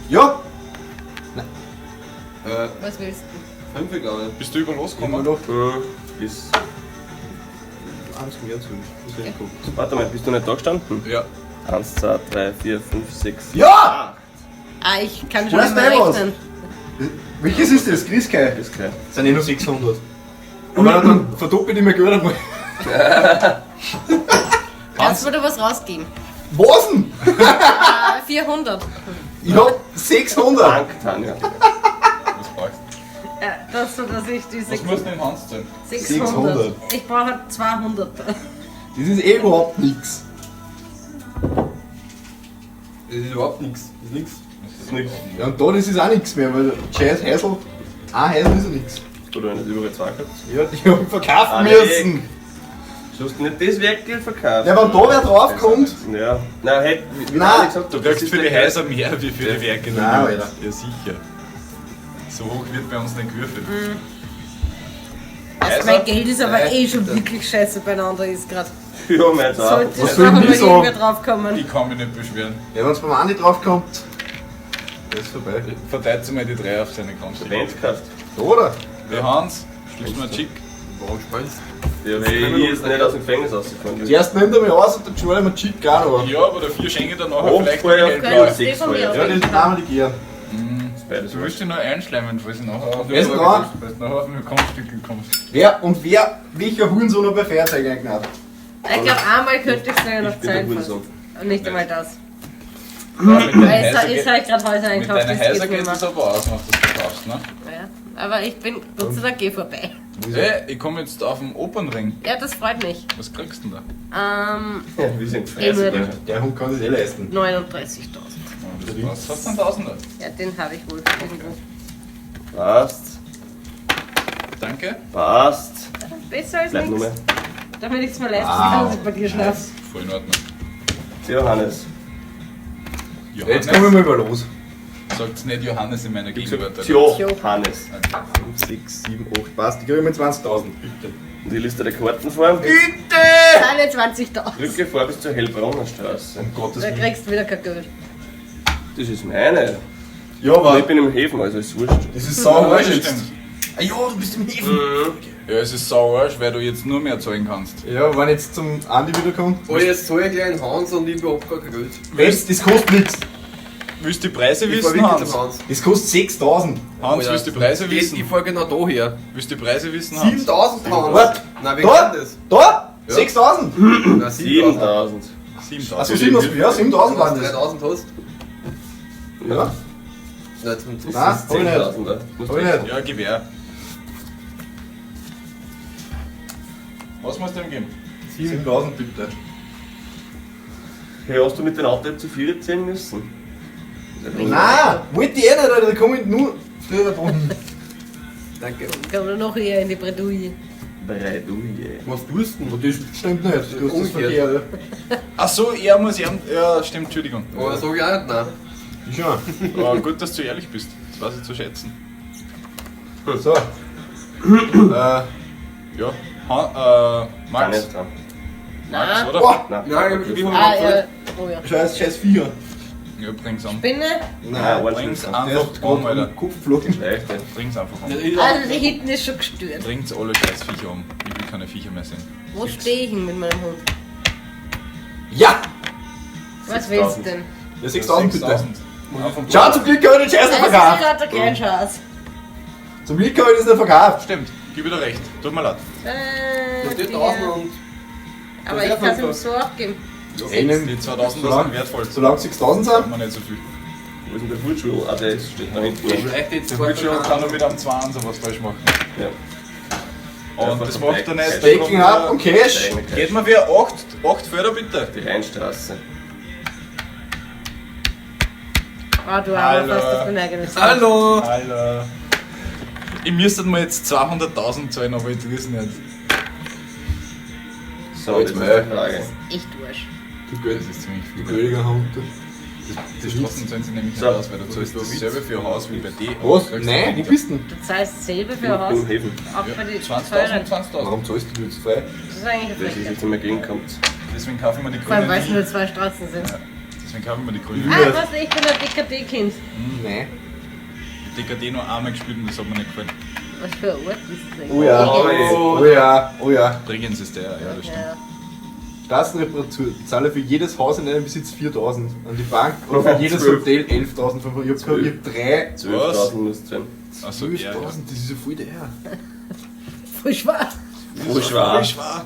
Ja! Was willst du? 5, glaube ich. Bist du über Immer losgekommen? noch Mhm. Bis. eins mehr zu. Das ist gut. Warte mal, bist du nicht da gestanden? Ja. 1, 2, 3, 4, 5, 6. Ja! Ah, ich kann schon Weißt nicht mehr du was? rechnen. Welches ist das? Grieskai? Ist kein. Das sind eh nur 600. Und dann verdoppel ich mir Geld einmal. Kannst du mir da was rausgeben? Was denn? Ah, 400. Ich hab 600. Dank, Tanja. Was brauchst du? Ja, das so, dass ich die Was muss denn Hans zahlen? 600. 600. Ich brauche 200. Das ist eh überhaupt nix. Das ist überhaupt nichts. Das ist nichts. Das ist nix. Ja, und da, das ist auch nix mehr, weil scheiß Häusl, ein Häusl ist ja nix. Oder wenn du überall zwei gehabt. Ja, die hab ich verkaufen Ah, müssen. Du hast nicht das Werkgeld verkauft. Ja, wenn da wer draufkommt. Ja. Nein, hey, wie Nein. Alex gesagt Du hat, kriegst das ist für die der- Häuser mehr wie für die Werke. Nein, Alter. Ja, sicher. So hoch wird bei uns nicht gewürfelt. Also Also, mein Geld ist aber Nein, eh schon bitte. wirklich scheiße beieinander ist gerade. Ja, meins auch. Sollte Was schon soll ich mal denn sagen? irgendwer draufkommen. Ich kann mich nicht beschweren. Ja, wenn's beim Andi draufkommt, das ist vorbei. Verteilt mal die drei auf seine Grundstücke. Wenn's gekauft. Da, oder? Der Hans, Gibst du mir einen Chick? Warum spielst Ja, weil ich jetzt nicht aus dem Gefängnis rausgefahren bin. Zuerst nimmt er mich aus und dann schwöre ich mir Chick gar noch. Ja, aber dafür schenke ich dann nachher Oh, vielleicht vorher. noch hellblau. Könntest du von mir Ja, das nahmen die gern. Beides Du willst dich nur einschleimen, falls ich nachher auf Wer ist dran? Falls du nachher auf mein Grundstück kommst. Wer und wer, welcher Hurensohn hat bei Feuerzeug eingenäht? Ich glaube, einmal könnte ich es sogar noch Ich bin der zahlen. fast. Hurensohn. Und nicht einmal das. Ja, mit deinen Weil Häuser jetzt habe ich gerade Häuser mit einkauft, deinen das Häuser geht geht nicht es mehr. aber aus, wenn du das verkaufst, ne? Ja, aber ich bin Gott sei Dank eh vorbei. Hey, ich komme jetzt auf den Opernring. Ja, das freut mich. Was kriegst du denn da? Ja, wir sind Eh nur gefressen. Der Hund kann sich eh leisten. 39.000. Das passt. Hast du einen Tausender? Ja, den habe ich wohl irgendwo. Passt. Danke. Passt. Besser als Bleib nur nichts. mehr. Damit ich es mir leisten kann, dass ich bei dir schlafe. Voll in Ordnung. Johannes. Johannes. Jetzt komme ich mal über los. Sagt's nicht Johannes in meiner Gegenwart. Alter. Johannes. 5, 6, 7, 8, passt. Ich kriege mit 20.000. Bitte. Und die Liste der Karten vor. Alle 20.000. Rücke vor bis zur Hellbronner Straße. Um Gottes Da Willen. kriegst du wieder kein Geld. Das ist meine. Ja, Aber aber ich bin im Häfen, also ist wurscht. das ist sau Ja, arsch jetzt. stimmt. Ah ja, du bist im Häfen. Ja, es ist sau arsch, weil du jetzt nur mehr zahlen kannst. Ja, wenn jetzt zum Andi wiederkommt. Oh, jetzt zahle ich gleich einen Hans und ich bekomme gar kein Geld. Jetzt, das kostet nichts. Willst du die Preise Ich fahr wissen, wirklich Hans? zum Hans. Das kostet 6.000. Hans, willst du die Preise Ich wissen? fahr genau da her. Willst du die Preise wissen, Hans? 7000 Hans! Warte. Nein, wir Da? kennen das. Da? Ja. 6.000? Nein, 7000. 7000. Achso, 7.000, ja, 7.000 waren Wenn du das. 3000 hast. Ja? Nein, zum Nein, hab ich nicht. 10.000. da. Hab ich nicht. Ja, Gewehr. Was musst du ihm geben? 7.000 bitte. Hey, hast du mit dem Auto zu viel erzählen müssen? Nein, wollte ich eh nicht, Alter, da komme ich nur früher dran. Danke. Kommen wir noch eher in die Bredouille. Bredouille. Was tust du denn? Das stimmt nicht, du hast das Umgekehrt. verkehrt. Ach so, er muss ihm. Ja, stimmt, Entschuldigung. Aber sag ich auch nicht nein. Ich schon. Aber gut, dass du ehrlich bist. Das weiß ich zu schätzen. So. Ja. Han, Kann Max. nicht dran. Max, Nein. oder? Boah, Nein. Nein, ich bin Ah, ja. Oh ja. scheiß, scheiß Viecher. Ja, bring's an. Spinne? Nein, Bring's Arsch. Der einfach ist um, gerade Alter. am Kopf geflogen. Leicht, ey. Bring's einfach um. Also, die hinten ist schon gestört. Bringt's alle scheiß Viecher um. Ich will keine Viecher mehr sehen. Wo stehe ich denn mit meinem Hund? Ja! Was willst du denn? Ja, 6.000 bitte. 6.000. Einfach Schau, zum Glück habe ich den Scheiß Das nicht ist verkauft. gerade kein Schatz. Zum Glück habe ich das nicht verkauft. Stimmt, gib wieder recht. Tut mir leid. Da steht 1000 und. Aber ich kann es ihm so auch geben. Einen, Die 2000 Solange- sind wertvoll. solange 6.000 Braucht sind. man nicht so viel. Wo ist denn der Hutschul? Ah, der steht da hinten. Vielleicht jetzt Der Hutschul kann nur mit einem 2 was falsch machen. Ja. Und das macht er nicht. Backing up und Cash. Geht mir wer 8 Felder bitte? Die Rheinstraße. Ah, du Hallo. aber fast auf dein eigenes. Hallo! Alter. Ich müsste mir jetzt 200.000 zahlen, aber ich tue es nicht. So, jetzt ist die Frage. Echt Arsch. Du Das ist ziemlich viel. Blödiger Hund. du. Die Straßen zahlen sie nämlich So. nicht aus, weil du zahlst dasselbe für ein Haus wie bei dir. aber Was? du kriegst Nein, wo weniger. bist du denn? Du zahlst dasselbe für ein Ich bin Haus, im Häfen. auch bei den Ja, 20.000, teuren. 20.000. Warum zahlst du jetzt frei? Das ist eigentlich eine Das ist Frechheit. jetzt immer gegenkommt. Deswegen kaufen wir die Vor allem, Grünen weil es nie. nur zwei Straßen sind. Deswegen kaufen wir die Grünen. Ah, was, ich bin ein DKD-Kind. Nein. Die DKD nur einmal gespielt und das hat mir nicht gefallen. Was für ein Ort ist das eigentlich? Oh ja. Oh ja, oh ja. Bregenz ist der, ja, das stimmt. Ja. Straßenreparatur. Zahle für jedes Haus in deinem Besitz 4.000. An die Bank und für jedes Hotel 11.500. Ich hab drei. 12.000 musst du zahlen. Achso, ja, ja. 12.000, das ist ja voll der. Voll schwer. Voll schwer.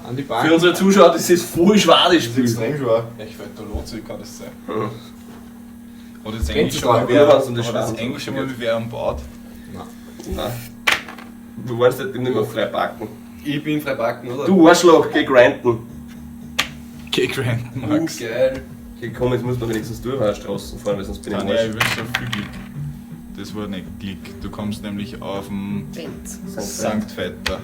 An die Bank. Für unsere Zuschauer, das ist voll schwer, das Das ist Spiel. extrem schwer. Ich fällt der Lotse, kann das sein. Hat jetzt Kennst eigentlich du schon mal da? wer, Ja, wenn's um die hat jetzt Schwarzen eigentlich schon mal geht. wer an Bord? Nein. Du wolltest nicht mehr frei backen. Ich bin frei backen, oder? Du Arschloch, geh grinden. Geh grinden, Max. Geil. Okay, komm, jetzt muss man wenigstens durch eine Straßen fahren, weil sonst bin ich Ah, im nein, Arsch. ich wünsche dir viel Glück. Das war nicht Glück. Du kommst nämlich auf den Benz. St. Vetter.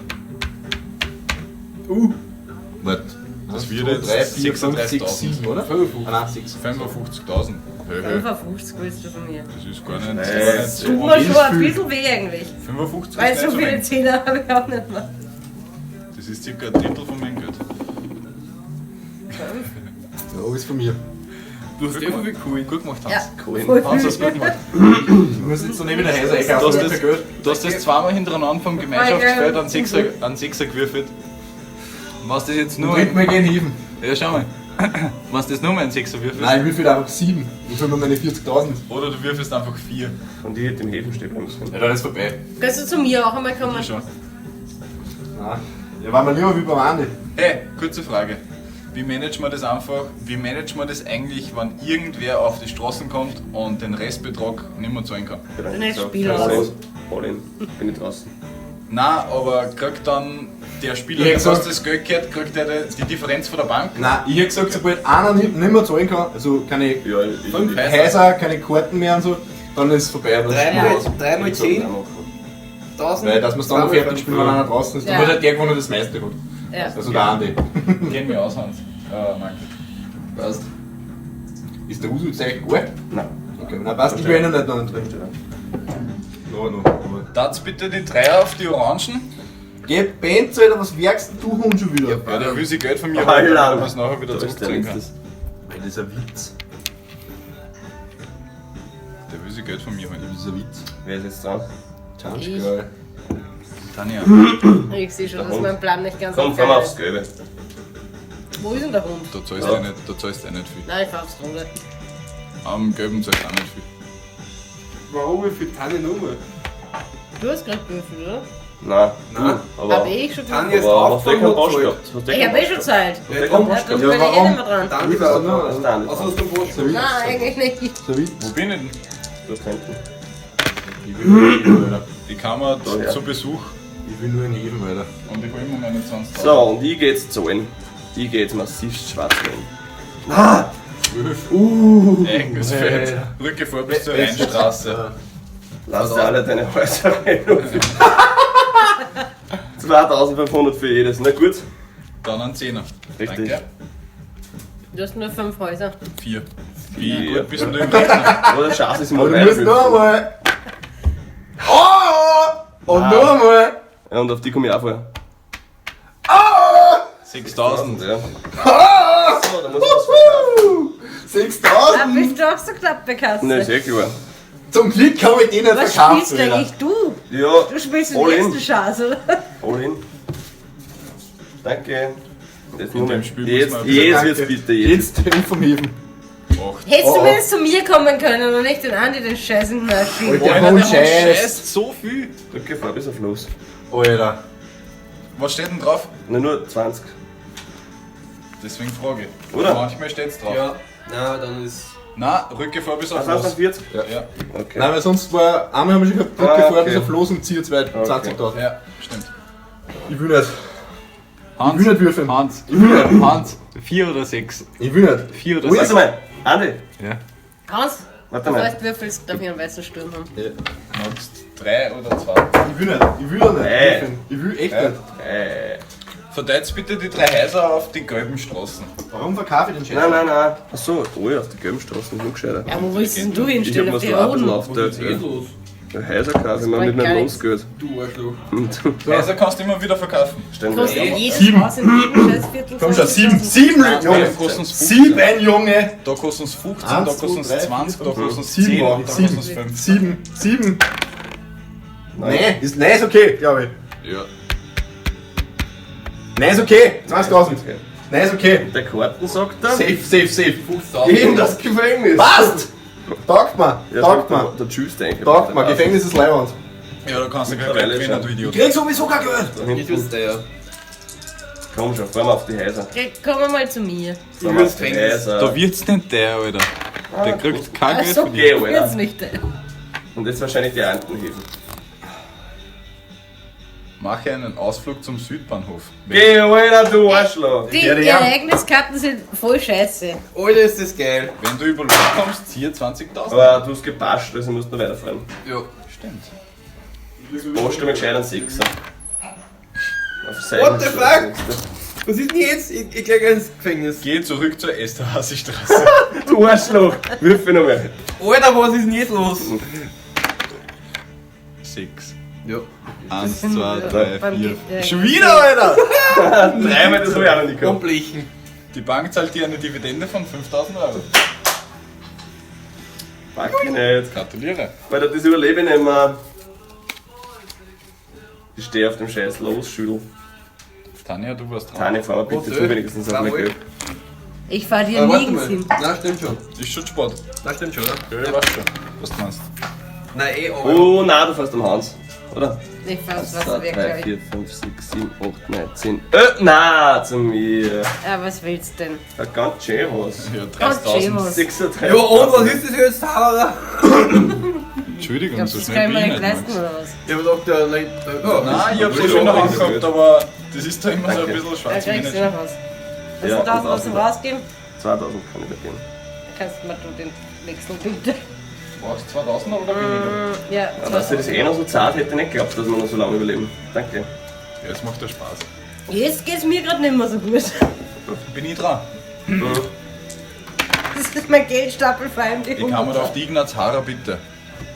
Warte. Das wird jetzt 3, 4, 5, 6, 36.000. 7, oder? 55. Ah, nein, 6. 55.000. Hö, hö. 55 willst du von mir. Das ist gar nicht, Nein. gar nicht so. Tut mir schon ein bisschen weh eigentlich. 55 Weil ist so nicht so viele wenig. Zehner habe ich auch nicht mehr. Das ist circa ein Drittel von meinem Geld. Ja, ist von mir. Du hast eh viel cool. Gut gemacht, Hans. Ja. Cool. Voll Hans, viel. hast du gut gemacht. Ich muss jetzt noch nicht wieder Häuser Du einkaufen. hast Ich hab das, kein Geld. du hast das zweimal hintereinander vom Gemeinschaftsfeld an Sechser gewürfelt. Was das jetzt nur. Drittmal gehen hieven. Ja, schau mal. Was das nur mal ein Sechser würfelst. Nein, ich würfel einfach 7. Ich will nur meine 40.000. Oder du würfelst einfach 4. Und ich hätte im Häfen stehen bleiben sollen. Ja, dann ist vorbei. Kannst du zu mir auch einmal kommen? Schon. Nein. Ja, war mir lieber wie beim Andi. Hey, kurze Frage. Wie managt man das einfach? Wie managt man das eigentlich, wenn irgendwer auf die Straßen kommt und den Restbetrag nicht mehr zahlen kann? Nicht So, Spiel aus. All in. Bin ich draußen. Nein, aber kriegt dann der Spieler, Ich der hätte was gesagt- das Geld gehört, kriegt der die Differenz von der Bank? Nein, ich hab gesagt, sobald einer nicht mehr zahlen kann, also keine Ja, ich, Fünf ich, Häuser, keine Karten mehr und so, dann ist es vorbei. Dann spielen wir aus. 3 mal 10, 1000. Weil, dass wir es dann noch fertig spielen, wenn einer draußen ist. Dann Ja. muss halt der gewonnen, der das meiste hat. Ja. Also der Andi. Gehen wir aus, Hans. Marc. Passt. Ist der Uso jetzt eigentlich gut? Nein. Okay, na passt, ich will eh noch nicht noch drin. No, no. aber- Darf's bitte die Dreier auf die Orangen? Geh, Benz, Alter, was werkst denn du Hund schon wieder? Ja, der will sich Geld von mir Alter. holen, damit er es nachher wieder Da ist der zurückzahlen kann. letztes. Das ist ein Witz. Der will sich Geld von mir holen. Das ist ein Witz. Wer ist jetzt dran? Chance, Ich. geil. Tanja. Ich sehe schon, Der dass Hund. mein Plan nicht ganz Komm, fahren wir aufs Gelbe. ist. Wo ist denn der Hund? Da zahlst Ja. du eh nicht, da zahlst du eh nicht viel. Nein, ich fahr aufs Runde. Am Gelben zahlst du auch nicht viel. Warum wie viel Tanne Nummer? Du hast gerade gewürfelt, oder? Nein. Nein. Du, aber Hab ich schon Tanja gewürfelt? ist aber hast du eh keinen draufgekommen Bosch und gehabt? Hast du eh Ich keinen hab eh Bosch schon gehabt? Zeit. Hast du eh keinen Ja, Bosch dann gehabt? bin ich eh warum? nicht mehr dran. Tanne war Hast du dran. Hast du auch nicht Also hast du einen Bosch. Ist ein Witz. Nein, eigentlich nicht. Ist ein Witz. Wo bin ich denn? Du hast hinten. Ich will nur in Hefen, Alter. Ich kam mal Da, ja. zu Besuch Ich will nur in Hefen, Alter. und ich hol immer meine 20.000. So, und ich geh jetzt zahlen. Ich geh jetzt massiv schwarz rein. Enges Feld. Rücke vor bis zur Rheinstraße. Lass dir alle deine Häuser rein. 2500 für jedes. Na gut. Dann ein Zehner. Richtig. Danke. Du hast nur 5 Häuser. 4. Wie Vier. gut bist denn du im Rechnen? Oder Schatz ist immer Aber du musst noch einmal. Oh! Und noch einmal. Ja, und auf die komme ich auch vorher. 6000. Ja. So, da muss ich was verkaufen. 6000! Ah, bist du auch so knapp bei Kasse? Ne, ist eh klar. Zum Glück habe ich den nicht Was verkauft. spielst du eigentlich du? Ja, Du spielst den all in. nächsten Schatz, oder? All in. Danke. Und Jetzt, In nur dem mehr. Spiel muss jetzt, man ein bisschen- jetzt wird's bitter. Jetzt. Jetzt den vom Hefen. 8. Hättest Oh, du oh. mir jetzt zu mir kommen können und nicht den Andi den Scheiß in den Arsch schieben. Alter, der Hund scheißt. scheißt so viel. Drücke vor bis auf los. Alter. Was steht denn drauf? Na, nur 20. Deswegen frage ich. Oder? Manchmal steht's drauf. Ja. Nein, dann ist. Na, Rücke vor bis auf Was hast du los. 40? Ja. Ja, Okay. Nein, weil sonst war, einmal haben wir schon gehabt, Brücke Ah, vor bis okay. auf los und ziehe 20.000. ja, stimmt. Ich will nicht. Hans, Ich will nicht würfeln. Hans, Ich will nicht. Hans, 4 oder 6? Ich will nicht. 4 oder Warte 6? mal, Andi, Ja. Hans, warte bevor mal. du würfelst, darf ich einen weißen Sturm haben. Magst 3 oder 2? Ich will nicht. Ich will doch nicht. Ey. würfeln. Ich will echt Ey. nicht. Verteilt bitte die drei Häuser auf die gelben Straßen. Warum verkaufe ich den Scheiß? Nein, nein, nein. Achso, oh ja, auf der gelben Straße, ist noch gescheiter. Ja, wo willst denn du Ich hab hinstellen? mir Auf so die auch ein bisschen Roten? aufgeteilt. Was ist eh los? Ja. Häuser kaufe ich mir bringt mit meinem gar nichts. Losgeld. Du Arschloch. Und Häuser kannst du immer wieder verkaufen. stellen Kostet wir jedes Haus in jedem Scheißviertel. Komm schon, 20.000. 7. 7, Da Junge. kosten uns 15. 7, Junge. Da kosten uns 15, Eins, da kosten uns zwei, drei, 20, da vier, kosten uns 7 10, brauche da ich. kosten uns 7. 5. 7. 7. Nein, ist, nein, ist okay, glaube ich. Ja. Nein, ist okay. 20.000. Nein, ist okay. Der Karten sagt er. Safe, safe, safe. 50.000. In das Gefängnis. Passt! Taugt mir, Ja, taugt mir. Der Tschüss, denke ich. Taugt mir. Gefängnis ist Leihwand. Ja, da kannst du kein Geld gewinnen, du Idiot. Krieg sowieso kein Geld. Ich will's der. Komm schon, fahren wir auf die Häuser. Okay, komm mal zu mir. Fahren wir will's auf die Gefängnis. Häuser. Da wird's nicht der, Alter. Der kriegt kein Geld Also, von dir. Okay, wird's Alter. nicht. ey. Und jetzt wahrscheinlich die anderen Häfen. Mache einen Ausflug zum Südbahnhof. Geh, Alter, du Arschloch. Die Ja, ja. Ereigniskarten sind voll scheiße. Alter, ist das geil. Wenn du über Los kommst, ziehe 20.000. Aber du hast gepasst, also musst du noch weiterfahren. Ja. Stimmt. Passt du mit gescheit einen Sechser. Auf Seiten What the ist das fuck? nächste. Was ist denn jetzt? Ich geh gleich ins Gefängnis. Geh zurück zur Esterhazy-Straße. Du Arschloch! Würfel nochmal. Alter, was ist denn jetzt los? 6. Ja. 1, 2, 3, Beim 4. Ge- Schon wieder, Alter! Dreimal, das hab ich auch noch nicht Und gehabt. blechen. Die Bank zahlt dir eine Dividende von 5.000 Euro. Pack ich nicht. Gratuliere. Alter, das überlebe ich nicht mehr. Ich stehe auf dem Scheiß los, Schüdel. Tanja, du warst dran. Tanja, fahr mal bitte Hotel. zu wenigstens auf mein Jawohl. Geld. Ich fahr dir Warte nirgends mal. hin. Nein, stimmt schon. Ist schon Sport. Nein, stimmt schon, oder? Ja, ich weiß schon, was du meinst. Nein, eh, aber. Oh nein, du fährst am Hans, oder? Ich fahr aufs 2, 3, Wasserwerk, glaube ich. 4, 5, 6, 7, 8, 9, 10. Nein, zu mir. Ja, was willst du denn? Ja, ganz schön was. Ja, Ganz schön 30.000. was. 36. Ja, und was ist das jetzt, Alter? Entschuldigung, Glaubst so du, das schnell kann ich bin mir ich nicht nicht. leisten Max. oder was? Ich hab gedacht, der Leute. Ja, Nein, ich hab's eh Ja, schon in der Hand ja. gehabt, aber das ist da immer so ein Danke. bisschen Da schwarz kriegst du managen. noch was. Hast Ja, du 1000 und was zum Rausgeben? 2000 kann ich dir geben. Dann kannst du mal du den Wechsel bitte. Brauchst du 2000 oder weniger? Ja, Ja, dass ich das eh noch so zart hätte, ich nicht geglaubt, dass wir noch so lange überleben. Danke. Ja, jetzt macht der Spaß. Jetzt geht's mir gerade nicht mehr so gut. Bin ich dran? Das ist mein Geldstapel vor allem die Ich kann mir da auf die Ignaz Harrer bitte.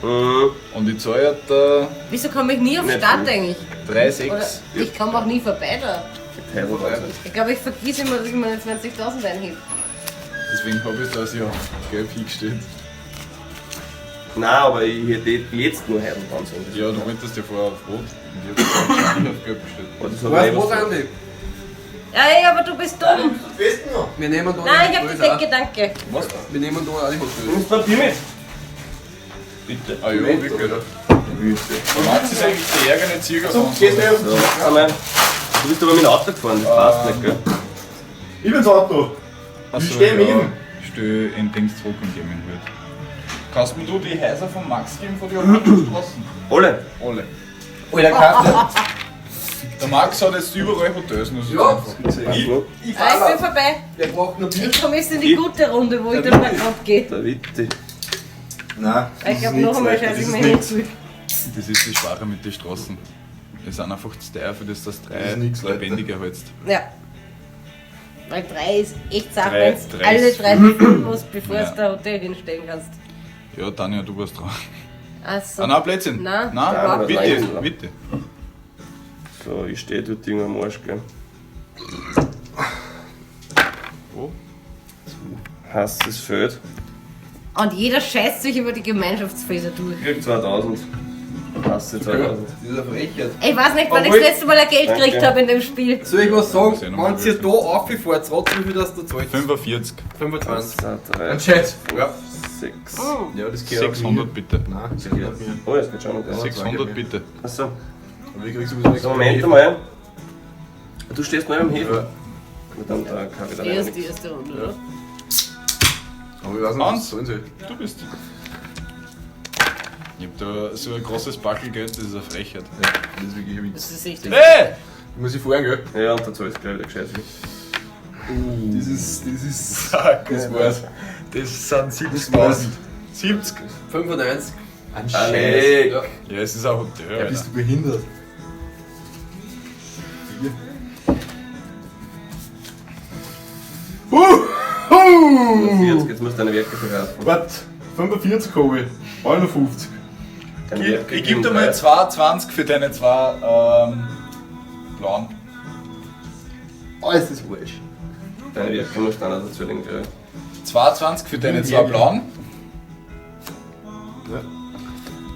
Mhm. Und ich zahle da Wieso komme ich nie auf Nicht Start viel. eigentlich? 3,6. Oder ich komme auch nie vorbei da. Mit Heidelberg. Ich glaube, ich vergiss immer, dass ich meine 20.000 einhebe. Deswegen habe ich das ja gelb hingestellt. Nein, aber ich hätte jetzt nur Heidelberg sagen. Ja, du wolltest ja vorher auf Rot. Und ich hab auf gelb gestellt. Aber das hat Was, mir eh was, was. Andi? Ja, ey, aber du bist dumm. Wir nehmen da Nein, die ich hab die Hotels auch. Decke, danke. Was? Wir nehmen da auch die Hotels. Nimmst du Papier mit? Bitte. Ah ja, wirklich. Bitte. Max ist eigentlich der ärgerne Zieger von uns. Gehst du So, einmal. Du bist aber mit dem Auto gefahren, das passt nicht, gell? Ich bin's Auto. Achso, Ich steh ja. mit ihm. Steh in Dings zurück und geh mir den Hut. Kannst mir du die Häuser von Max geben von den Straßen? Alle. Alle. Alter, Karte. Der Max hat jetzt überall Hotels, nur so Ja. einfach. Ich, ich Ah, ich fahr bin vorbei. Wir brauchen noch Bier. Ich komme jetzt in die gute Runde, wo ich dann bergab gehe. Der Witte. Nein, Ich glaube, noch einmal scheiße ich das mir ist hin nix. zurück. Das ist die Schwache mit den Straßen. Es sind einfach zu teuer, für das das drei Das ist nix, Leute. lebendige hältst. Ja. Weil drei ist echt Sache, Drei- wenn du drei alle ist drei befüllen musst, bevor Ja. du da Hotel hinstellen kannst. Ja, Tanja, du warst dran. Ach so. Ah, nein, Blödsinn. Nein. Nein, Nein, bitte, nein. bitte. So, ich stehe dort irgendwo am Arsch, gell? Wo? Hass es fehlt. Und jeder scheißt sich über die Gemeinschaftsfäser durch. Ich krieg 2000. Hasse 2000. Das ist eine Frechheit. Ich weiß nicht, wann ich Obwohl- das letzte Mal ein Geld Danke. gekriegt habe in dem Spiel. Soll ich was sagen? Muss ich noch mal Wenn ihr da auffahrt, trotzdem wie viel das da zahlt. 45. 25. 2, 3, Ein Scheiß. Ja. 6. Ja, das gehört 600 bitte. Nein, das gehört mir. Oh, jetzt geht schon noch. 600 bitte. Achso. Aber ich krieg sowieso nichts. So, Moment einmal. Du stehst neu am Hefe. Ja. Na dann, da kann ich da Erst leider die nichts. erste Runde, oder? Aber ich weiß nicht, Hans. was sollen soll. Du bist. Ich hab da so ein großes Backelgeld, das ist eine Frechheit. Ja, das ist wirklich ein Witz. Das ist echt. Hey! Muss ich fahren, gell? Ja, und dazu ist gleich wieder gescheit. Das ist. Das ist. Fuck, Das war's. Das sind 70.000. 70? 95. Ein Alec. Ja. Ja, es ist ein Hotel. Ja, Alter. bist du behindert? Vier. 45, jetzt musst du deine Werke verkaufen. Warte, 45 habe ich. 51. Deine Ich, Werke ich geb dir geben mal drei. 2,20 für deine zwei blauen. Alles ist wurscht. Deine Werke musst du auch noch dazulegen, glaube ich. 2,20 für deine zwei blauen. Ja.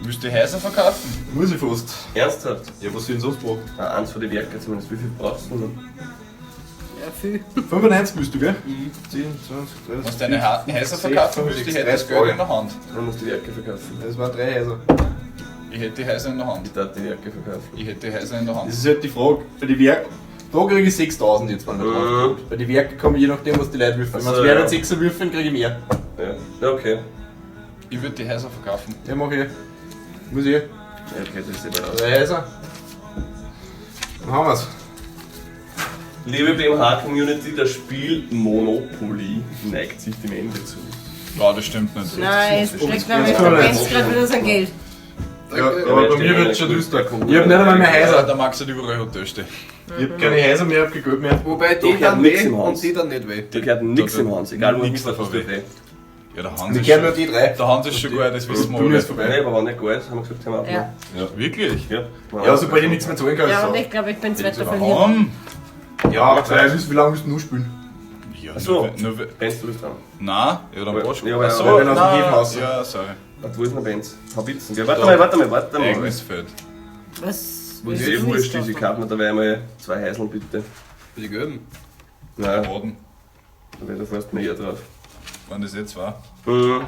Willst du die Häuser verkaufen? Muss ich fast. Ernsthaft? Ja, was soll ich denn sonst machen? Ah, eins von den Werken zumindest. Wie viel brauchst du denn? Ja, viel. 95 bist du, gell? 10, 20, 30. Wenn du deine Häuser verkaufen willst, ich hätte das Geld in der Hand. Dann musst du die Werke verkaufen. Das waren drei Häuser. Ich hätte die Häuser in der Hand. Ich darf die Werke verkaufen. Ich hätte die Häuser in der Hand. Das ist halt die Frage. Bei den Werken. Da kriege ich 6000 jetzt, wenn da drauf kommt. Bei den Werken komme ich je nachdem, was die Leute würfeln. Ach so, Wenn sie mehr ja. als 6 würfeln, kriege ich mehr. Ja, ja okay. Ich würde die Häuser verkaufen. Ja, mach ich. Muss ich. Ja, okay, das ist eh bald aus. Drei Häuser. Dann haben wir's. Liebe BMH-Community, das Spiel Monopoly neigt sich dem Ende zu. Ja, das stimmt nicht. Nein, jetzt kriegt jetzt nämlich kann der ich Benz gerade wieder sein Geld. Ja, aber bei mir wird's schon düster. Ich hab nicht einmal mehr Ja, Häuser. der Max hat überall Hotels stehen. Ich hab keine Häuser mehr, ich hab kein Geld mehr. Wobei Doch, die ich hab dann nix weh im Haus. und die dann nicht weh. Da gehört nichts im Hans, egal wo Nix du davon bist. weh. Ja, der Hans Wir ist kehren nur schon, die drei. der Hans ist schon gut, das wissen wir Bei mir alle. ist vorbei. Nee, aber war nicht gut, haben wir gesagt, haben wir Ja. Ja, wirklich? Ja, Ja, sobald ich nichts mehr zahlen kann, Ja, ist und es ich glaube, ich bin zweiter Verlierer. Warum? Ja, weil wie lange müssen wir noch spielen? Ja, Ja, Ach so. Nur, Benz, du bist dran. nein, ja, dann Ja, brauchst du. ja, aber Ach so, ja, ich bin aus dem nein. Häfen raus. Ja, sorry. Warte, wo ist denn der Benz? Haubitzen, gell? Warte mal, warte mal, warte mal. Eigenes Feld. Was? Wo Ist ist eh willst du wurscht, nicht diese kaufen? Karten, da wäre einmal zwei Häuseln bitte. Für die Gelben. Nein, Boden. da wäre da fast mehr drauf. Waren das jetzt zwei? Mhm. Gut.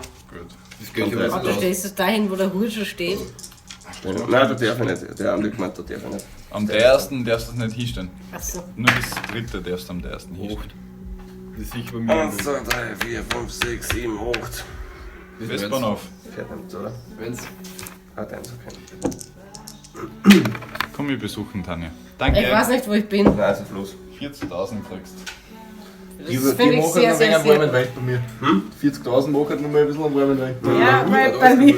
Das Geld Und ist Warte, aus. stehst du dahin, wo der Hut schon steht? Nein, da darf ich nicht. Der Andi gemeint, da darf ich nicht. Am teuersten darfst du es nicht hinstellen. Achso. Nur das dritte darfst du am teuersten hinstellen. Das ist sicher bei mir. 1, 2, 3, 4, 5, 6, 7, 8. Westbahnhof. Fährt nicht, oder? Wenn's. Ah, deins, okay. Komm, wir besuchen Tanja. Danke. Ich weiß nicht, wo ich bin. Nein, also los. 14.000 kriegst. Das finde ich sehr, sehr, einen warmen sehr. Wein bei mir. 40.000 macht halt noch mal ein bisschen einen warmen Wein. Ja, weil bei mir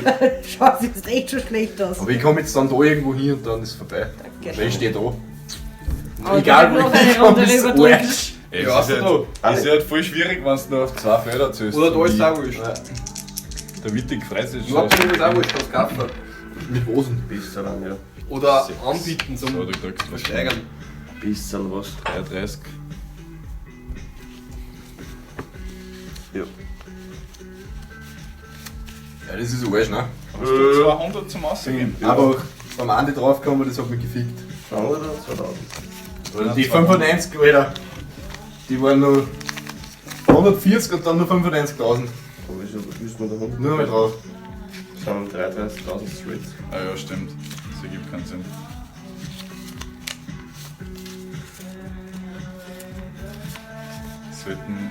schaut es jetzt echt schon schlecht aus. Aber ich komme jetzt dann da irgendwo hin und dann ist vorbei. Danke. Weil ich stehe da. Aber Egal ich wo noch ich eine hinkomme, Runde ist rüber Arsch. Ey, Ja, es ist, halt, da. ist halt voll schwierig, wenn du nur auf zwei Felder zählst. Oder da ist auch wurscht. Der Wittig freut sich Nur ist auch wurscht, was kaufen. Mit Hosen. Bisschen an, ja. Oder Sechs. anbieten zum So, du kriegst was. Versteigern. Bisschen was. 33. Ja. Ja, das ist Arsch, ne? Hast du 200 zum Ausgeben? Einfach beim Andi draufgekommen, das hat mich gefickt. 200 oder 2000? Oder die 95, Alter. Die waren nur 140 und dann nur 95.000. Aber wieso müssen wir da 100? Nur mal drauf. Das sind 33.000 Streets. Ah ja, stimmt. Das ergibt keinen Sinn. Sollten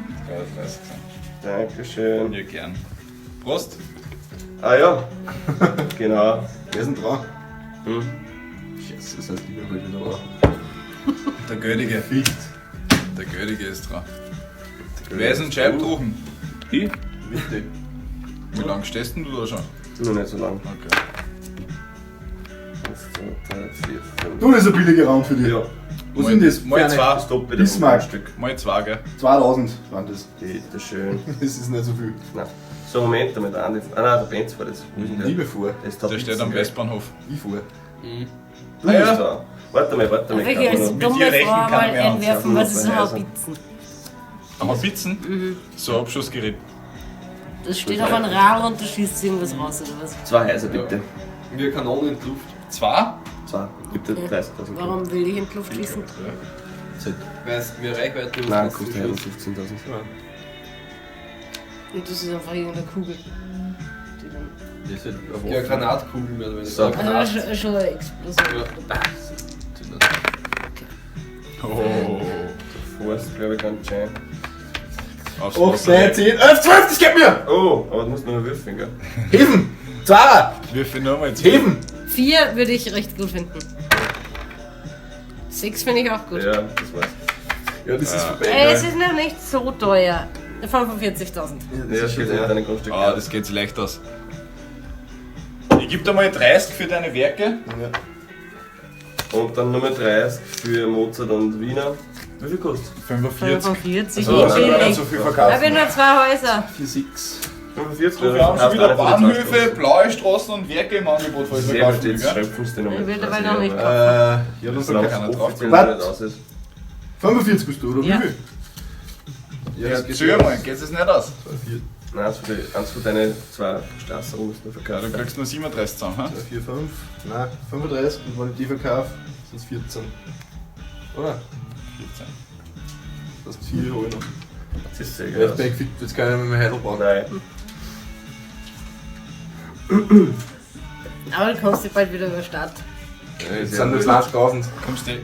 33 sein. Dankeschön. Ja, gern. Prost! Ah ja. Genau. Wer ist denn dran? Hm. Scheiße, das heißt, ich bin bald wieder dran. Der Gödige. Fickt. Der Gödige ist dran. Wer ist ein Scheibtruchen? Ich? Bitte. Wie lange stehst denn du da schon? Noch nicht so lang. Okay. 1, 2, 3, 4, 5. Du, das ist ein billiger Raum für dich. Ja. Wo sind das? Mal Ferne. zwei. Stopp bitte. Bismarck. Stück. Mal zwei, gell? 2000 waren das. Bitte schön. Das ist nicht so viel. Nein. So, Moment, damit der Andi. Ah nein, der Benz war das. Wo ist denn der? Liebe vor. Der ist Der steht am Westbahnhof. Ich vor. Du bist da. Warte mal, warte mal. Darf ich als Mit dumme dir rechnen Frau kann mal ich mir einwerfen, was ist anschauen. Haubitzen? Haubitzen? Mhm. So Abschussgerät. Das steht auf einem Rad und da schießt irgendwas raus, oder was? Zwei Häuser bitte. Wir Kanonen in die Luft. Zwei? Zwei. Bitte 30.000. Warum will ich in die Luft schießen? Weil es mehr Reichweite und Nein, was kostet zu Häuser schießen. 15.000. Und das ist einfach irgendeine Kugel. Die dann Das ist halt eine Ja, Waffe. Granatkugel mehr oder weniger. So. also Granat. schon eine Explosion. Ja. Oh. Forst, glaube ich, ganz schön. Aufs 8, Wasser. 9, 10, 11, 12, das geht mir! Oh, aber du musst nur würfeln, gell? Hefen! Zara! Würfel nochmal zwei. Hefen! 4 würde ich recht gut finden. 6 finde ich auch gut. Ja, das war's. Ja, das ist vorbei. Es ist noch nicht so teuer. 45.000. Ja, Ja, das schon geht mit teuer. deinem Grundstück. Ah, das geht sich leicht aus. Ich geb dir mal 30 für deine Werke. Ja. Und dann Nummer 30 für Mozart und Wiener. Wie viel kostet? 45. 45, Also, eh ich billig. nicht so viel Ich habe verkauft. nur zwei Häuser. 4, 6. 45, Du, wir haben schon wieder Bahnhöfe, blaue Straßen und Werke im Angebot, falls wir Sehr kaufen gut, will, jetzt gell? schröpfen sie den nochmal. Ich will dabei noch nicht Ja, das ist Solange okay. keiner es drauf offiziell kommt. noch nicht aus ist. 45 bist du, oder? Ja. Wie viel? Ja, das geht Zähl mal, geht es nicht aus? 2, 4, Nein, eins von deinen zwei Straßen musst du Ja, du verkaufen. kriegst nur 37 zusammen, hä? 2, 4, 5. Nein, 35. Und wenn ich die verkaufe, sind es 14. Oder? 14. Das ist 4 habe ich noch. Das ist sehr Ja, geil. jetzt bin ich gefickt, jetzt kann ich nicht mehr Heidel bauen. Nein. Aber du kommst ja bald wieder über Stadt. Ja, jetzt sind nur 20.000.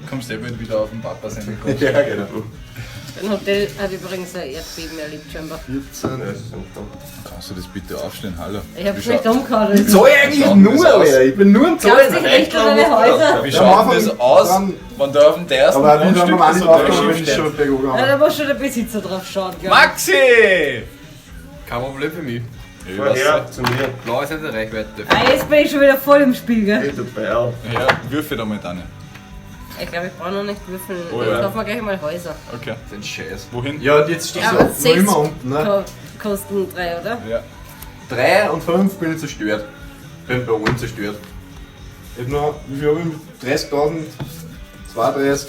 Kommst du bald wieder auf den Papa seine Ja, genau. Dein Hotel hat übrigens ein Erdbeben erlebt, scheinbar. 14. Ja, das ist einfach. Kannst du das bitte aufstellen? Hallo? Ich hab's Wie nicht umgehauen. Ich zahle eigentlich Schaut nur, das aus? Alter. Ich bin nur am Glaubst Zahlen. du, ich richte deine Häuser? Wie Ja, schaut am denn das Anfang aus, dann- wenn du auf dem ersten Aber wenn Grundstück wir am das Andi Hotel draufgekommen bin, ist steht? schon berghoch Ja, da gegangen. muss schon der Besitzer drauf schauen, glaub ich. Maxi! Kein Problem für mich. Ich Vorher weiß zu mir. Blau ist nicht in Reichweite. Ah, jetzt bin ich schon wieder voll im Spiel, gell? Hey, du Bär. nicht. Ja, würfel da mal deine. Ich glaube, ich brauche noch nicht würfeln. Oh Ich ja. kaufe mir gleich mal Häuser. Okay. Den Scheiß. Wohin? Ja, und jetzt stehst Ja, du aber noch sechs immer unten, ne? Kosten 3, oder? Ja. 3 und 5 bin ich zerstört. Bin bei allen zerstört. Ich hab noch, wie viel hab ich? 30.000, 32,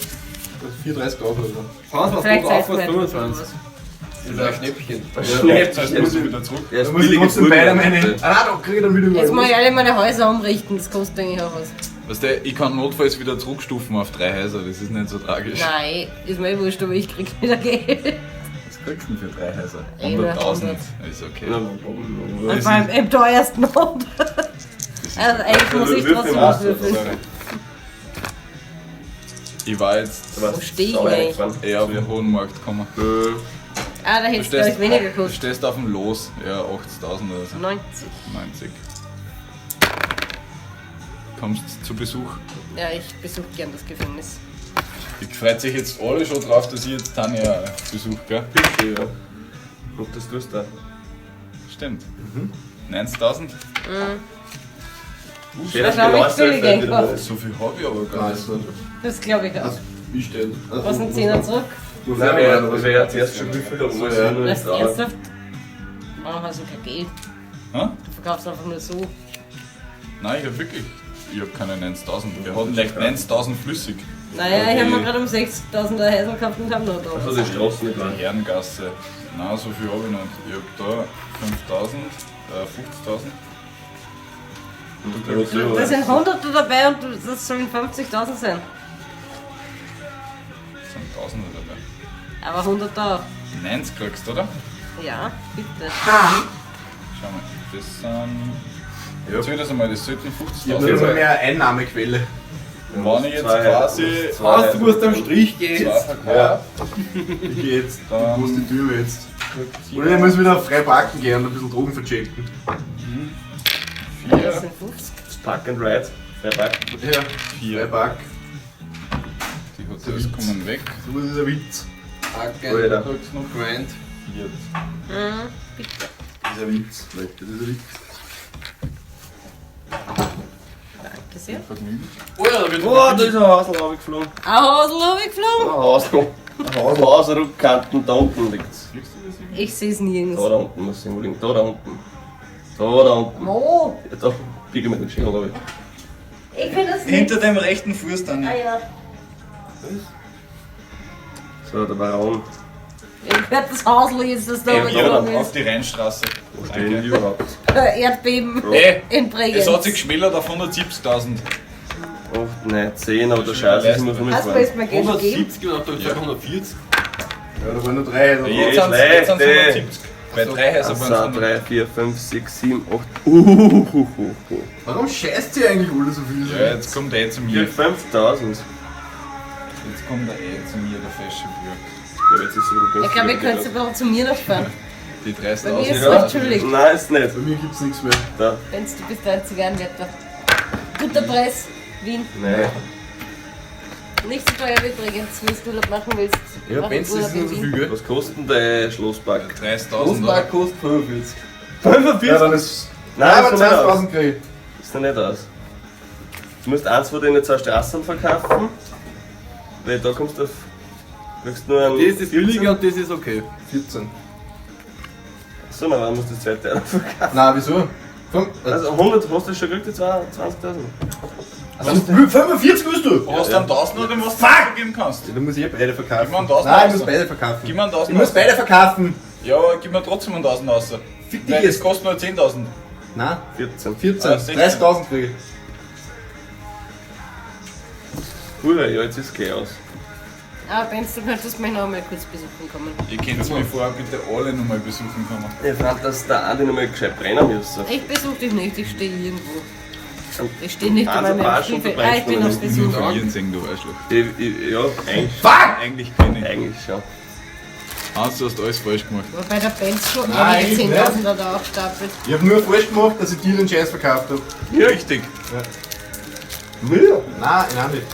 34.000 oder so. Franz, was Vielleicht du auf, was zeigst du mir 25. was. Das ist ein Schnäppchen. Das heißt, muss ich wieder zurück. Ja, Da muss ich trotzdem beide meine. Ah, nein, da krieg ich dann wieder Jetzt über. muss ich alle meine Häuser umrichten, das kostet eigentlich auch was. Weißt du, ich kann notfalls wieder zurückstufen auf 3 Häuser, das ist nicht so tragisch. Nein, ist mir eh wurscht, aber ich krieg wieder Geld. Was kriegst du denn für 3 Häuser? Eh, nur 100.000. Ist okay. Und vor allem im teuersten 100. Also eigentlich muss ich trotzdem was würfeln. Sorry. Ich war jetzt Wo steh ich eigentlich? eher auf den hohen Markt gekommen. Ah, da hätte es glaube ich weniger du gekostet. stehst auf dem Los, ja, 80.000 oder so. 90. 90. Kommst zu Besuch. Ja, ich besuche gern das Gefängnis. Ich freut sich jetzt alle schon drauf, dass ich jetzt Tanja besuche, gell? Ja. Und das tust du. Stimmt. 90.000? Schön, Das hab ich billig eingekauft. So viel habe ich aber gar nicht. Das glaube ich auch. Also, ich stelle. Was ein Zehner zurück? Nein, wer hat zuerst schon gewürfelt, aber muss ich nur Das nicht ist trauen. ernsthaft. Warum hast du kein Geld? Hä? Du verkaufst einfach nur so. Nein, ich hab wirklich. Ich hab keine 90.000. Wir hatten leicht 90.000 flüssig. Naja, ich habe mir gerade um 60.000 ein Häusl gekauft und habe noch da. Also die Straßen nicht lang. Herrengasse. Nein, so viel habe ich nicht. Ich hab da 5.000, 50.000. Da sind Hunderte dabei und das sollen 50.000 sein. Das sind Tausende dabei. Aber 100 auch. 90 kriegst du, oder? Ja, bitte. Schau mal, das sind. Ja. Zähl das einmal, das sollten Ich hab 50.000 nur sein. mehr Einnahmequelle. Wenn ich jetzt quasi. Was, du musst am Strich gehen. Zwei verkaufe, Ich geh jetzt. Dann- Ich muss die Tür jetzt. Oder ich muss wieder frei parken gehen und ein bisschen Drogen verchecken. Das 4, sind 50. Das Park and Ride. Freipark. Ja, 4. frei park. Die Hotels kommen weg. So was ist ein Witz. Hacken, Kriegst noch Grand. 4. Mhm, bitte. Das ist ein Witz, Leute, das ist ein Witz. Danke sehr. Vergnügen. Oh ja, da wird Boah, da ist ein Hausl runtergeflogen. Ein Hausl hab ich geflogen. Ein Hausl. Ein Hausruckkanten, da unten liegt's. Kriegst du das irgendwie? Ich sehe es nirgends. Da, da unten muss es irgendwo liegen. Da, da unten. Da, da unten. Wo? Ja, da biege ich mir den Schädel runter. Ich finde das nicht. Hinter dem rechten Fuß dann. Ah ja. So, der Baron. Ich werde das Hausl jetzt, das da Ja, geflogen auf ist. die Rheinstraße. Wo stehen die überhaupt? Erdbeben Ey, in Bregenz. es hat sich geschmälert auf 170.000. 8, 9, 10, aber der Scheiß ist, ich muss Hast du mitfahren. jetzt mal Geld gegeben? 170 und dann gesagt 140. Ja, da waren nur drei. Da Jetzt Ja. sind's schlecht, jetzt sind's ey. 170. Bei drei Häusern 1, 2, waren es 3, 4, 5, 6, 7, 8. Uhuhuhu. Warum scheißt ihr eigentlich alle so viel? Ja, jetzt kommt er eh zu mir. 5000. Jetzt kommt er eh zu mir, der fesche Bür. Ja, jetzt ist es wieder Ich glaube, ihr könnt ein bisschen zu mir noch fahren. Die Bei mir 30.000. ist es recht chillig. Nein, ist nicht. Bei mir gibt's nichts mehr. Da. Wenn's du bist der einzige Anwärter. Guter Preis, Wien. Nein. Nicht so teuer wie Bregenz, wenn du Urlaub machen willst. Ja, mach wenn's das Urlaub ist in nur so Wien. viel, gell? Was kostet denn der Schlosspark? 30.000. oder? Schlosspark kostet 45. 45? Ja, dann ist. Nein, Nein, ist aber noch nicht aus. 20.000 krieg ich. Ist noch nicht aus. Du musst eins von den zwei Straßen verkaufen. Weil da kommst du auf. Kriegst nur einen. Das ist billiger und das ist okay. 14. So, na, wann musst du das zweite auch noch verkaufen? Nein, wieso? Also 100 hast du schon gekriegt, die 20.000. Also, 45 willst du? Hast du einen Tausender, den was du geben kannst? Ja, dann muss ich eh beide verkaufen. Gib mir einen Tausender Nein, ich muss raus. beide verkaufen. Gib mir einen Tausender Ich muss raus. beide verkaufen. Ja, aber gib mir trotzdem einen Tausender raus. Fick dich Weil das jetzt. kostet nur 10.000. Nein, 14. 14. Ah, 16. 30.000 krieg ich. Cool, ja, jetzt ist Chaos. Ah, Benz, du könntest mich noch mal kurz besuchen kommen. Ihr könnt mich vorher bitte alle nochmal besuchen kommen. Ich fand, dass der Andi nochmal gescheit brennen müssen. Ich besuche dich nicht, ich stehe irgendwo. Ich stehe nicht Also einmal mehr war im schon Stiefel. verbrennt Ah, ich bin oder auf nicht? Besuch. Verlieren sehen, du Arschloch. Ich, ja, eigentlich. Eigentlich bin ich. Eigentlich schon. Hans, du hast alles falsch gemacht. Wobei der Benz schon Nein, einige eigentlich 10.000 da auch stapelt. Ich habe nur falsch gemacht, dass ich dir den Scheiß verkauft habe. Ja. Richtig. Mir? Nein, nein, nicht.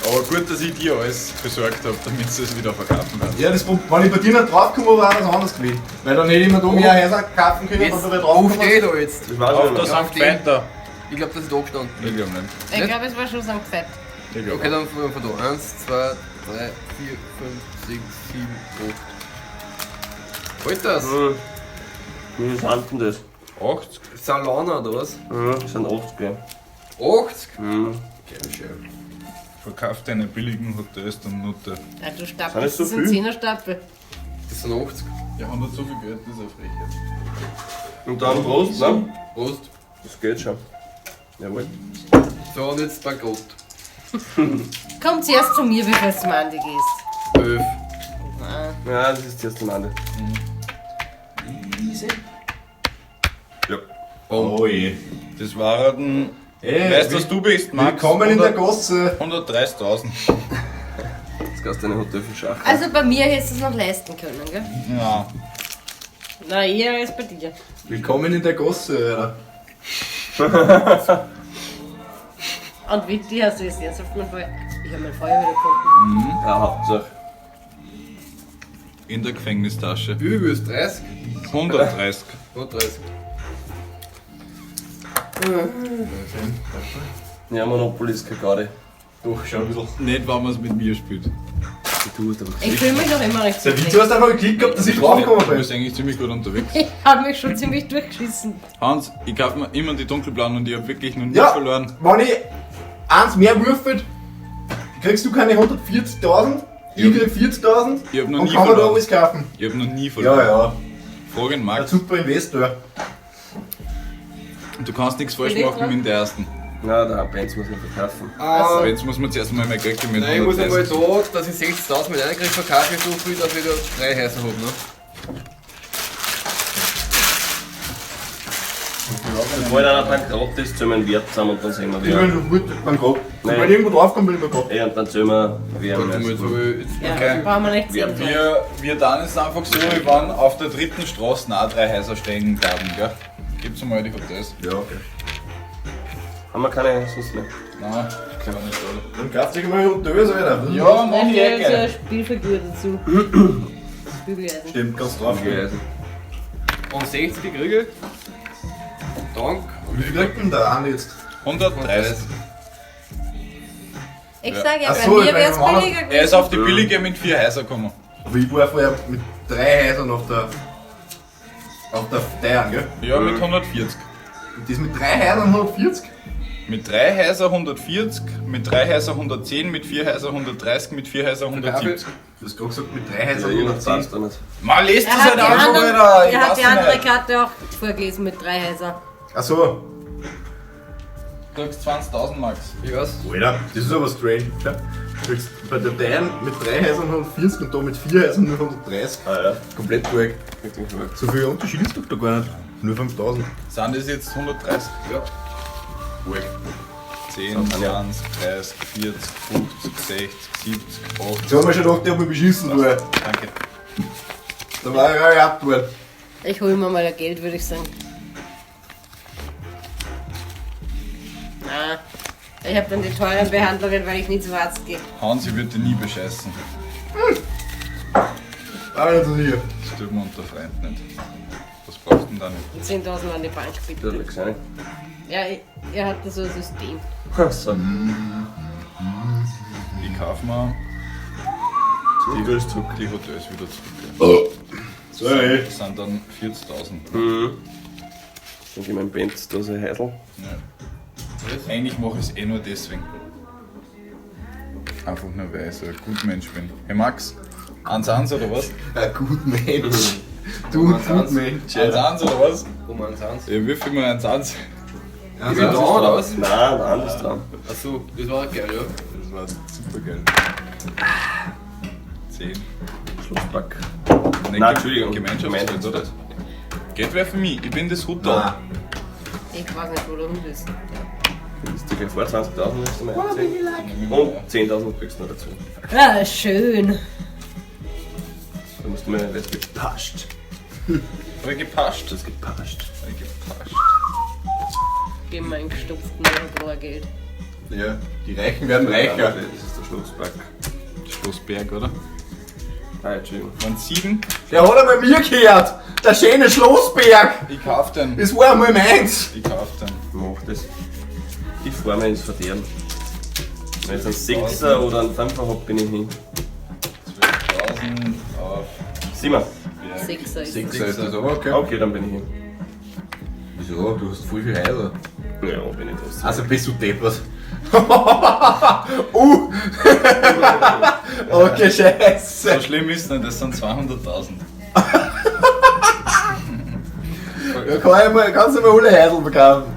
Aber gut, dass ich dir alles besorgt habe, damit du es wieder verkaufen kannst. Ja, das, wenn ich bei dir nicht draufgekommen wäre, wäre das anders gewesen. Weil dann hätte ich mir da mehr Häuser kaufen können, Jetzt, wenn du da wo draufgekommen stehe ich da jetzt? Das weiß Auf ich der nicht. St. Veit. Ich glaube, das ist da gestanden. Ich glaube nicht. Ich glaube, es war schon St. Veit. Ich glaube Okay, dann von da. 1, 2, 3, 4, 5, 6, 7, 8. Halt das? Wie viel sind denn das? 80? Salana oder was? Mhm, das sind 80, gell? 80? Mhm. Verkauf deine billigen Hotels dann Nutte. Ja, du Sind das stapelst so das sind viel? Zehnerstapel. Das sind 80. Der hat so viel Geld, das ist eine Frechheit. Und dann Prost, ne? Prost. Das geht schon. Jawohl. So, und jetzt Bankrott. Komm zuerst zu mir, bevor du zum Andi gehst. 11. Ja, das ist zuerst zum Andi. Ja. Oh je. Das war ein. Ey, Weißt du, was du bist, Max? Willkommen in der Gosse. 130.000. Jetzt kannst du eine Hotel für Schach. Also bei mir hättest du es noch leisten können, gell? Ja. Na, eher als bei dir. Willkommen in der Gosse, Alter. Und wie die hast du jetzt ernsthaft mein Feuer. Ich habe mein Feuer wieder gefunden. Ja, Hauptsache. In der Gefängnistasche. Wie viel ist 30? 130. 130. Ja, Monopoly ist keine Garde. Doch, schon ein bisschen. Nicht, wenn man es mit mir spielt. Du hast aber Ich fühle mich noch immer recht Der Witz, du hast einfach geklickt gehabt, dass ich draufgekommen Du bin. bist eigentlich ziemlich gut unterwegs. Ich habe mich schon ziemlich durchgeschissen. Hans, ich kaufe mir immer die dunkelblauen und ich habe wirklich noch nie Ja. verloren. Wenn ich eins mehr würfelt, kriegst du keine 140.000, ich Ja. krieg 40.000 Ich hab noch und nie kann mir da verloren. alles kaufen. Ich habe noch nie verloren. Ja, ja. Frag ihn Ein Max. super Investor. Du kannst nichts falsch Bin ich machen dran? mit der ersten. Na, der Benz muss man verkaufen. Ah, Aber jetzt muss man zuerst mal mein Geld geben mit Nein, ich muss einmal 130. da, dass ich 60.000 mit einkriege, verkaufe ich so viel, dass ich da drei Häuser habe, ne? Sobald einer bankrott ist, zählen wir einen Wert zusammen und dann sehen wir, Ich wer. bin schon gut bankrott. Nein. Sobald ich irgendwo draufkomme, bin ich bankrott. Ey, und dann zählen wir, wer am Warte mal, jetzt meisten. habe ich jetzt Ja, Okay. brauchen wir nicht Ja, zehn. Wir dann ist es einfach so, wir waren auf der dritten Straße nah drei Häuser stehen haben, gell? Gibt's mal die Hotels. Ja, okay. Haben wir keine sonst mehr. Nein, kann nicht, oder? Dann kauft sich mal Hotels, Alter. Ja, mach ich eh Da ist so gleich. eine Spielfigur dazu. Das Bügeleisen. Stimmt, kannst drauf. Okay. Und 60 kriege ich. Dank. Wie viel kriegt denn der Andi jetzt? 130. Ich Ja. sage ja, Ach bei so, mir ich wäre es meine, billiger Er ist gewesen. auf die billige mit vier Häuser gekommen. Aber ich war vorher mit drei Häusern auf der. Auf der Teiern, gell? Ja, mit 140. Und das mit drei Häusern 140? Mit drei Häuser 140, mit drei Häuser 110, mit vier Häuser 130, mit vier Häuser 170. Du hast gerade gesagt, mit drei Ja, Häusern irgendwas 110. passt da nicht. Man lest Er das hat halt die, einfach, anderen, Alter. Ich er hat weiß die andere nicht. Karte auch vorgelesen mit drei Häusern. Ach so. Du kriegst 20.000 Max. Ich weiß. Alter, das ist aber strange. Ja. Du kriegst bei der Teiern mit drei Häusern 140 und da mit vier Häusern nur 130. Ah ja, Komplett korrekt. wirklich korrekt. So viel Unterschied ist doch da gar nicht. Nur 5000. Sind das jetzt 130? Ja. 10, 20, 30, 40, 50, 60, 70, 80. Jetzt haben wir schon gedacht, ich hab mich beschissen, du. Danke. Da war ich auch ab worden. Ich hole mir mal ein Geld, würde ich sagen. Na, ich habe dann die teuren Behandlungen, weil ich nie zum Arzt gehe. Hans, ich würde dich nie bescheißen. War ich nicht so sicher. Das tut mir unter Freunden nicht. Was brauchst du denn da nicht? 10.000 an die Bank, Das bitte. ist sein. Ja, er hat da so ein System. So, Ich kaufe mir die Hotels zurück. die Hotels wieder zurück. Sorry. Das sind dann 40.000. Mhm. Dann gehen wir im Benz da so ein Häusl. Ja. Eigentlich mache ich es eh nur deswegen. Einfach nur, weil ich so ein gut Mensch bin. Hey Max, 1-1 oder was? Ein gut Mensch. Du gut Mensch. 1-1 oder was? Um 1-1. Ja, würfel mal 1-1. Ich bin da, oder was? Nein, der Andi ist dran. Achso, das war geil, ja. Das war super geil. 10. Schlossback. Nein, Nein, Entschuldigung. Gemeinschaftsfeld, oder? Geht wer für mich? Ich bin das Hotel. Nein. Ich weiß nicht, wo der Hund ist. Du bist dir gleich vor 20.000 musst du mal einziehen. Und 10.000 kriegst du noch dazu. Ah, schön. Da musst du mir das gepasst. Hab ich gepasst? Das gepasst. Hab ich gepasst. Gib mir einen gestopften Euro Geld. Ja, die Reichen werden reicher. Das ist der Schlossberg. Schlossberg, oder? Ah, Entschuldigung. Waren 7? Der hat einmal mir gehört. Der schöne Schlossberg. Ich kauf den. Das war einmal meins. Ich kauf den. Mach das. Ich fahr mir ins Verderben. Wenn ich jetzt einen Sechser oder einen Fünfer hab, bin ich hin. 12.000 auf Siemer. Berg. Sechser ist Sechser ist das aber, okay. Okay, dann bin ich hin. Wieso? Du hast voll viel Häuser. Ja, bin ich trotzdem. Also bist du deppert. Okay, scheiße. So schlimm ist nicht, das sind 200.000. Ja, kann ich mal, kannst du mal alle Häusl verkaufen.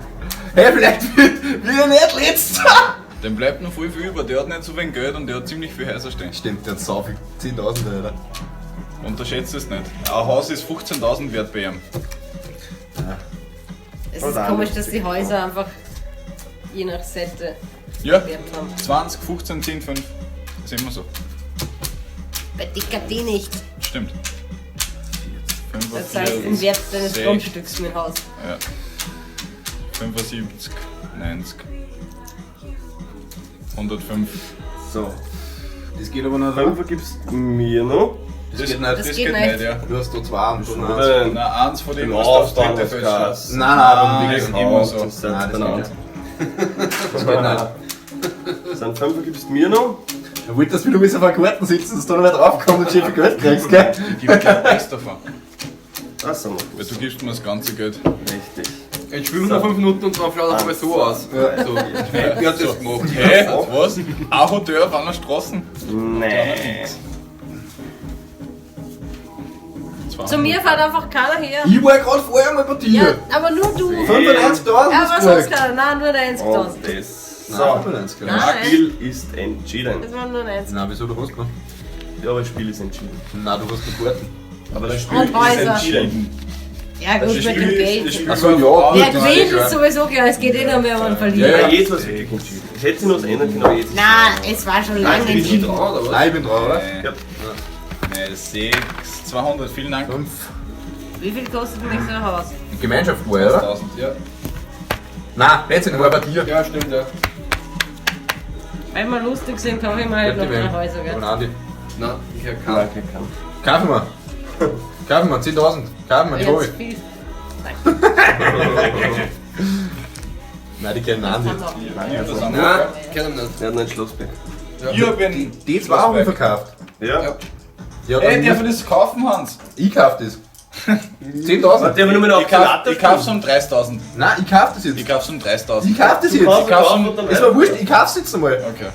Hey, vielleicht wird ich nicht letzter. Dem bleibt noch voll viel über. Der hat nicht so wenig Geld und der hat ziemlich viel Häuser stehen. Stimmt, der hat sau viel. 10.000, Alter. Unterschätzt es nicht. Ein Haus ist 15.000 wert bei ihm. Es ist komisch, dass die Häuser einfach je nach Seite Ja, Wert haben. 20, 15, 10, 5. Ist immer so. Bei DKD nicht. Stimmt. Da zahlst du den Wert deines 60. Grundstücks mit Haus. Ja. 75, 90, 105. So, Das geht aber nicht. Fünfer gibst du mir noch. Das geht nicht. Das Das geht geht nicht. nicht, ja. Du hast da zwei und schon eins. Nein, Na, eins von dem Genau, musst du aufs dann dritte ist Feld krass. schreiben. Nein, nein, aber Nein, wirklich. ist immer so. Das sind Nein, das geht benannt. nicht. Das geht nicht. Sind Fünfer gibst du mir noch. Ich wollte, dass wir bis auf der Karten sitzen, dass du noch nicht draufkommst und schön viel Geld kriegst, gell? Ich gebe gleich nichts davon. Das sind wir. Weil du gibst mir das ganze Geld. Richtig. Jetzt spielen wir noch 5 Minuten und dann schaut er aber so aus. So. Wer hat das gemacht? Hä? Was? Ein Hotel auf einer Straße? Nein. Zu mir fährt einfach keiner her. Ich war gerade vorher mal bei dir. Ja, aber nur du. 95.000 Ja, aber sonst gekriegt. keiner. Nein, nur 90.000. Und das. Nein, So, 95, Nein. Spiel ist entschieden. Das waren nur 90. Nein, wieso, du hast noch? Ja, aber das Spiel ist entschieden. Nein, du hast noch Karten. Aber das Spiel Und ist Häuser. entschieden. Ja gut, mit dem Geld. Ach so, ja, gut, Wer das ist gewinnt, klar. ist sowieso klar. Es geht eh nur mehr um einen Verlierer. Ja, jetzt war es wirklich entschieden. Es hätte sich noch was ändern können, aber jetzt ist Nein, es war schon lange Bin ich entschieden. dran, oder was? Nein, ich bin dran, oder? Nee. Ja. Nee, 6, 200, vielen Dank. 5. Wie viel kostet denn so ein Haus? Gemeinschaft war, oder? 1000, ja. Nein, Blödsinn, war bei dir. Ja, stimmt, ja. Weil wir lustig sind, kaufe ich mir halt noch drei Häuser, gell? Von Andi. Nein, ich hab keinen. Nein, kein. Kaufen wir. Kaufen wir, 10.000. Kaufen wir, die hab Jetzt ich. viel. Nein, die kennen Andi. Haben wir auch. Ich hab das Nein, auch. ich kenn ihn nicht. Er hat noch einen Schlossberg. Ich hab einen Die zwei haben wir verkauft. Ja. Ja. Ja, Ey, dann darf ich das kaufen, Hans? ich kauf das. 10.000. Der will nur mit Ich kauf, ich kauf's um 30.000. Nein, ich kauf das jetzt. Ich kauf's um 30.000. Ich kauf das jetzt. kaufst- Ich kauf's um... Es war wurscht, ich kauf's jetzt einmal. Okay.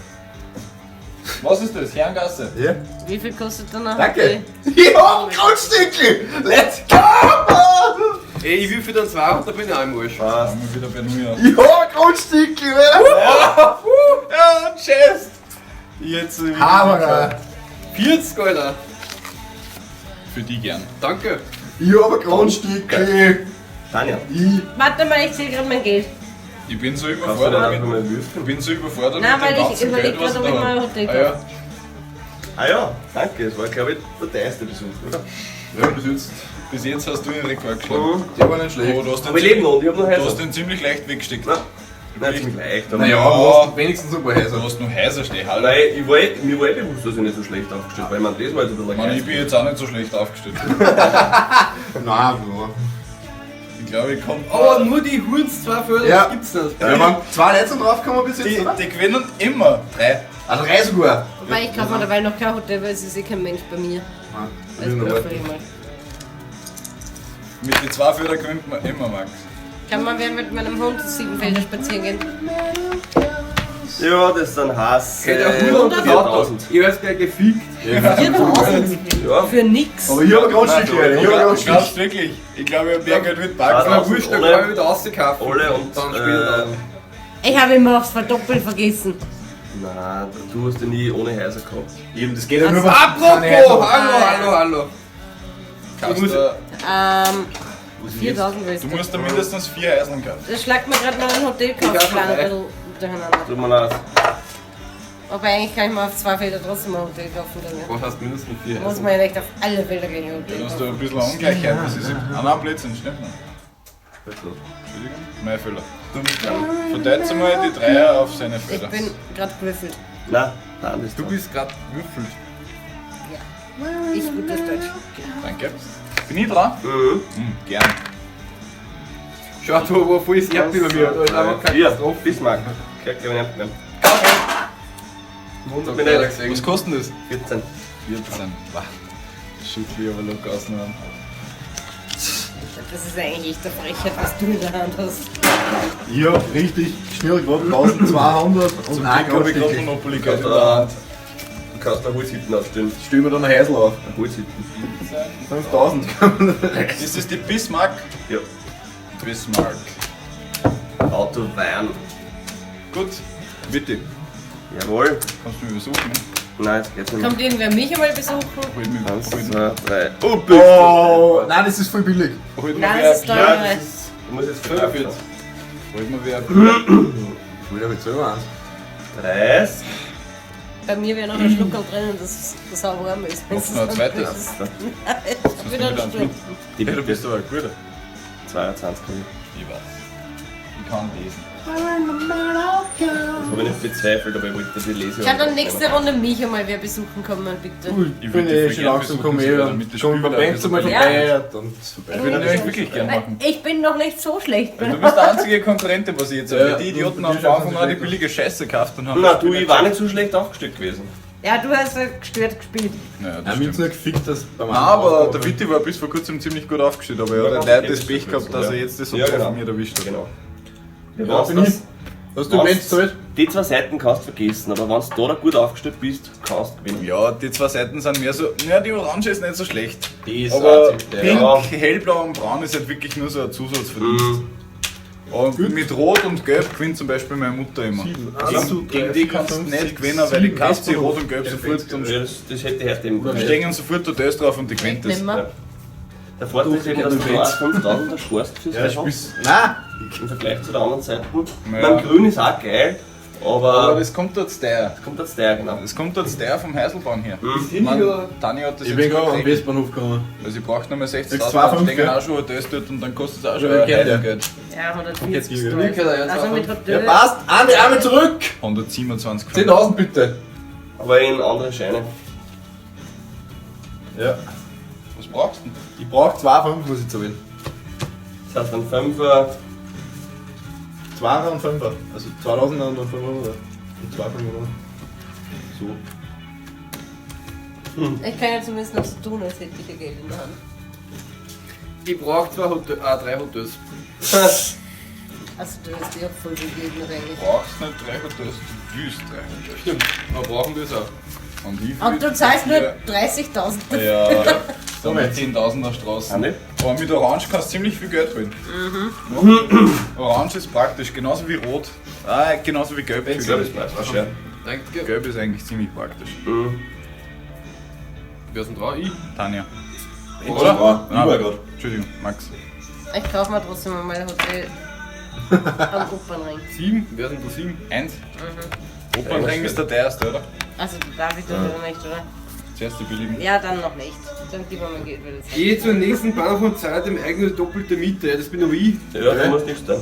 Was ist das? Herrengasse? Ja. Wie viel kostet dann ein Danke. Hotel? Ich hab Grundstücke! Let's go! Ey, ich will für den 200, da bin ich auch im Arsch. Passt. Fangen wir wieder bei mir an. Ich hab Grundstücke, Alter! Ja, Chest! Jetzt wieder. Hammer! 40, Alter. Für die gern. Danke. Ich hab Grundstücke! Tanja, Ich. Warte mal, ich zähle gerade mein Geld. Ich bin so kannst du nicht überfordert einfach mit, mal würfeln? ich bin so überfordert Nein, mit dem weil ich ganzen überleg Geld, was grad, ob ich da mal ein hab. Hotel Ah, ja. Ah ja, danke. Es war, glaube ich, der teuerste Besuch, oder? Ja, bis jetzt hast du den Rekord geschlagen. Der war nicht schlecht. Oh, du hast den Aber ich lebe noch und ich habe noch Du hast Häuser. den ziemlich leicht weggesteckt. Nein, nein, ziemlich leicht. Aber Naja, du hast wenigstens ein paar Du Häuser. hast nur Häuser stehen, hallo. Nein, ich war, mir war eh bewusst, dass ich nicht so schlecht aufgestellt war. Ich meine, das war jetzt ein bisschen Mann, ich geil. bin jetzt auch nicht so schlecht aufgestellt. Nein, ja. Ich glaube, ich komme. Aber nur die Hurns zwei Felder, Ja. das gibt's nicht. Ja, man, zwei Leute sind draufgekommen bis jetzt, Die, oder? die gewinnen immer. Drei. Also drei sogar. Wobei, ich kaufe mir dabei noch kein Hotel, weil es ist eh kein Mensch bei mir. Nein, Das würfel ich mal. Mit den zwei Felder gewinnt man immer, Max. Kann man wer mit meinem Hund sieben Felder spazieren gehen? Ja, das sind Hass. Hey, der Huren und das Auto. 4000. Ich werd's gleich gefickt. 4000? Ja. Für nix. Aber ich hab ein Grundstück, Alter. Ich hab ein Grundstück. Glaubst du wirklich? Ich glaube, ich hab mehr Geld mit Park. Das war wurscht, da kann ich wieder rauskaufen. Alle und, dann später dann. Ich habe immer aufs Verdoppeln vergessen. Nein, du hast ja nie ohne Häuser gehabt. Eben, das geht ja nur Apropos, hallo, hallo, hallo. Kannst du, 4000 willst du du. musst da mindestens vier Eiseln kaufen. Das schlagt mir gerade meinen Hotelkaufplan ein bisschen durcheinander. Tut mir leid. Wobei eigentlich kann ich mir auf zwei Felder trotzdem ein Hotel kaufen. Dann, ja. Was heißt mindestens vier? Muss man ja nicht auf alle Felder gehen ein Hotel Dann hast du kaufen. ein bisschen Ungleichheit. Das ist ah, nein, Blödsinn, stimmt nicht. Was ist los? Entschuldigung, mein Fehler. Verteilt mal die Dreier auf seine Ich Felder. bin gerade gewürfelt. Nein, nein, das Du bist gerade gewürfelt. Ich gutes Deutsch. Danke. Bin ich dran? Mhm. Mhm, gern. Schau, da war voll das Erdbeer bei mir. Da ist einfach Vier. Katastrophe. Bismarck. Krieg ich nicht mehr. Wundert Bin mich ich- gesehen. Was kostet denn das? 14. 14. Bah. Schüttle ich aber locker auseinander. Das ist eigentlich echt eine Frechheit, was du in der Hand hast. Ich hab richtig schnell gerade 1200 und ein Glück habe ich gerade Grundstück. Monopoly Geld in der Hand. Du kannst da Holzhütten aufstellen. Stell mir dann ein Häusl auf. Eine Holzhütten. 5000. Ist das die Bismarck? Ja. Bismarck. Auto Wein. Gut, bitte. Jawohl. Kannst du mich besuchen? Nein, jetzt geht's nicht mehr. Kommt irgendwer mich einmal besuchen? Holt mich, Eins, holt, zwei, drei. Oh, bitte. Oh, nein, das ist voll billig. holt mir Nein, wer das ist ein teuer. Ja, das ist. Ich muss jetzt 45. Bier. Holt mir wer ein Bier. Ich will aber selber eins. 30. Bei mir wäre noch ein Schluckerl drin und das sau warm ist. Magst du noch ein zweites? Ich bin ein Sturm. Die Ja, du bist aber ein guter. 22. Ich weiß. Ich kann lesen. Das habe ich nicht bezweifelt, aber ich wollte die Lese. Kann dann nächste Runde mich einmal wer besuchen kommen, bitte. Ich Ich bin würd dich eh voll schon gern langsam besuchen, gekommen, sogar, eh, damit dann das komm Spiel beim wieder ein Benz mal bisschen vorbei, Ja. dann ist es vorbei. Ich würde natürlich wirklich gern Weil machen. Ich bin noch nicht so schlecht. Du bist der einzige Konkurrent, was ich jetzt habe. Ja, Die Idioten du haben bist von Anfang an die schlecht. billige Scheiße gekauft und haben. Na du, ich war nicht so schlecht aufgestellt gewesen. Ja, du hast ja gestört gespielt. Naja, Ja, das mir hat's stimmt. nur gefickt, dass beim Nein, aber der Witti war bis vor kurzem ziemlich gut aufgestellt, aber er hat Ja, halt leider ganz das Pech okay, gehabt, dass ja. er jetzt das Ja, Hotel genau. von mir erwischt hat. Genau. Ja, Wenn's bin das- ich. Hast du wenn's- Benz zahlt? Die zwei Seiten kannst du vergessen, aber wenn du da gut aufgestellt bist, kannst du gewinnen. Ja, die zwei Seiten sind mehr so. Ja, die Orange ist nicht so schlecht. Die ist Aber auch ziemlich teuer. Pink, Ja. Hellblau und Braun ist halt wirklich nur so ein Zusatzverdienst. Mhm. Und mit Rot und Gelb gewinnt zum Beispiel meine Mutter immer. Sieben, eins, Gegen, zwei, gegen drei, die vier, kannst du fünf, nicht sechs, gewinnen, weil die sieben, kauft sie Westbahnhof. Rot und Gelb Ja, sofort und Ja, das hätte ich heute eben Oder stehen sofort Hotels drauf und die gewinnt das. Nicht mehr. Der Vorteil ist eben, dass du Doch, nur 5000 ersparst fürs Ja, Haus spielst. Nein! im Vergleich zu der anderen Seite. Ich Ja. meine, grün ist auch geil, aber, Aber das kommt dort der. das kommt jetzt der, genau. Das kommt dort der vom Heiselbahn her. Ist Man, oder? Tanja hat das Ich jetzt bin gerade am gekriegt. Westbahnhof gekommen. Also ich brauche nur mehr 60.000, 6,25, dann stehen gell? auch schon Hotels dort und dann kostet es auch schon Ja, ein kennt der. Heidengeld. Ja, 140 Jetzt ist geht teuer. er. Ja, Also mit Ja, Hotel. passt! Andi, einmal zurück! 127 10.000 bitte! Aber in andere Scheine. Ja. Was brauchst du denn? Ich brauch 2,5 muss ich zahlen. Das heißt, ein Fünfer, 2er und 5er. Also 2000 und 500. Und 2 500. So. Ich kann ja zumindest noch so tun, als hätte ich ja Geld in der Hand. Ich brauche drei Hotels. Also du hast dir auch voll gegeben eigentlich. Du brauchst nicht drei Hotels, du willst drei Hotels. Stimmt, aber brauchen wir es auch. Und ich will Und du zahlst nur 30.000 Ja, so mit jetzt. 10.000er Straßen. Andi? Aber mit Orange kannst du ziemlich viel Geld holen. Mhm. Orange ist praktisch, genauso wie Rot. Ah, genauso wie Gelb. Ich glaube, das bleibt ja. Danke. Gelb ist eigentlich ziemlich praktisch. Mhm. Wer ist denn dran? Ich. Tanja. Oder? Nein, Überall grad. Entschuldigung, Max. Ich kaufe mir trotzdem mal ein Hotel am Opernring. Sieben? Wer ist denn da sieben? Eins. Opernring ist der teuerste, oder? Also du darf ich doch wieder nicht, oder? Zuerst die billigen. Ja, dann noch nicht. Dann gib mir mein Geld wieder zurück. Geh zur nächsten Bahnhof und zahle dem Eigner die doppelte Miete. Ja, das bin nur ich. Ja, du musst nichts tun.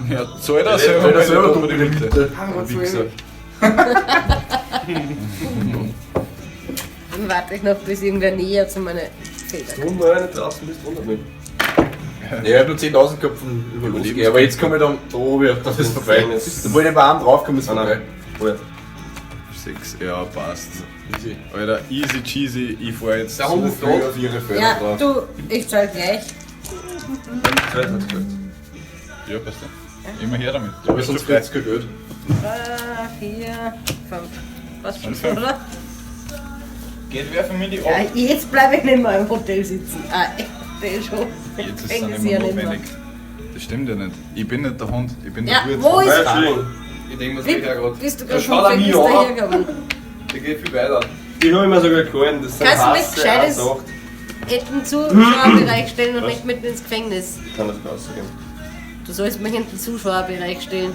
Ja, zahl das Zahl selber das meine selber doppelte doppelte Miete. Miete. Ah, was Wichser. soll Dann warte ich noch, bis irgendwer näher zu meinen Feldern Du mal nicht draußen bist, wundert mich. Ja, ich hab nur 10.000 gehabt von über losgehen. Aber jetzt komme ich dann da oben, dann ist vorbei. Sobald ich bei einem draufkomme, ist Nein, vorbei. nein. Oh ja. Sechs, ja, passt. Easy. Alter, easy cheesy, ich fahr jetzt Der so Hund ist viel tot. auf ihre Felder Ja, drauf. du, ich zahl gleich. 22 gut. Ja, passt ja. Immer her damit. Ja, aber sonst kriegst du kein Geld. 3, 4, 5. Was Und schon, fünf. oder? Geht wer von mir die Ja, 8? jetzt bleibe ich nicht mehr im Hotel sitzen. Ah, Hotel schon. Jetzt ist es dann Gefängnis immer ja nicht mehr. notwendig. Das stimmt ja nicht. Ich bin nicht der Hund, ich bin Ja, der Wirt. wo ist- Ja, Entschuldigung. Ich denke, was Wie geht ja gerade. bist du Da gerade schaut vom er mich Gefängnis an. dahergekommen? Der geht viel weiter. Die habe ich mir sogar geholt. Das sind Kannst du mir Hasse, gescheites- 1,8. Hätten Zuschauerbereich stellen und nicht mitten ins Gefängnis. Ich kann das gar rausgeben. Du sollst mich in den Zuschauerbereich stellen.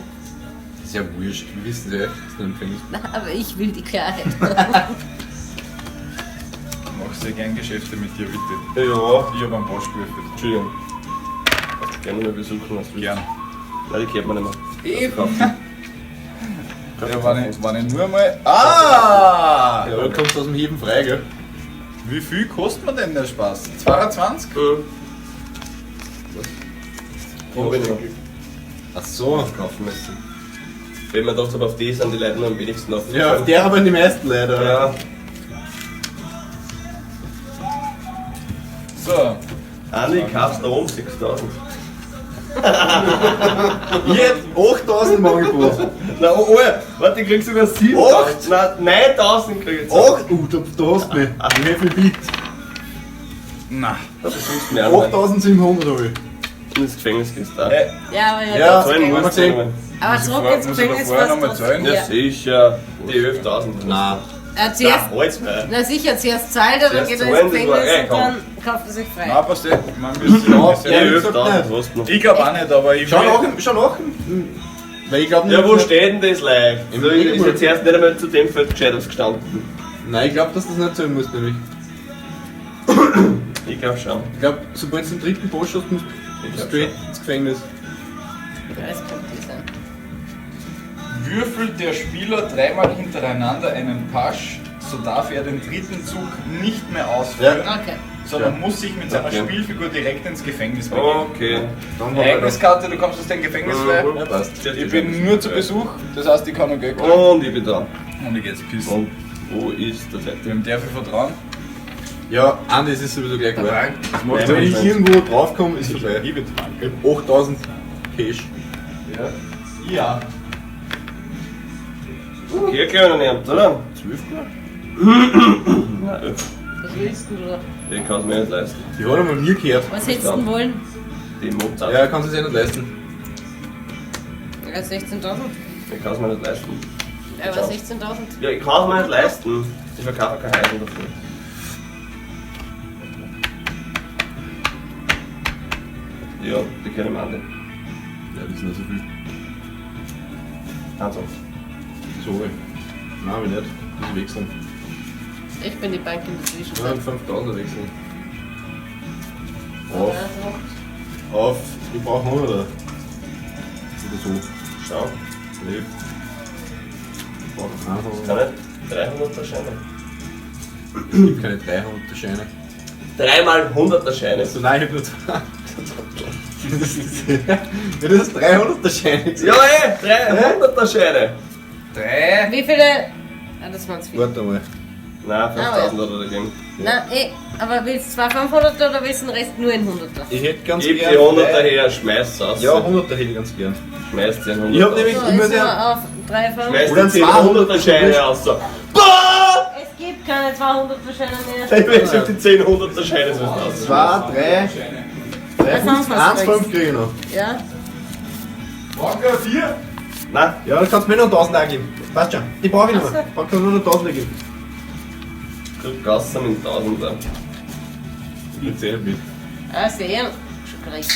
Ist ja wurscht, wir wissen ja, dass du im Gefängnis Na, aber ich will die Klarheit. Ich mach sehr gern Geschäfte mit dir, bitte. Ja, Ich hab einen Bosch gewürfelt. Entschuldigung. Kannst du gerne mal besuchen, was du willst. Gern. Nein, die kennt man nicht mehr. Eben. Ja, wenn ich nur mal. Ah! Ja, du kommst aus dem Heben frei, gell? Wie viel kostet mir denn der Spaß? 22? Mhm. Hab ich nicht Ach so. kaufen müssen. Wenn man gedacht habe, auf die sind die Leute noch am wenigsten auf. Ja, auf der haben die meisten leider. Ja. So. Andi, kaufst da oben 6000. Jetzt 8000 im Angebot. Na, oh, oh, warte, ich krieg sogar 7000. Acht? Na, 9000 krieg ich jetzt. 8? Da hast du mich. Wie viel Beat? Na, Da besuchst du mich auch noch. 8700 habe ich. Und ins Gefängnis gehst du auch. Ja, aber ja, Ja, trotzdem. Zahlen haben wir musst du gesehen. irgendwann. Aber zurück Muss ins ich Gefängnis davor noch mal fast zahlen? trotzdem. Ja, Ja. sicher. Die 11.000. Nein. Zuerst, Na, halt's mal. na sicher, zuerst zahlt er, dann Zuerst geht er ins zahlen, das war- Gefängnis ey, und komm. dann kauft er sich frei. Nein, passt eh. Ich mein, wir sind- Ja, wir sind- Die Ja, wie gesagt, 11.000 nicht. hast du noch. Ich glaube auch nicht, aber ich Schau will. nach, schau nach. Weil ich glaube Ja, wo steht denn das leicht? Im So, ist Regelbuch. jetzt erst nicht einmal zu dem Feld gescheit was gestanden. Nein, ich glaube, dass du das nicht zahlen musst, nämlich. Ich glaube schon. Ich glaube, sobald du den dritten Post hast, musst du Ich glaub straight ins Gefängnis. Ja, das könnte sein. Würfelt der Spieler dreimal hintereinander einen Pasch, so darf er den dritten Zug nicht mehr ausführen, Okay. sondern muss sich mit seiner Okay. Spielfigur direkt ins Gefängnis begeben. Okay. Dann war Ereigniskarte, du kommst aus dem Gefängnis frei. Mhm. Ja, passt. Ich bin nur zu Besuch, das heißt, ich kann noch Geld kriegen. Und ich bin dran. Und ich geh jetzt pissen. Und wo ist der Zettel? Wem darf ich vertrauen? Ja, Andi, es ist sowieso gleich klar. Das macht Wenn ich irgendwo draufkomme, ist vorbei. Ich bin Bank. Ich hab 8000 Cash. Ja. Ja. Okay, können wir nicht, oder? 12 Nein, 11. Was willst denn du da? Ich kann es mir nicht leisten. Die hat einmal mir gehört. Was hättest du denn wollen? Die Mozart. Ja, kannst du es eh nicht leisten. Ja, 16.000. Ich kann es mir nicht leisten. Ja, aber 16.000. Ja, ich kann es mir nicht leisten. Ich verkaufe kein Heisen dafür. Ja, die kennen wir alle. Ja, das ist nicht so viel. 1,8. Sorry. Nein, hab ich nicht. Muss ich wechseln. Ich bin die Bank in der Ja, Zwischenzeit. 5000 wechseln. Ja, Auf, so. auf, ich brauche 100er. Oder so. Schau, Nee. Ich brauche 100. kann nicht 300er Scheine. Es gibt keine 300er Scheine. 3 mal 100er Scheine. Also nein, ich hab nur zwei. Das ist, ja, das ist 300er Scheine. Ja, ey, 300er Scheine. Drei. Wie viele? Ah, das waren zu viel. Warte mal. Nein, 5000 hat er gegeben. Na, eh, aber willst du zwei 500er oder willst du den Rest nur in 100er? Ich hätte ganz Gib die gern. 100er her, schmeiß aus. Ja, 100er hätte ich ganz gern. Schmeiß die 100er. Ich hab nämlich So, immer jetzt sind sehr. wir auf 3, 5. Schmeiß Oder die 10 200er 100er Scheine aus. So. Es gibt keine 200er Scheine mehr. Ich will schon die 10 100er Scheine so aus. 2, 3, 3, Was 5, haben 1, wir 5 kriege ich noch. Ja? Banker, vier. Nein, Ja, du kannst mir noch 1000 auch geben. Passt schon. Die brauche ich nicht mehr. Brauch nur noch 1000 geben. du Gasse mit 1000er. Ich zähle mit. Ah, sehr. Schon gekriegt.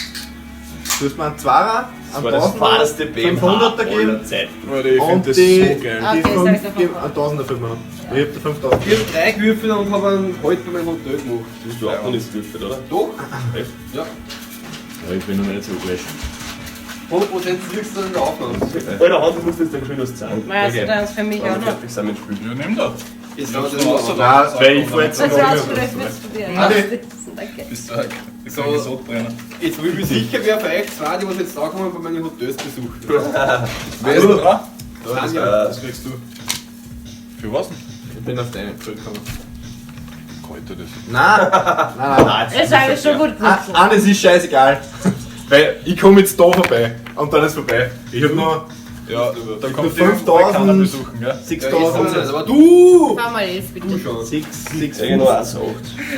Du hast mir einen Zweier, Das einen war das Tausender, fahreste BMH 500er geben aller Zeiten. Alter, ich und finde das die, so geil. die Okay, sag 5 davon. geben, einen Tausender fehlt mir noch. Ich hab da 5000. Ich hab 3 gewürfelt und hab einen Halt bei meinem Hotel gemacht. Du bist überhaupt noch nicht gewürfelt, oder? Doch? Echt? Ja. Ja, ich bin noch nicht so geflasht. 100% siehst du dann in der Aufnahme. Alter, Hans, ich muss jetzt dann geschwind was sagen. Weißt Okay. du das für mich auch Wenn wir noch? fertig sind mit dem Spiel. Ja, nimm das. Jetzt Ich hab's dauert noch das außer noch. Nein, weil ich fahr jetzt Also, noch ausgelöst wirst du dir. Ade. Danke. Bist du ein So. so. Sodbrenner. Jetzt will ich sicher, wer von euch zwei, die was jetzt da kommen, bei meinen Hotels besucht. Wer ist denn dran? Das, Tanja. das kriegst du. Für was denn? Ich bin auf deine zurückgekommen. Kräuter das. Nein, nein, nein. Das ist alles schon gut Ah, gemacht. Anne, es ist scheißegal. Weil ich komme jetzt da vorbei und dann ist vorbei. Ich hab nur Ja, dann kommt nur die 5000. keiner besuchen, gell? Ja, jetzt 6000. nicht, aber du! Fahr mal 11, bitte. Du schon. 6, 6, Ja, genau, 5. 1,8.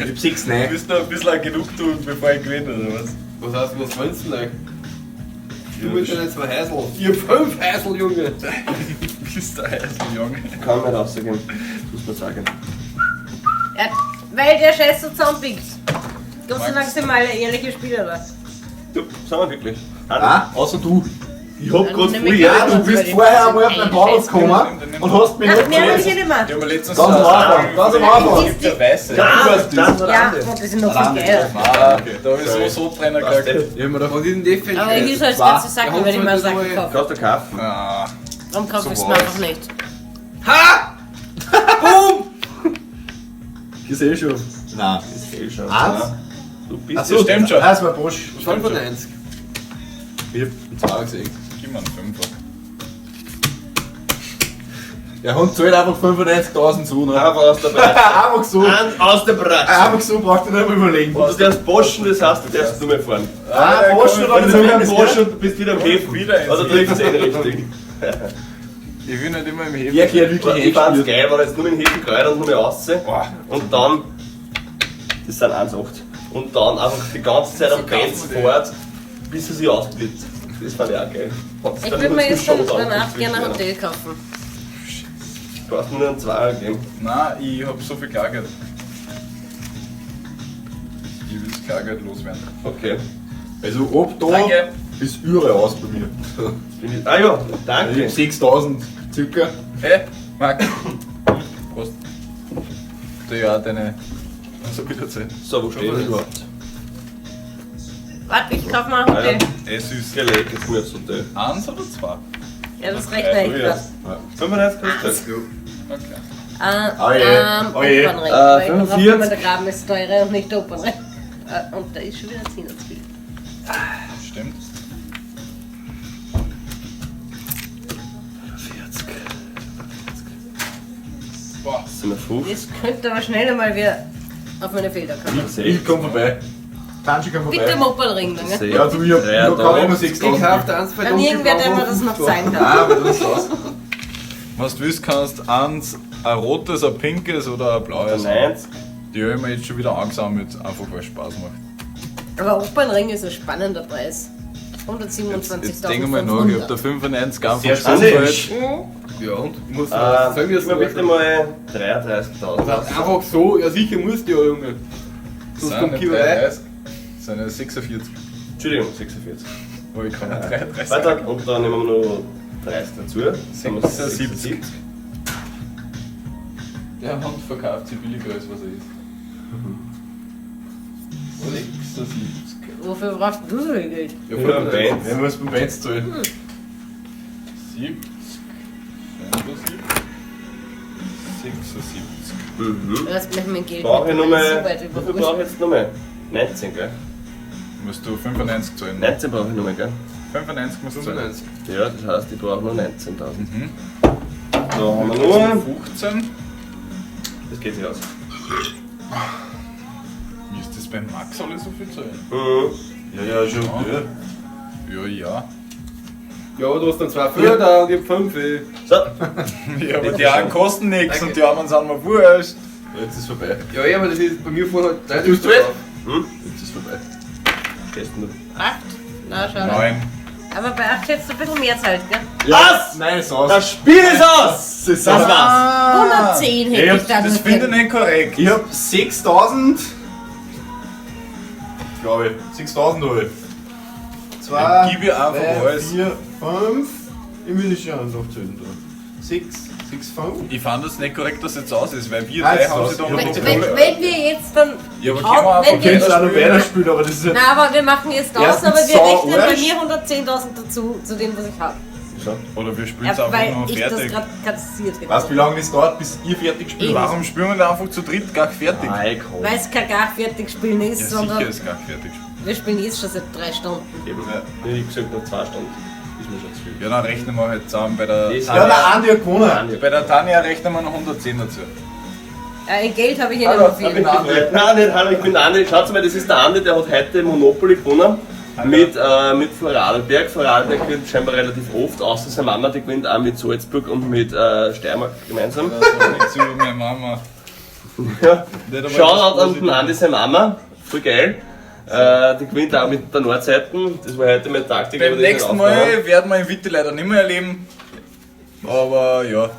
Ich hab 6, 9. Du bist noch ein bisschen genug tun, bevor ich gewinne, oder was? Was heißt, was wollen denn euch? Du mit deinen 2 Häusl. Ich hab 5 Häusl, Junge! Bist du Eisel, Junge. Kann mir rausgehen, muss man sagen. Ja, weil der Scheiß so zusammenbiegt. Gott sei Dank sind wir alle ehrliche Spieler da. Du, sind wir wirklich. Ah, außer du. Ich hab Dann grad nehm voll ich Ja, auch du was, bist weil ich vorher so einmal auf ein meinen Bahnhof Scheiß gekommen und hast mich Ach, nicht mehr hab ich gesehen. ja nicht mehr. Ich hab mir letztens Ganz am Anfang, ganz am Anfang. Ist Der Weiße. Ja, das war Ja, der und das ist noch viel geiler. Ah, da hab ich so Sodbrenner gekriegt. Ich hab mir gedacht, Was ist denn das für ein Aber ich Scheiß? will halt Zwei. ganze Sachen, wenn ich mir Sachen kaufe. Kannst du kaufen? Ah, Warum kaufe So ich es mir war's. einfach nicht? Ha! Boom! ich seh schon. Nein. Ist eh schon. Eins? Du bist Achso, stimmt schon. Ah, das war Bosch. 95. Ich hab einen Zweier gesehen. gib mir einen Fünfer. Der Hund zahlt einfach 95.000 zu, ne? Einfach aus der Bratze. Einfach so. Aus der Bratze. Einfach so, braucht ihr nicht mehr überlegen. Und du darfst Boschen, das heißt, du darfst nur mehr fahren. Ah, Bosch oder Und nicht du mehr Bosch und du bist wieder am Häfen. Wieder ins Also trifft es eh richtig. Ich will nicht immer im Häfen. Wer gehört wirklich Ich fand's eingespielt? geil, weil jetzt nur mit dem Häfen gereiht und nur mehr raus. Und dann, das sind 1,8. Und dann einfach die ganze Zeit am Benz fährt. bis er sich ausblitzt. Das fand ich auch geil. Hat Ich dann würde mir nur jetzt zum schon Showdown danach zwischen gerne ein einer. Hotel kaufen. Du hast mir nur einen Zweier gegeben. Nein, ich hab so viel Klargeld. Ich will das Klargeld loswerden. Okay. Also ob da Danke. ist Üre aus bei mir. Bin ich, ah ja, Ich danke. hab 6000 circa. Hey, Max. Prost. Du ja deine. Also wieder Zeit. So, wo stehen wir überhaupt? Warte, ich kaufe mal ein Hotel. Es ist Gelegt, jetzt mir das Hotel. eins oder zwei? Ja, das rechne ich Ja. grad. 95 kostet. Okay. Oh je, oh je. Opernring. Weil ich drauf 45. komme, der Graben ist teurer und nicht der Opernring. Und da ist schon wieder 10 zu viel. Stimmt. 40. Boah. Sind wir 50? Das könnte aber schnell einmal wieder auf meine Felder kommen. Ich komm vorbei. Tanschi komm vorbei. Bitte im Opernring, dann, gell? Ja, du, ich hab Ja, noch kaum da. Ich 6000. kauf dir eins, zwei Dann irgendwer, der mir das noch zeigen kann. Ah, aber das ist aus. Was du willst, kannst eins, ein rotes, ein pinkes oder ein blaues. 90. Die habe ich mir jetzt schon wieder angesammelt, einfach weil es Spaß macht. Aber Opernring ist ein spannender Preis. Jetzt, jetzt denke mal nach, ich hab da 127.500. 95 einfach Sehr zusammen. Ja, und muss man sagen, wir Gib mir bitte mal 33.000. Einfach so, ja sicher musst du ja, Junge. Sonst Sind kommt nicht Kiewerei. 33, sind ja 46. Entschuldigung, 46. Oh, ich kann nicht 33 Weiter, und dann nehmen wir noch 30 dazu. Sind wir 76. Der Hund verkauft sich billiger als was er ist. 76. Wofür brauchst du so viel Geld? Ja, Für den Benz. Wir müssen beim Benz zahlen. 70, 75, 76. Mhm. Du hast mich mein Geld Brauche ich mittlerweile nochmal. so weit Wie viel überholt. brauche ich jetzt nochmal? 19, gell? Musst du 95 zahlen. 19 brauche ich nochmal, gell? 95 musst du zahlen. 95. Ja, das heißt, ich brauche nur 19.000. Mhm. Da haben wir nur. 15. Das geht sich aus. Wie ist das beim Max alles so viel zahlen? Mhm. Ja, ja, schon. Ja. Ja, ja. Ja, aber du hast dann zwei Förder und ich hab fünf. Ey. So, Ja, aber die einen kosten nichts und die anderen sind mir wurscht. Jetzt ist vorbei. Ja, ja, aber das ist bei mir vorher halt drei Du bist drauf. Jetzt ist vorbei. stehst du. 8? Na, schau. 9. Aber bei 8 hättest du ein bisschen mehr Zeit, gell? Was? Nein, ist aus. Das Spiel ist aus! Das ist Das aus. war's! 110 Ich hätte hab- ich dann Das noch finde ich gern. nicht korrekt. Ich hab 6000. Glaube ich. 6000 habe ich. 2, Ja, gib ihr einfach alles. 4, 5. Ich will nicht schon nachzählen da. 6, 6, 5. Ich fand das nicht korrekt, dass jetzt aus ist, weil wir Nein, drei es ist haben aus. sie doch Ich noch hab Wenn, die wenn, Kohle. wenn wir jetzt dann. Ja, aber Auch können wir einfach wenn wir- Könntest auch noch weiterspielen? weiterspielen, aber das ist ja. Na, aber wir machen jetzt aus, Erstens aber wir sau rechnen bei Arsch. mir 110.000 dazu, zu dem, was ich habe. Oder wir spielen es Ja, einfach weil nur ich das fertig. gerade kassiert hätte. Weißt du, wie lange das dauert, bis ihr fertig spielt? Eben. Warum spielen wir denn einfach zu dritt gar fertig? Nein, komm. Weil es kein gar fertig spielen ist, Ja, sondern sicher ist gar fertig. wir spielen jetzt schon seit 3 Stunden. Eben. Ich hab gesagt, nach 2 Stunden ist mir schon zu viel. Ja, dann rechnen wir halt zusammen. Bei der, Das- Ja, der Andi hat gewonnen. bei der Tanja rechnen wir noch 110 dazu. In Geld habe ich eh nicht Hallo, mehr viel. ich bin Andi. Nein, nicht, hallo, ich bin der Andi. Schaut mal, das ist der Andi, der hat heute Monopoly gewonnen. Mit Vorarlberg. Vorarlberg gewinnt scheinbar relativ oft, außer seine Mama, die gewinnt auch mit Salzburg und mit Steiermark gemeinsam. Das war nichts über meine Mama. Ja. Nicht einmal Shoutout das an den Andi, seine Mama. Voll geil. Die gewinnt auch mit der Nordseite. Das war heute meine Taktik. Beim aber die ist nächsten nicht aufgegangen. Mal werden wir ihn Witte leider nicht mehr erleben. Aber ja,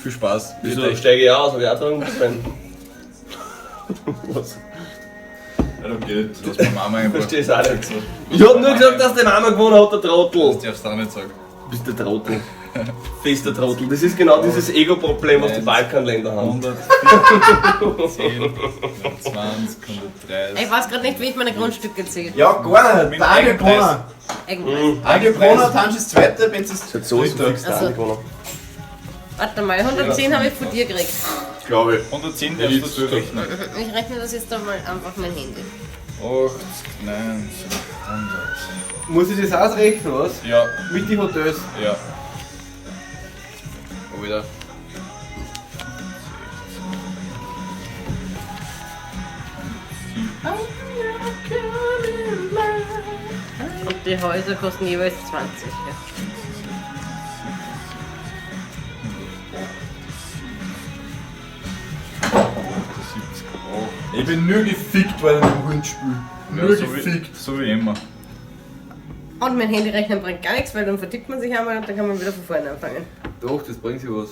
viel Spaß. Wieso Bitte. steige ich aus? Hab ich auch dran gefallen. Was? Ja, dann geht. Lass meine Mama einfach. Versteh's auch nicht. Ich hab nur gesagt, dass die Mama gewonnen hat, der Trottel. Das darfst du auch nicht sagen. Du bist der Trottel. Fester Trottel. Das ist genau dieses Ego-Problem, was die Balkanländer haben. 110, 120, 130. Ich weiß gerade nicht, wie ich meine Grundstücke zähle. Ja, gar nicht. Mit Der Andi hat Eigenpreis. gewonnen. Eigenpreis. Andi hat gewonnen, Tansch ist Zweiter, Benz ist Das hat so Dritter. fix der Also. Andi gewonnen. Warte mal, 110 habe ich von dir gekriegt. Glaube ich. 110 darfst du dazu rechnen. Ich rechne das jetzt einmal einfach mein Handy. 80, 90, 100. Muss ich das ausrechnen, was? Ja, Mit den Hotels. ja. Alter. Und die Häuser kosten jeweils 20. Ja. Ich bin nur gefickt, weil ich mit dem Hund spiele. Ja, Nur so wie, gefickt. so wie immer. Und mein Handy rechnen bringt gar nichts, weil dann vertippt man sich einmal und dann kann man wieder von vorne anfangen. Doch, das bringt sich was.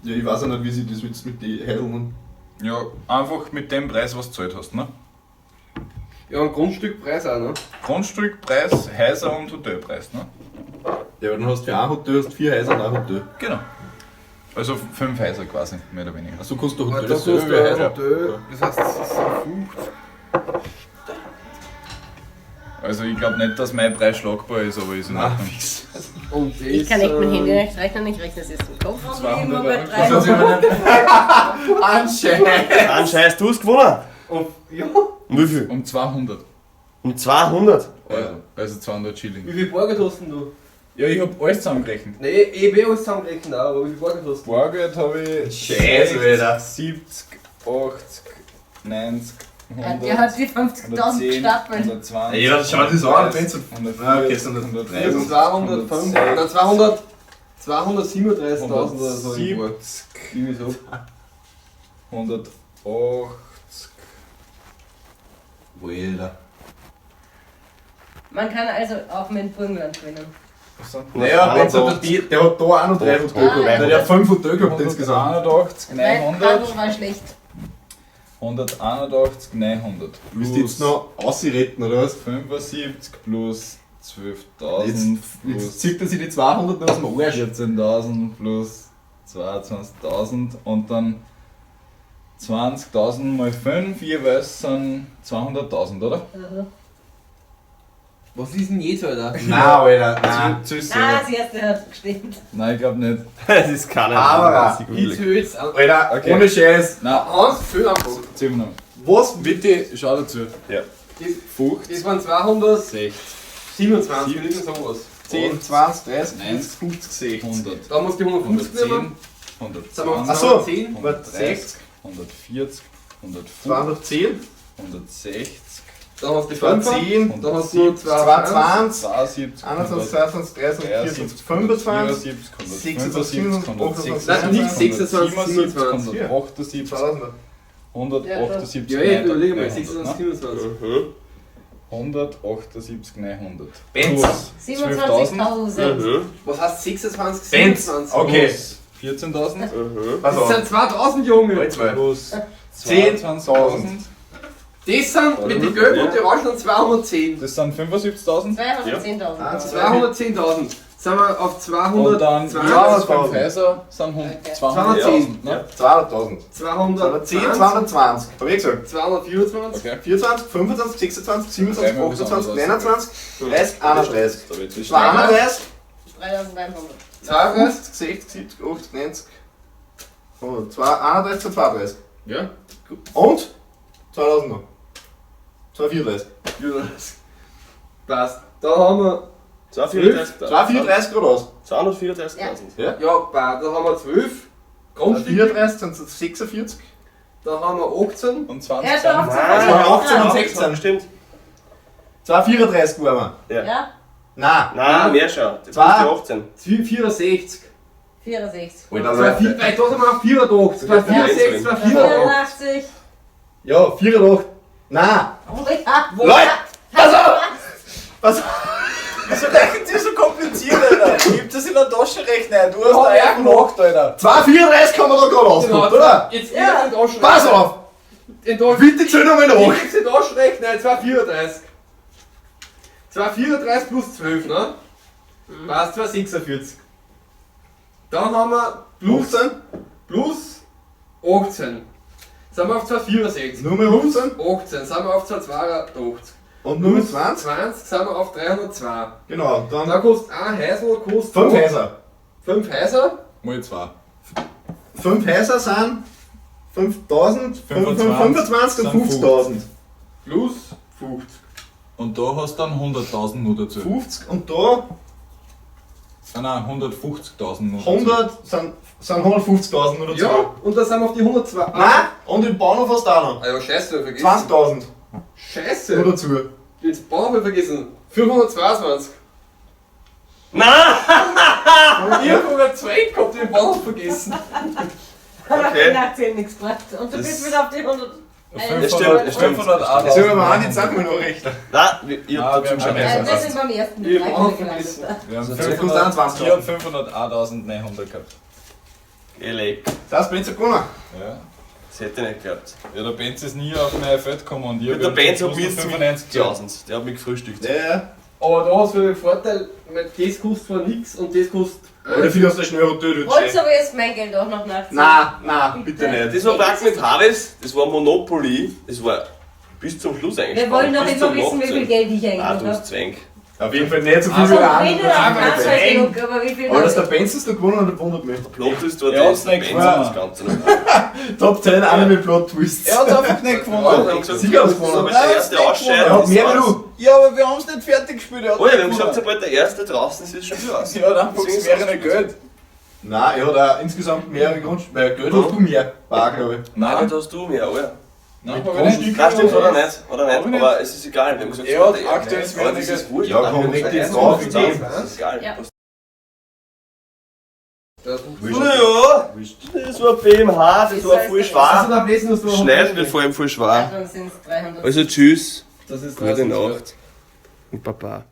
Ja, ich weiß auch nicht, wie sie das jetzt mit den Heideln. Ja, einfach mit dem Preis, was du gezahlt hast, ne? Ja, und Grundstückpreis auch, ne? Grundstückpreis, Häuser und Hotelpreis, ne? Ja, aber dann hast du für ein Hotel hast du 4 Häuser und ein Hotel. Genau. Also 5 Häuser quasi, mehr oder weniger. Achso, kostet doch Da Hotel kostet dasselbe wie ein Häuser. Hotel, das heißt, es sind 50. Also ich glaube nicht, dass mein Preis schlagbar ist, aber ist in Nein, Ordnung. fix. Und das, Ich kann echt mein Handy nicht rechnen, ich rechne es jetzt im Kopf. 200 Immer bei Euro. drei. Das ist Anscheinend. Ein Scheiß, du hast gewonnen. Und, ja. Um wie viel? Um 200 Um 200. Euro. Also 200 Schilling. Wie viel Bargeld hast denn du? Ja, ich hab alles zusammengerechnet. Nee, ich hab eh alles zusammengerechnet auch, aber wie viel Bargeld hast du? Bargeld habe ich Scheiße, Alter. 70, 80, 90, 100, Der hat die 50.000 110, gestapelt. 120, Ja, schau das an, wenn's- 140, Ah, okay, sind 130, 205, nein, 200, 237.000 oder so. irgendwo. 170, Irgendwie so. 180. Alter. Man kann also auch mit dem Burgenland gewinnen. Was sind Naja, wenn's hat der, der hat da auch noch 3 Hotel Ah, gehabt. ja. Der hat 5 Hotel gehabt insgesamt. 181, Mein 900, Handel war schlecht. 181, 900. Du willst jetzt noch ausretten, oder was? 75 plus 12.000 Jetzt plus zieht er sich die 200 noch aus dem Arsch. 14.000 plus 22.000 und dann 20.000 mal 5 jeweils sind 200.000, oder? Was ist denn jetzt, Alter? Nein, Alter, nein. Zähl's Ah, selber. das erste hat gestimmt. Nein, ich glaube nicht. Das ist keine Aber- Ich zähl jetzt an. Alter, Okay. ohne Scheiß. Nein, Eins, zähl einfach. zähl mal noch. Was? Bitte schau dazu. Ja. Das, 50, das waren 227, 60, irgend sowas. 10, 20, 30, 90, 40, 50, 60. 100, Da musst du die 150 nehmen. 110, Sind wir auf 120, Ach so. 210. 130, 140, 150, 210, 160, Dann hast du die 5. 210, Dann hast du 220, 72, 21, 22, 23, 24, 25, 74, 175, Nein, nicht 26, 176, 178, 2000. 178, Ja, ich überlege mal, 900, 26, ne? 27. 178, 900. Benz. Plus 12.000 27.000. Was heißt 26, Benz. 27? Okay. plus 14.000 Pass Das auf. sind 2000, Junge. Halt mal. plus 10.000. 22.000. Das sind mit den Gelben und den Orangen 210. Das sind 75.000. 210.000. 210.000. Sind wir auf Und dann 220, jeweils 5 Häuser sind 100 200.000. Ne? 200.000. 210, 210, 220. Hab ich gesagt. 224. Okay. 24, 25, 26, 27, Dreimal bis 28, anders. 29, 30, 31. Da wird's 32, 3.100. 32. 50, 60, 70, 80, 90, 100, 31, 32. Ja. Und 2000 noch. 234. 34. Passt. Da haben wir. 234.000. 234 gerade aus. 234.000. Ja. Ja, pa, da haben wir 12. Grundstück. 34 sind es 46. Da haben wir 18. Und 20 Ja, schon sind auf 18 und 16. Stimmt. 234 waren wir. Ja. Ja, Nein. Nein, mehr schon. Das Zwei. ist die 18. 64. 64. Alter, Zwei, vier, da sind wir auf 84. 264, 284. 84. Ja, 84. Nein. Oh ja. Leute, pass auf! Pass auf! Wieso rechnet ihr so kompliziert, Alter? Gib das in einen Taschenrechner ein. Du hast Ja, da ja, einen gemacht, Alter. 234 haben wir da gerade rausgekommen, oder? Jetzt Ja. in den Taschenrechner. Pass auf! In den Bitte zähl nochmal nach. Ich den Taschenrechner, 234. 234 plus 12, ne? Passt, 246. Dann haben wir plus, 15, plus 18. Sind wir auf 264. nur mal 15 18, sind wir auf 282. und nur mal 20. 20 sind wir auf 302. Genau, dann Da kostet ein Häusl, kostet 5 Häuser. 5 Häuser. Mal 2. 5 Häuser sind 5000, 25 und sind 50.000. Plus 50. Und da hast du dann 100.000 nur dazu. 50 und da Ah, nein, 150.000 nur dazu. 100 sind 150.000 nur dazu. Ja, und da sind wir auf die 102. Nein, und im Bahnhof hast du auch noch. Ah ja, scheiße, vergessen. 20.000 Scheiße. nur dazu. Jetzt Bahnhof vergessen. 522. Nein! Ich hab sogar zwei gehabt, den Bahnhof vergessen. Aber Okay. die Nachzählen nichts gebracht. Und du Das- bist wieder auf die 100. Das stimmt, das stimmt. 501.000. Jetzt sind wir mal an, die Sachen noch recht. Nein, ich Ah, hab wir dazu haben schon schon besser. Wir sind beim ersten Ich hab Betrag auch wieder gelandet. vergessen. Wir haben Das kostet 21.000. Ich hab 501.900 gehabt. Geleck. Das Benz hat gewonnen. Ja. Das hätte ich nicht geglaubt. Ja, der Benz ist nie auf mein Feld gekommen und ich hab Der ihm Benz zum hat mich Schluss noch 95 gezahlt. 1000. Der hat mich gefrühstückt. Ja, ja. Aber da hast du den Vorteil, weil das kostet zwar nichts und das kostet. Aber dafür hast du schnell Hotel. Wolltest du aber jetzt mein Geld auch noch nachziehen? Nein, nein, bitte nicht. Das war Pack mit Harris, das war Monopoly, das war bis zum Schluss eigentlich. Wir wollen spannend, doch bis immer zum wissen, wie viel 18. Geld ich Ah, eigentlich du noch hast habe. Zwang. Auf jeden Fall nicht so viel Also, wie der wenn du andere. dann kannst genug, aber wie viel Aber dass hab der Benz das da gewonnen hat, wundert mich. Plot Twist war Er das, hat's der nicht Benz gewonnen. hat das Ganze noch. Top 10 Anime Plot Twists. Er hat einfach nicht Ja, gewonnen. wir haben gesagt, Sicher hat's gewonnen. Sobald der erste ausscheidet, Er hat ist mehr wie aus. du. Ja, aber wir haben's nicht fertig gespielt. Er hat Oh ja, wir nicht haben gesagt, gewonnen. sobald der erste draußen ist, ist schon wieder aus. Ja, dann Deswegen ist mehrere es Geld. Nein, er hat auch insgesamt mehrere Grundstücke. Weil Geld hast du mehr. Bar, glaube ich. Nein, Nein, da hast du mehr, oder? nein, Mit hab ich Grundstück. nicht. Nein, stimmt, oder nicht? Oder Hab ich nicht? nicht. Aber es ist egal. Wir haben gesagt, Er hat sobald der- aktuell das Aber das weniger. ist wurscht. Ja, Nein, komm, wir haben leg gesagt, dich eins drauf, und ich eins, geb. Das ist egal. Ja. Naja, das war BMH, das war voll schwer. da lesen, was du Schneiden wird vor allem voll schwer. Dann sind es 300. Also tschüss, Das ist gute Nacht und Baba.